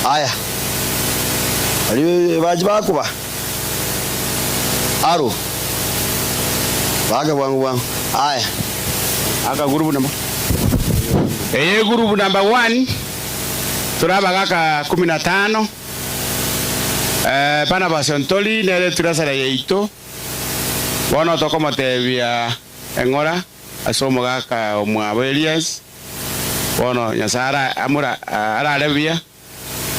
Aya. Bari bachi bakuba. Aro. Baake bwangu bwangu. Aya. Aka group number. Eye group number 1 tore abagaka kumi na tano eh, Barnabas Ontori nere treasurer yaito bono tokomotebia eng'ora ase omogaka omwabo Elias bono Nyasae ara amora arare buya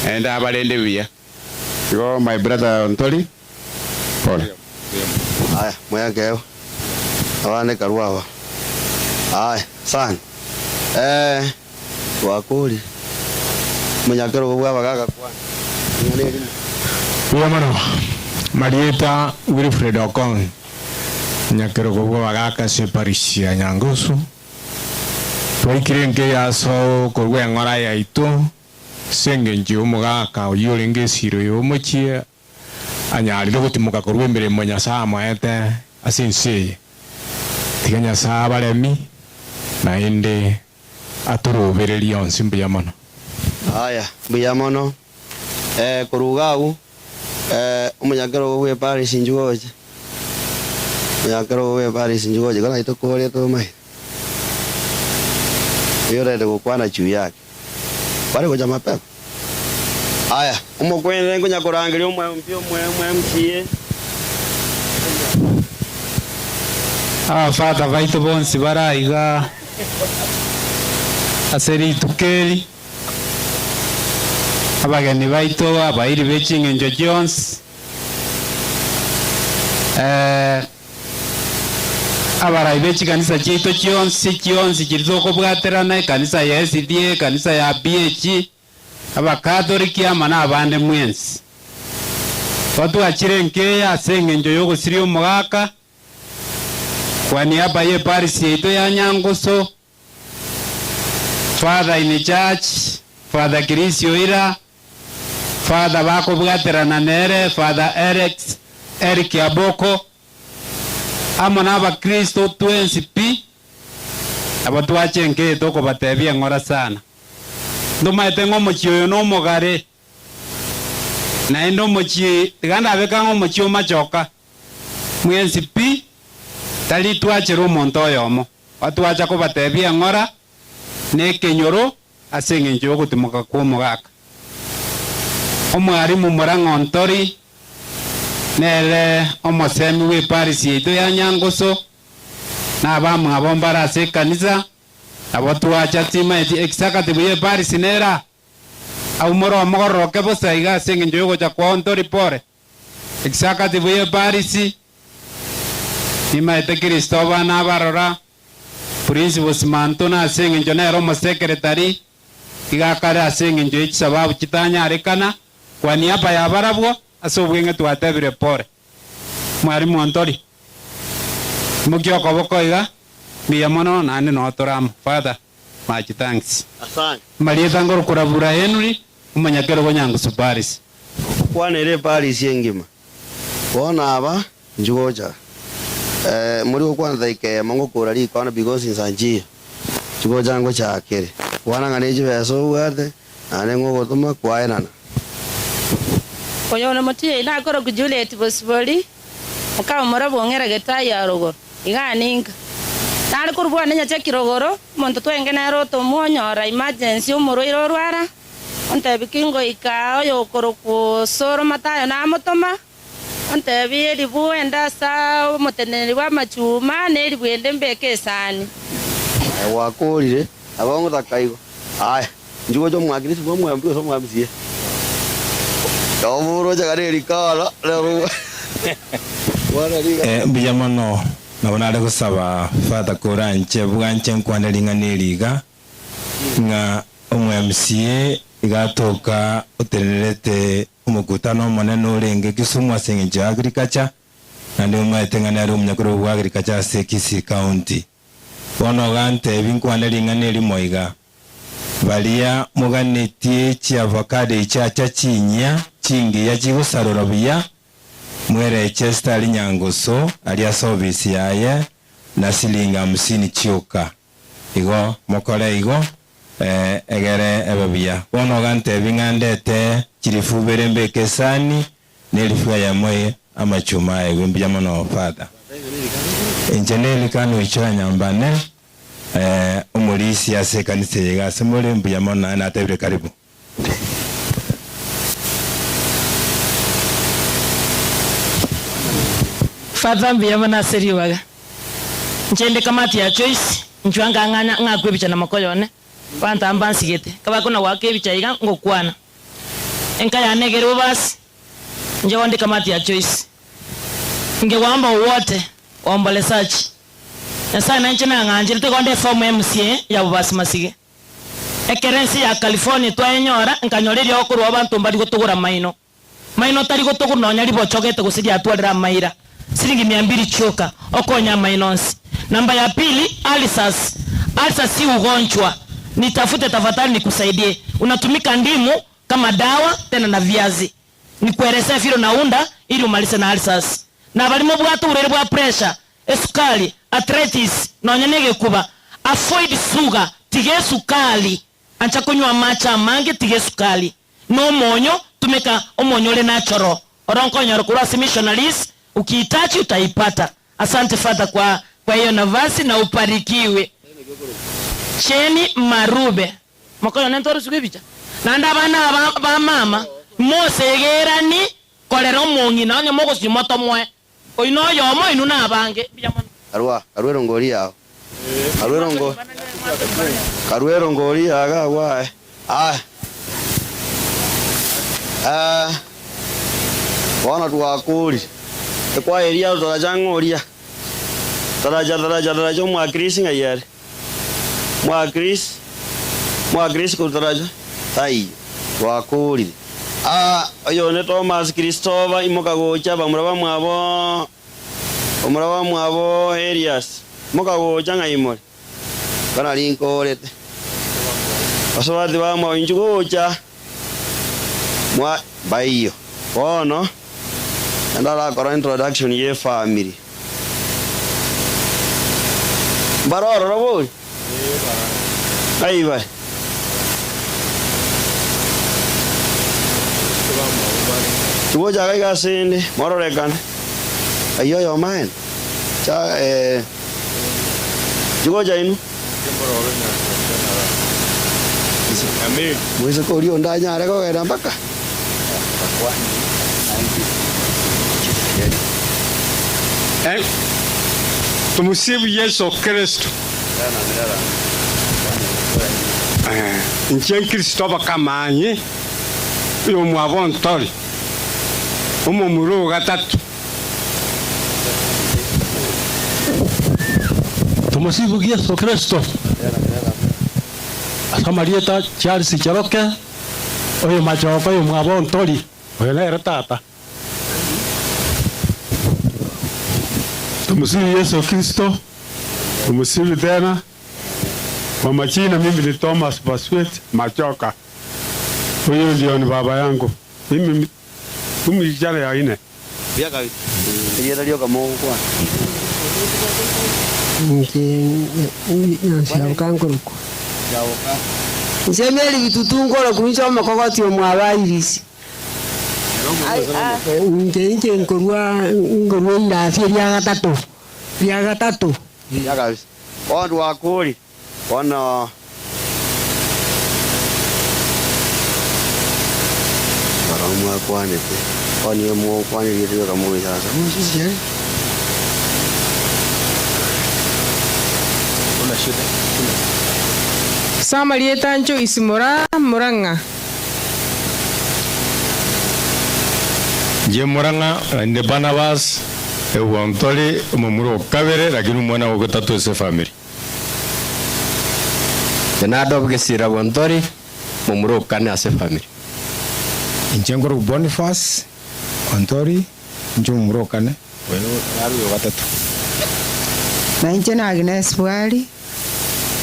naende abarende buya. Igo my brother Ontori pole. Aya, mwekeo abande karue aba. Aya, sana. Eh, twakoria. Omonyakerogo bw'abagaaka kwana. Ring'ana erimo. Buya mono. Marieta Wilfred Okong, Nyakerogo bw'abagaaka ase eparish ya Nyangusu. Twaikire enka eye ase okorua eng'ora yaito ase engencho y'omogaka oyio orenge esiro y'omochie anyarire gotimoka korwa emeremo Nyasae amoete ase ense eye. Tiga Nyasae abaremi, naende atorobererie onsi mbuya mono. Aya, mbuya mono. Eh, korwa iga agwo, eh, omonyakerogo bwe parish inchuo oche. Omonyakerogo bwe parish inchuo oche, igo naye tokoria tomaete. Oyio orende gokwana juu yake. Bare gocha mapema. Aya, omokwenere nkonya korangeria omwempi omwe MCA. Abafather baito bonsi bare aiga ase rituko eri, abageni baito, abairi be ching'encho chionsi, abarai be chikanisa chiaito chionsi chionsi chiria tokobwaterana, ekanisa ya SDA, ekanisa ya BAG, Abakatoliki amo nabande mwensi. Twatwachire enkeya ase engencho y'ogosiria omogaka kwa niaba y'eparisi yaito ya Nyangusu, Father in charge, Father Chris Oira, Father bakobwaterana nere, Father Alex Eric Aboko, amo nabakristo twensi pi, nabo twacha enkeya tokobatebia eng'ora sana. Ntomaete ng'a omochie oyo nomogare, naende omochie, tiga ndabeke ang'e omochie omachoka, mwensi pi, tari twachere omonto oyomo, otwacha kobatebia eng'ora na ekenyoro ase engencho y'ogotimoka kw'omogaka. Omwarimu Murang'a Ontori nere omosemi bw'eparisi yaito ya Nyangusu, na abamwabo mbare ase ekanisa, Nabo twacha timaeti executive ye Paris nera aumore omogororoke bosa iga ase engencho yogocha kwao ntori pore. Executive ye Paris nimaete Christopher nabarora, Prince Bosimanto na ase engencho nere omosekretari iga akare ase engencho ye chisababu chitanyarekana kwa niaba ya barabwo ase obweng'e twatebire pore. Mwarimu ontori. Imokia okoboko iga, mbuya mono naende noo tore amo. Father, much thanks. Asante. Amarieta ngorokora Bura Henry, omonyakerogo Nyangusu Parish. Kwanera eParish engima. Bono aba inchuo gocha eh, mori gokwana dakika eyemo ngokora rikono because insa nchiyo. Inchuo gocha ngochakere. Kwana ng'a ne chibesa obwate, naende ng'ogotoma kwaenana. Oyo nomotienyi nakorokwa Juliet Bosibori, mokamomura bw'ong'era Getayi ya rogoro, iga ninka. Nare korwa bwane Nyacheki rogoro, omonto twenge nere otomwa onyora emergency omorwaire orwara, ontebi ki ngoika oyo okorokwa Osoro Matayo namotoma, ontebi eribu ende ase omoteneneri bw'amachuma, na eribu ende mbeke esani. Aye gwakorire, nabo ngotakaigwa. Aya, inchuo gocha omwakire ase omwambi gose omwambisie. Nabo oroche gare erikoro, rero bwana riga. Mbuya mono, nabo nare gosaba Father koranche bwanche nkwane ring'ana eri iga, ng'a omo-MCA iga atoka otenenerete omokutano omonene orenge Kisumu ase eng'encho ya agriculture, naende omanyete ng'a nere omonyakerogo bwa agriculture ase Kisii County. Bono iga ntebi nkwane ring'ana erimo iga. Baria moganetie chiavocado echiacha chinyia chingiya chigosarora buya, mwereche Stari Nyangusu aria ase ofisi yaye na silingi hamsini chioka. Igo mokore igo, egere ebe buya. Bono ogantebi ng'a ndete chilifu ibere mbeke esani, na elifu eyemo eye amachuma aegwe. Mbuya mono Father. Inche nelikana oichora nyambane, omorisia ase ekanisa eye iga ase more, mbuya mono naende natebire karibu. Father mbuya mono ase ribaga. Inche inde kamati ya Joyce, inchwa nkang'anya ng'akwe ebicha na mokoyo one, abanto aba mbansigete, kabakona goaka ebicha iga ngokwana. Enka yane egere bobasi, inche bono inde kamati ya Joyce. Ingegwamba owote, waombolesaji. Nyasaye nainche nang'ancherete igo nde eform MCA ya bobasi masige. Ekero ense ya California twayenyora, nkanyora eriogo korwa abanto mbari gotogora maino. Maino tari gotogorwa nonya ribochogete gose riatwarire amaira, siringi mia mbili chioka, okonya amaino onsi. Namba ya pili, ulcers. Ulcers si ugonjwa. Nitafute tafadhali nikusaidie. Unatumika ndimu kama dawa tena na viazi. Nikuelezee vile unaunda ili umalize na ulcers. Na baria mobwate oborwaire bwa pressure, esukari, arthritis, nonya negekuba, avoid sugar, tiga esukari. Ancha konywa amache amange, tiga esukari. Na omonyo, tumeka omonyo ore natural, oro nkonyora korwa ase missionaries, ukihitaji utaipata. Asante Father kwa kwa hiyo nafasi na ubarikiwe. Jane Marube. Mokoyo nentorosigwe ebicha. Naende abana aba ba mama, mosegerani korera omong'ina onye mogosinywa motomoe. Oyio noyomo, inwe nabange. Mbuya mono. Karua, karue erongori yao. Karue erongo, karue erongori yago agwo aye. Aye. Eh, bono twakorire. Ekwaeria aro toracha ng'a oria. Taracha, taracha, taracha omwakirisi ng'ai are? Mwakirisi, mwakirisi korwa taracha? Taiyo. Twakorire. Ah, oyonde Thomas Christopher imoka gocha bamura bamwabo bamura bamwabo Elias imoka gocha ng'ai more? Bana rinkorete. Basubati bamwabo inchuo gocha mwa baiyo. Bono naende arakora introduction ye family. Mbare ororo bori? Ng'ai bare? Tigochaka iga ase inde, mororekane. Ayio oyomo aye, cha eh, tigocha inwe. Moiseke oria onde anyare kogenda mpaka. Tumusifu Yeso Kristo. Inche Nkristo abakamanye, oyomwabo ntori, omomura o gatato. Tumusifu Yeso Kristo. Ase amarieta Charles Ncheroke, oyo Machoka oyomwabo ntori, oyo nere tata. Tumusifu Yesu Kristo, tumusifu tena. Kwa majina mimi ni Thomas Baswet Machoka, huyu ndio ni baba yangu. Mimi mimi kijana ya ine. Buya kabisa. Erieta rioka mogokwana. Inche nyansiaboka nkorokwa. Inche Mary Bitutu nkorokwa inche omokogoti omwabo Iris. Inche inche nkorwa nkorwa eirasi eria gatato, ria gatato. Buya kabisa. Bono twakori bono. Barabwo mwakwanete, bono nigo mogokwana erieta rioka mogoisaransa mochichiere. Ase amarieta Joyce Moraa Murang'a. Inche Murang'a naende Barnabas, egwontore omomura o kabere lakini omwana o gatato ase efamiri. Inche Nadov Gesira Bwontore, momura o kane ase efamiri. Inche nkorokwa Boniface Ontori, inche omomura o kane, oyo naro oyo o gatato. Na inche na Agnes Bwari,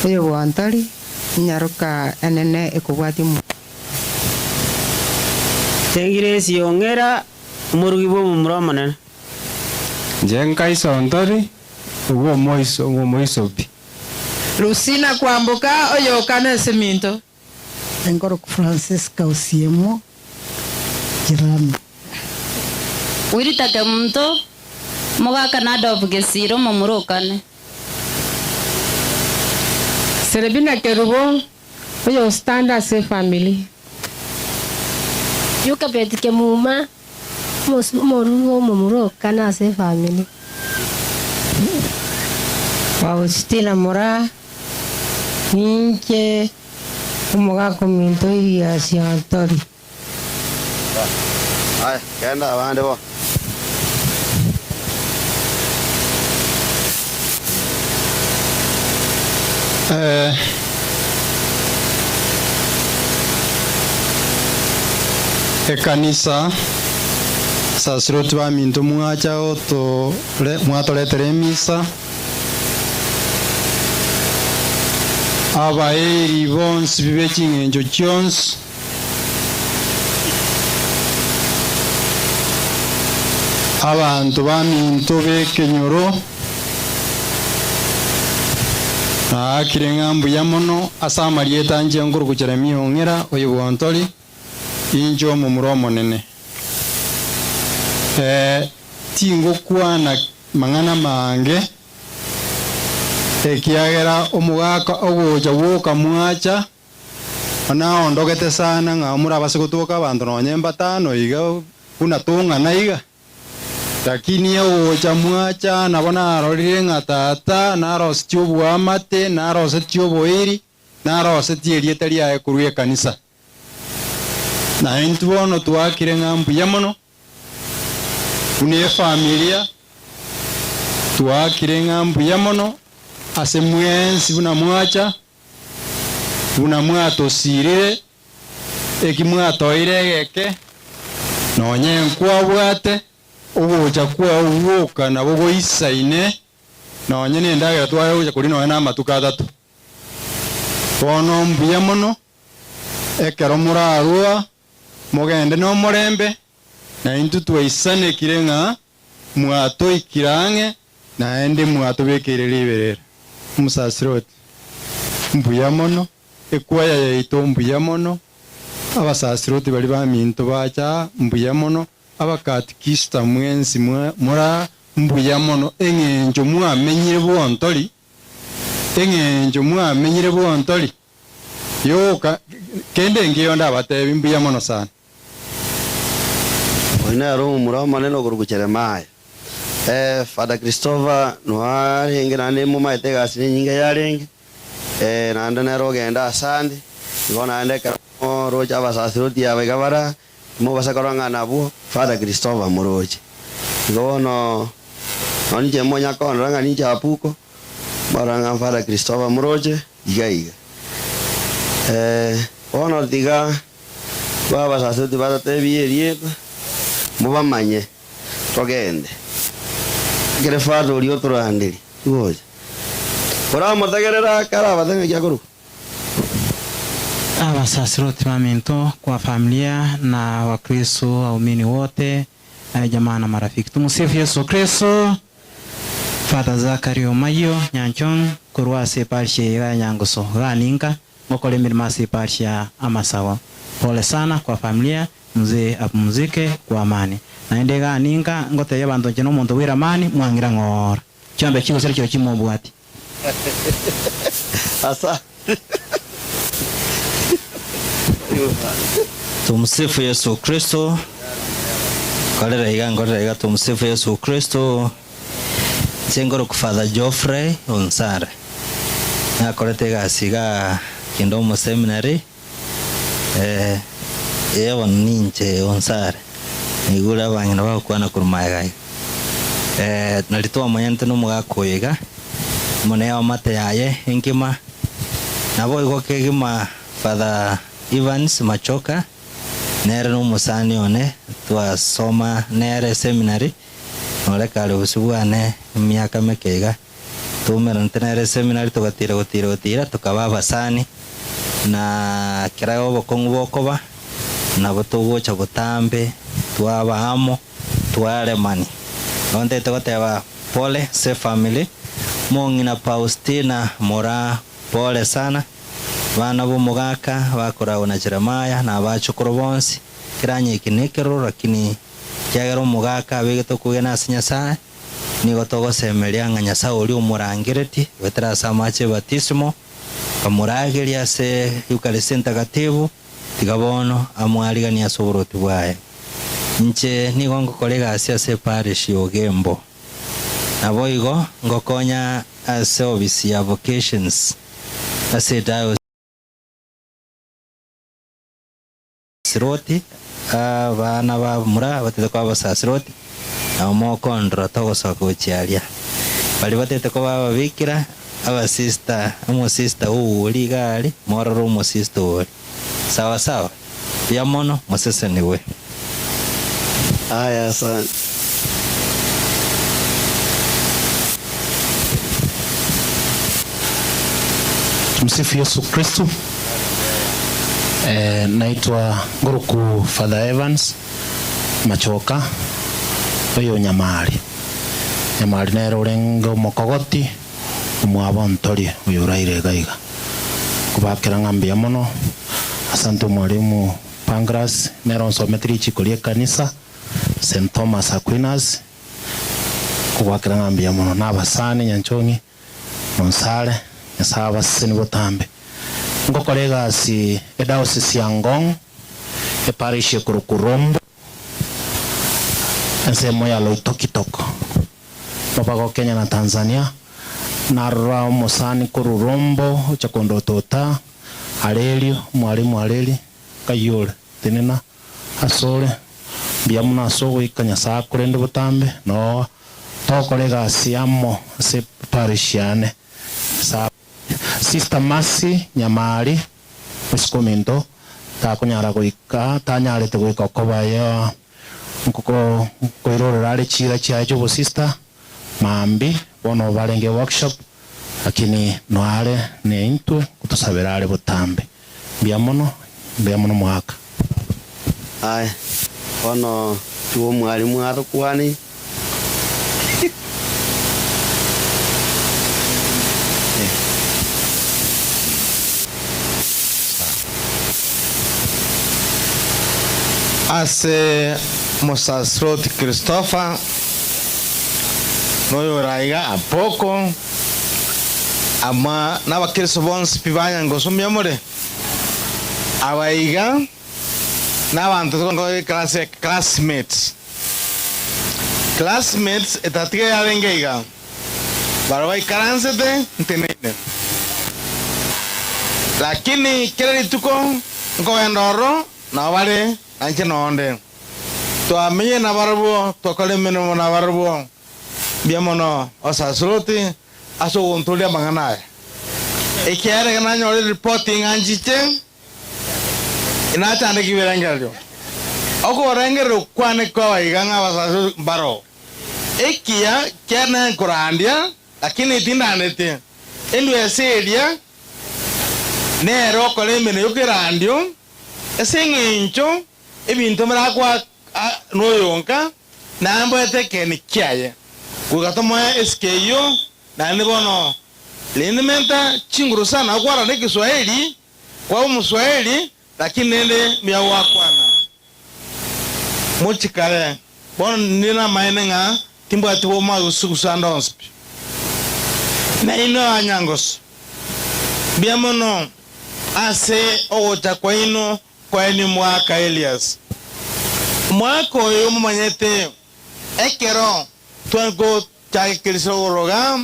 oyo Bwontore. Enyaroka enene ekobwatia omonto. Tengiresi ong'era omorugi bw'omomura omonene. Inche nkaisontori obw'omoiso bw'omoisopi. Rusina kwamboka oyokana eseminto. Engorok Francisca Osiemo Jirani. Wilita Kemunto, Mogaka na Adolf Gesire omomura okane. Serebina Kerubo, oyostanda ase efamiri. Yokebeti Kemuma, omorugi omomura okane ase efamiri. Faustina Moraa, Ninche omogaka ominto Elias Ontori. Aya, genda abande bo. Eh. Ekanisa, sasiroti baminto mwacha gotore mwatoretera emisa. Abaeeri bonsi be ching'encho chionsi. Abanto baminto b'ekenyoro, naakire ng'a mbuya mono ase amarieta anche nkorokwa Jeremia Ong'era, oyo bw'Ontori, inche omomura omonene. Ee, tingokwana mang'ana mange, ekiagera omogaka ogocha gwoka mwacha, Naondogete sana ng'a morabase gotoka abanto nonya mbatano iga buna tong'ana iga. Lakini ogocha mwacha nabo narorire ng'a tata narosetie oboamate, narosetie oboiri, narosetie erieta riaye korwa ekanisa. Na intwe bono twaakire ng'a mbuya mono buna efamilia, twaakire ng'a mbuya mono ase mwensi buna mwacha. Buna mwatosiirire, eki mwatoeire egeke, nonya nkwabwate ogocha kwao gwoka nabo goisaine, nonya nendagera tware gocha koria nonya namatuko atato. Bono mbuya mono, ekero morarua mogende nomorembe, na intwe twaisanekire ng'a Mwatoikire ang'e, naende mwatobekeire riberera. Omosasiroti, Mbuya mono, ekwaya yaito mbuya mono, abasasiroti baria baminto bacha aa mbuya mono, abakatikista mwensi more aa mbuya mono, eng'encho mwamenyire bwontori, eng'encho mwamenyire bwontori, yoka, kende enkiyo ndabatebi mbuya mono sana. Oyo nere omomura omonene okorokwa Jeremia. Eh, Father Christopher noarenge naende momaete egasi nenyinge yarenge, eh, naende nere ogenda asande, igo naende ekero moroche abasasiroti aba iga bara, timobasa korora ng'a nabwo Father Christopher moroche. Igo bono, nonye inche monya kondora ng'a ninche apuko, mbarora ng'a Father Christopher moroche, iga iga. Eh, bono tiga. Bw'abasaserdoti batatebie erieta, mobamanye, togende. Ekere Father oria otoranderia, gocha. Oramotegerere akare ng'aki akorokwa. Abasaserdoti baminto kwa familia na Wakristo waumini wote jamaa na marafiki. Tumusifu Yesu Kristo. Father Zachary Omayio Nyanchong korwa ase eparish eye iga ya Nyangusu iga ninka ngokora emeremo ase eparish ya Amasago. Pole sana kwa familia mzee apumzike kwa amani. Naende iga ninka ngotebia abanto inche nomonto bw'eramani mwang'ira ng'ora. Chiombe chigosira chiro chimobwati. Asante. Tumsifu Yesu Kristo. Nkorera iga nkorera iga tumsifu Yesu Kristo. Inche nkorokwa Father Geoffrey Onsare. Nakorete egasi igaa kinde omoseminary eh eye bono ninche Onsare. Naigure abang'ina bagokwana korwa magega iga. Eh nari twamanyete na omogaka oyo iga, amo na eamate yaye enkima, naboigo kegima Father Evans Machoka, nere nomosani one, twasoma nere eseminary, nore kare bosio bwane emiaka meke iga, twaumeranete nere eseminary togatira gotira gotira tokaba abasani. Na kera obokong'u bokoba, nabo togocha botambe, twaba amo, twaremani. Igo ntagete goteba pole ase efamiri, mong'ina Faustina moraa pole sana, bana b'omogaka bakoragwa na Jeremiah na abachokoro bonsi, keranye eke nekeroro lakini ekiagera omogaka abegete okwegena ase Nyasae, nigo togosemeria ng'a Nyasae oria omorangeretie goetera ase amache y'ebatisimo, Akamoraageria ase Eucharist Entagatifu, tiga bono amwariganie ase oborwoti bwaye. Inche nigo ngokora egasi ase eparish ya Ogembo. Naboigo ngokonya ase ofisi ya Vocations ase ediocese. Siroti, abana ba mura batete koba abasasiroti, nabo mokondora togosoka gochia aria. Baria batete koba ababikira, abasista, omosista ouri iga aria, morore omosista oria. Sawa sawa, buya mono, mosesenigwe. Aya asante. Tumsifu Yesu Kristo. Eh, naitwa Ngoroku Father Evans Machoka oyo Nyamari. Nyamari nere orenge omokogoti omwabo ntorie oyo oraire iga iga. Kobakera ng'a mbuya mono. Asante omwalimu Pancras nere onsometi richiko ri'ekanisa St Thomas Aquinas. Kobakera ng'a mbuya mono. Na abasani Nyanchong'i Nonsare, Nyasae abasesenie botambe. Ngokora egasi edaosisi ya Ngong, eparish ekorokwa Rombo, ensemo ya Loitokitok, mobaga o Kenya na Tanzania. Narora omosani korwa Rombo ocha kondotota, Arerio, omwalimu Areri, nkai ore? Tenena asore, mbuya mono ase ogoika Nyasae akorende botambe, noo togokora egasi amo ase parish yane. Nyasae Sister Mercy Nyamari, omosike ominto, takonyara goika, tanyarete goika okoba ya nkoko nkoirorera are chiira chiaye chi'obosista, maambia, bono barenge workshop, lakini noare neintwe ngotosabera are botambe. Mbuya mono, mbuya mono omogaka. Aye bono tiga omwalimu atokwanie. Ase Mosaserdoti Christopher, noyoraiga Apoko, Ama nabakristo bonsi pi ba Nyangoso mbuya more? Aba iga nabanto togoika eclass ya classmates. Classmates etatiga yarenge iga, baria baikaransete nteneine. Lakini kera rituko nkogenda ororo nabo bare nainche nonde. Twamenyire nabarabwo, twakora emeremo nabarabwo. Mbuya mono osasuroti ase ogontoria amang'ana aya, ekiagera ekero nanyorire ripoti ng'a nchiche, inachandeke ebirengererio. Okorengereria kwane kwaba iga ng'a abasasuroti mbaroo. Ekiya kiane nkorandia, lakini tindandetie. Endwesa eria nere okora emenwa y'okerandio, ase engencho ebinto birakwa noyonka, Namboete ekeeni kiaye, goika tomoe esike eyio, naende bono rende menta chinguru sana okwarana ekeswahili kwa omoswahili, lakini rende mbuya gwakwana. Mochikare, bono ninde namaene ng'a timbwati bomagusu ande onsi pi. Nainwe abanyangoso, mbuya mono ase ogocha kwaino Kwaini omwaka Elias. Omwaka oyo momanyete ekero twagochagekeria ogoroga,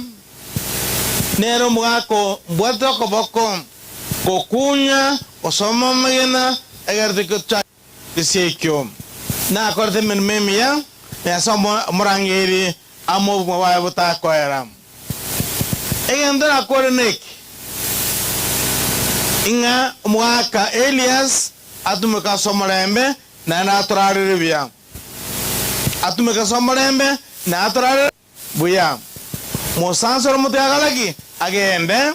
nere omogaka ombwate okoboko, gokunya, gosoma amagena, egere togochagekeria ekio. Nakorete emeremo emiya, na Nyasae omorangeirie amo obogima bwaye botakoera. Egento nakore neki, ng'a omogaka Elias atumeke ase omorembe, naende atorarere buya. Atumeke ase omorembe, naende atorarere buya. Mosansore omotiga agare ki? Agende.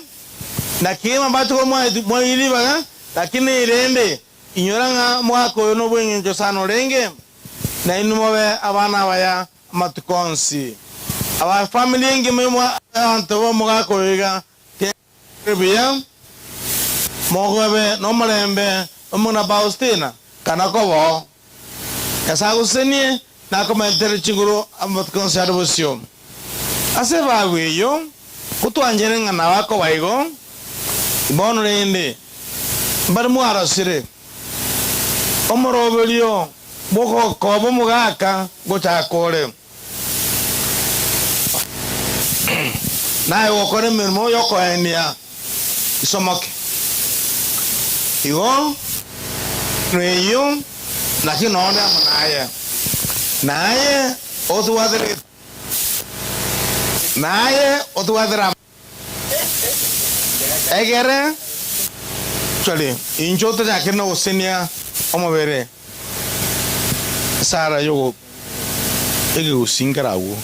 Naki mabache korwa mwaetie ribaga, Lakini rende inyora ng'a omogaka oyo nobw'engencho sana orenge, na inwe mobe abana abaya amatuko onsi. Aba family engima y'abanto b'omogaka oyo iga tiga buya, mogobe nomorembe omong'ina Faustina kana koboo. Nyasae agosesenie na akomentere chinguru amatuko onsi are bosio. Ase ebago eyio, gotwanchire ng'a nabo akoba igo, bono rende mbare mwarosire omoroberio bw'ogokoba omogaka gochaka ore, naye gokora emeremo y'okoenia isomoke. Igo eyio naki nonde amo naye, naye otwaterete, naye otwatere amo egere actually inche otachakire na gosenia omobere esara yogo ekegusii nkere agwo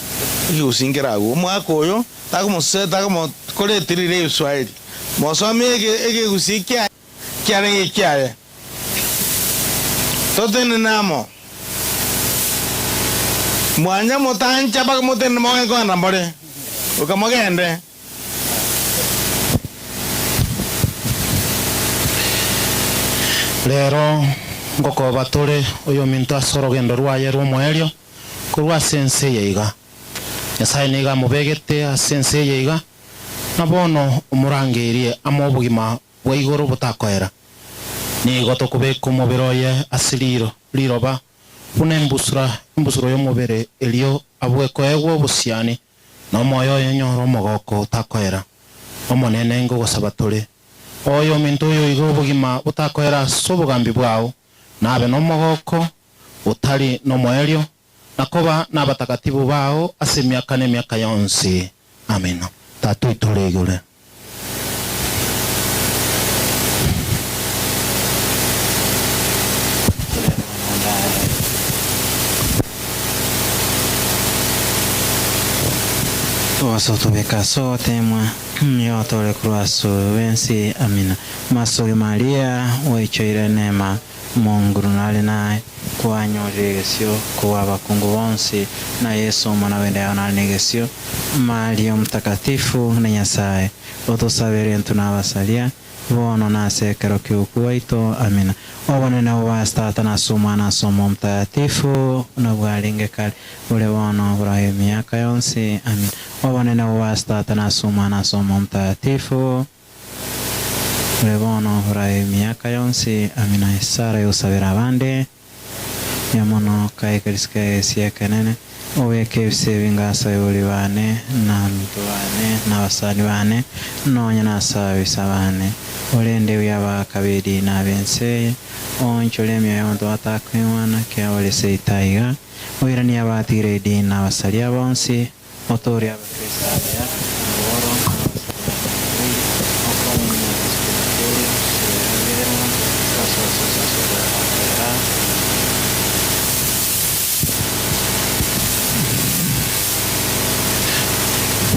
ekegusii nkere agwo omwaka oyo takomose takomokora etiriri ya ebiswahili mosomie eke ekegusii kiaye kiarenge ekiaye totenene amo mwanya motancha mpaka motenene mogende kogenda mbore goika mogende. Rero ngokoba tore oyominto ase orogendo rwaye rw'omoerio korwa ase ense eye iga. Nyasae nigo amobegete ase ense eye iga, na bono omorangeirie amo obogima bwa igoro botakoera. Nigo tokobeka omobere oye ase riro riroba buna embusura embusuro y'omobere erio abue koegwa obosiani, na omoyo oye onyore omogoko otakoera. Omonene, ngogosaba tore, oyominto oyo iga obogima botakoera ase obogambi bwao, nabe nomogoko otari nomoerio, na koba nabatakatifu bao ase emiaka na emiaka yonsi. Amina. Tata oito ore igoro. Togosotobeka ase ogoteemwa, nigo tore korwa ase oyo bw'ense. Amina. Masoge Maria, gwaichoire neema, Omonguru nare naye, kwanyorire egesio kobua abakungu bonsi, na Yeso Omwana bw'enda yao nare negesio. Maria Omotakatifu na Nyasae, otosabere intwe nabasaria, bono na ase ekero ki'ogokwa gwaito. Amina. Obonene bobe ase Tata na ase Omwana na ase Omoyo Omotagatifu, buna bwarenge kare, bore bono, borabe emiaka yonsi. Amina. Obonene bobe ase Tata na ase Omwana na ase Omoyo Omotagatifu, Ore bono orae emiaka yonsi. Amina. Esara y'ogosabera abande. Mbuya mono kae kerisiko egesie ekenene, obeke ebise ebi ngase abaibori bane, na abanto bane, na abasani bane, nonya nase ababisa bane. Orende buya abagaka b'edini na ab'ense eye, oonchore emioyo y'abanto batakoigwana, kiabare seito aiga, oiranie abatigire edini na abasaria bonsi, Motoorie Abakristo abaya, aboro, na abasubati abarwaire, okonye na gosukuma keria, osososa ase okoyakera.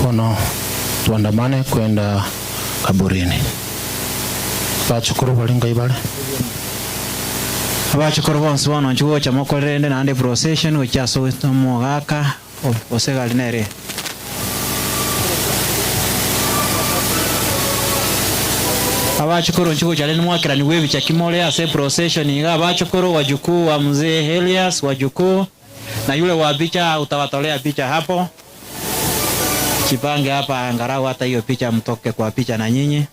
Bono twandamane kwenda kaburini. Bachukuru baria ngai bare? Abachukuru bonsi bono inchuo gocha mokorere rende naende procession gochia ase omogaka. Gose egari nere. Abachukuru nchigocha rende mwakeranigwe ebicha ki more ase procession iga abachukuru wajukuu wa mzee Elias wajukuu na yule wa picha utawatolea picha hapo jipange hapa angalau hata hiyo picha mtoke kwa picha na nyinyi.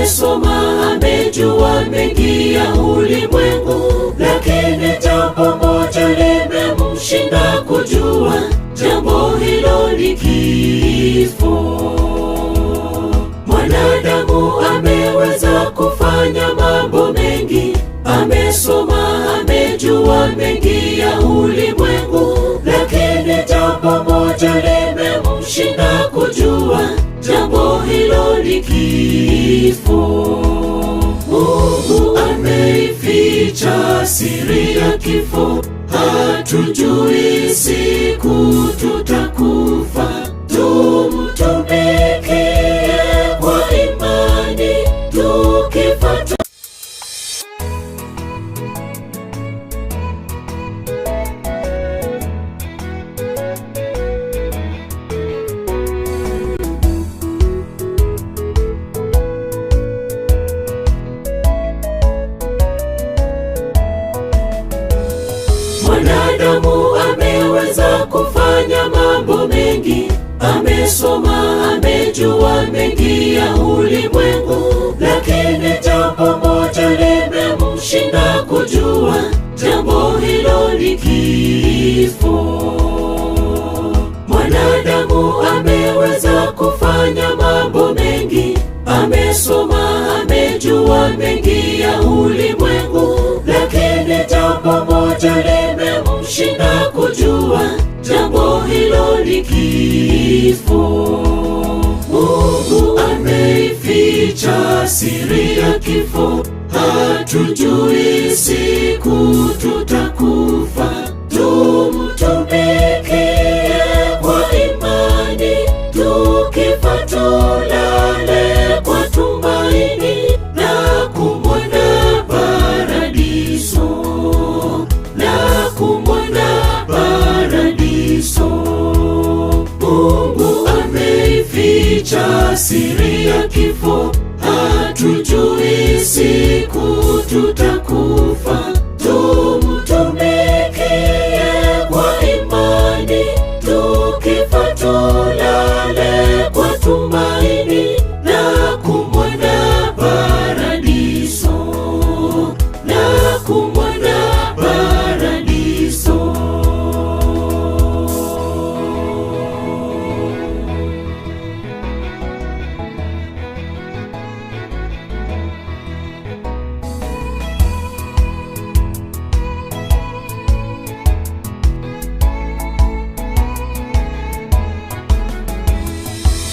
Amesoma, amejua mengi ya ulimwengu, lakini jambo moja limemshinda kujua, jambo hilo ni kifo. Mwanadamu ameweza kufanya mambo mengi, amesoma, amejua mengi ya ulimwengu, lakini jambo moja limemshinda kujua, jambo hilo ni kifo. Mungu ameificha siri ya kifo, hatujui siku tutakufa. Tumtumikie kwa imani, tukifa Mwanadamu ameweza kufanya mambo mengi, amesoma, amejua mengi ya ulimwengu, lakini jambo moja limemshinda kujua, jambo hilo ni kifo. Mwanadamu ameweza kufanya mambo mengi, amesoma, amejua mengi ya ulimwengu, lakini jambo moja limemshinda kujua, jambo hilo ni kifo. Mungu ameificha siri ya kifo, hatujui siku tutakufa. Tumtumikie kwa imani, tukifa tulale kwa tumaini na kumwona paradiso, na kumwona paradiso. Mungu ameificha siri ya kifo, hatujui siku tutakufa. Tumtumikie kwa imani, tukifa tulale kwa tumaini na kumwona paradiso, na kumwona paradiso.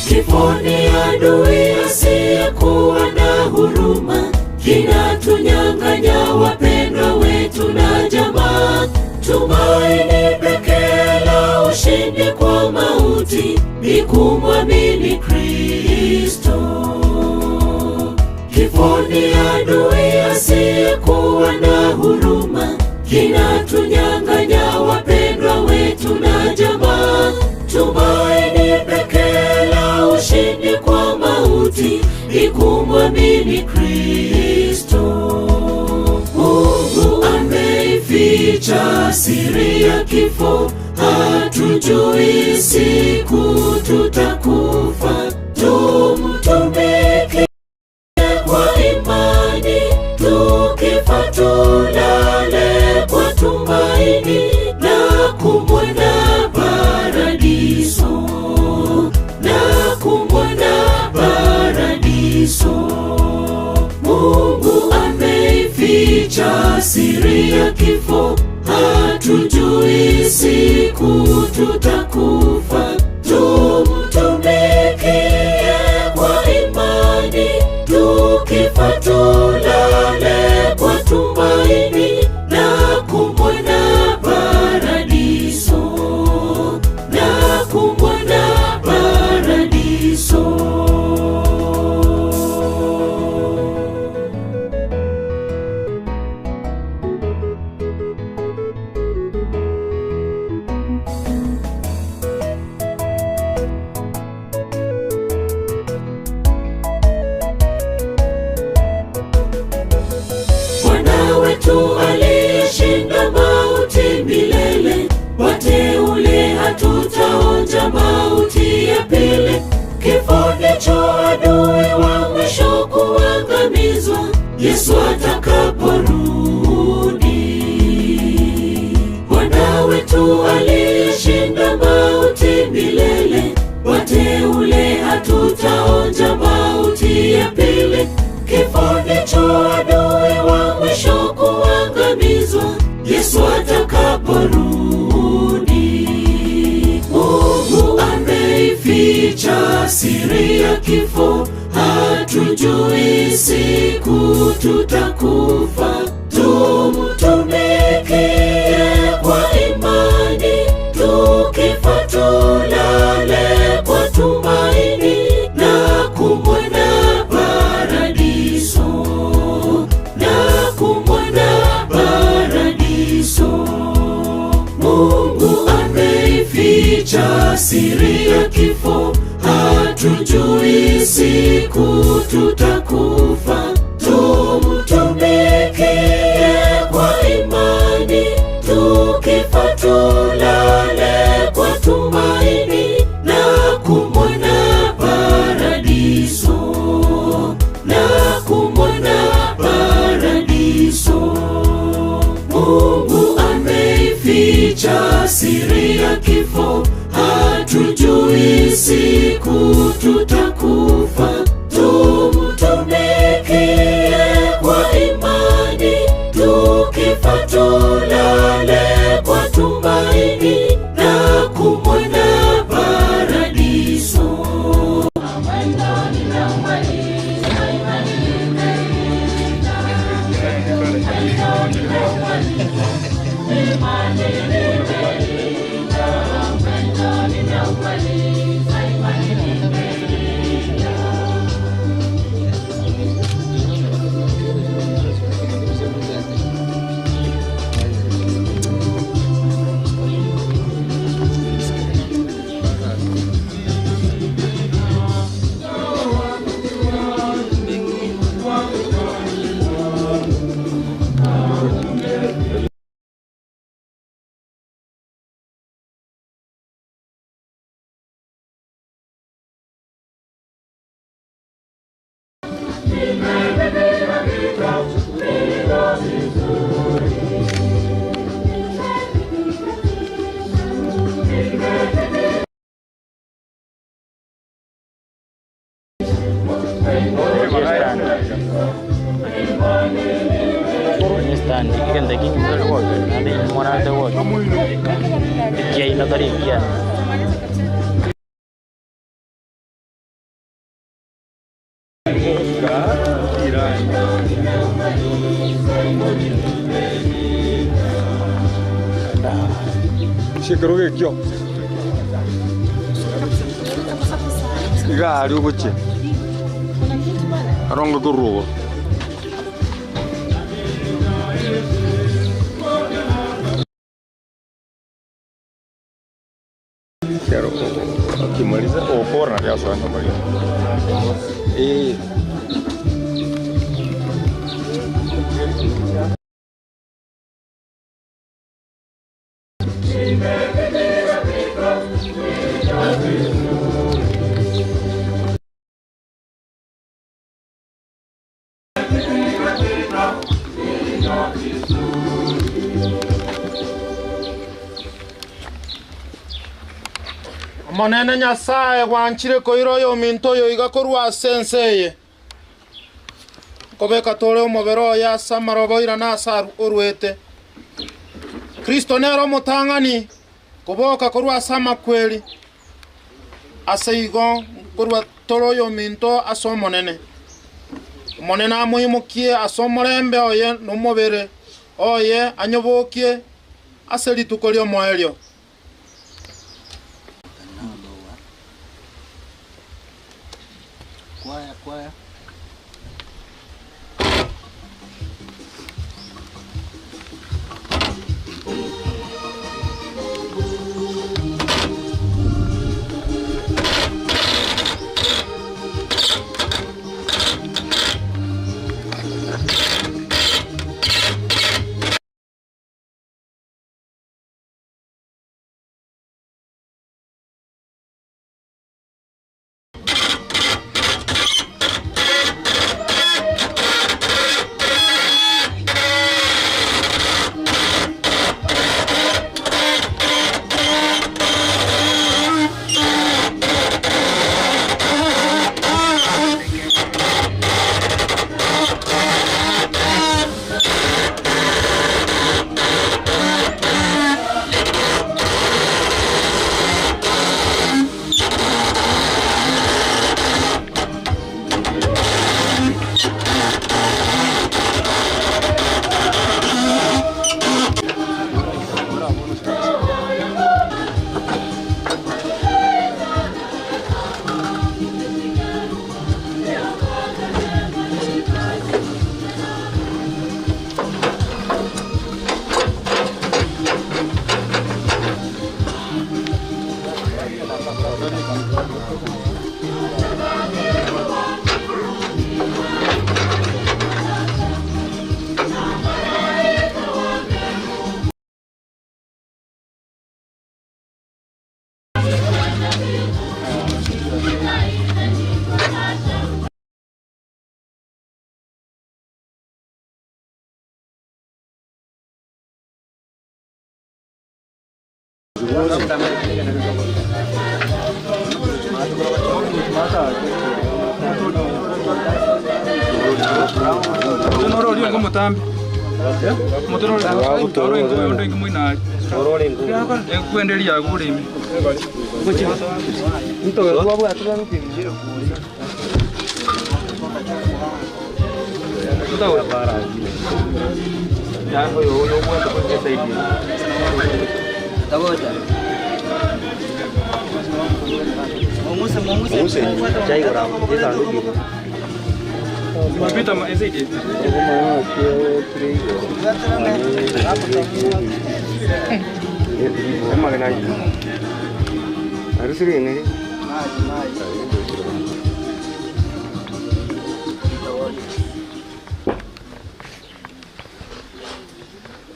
Kifo ni adui asiyekuwa na huruma, kinatunyang'anya wapendwa wetu na jamaa. Tumaini pekee la ushindi kwa mauti ni kumwamini Kristo. Kifo ni adui asiyekuwa na huruma, kinatunyang'anya wapendwa wetu na jamaa. Tumaini pekee la ushindi kwa mauti ni kumwamini Kristo. Mungu ameificha siri ya kifo, hatujui siku tutakufa. Tumtumikie kwa imani, tukifa tulale kwa tumaini na kumwona paradiso, na kumwona paradiso. Mungu ameificha siri ya kifo, hatujui siku tutakufa. Tumtumikie kwa imani, tukifa tulale kwa tumaini na kumwona paradiso, na kumwona paradiso. Yesu atakaporudi. Bwana wetu aliyeshinda mauti milele, wateule hatutaonja mauti ya pili. Kifo ndicho adui wa mwisho kuangamizwa, Yesu atakaporudi. Mungu ameificha siri ya kifo, hatujui siku tutakufa. Tumtumikie kwa imani, tukifa tulale kwa tumaini na kumwona paradiso, na kumwona paradiso. Mungu ameificha siri ya kifo, hatujui siku tutakufa. Tumtumikie kwa imani, tukifa tulale kwa tumaini na kumwona paradiso, na kumwona paradiso. Mungu ameificha siri ya kifo, hatujui siku tutakufa. Tumtumikie kwa imani, tukifa tulale kwa tumaini na kumwona paradiso. Cikĩro gĩkĩo igari ũgũchia arongo kũrũgũ Claro, akimaliza opora na vyaso anamaliza. Eh. Omonene Nyasaye gwanchire koira oyo ominto oyo iga korwa ase ense eye nkobeka tore omobere oyo ase amaroba oirane ase orwete Kristo nere omotang'ani koboka korwa ase amakweri ase igo nkorwa tore oyo ominto ase omonene omonene amoimokie ase omorembe oye na omobere oye anyobokie ase rituko ria omoerio. Kwaya, kwaya.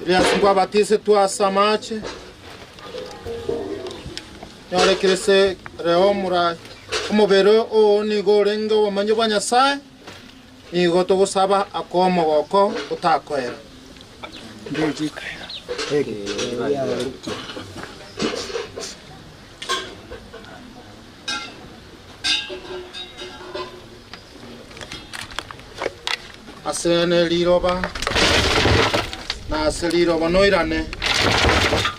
Elias ngwabatise twase amache nyorekerese reo mura omobere oo nigo orenge obomanyi bwa Nyasaye nigo togosaba akoa omogoko otakoera. Ase ne riroba na ase riroba noirane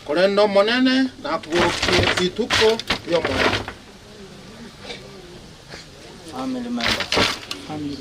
korenda omonene nakubokie rituko ri'omonene. Family member. Family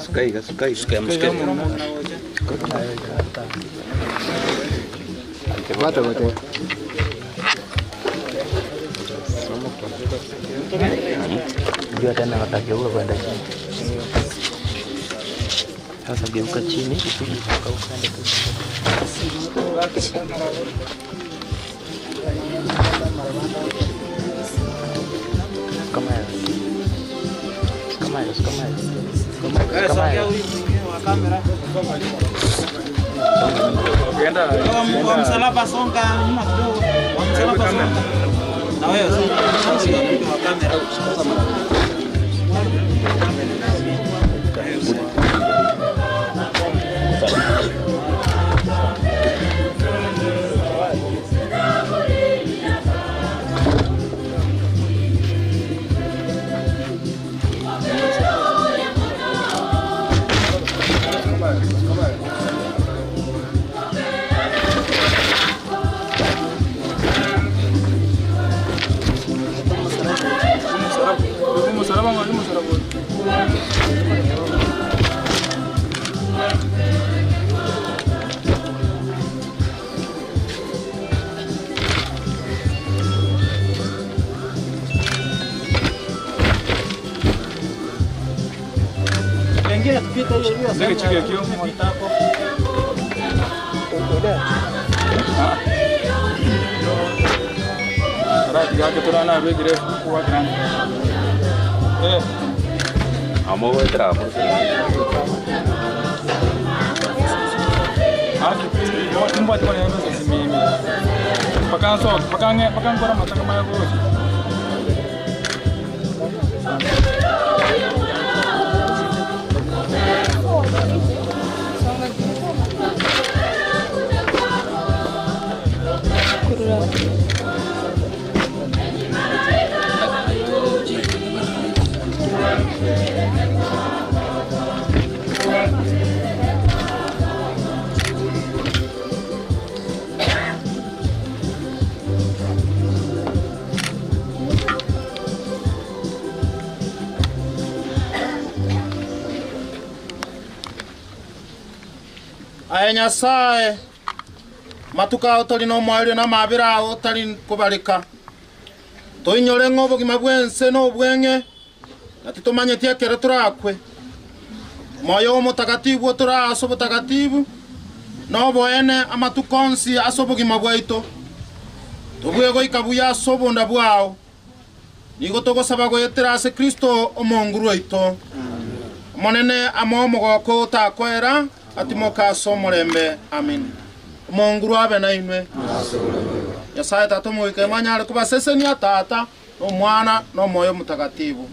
Sukaiga, sukaiga. Sukaiga, Bata bata. Jua tena watageuka kwenda chini. Sasa geuka chini, usije ukauka uende tu. Kama hayo. Kama hayo, kama hayo. Kama hayo. Wa msalaba songa nyuma kidogo. Wa msalaba songa. Na wewe songa. Songa wa kamera. Wengine tupite hiyo hiyo. Pita hapo. Aye Nyasaye matuko ao tori nomwario na amabera ao otari kobareka toinyore ng'a obogima bwense na obweng'e na titomanyetie ekero torakwe. Omoyo Omotakatifu otorae ase obotakatifu na oboene amatuko onsi ase obogima bwaito, tobue goika buya ase obonda bwao. Nigo togosaba goetera ase Kristo Omonguru oito. Omonene amoe omogoko otakoera, atimoke ase omorembe. Amin. Omonguru abe nainwe. Nyasae Tata Omoika ime anyare kobasesenia, Tata, na Omwana, na Omoyo Omotagatibu.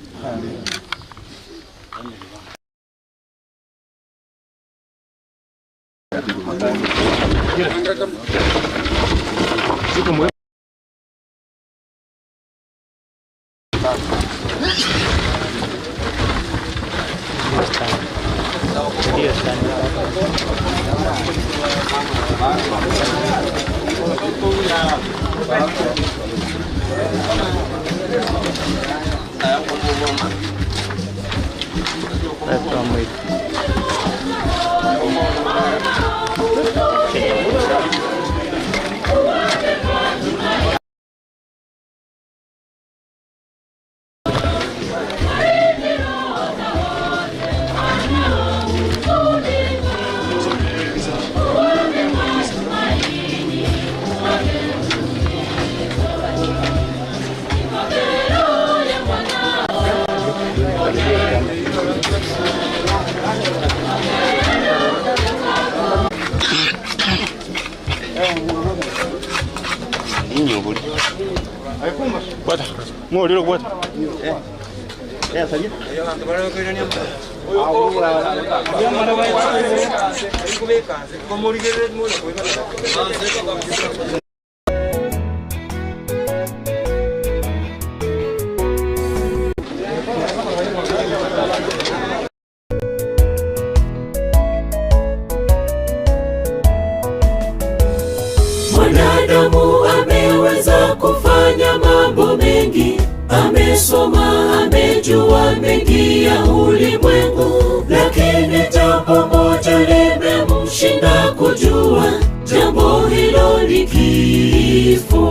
Mwanadamu ameweza kufanya mambo mengi, amesoma, amejua mengi ya ulimwengu, lakini jambo moja limemshinda kujua, jambo hilo ni kifo.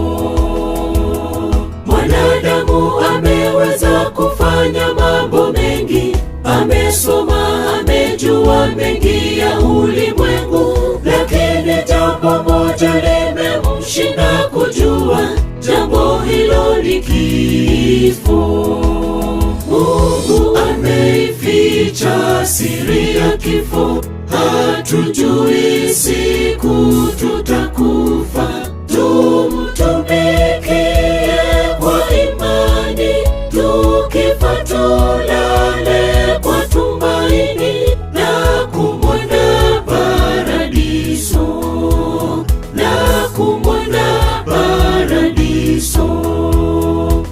Mwanadamu ameweza kufanya mambo mengi, amesoma, amejua mengi ya ulimwengu, lakini jambo moja limemshinda kujua, jambo hilo ni kifo. Mungu ameificha siri ya kifo, hatujui siku tutakufa. Tumtumikie kwa imani, tukifa tulale kwa tumaini na kumwona paradiso, na kumwona paradiso.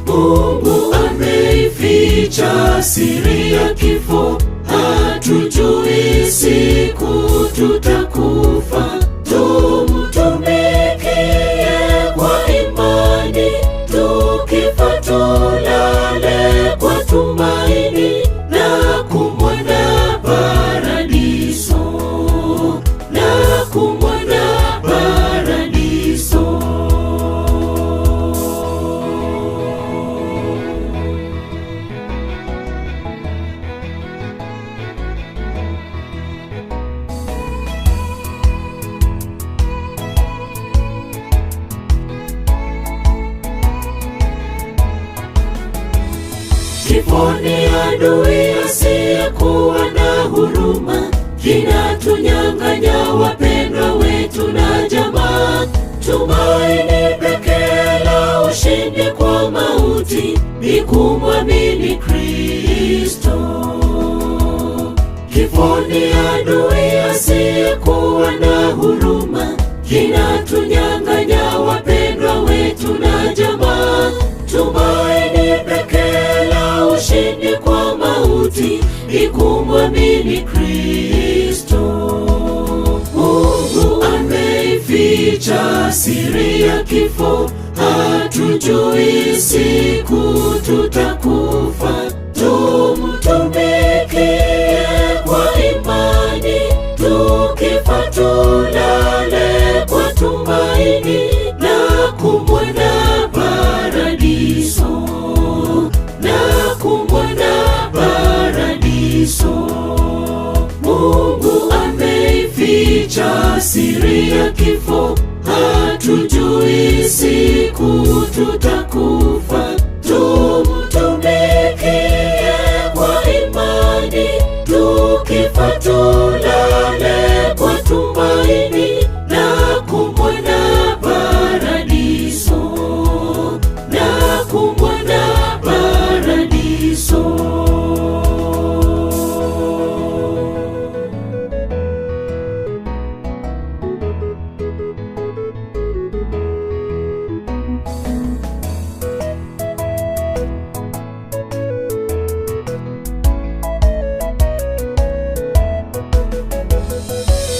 Mungu ameificha siri ya kifo, hatujui siku tutakufa. Tumtumikie kwa imani, tukifa tulale kwa tumaini na kumwona paradiso, na kumwona paradiso. Kifo ni adui asiyekuwa na huruma, kinatunyang'anya wapendwa wetu na jamaa. Tumaini pekee la ushindi kwa mauti ni kumwamini Kristo. Kifo ni adui asiyekuwa na huruma, kinatunyang'anya wapendwa wetu na jamaa. Tumaini pekee la ushindi kwa mauti ni kumwamini Kristo. Mungu ameificha siri ya kifo, hatujui siku tutakufa. Tumtumikie kwa imani, tukifa tulale kwa tumaini na kumwona paradiso, na kumwona paradiso. Ameificha siri ya kifo, hatujui siku tutakufa. Tumtumikie kwa imani, tukifa tulale kwa tumaini na kumwona paradiso, na kumwona paradiso.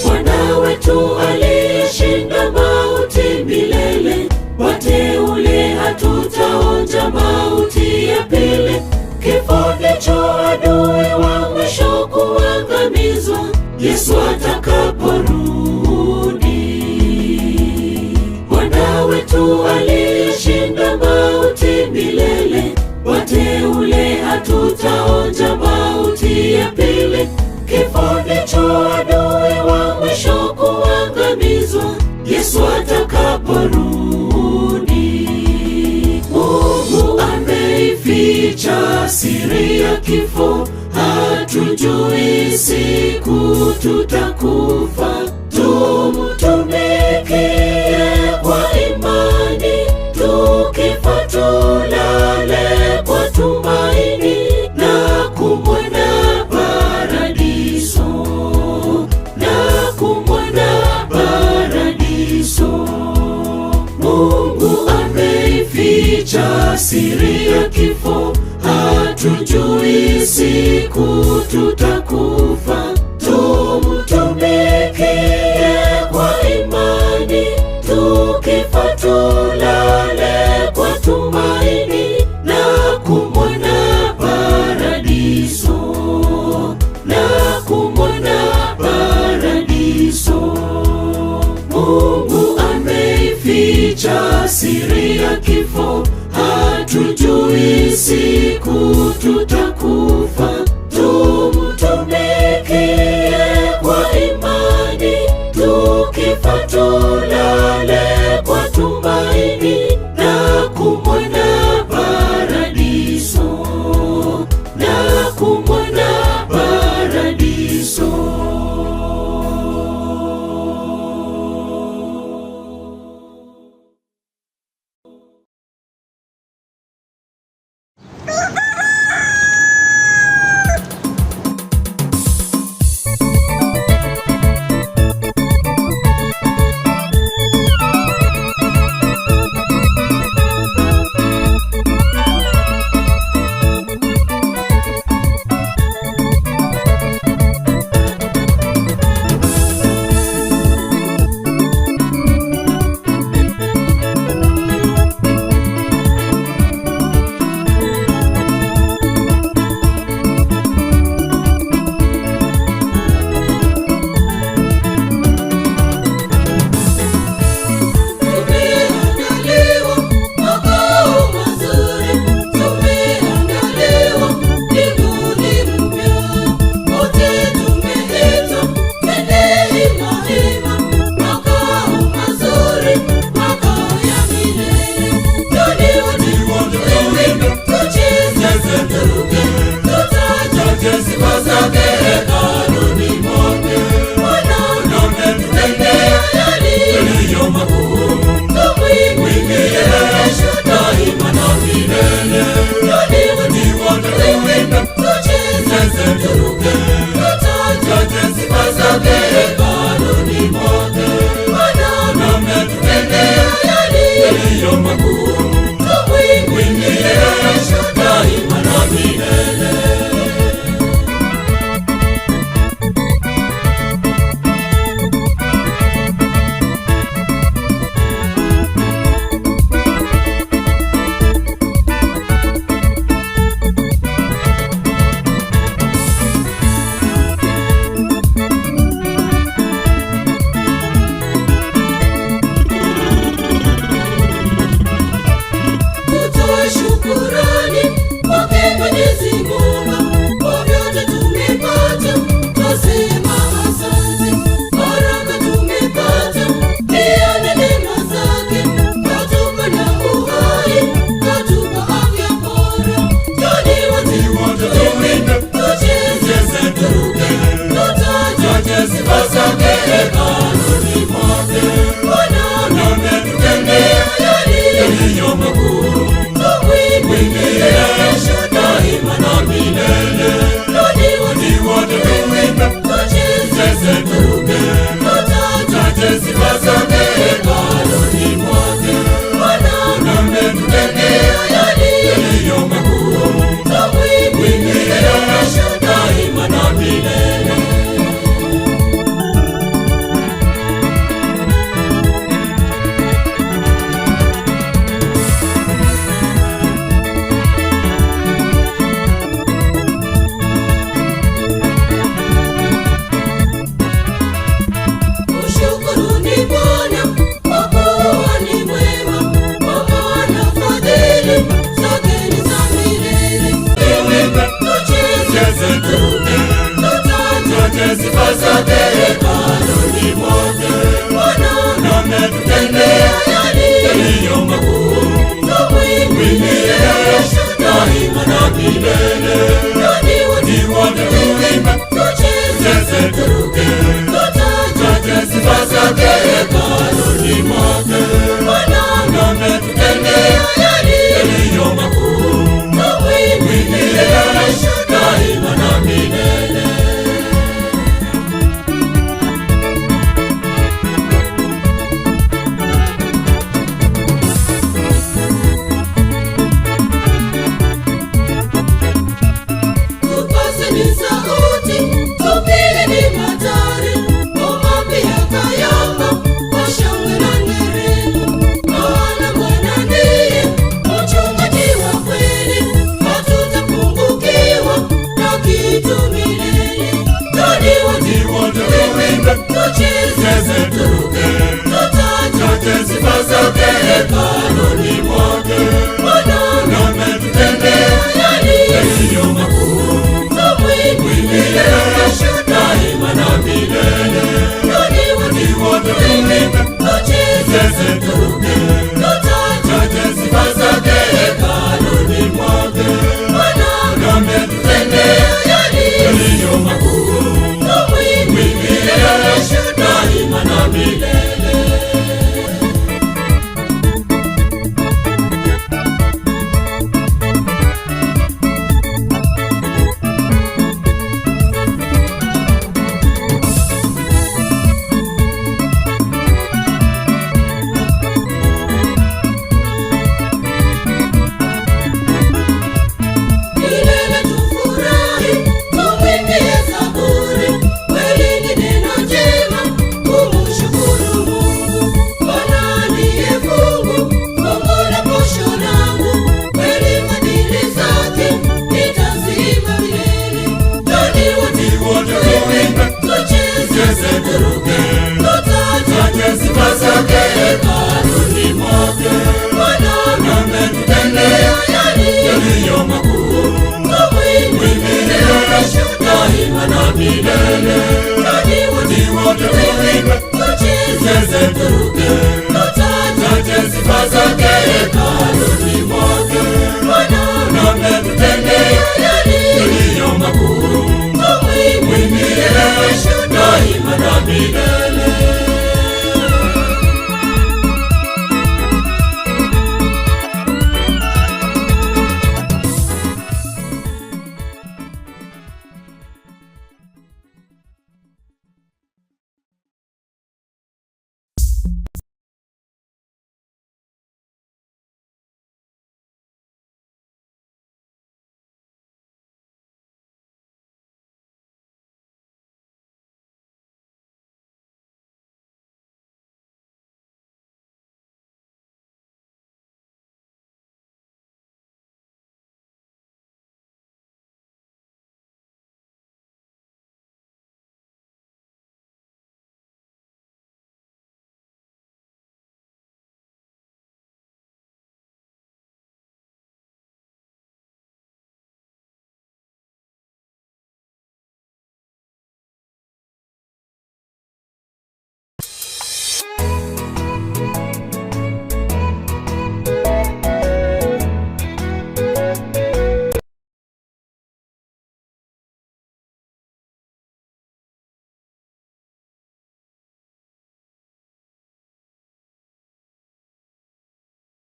Bwana wetu aliyeshinda mauti milele, wateule hatutaonja mauti ya pili. Kifo ndicho adui wa mwisho kuangamizwa, Yesu atakaporudi. Bwana wetu aliyeshinda mauti milele, wateule hatutaonja mauti ya pili. Kifo ndicho adui wa mwisho kuangamizwa, Yesu atakaporudi. Mungu ameificha siri ya kifo, hatujui siku tutakufa. Tumtumikie kwa imani, tukifa tulale kwa tumaini na kumwona paradiso, na kumwona paradiso. Mungu ameificha siri ya kifo, hatujui siku tutakufa. Tumtumikie kwa imani, tukifa tulale kwa tumaini na kumwona paradiso, na kumwona paradiso. Mungu ameificha siri ya kifo, hatujui siku tutakufa. Tumtumikie kwa imani, tukifa tulale kwa tumaini na kumwona paradiso, na kumwona paradiso. zake hekaluni mwake. Bwana ametutendea yaliyo makuu, tumwimbie daima na milele. Ni wote tuimbe, tucheze, turuke, tutaje sifa zake hekaluni mwake. Bwana ametutendea yaliyo makuu, tumwimbie daima na milele. Tupazeni sauti, tupigeni matari, ngoma pia kayamba, kwa shangwe na nderemo. Maana Bwana ndiye mchungaji wa kweli, hatutapungukiwa na kitu milele. Twende wote tuimbe, tucheze, turuke, tutaje sifa zake hekaluni mwake. Bwana ametutendea yaliyo makuu, tumwimbie daima na milele. Twende wote tuimbe, tucheze, turuke, tutaje sifa zake hekaluni mwake. Bwana ametutendea yaliyo makuu, tumwimbie daima na milele. Milele tufurahi, tumwimbie zaburi, kweli ni neno jema kumshukuru Mungu. Bwana ndiye fungu, fungu la posho langu, kweli fadhili zake nitaziimba milele. Twende wote tuimbe, tucheze, turuke, tutaje sifa zake hekaluni mwake. Bwana ametutendea yaliyo makuu, tumwimbie daima na milele. Twende wote tuimbe, tucheze, turuke, tutaje sifa zake hekaluni mwake. Bwana ametutendea yaliyo makuu, tumwimbie daima na milele.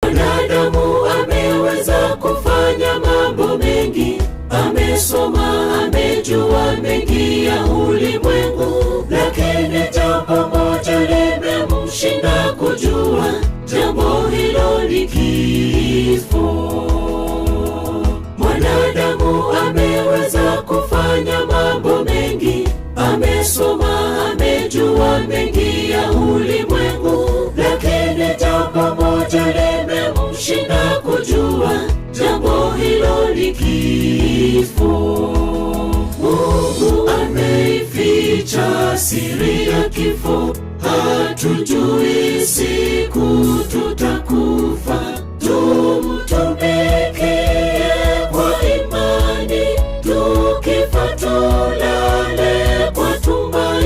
Mwanadamu ameweza kufanya mambo mengi, amesoma, amejua mengi ya ulimwengu, lakini jambo moja limemshinda kujua, jambo hilo ni kifo. Mwanadamu ameweza kufanya mambo mengi, amesoma, amejua mengi ya ulimwengu, lakini jambo moja limemshinda kujua, jambo hilo ni kifo. Mungu ameificha siri ya kifo, hatujui siku tutakufa. Tumtumikie kwa imani, tukifa tulale kwa tumaini.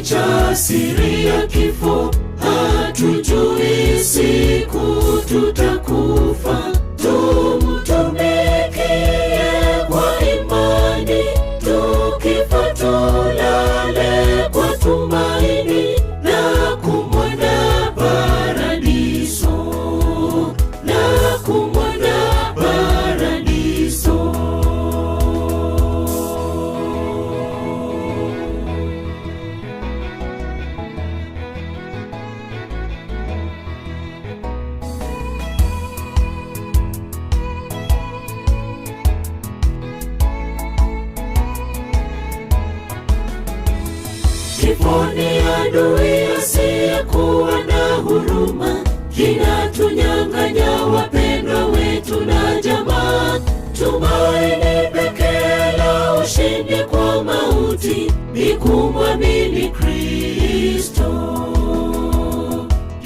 Ameficha siri ya kifo, hatujui siku tutakufa. Tumtumikie kwa imani, tukifa tulale kwa tumaini na kumwona paradiso, na kumwona paradiso. Kifo ni adui asiyekuwa na huruma, kinatunyang'anya wapendwa wetu na jamaa. Tumaini pekee la ushindi kwa mauti ni kumwamini Kristo.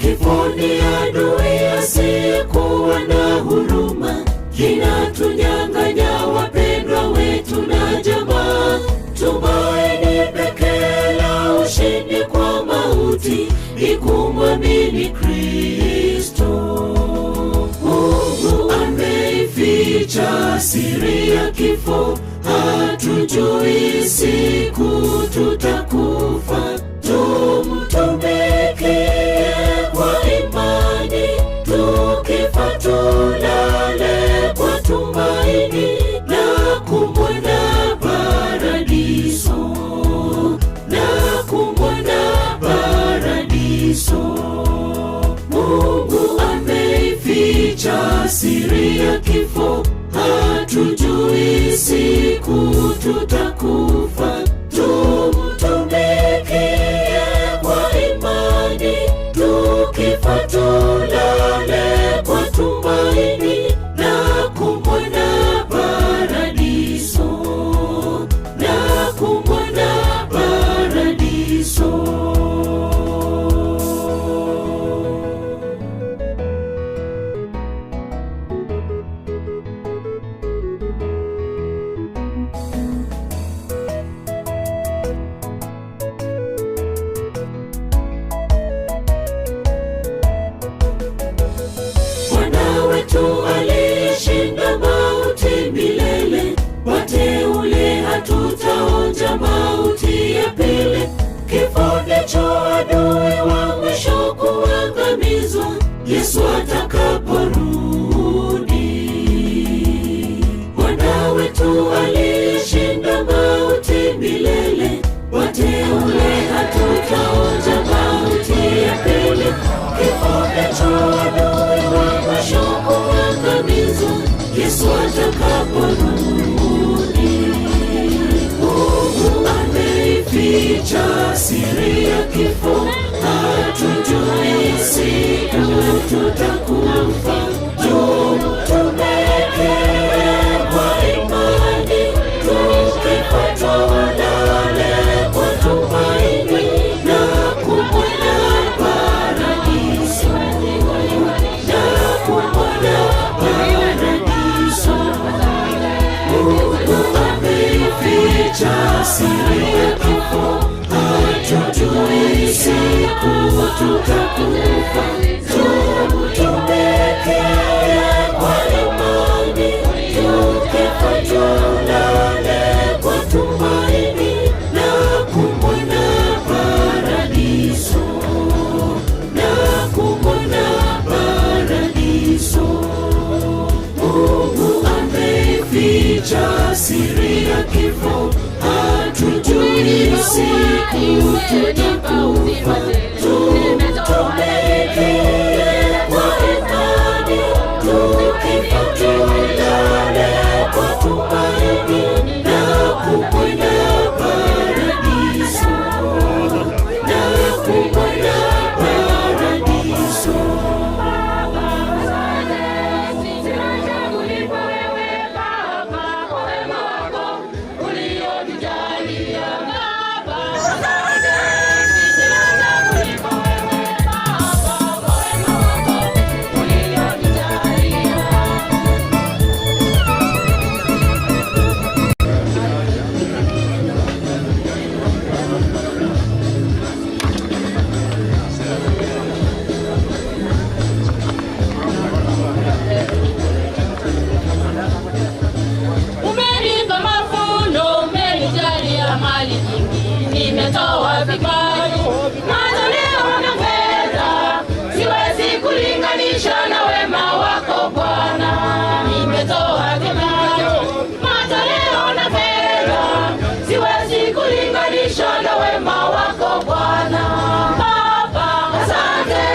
Kifo ni adui asiyekuwa na huruma, kinatunyang'anya wapendwa wetu na jamaa. Tumaini pekee la ushindi kwa mauti ni kumwamini Kristo. Mungu ameificha siri ya kifo, hatujui siku tutakufa. Tumtumikie kwa imani, tukifa tulale kwa tumaini na kumwona paradiso, na kumwona paradiso. Mungu ameificha siri ya kifo, hatujui siku tutakufa. Tumtumikie kwa imani, tukifa tulale kwa tumaini na kumwona paradiso, na kumwona paradiso. Bwana wetu alishinda mauti milele, wateule hatutaonja mauti ya pili. Kifo ndicho adui wa mwisho kuangamizwa, Yesu atakaporudi. Bwana wetu alishinda mauti milele, wateule hatutaonja mauti ya pili. Kifo ndicho adui wa mwisho kuangamizwa, Yesu atakaporudi. Mungu ameificha siri ya kifo, hatujui siku tutakufa. Tumtumikie kwa imani, tukifa tulale kwa tumaini na kumwona paradiso, na kumwona paradiso. Mungu ameificha siri ya kifo, hatujui siku tutakufa. Tumtumikie kwa imani, tukifa tulale kwa tumaini na kumwona paradiso, na kumwona paradiso. Mungu ameificha siri ya kifo, hatujui siku tutakufa. Tumtumikie kwa imani, tukifa tulale kwa tumaini na kumwona paradiso, na kumwona paradiso. Baba. Nimetoa vipaji, matoleo na fedha, siwezi kulinganisha na wema wako Bwana. Nimetoa vipaji, matoleo na fedha, siwezi kulinganisha na wema wako Bwana. Baba, asante,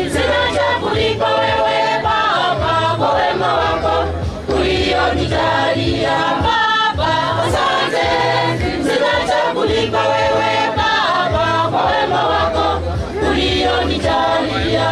sina cha kulipa wewe Baba kwa wema wako ulionijalia. Baba, asante, sina cha kulipa wewe Baba kwa wema wako ulionijalia.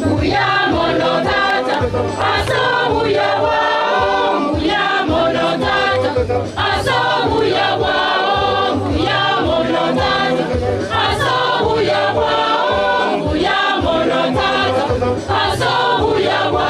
Muyamono tata, aso muyawa, muyamono tata, aso muyawa, muyamono tata, aso muyawa, muyamono tata, aso muyawa.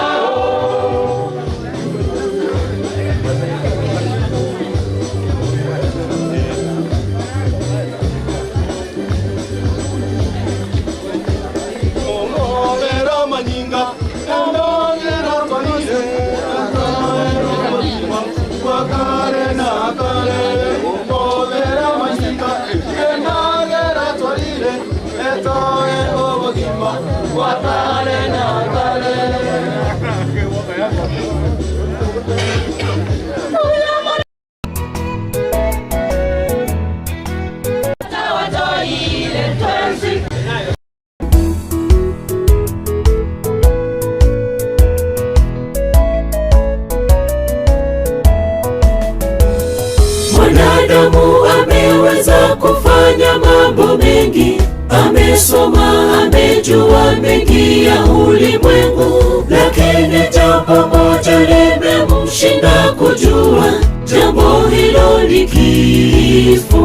Mwanadamu ameweza kufanya mambo mengi, amesoma, amejua mengi ya ulimwengu, lakini jambo moja limemshinda kujua, jambo hilo ni kifo.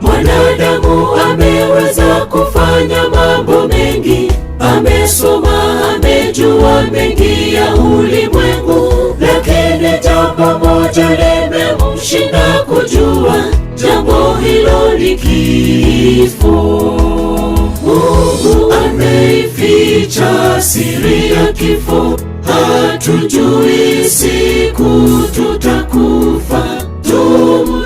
Mwanadamu ameweza kufanya mambo mengi, amesoma, amejua mengi ya ulimwengu, lakini jambo moja limemshinda kujua, jambo hilo ni kifo. Mungu ameificha siri ya kifo, hatujui siku tutakufa. Tum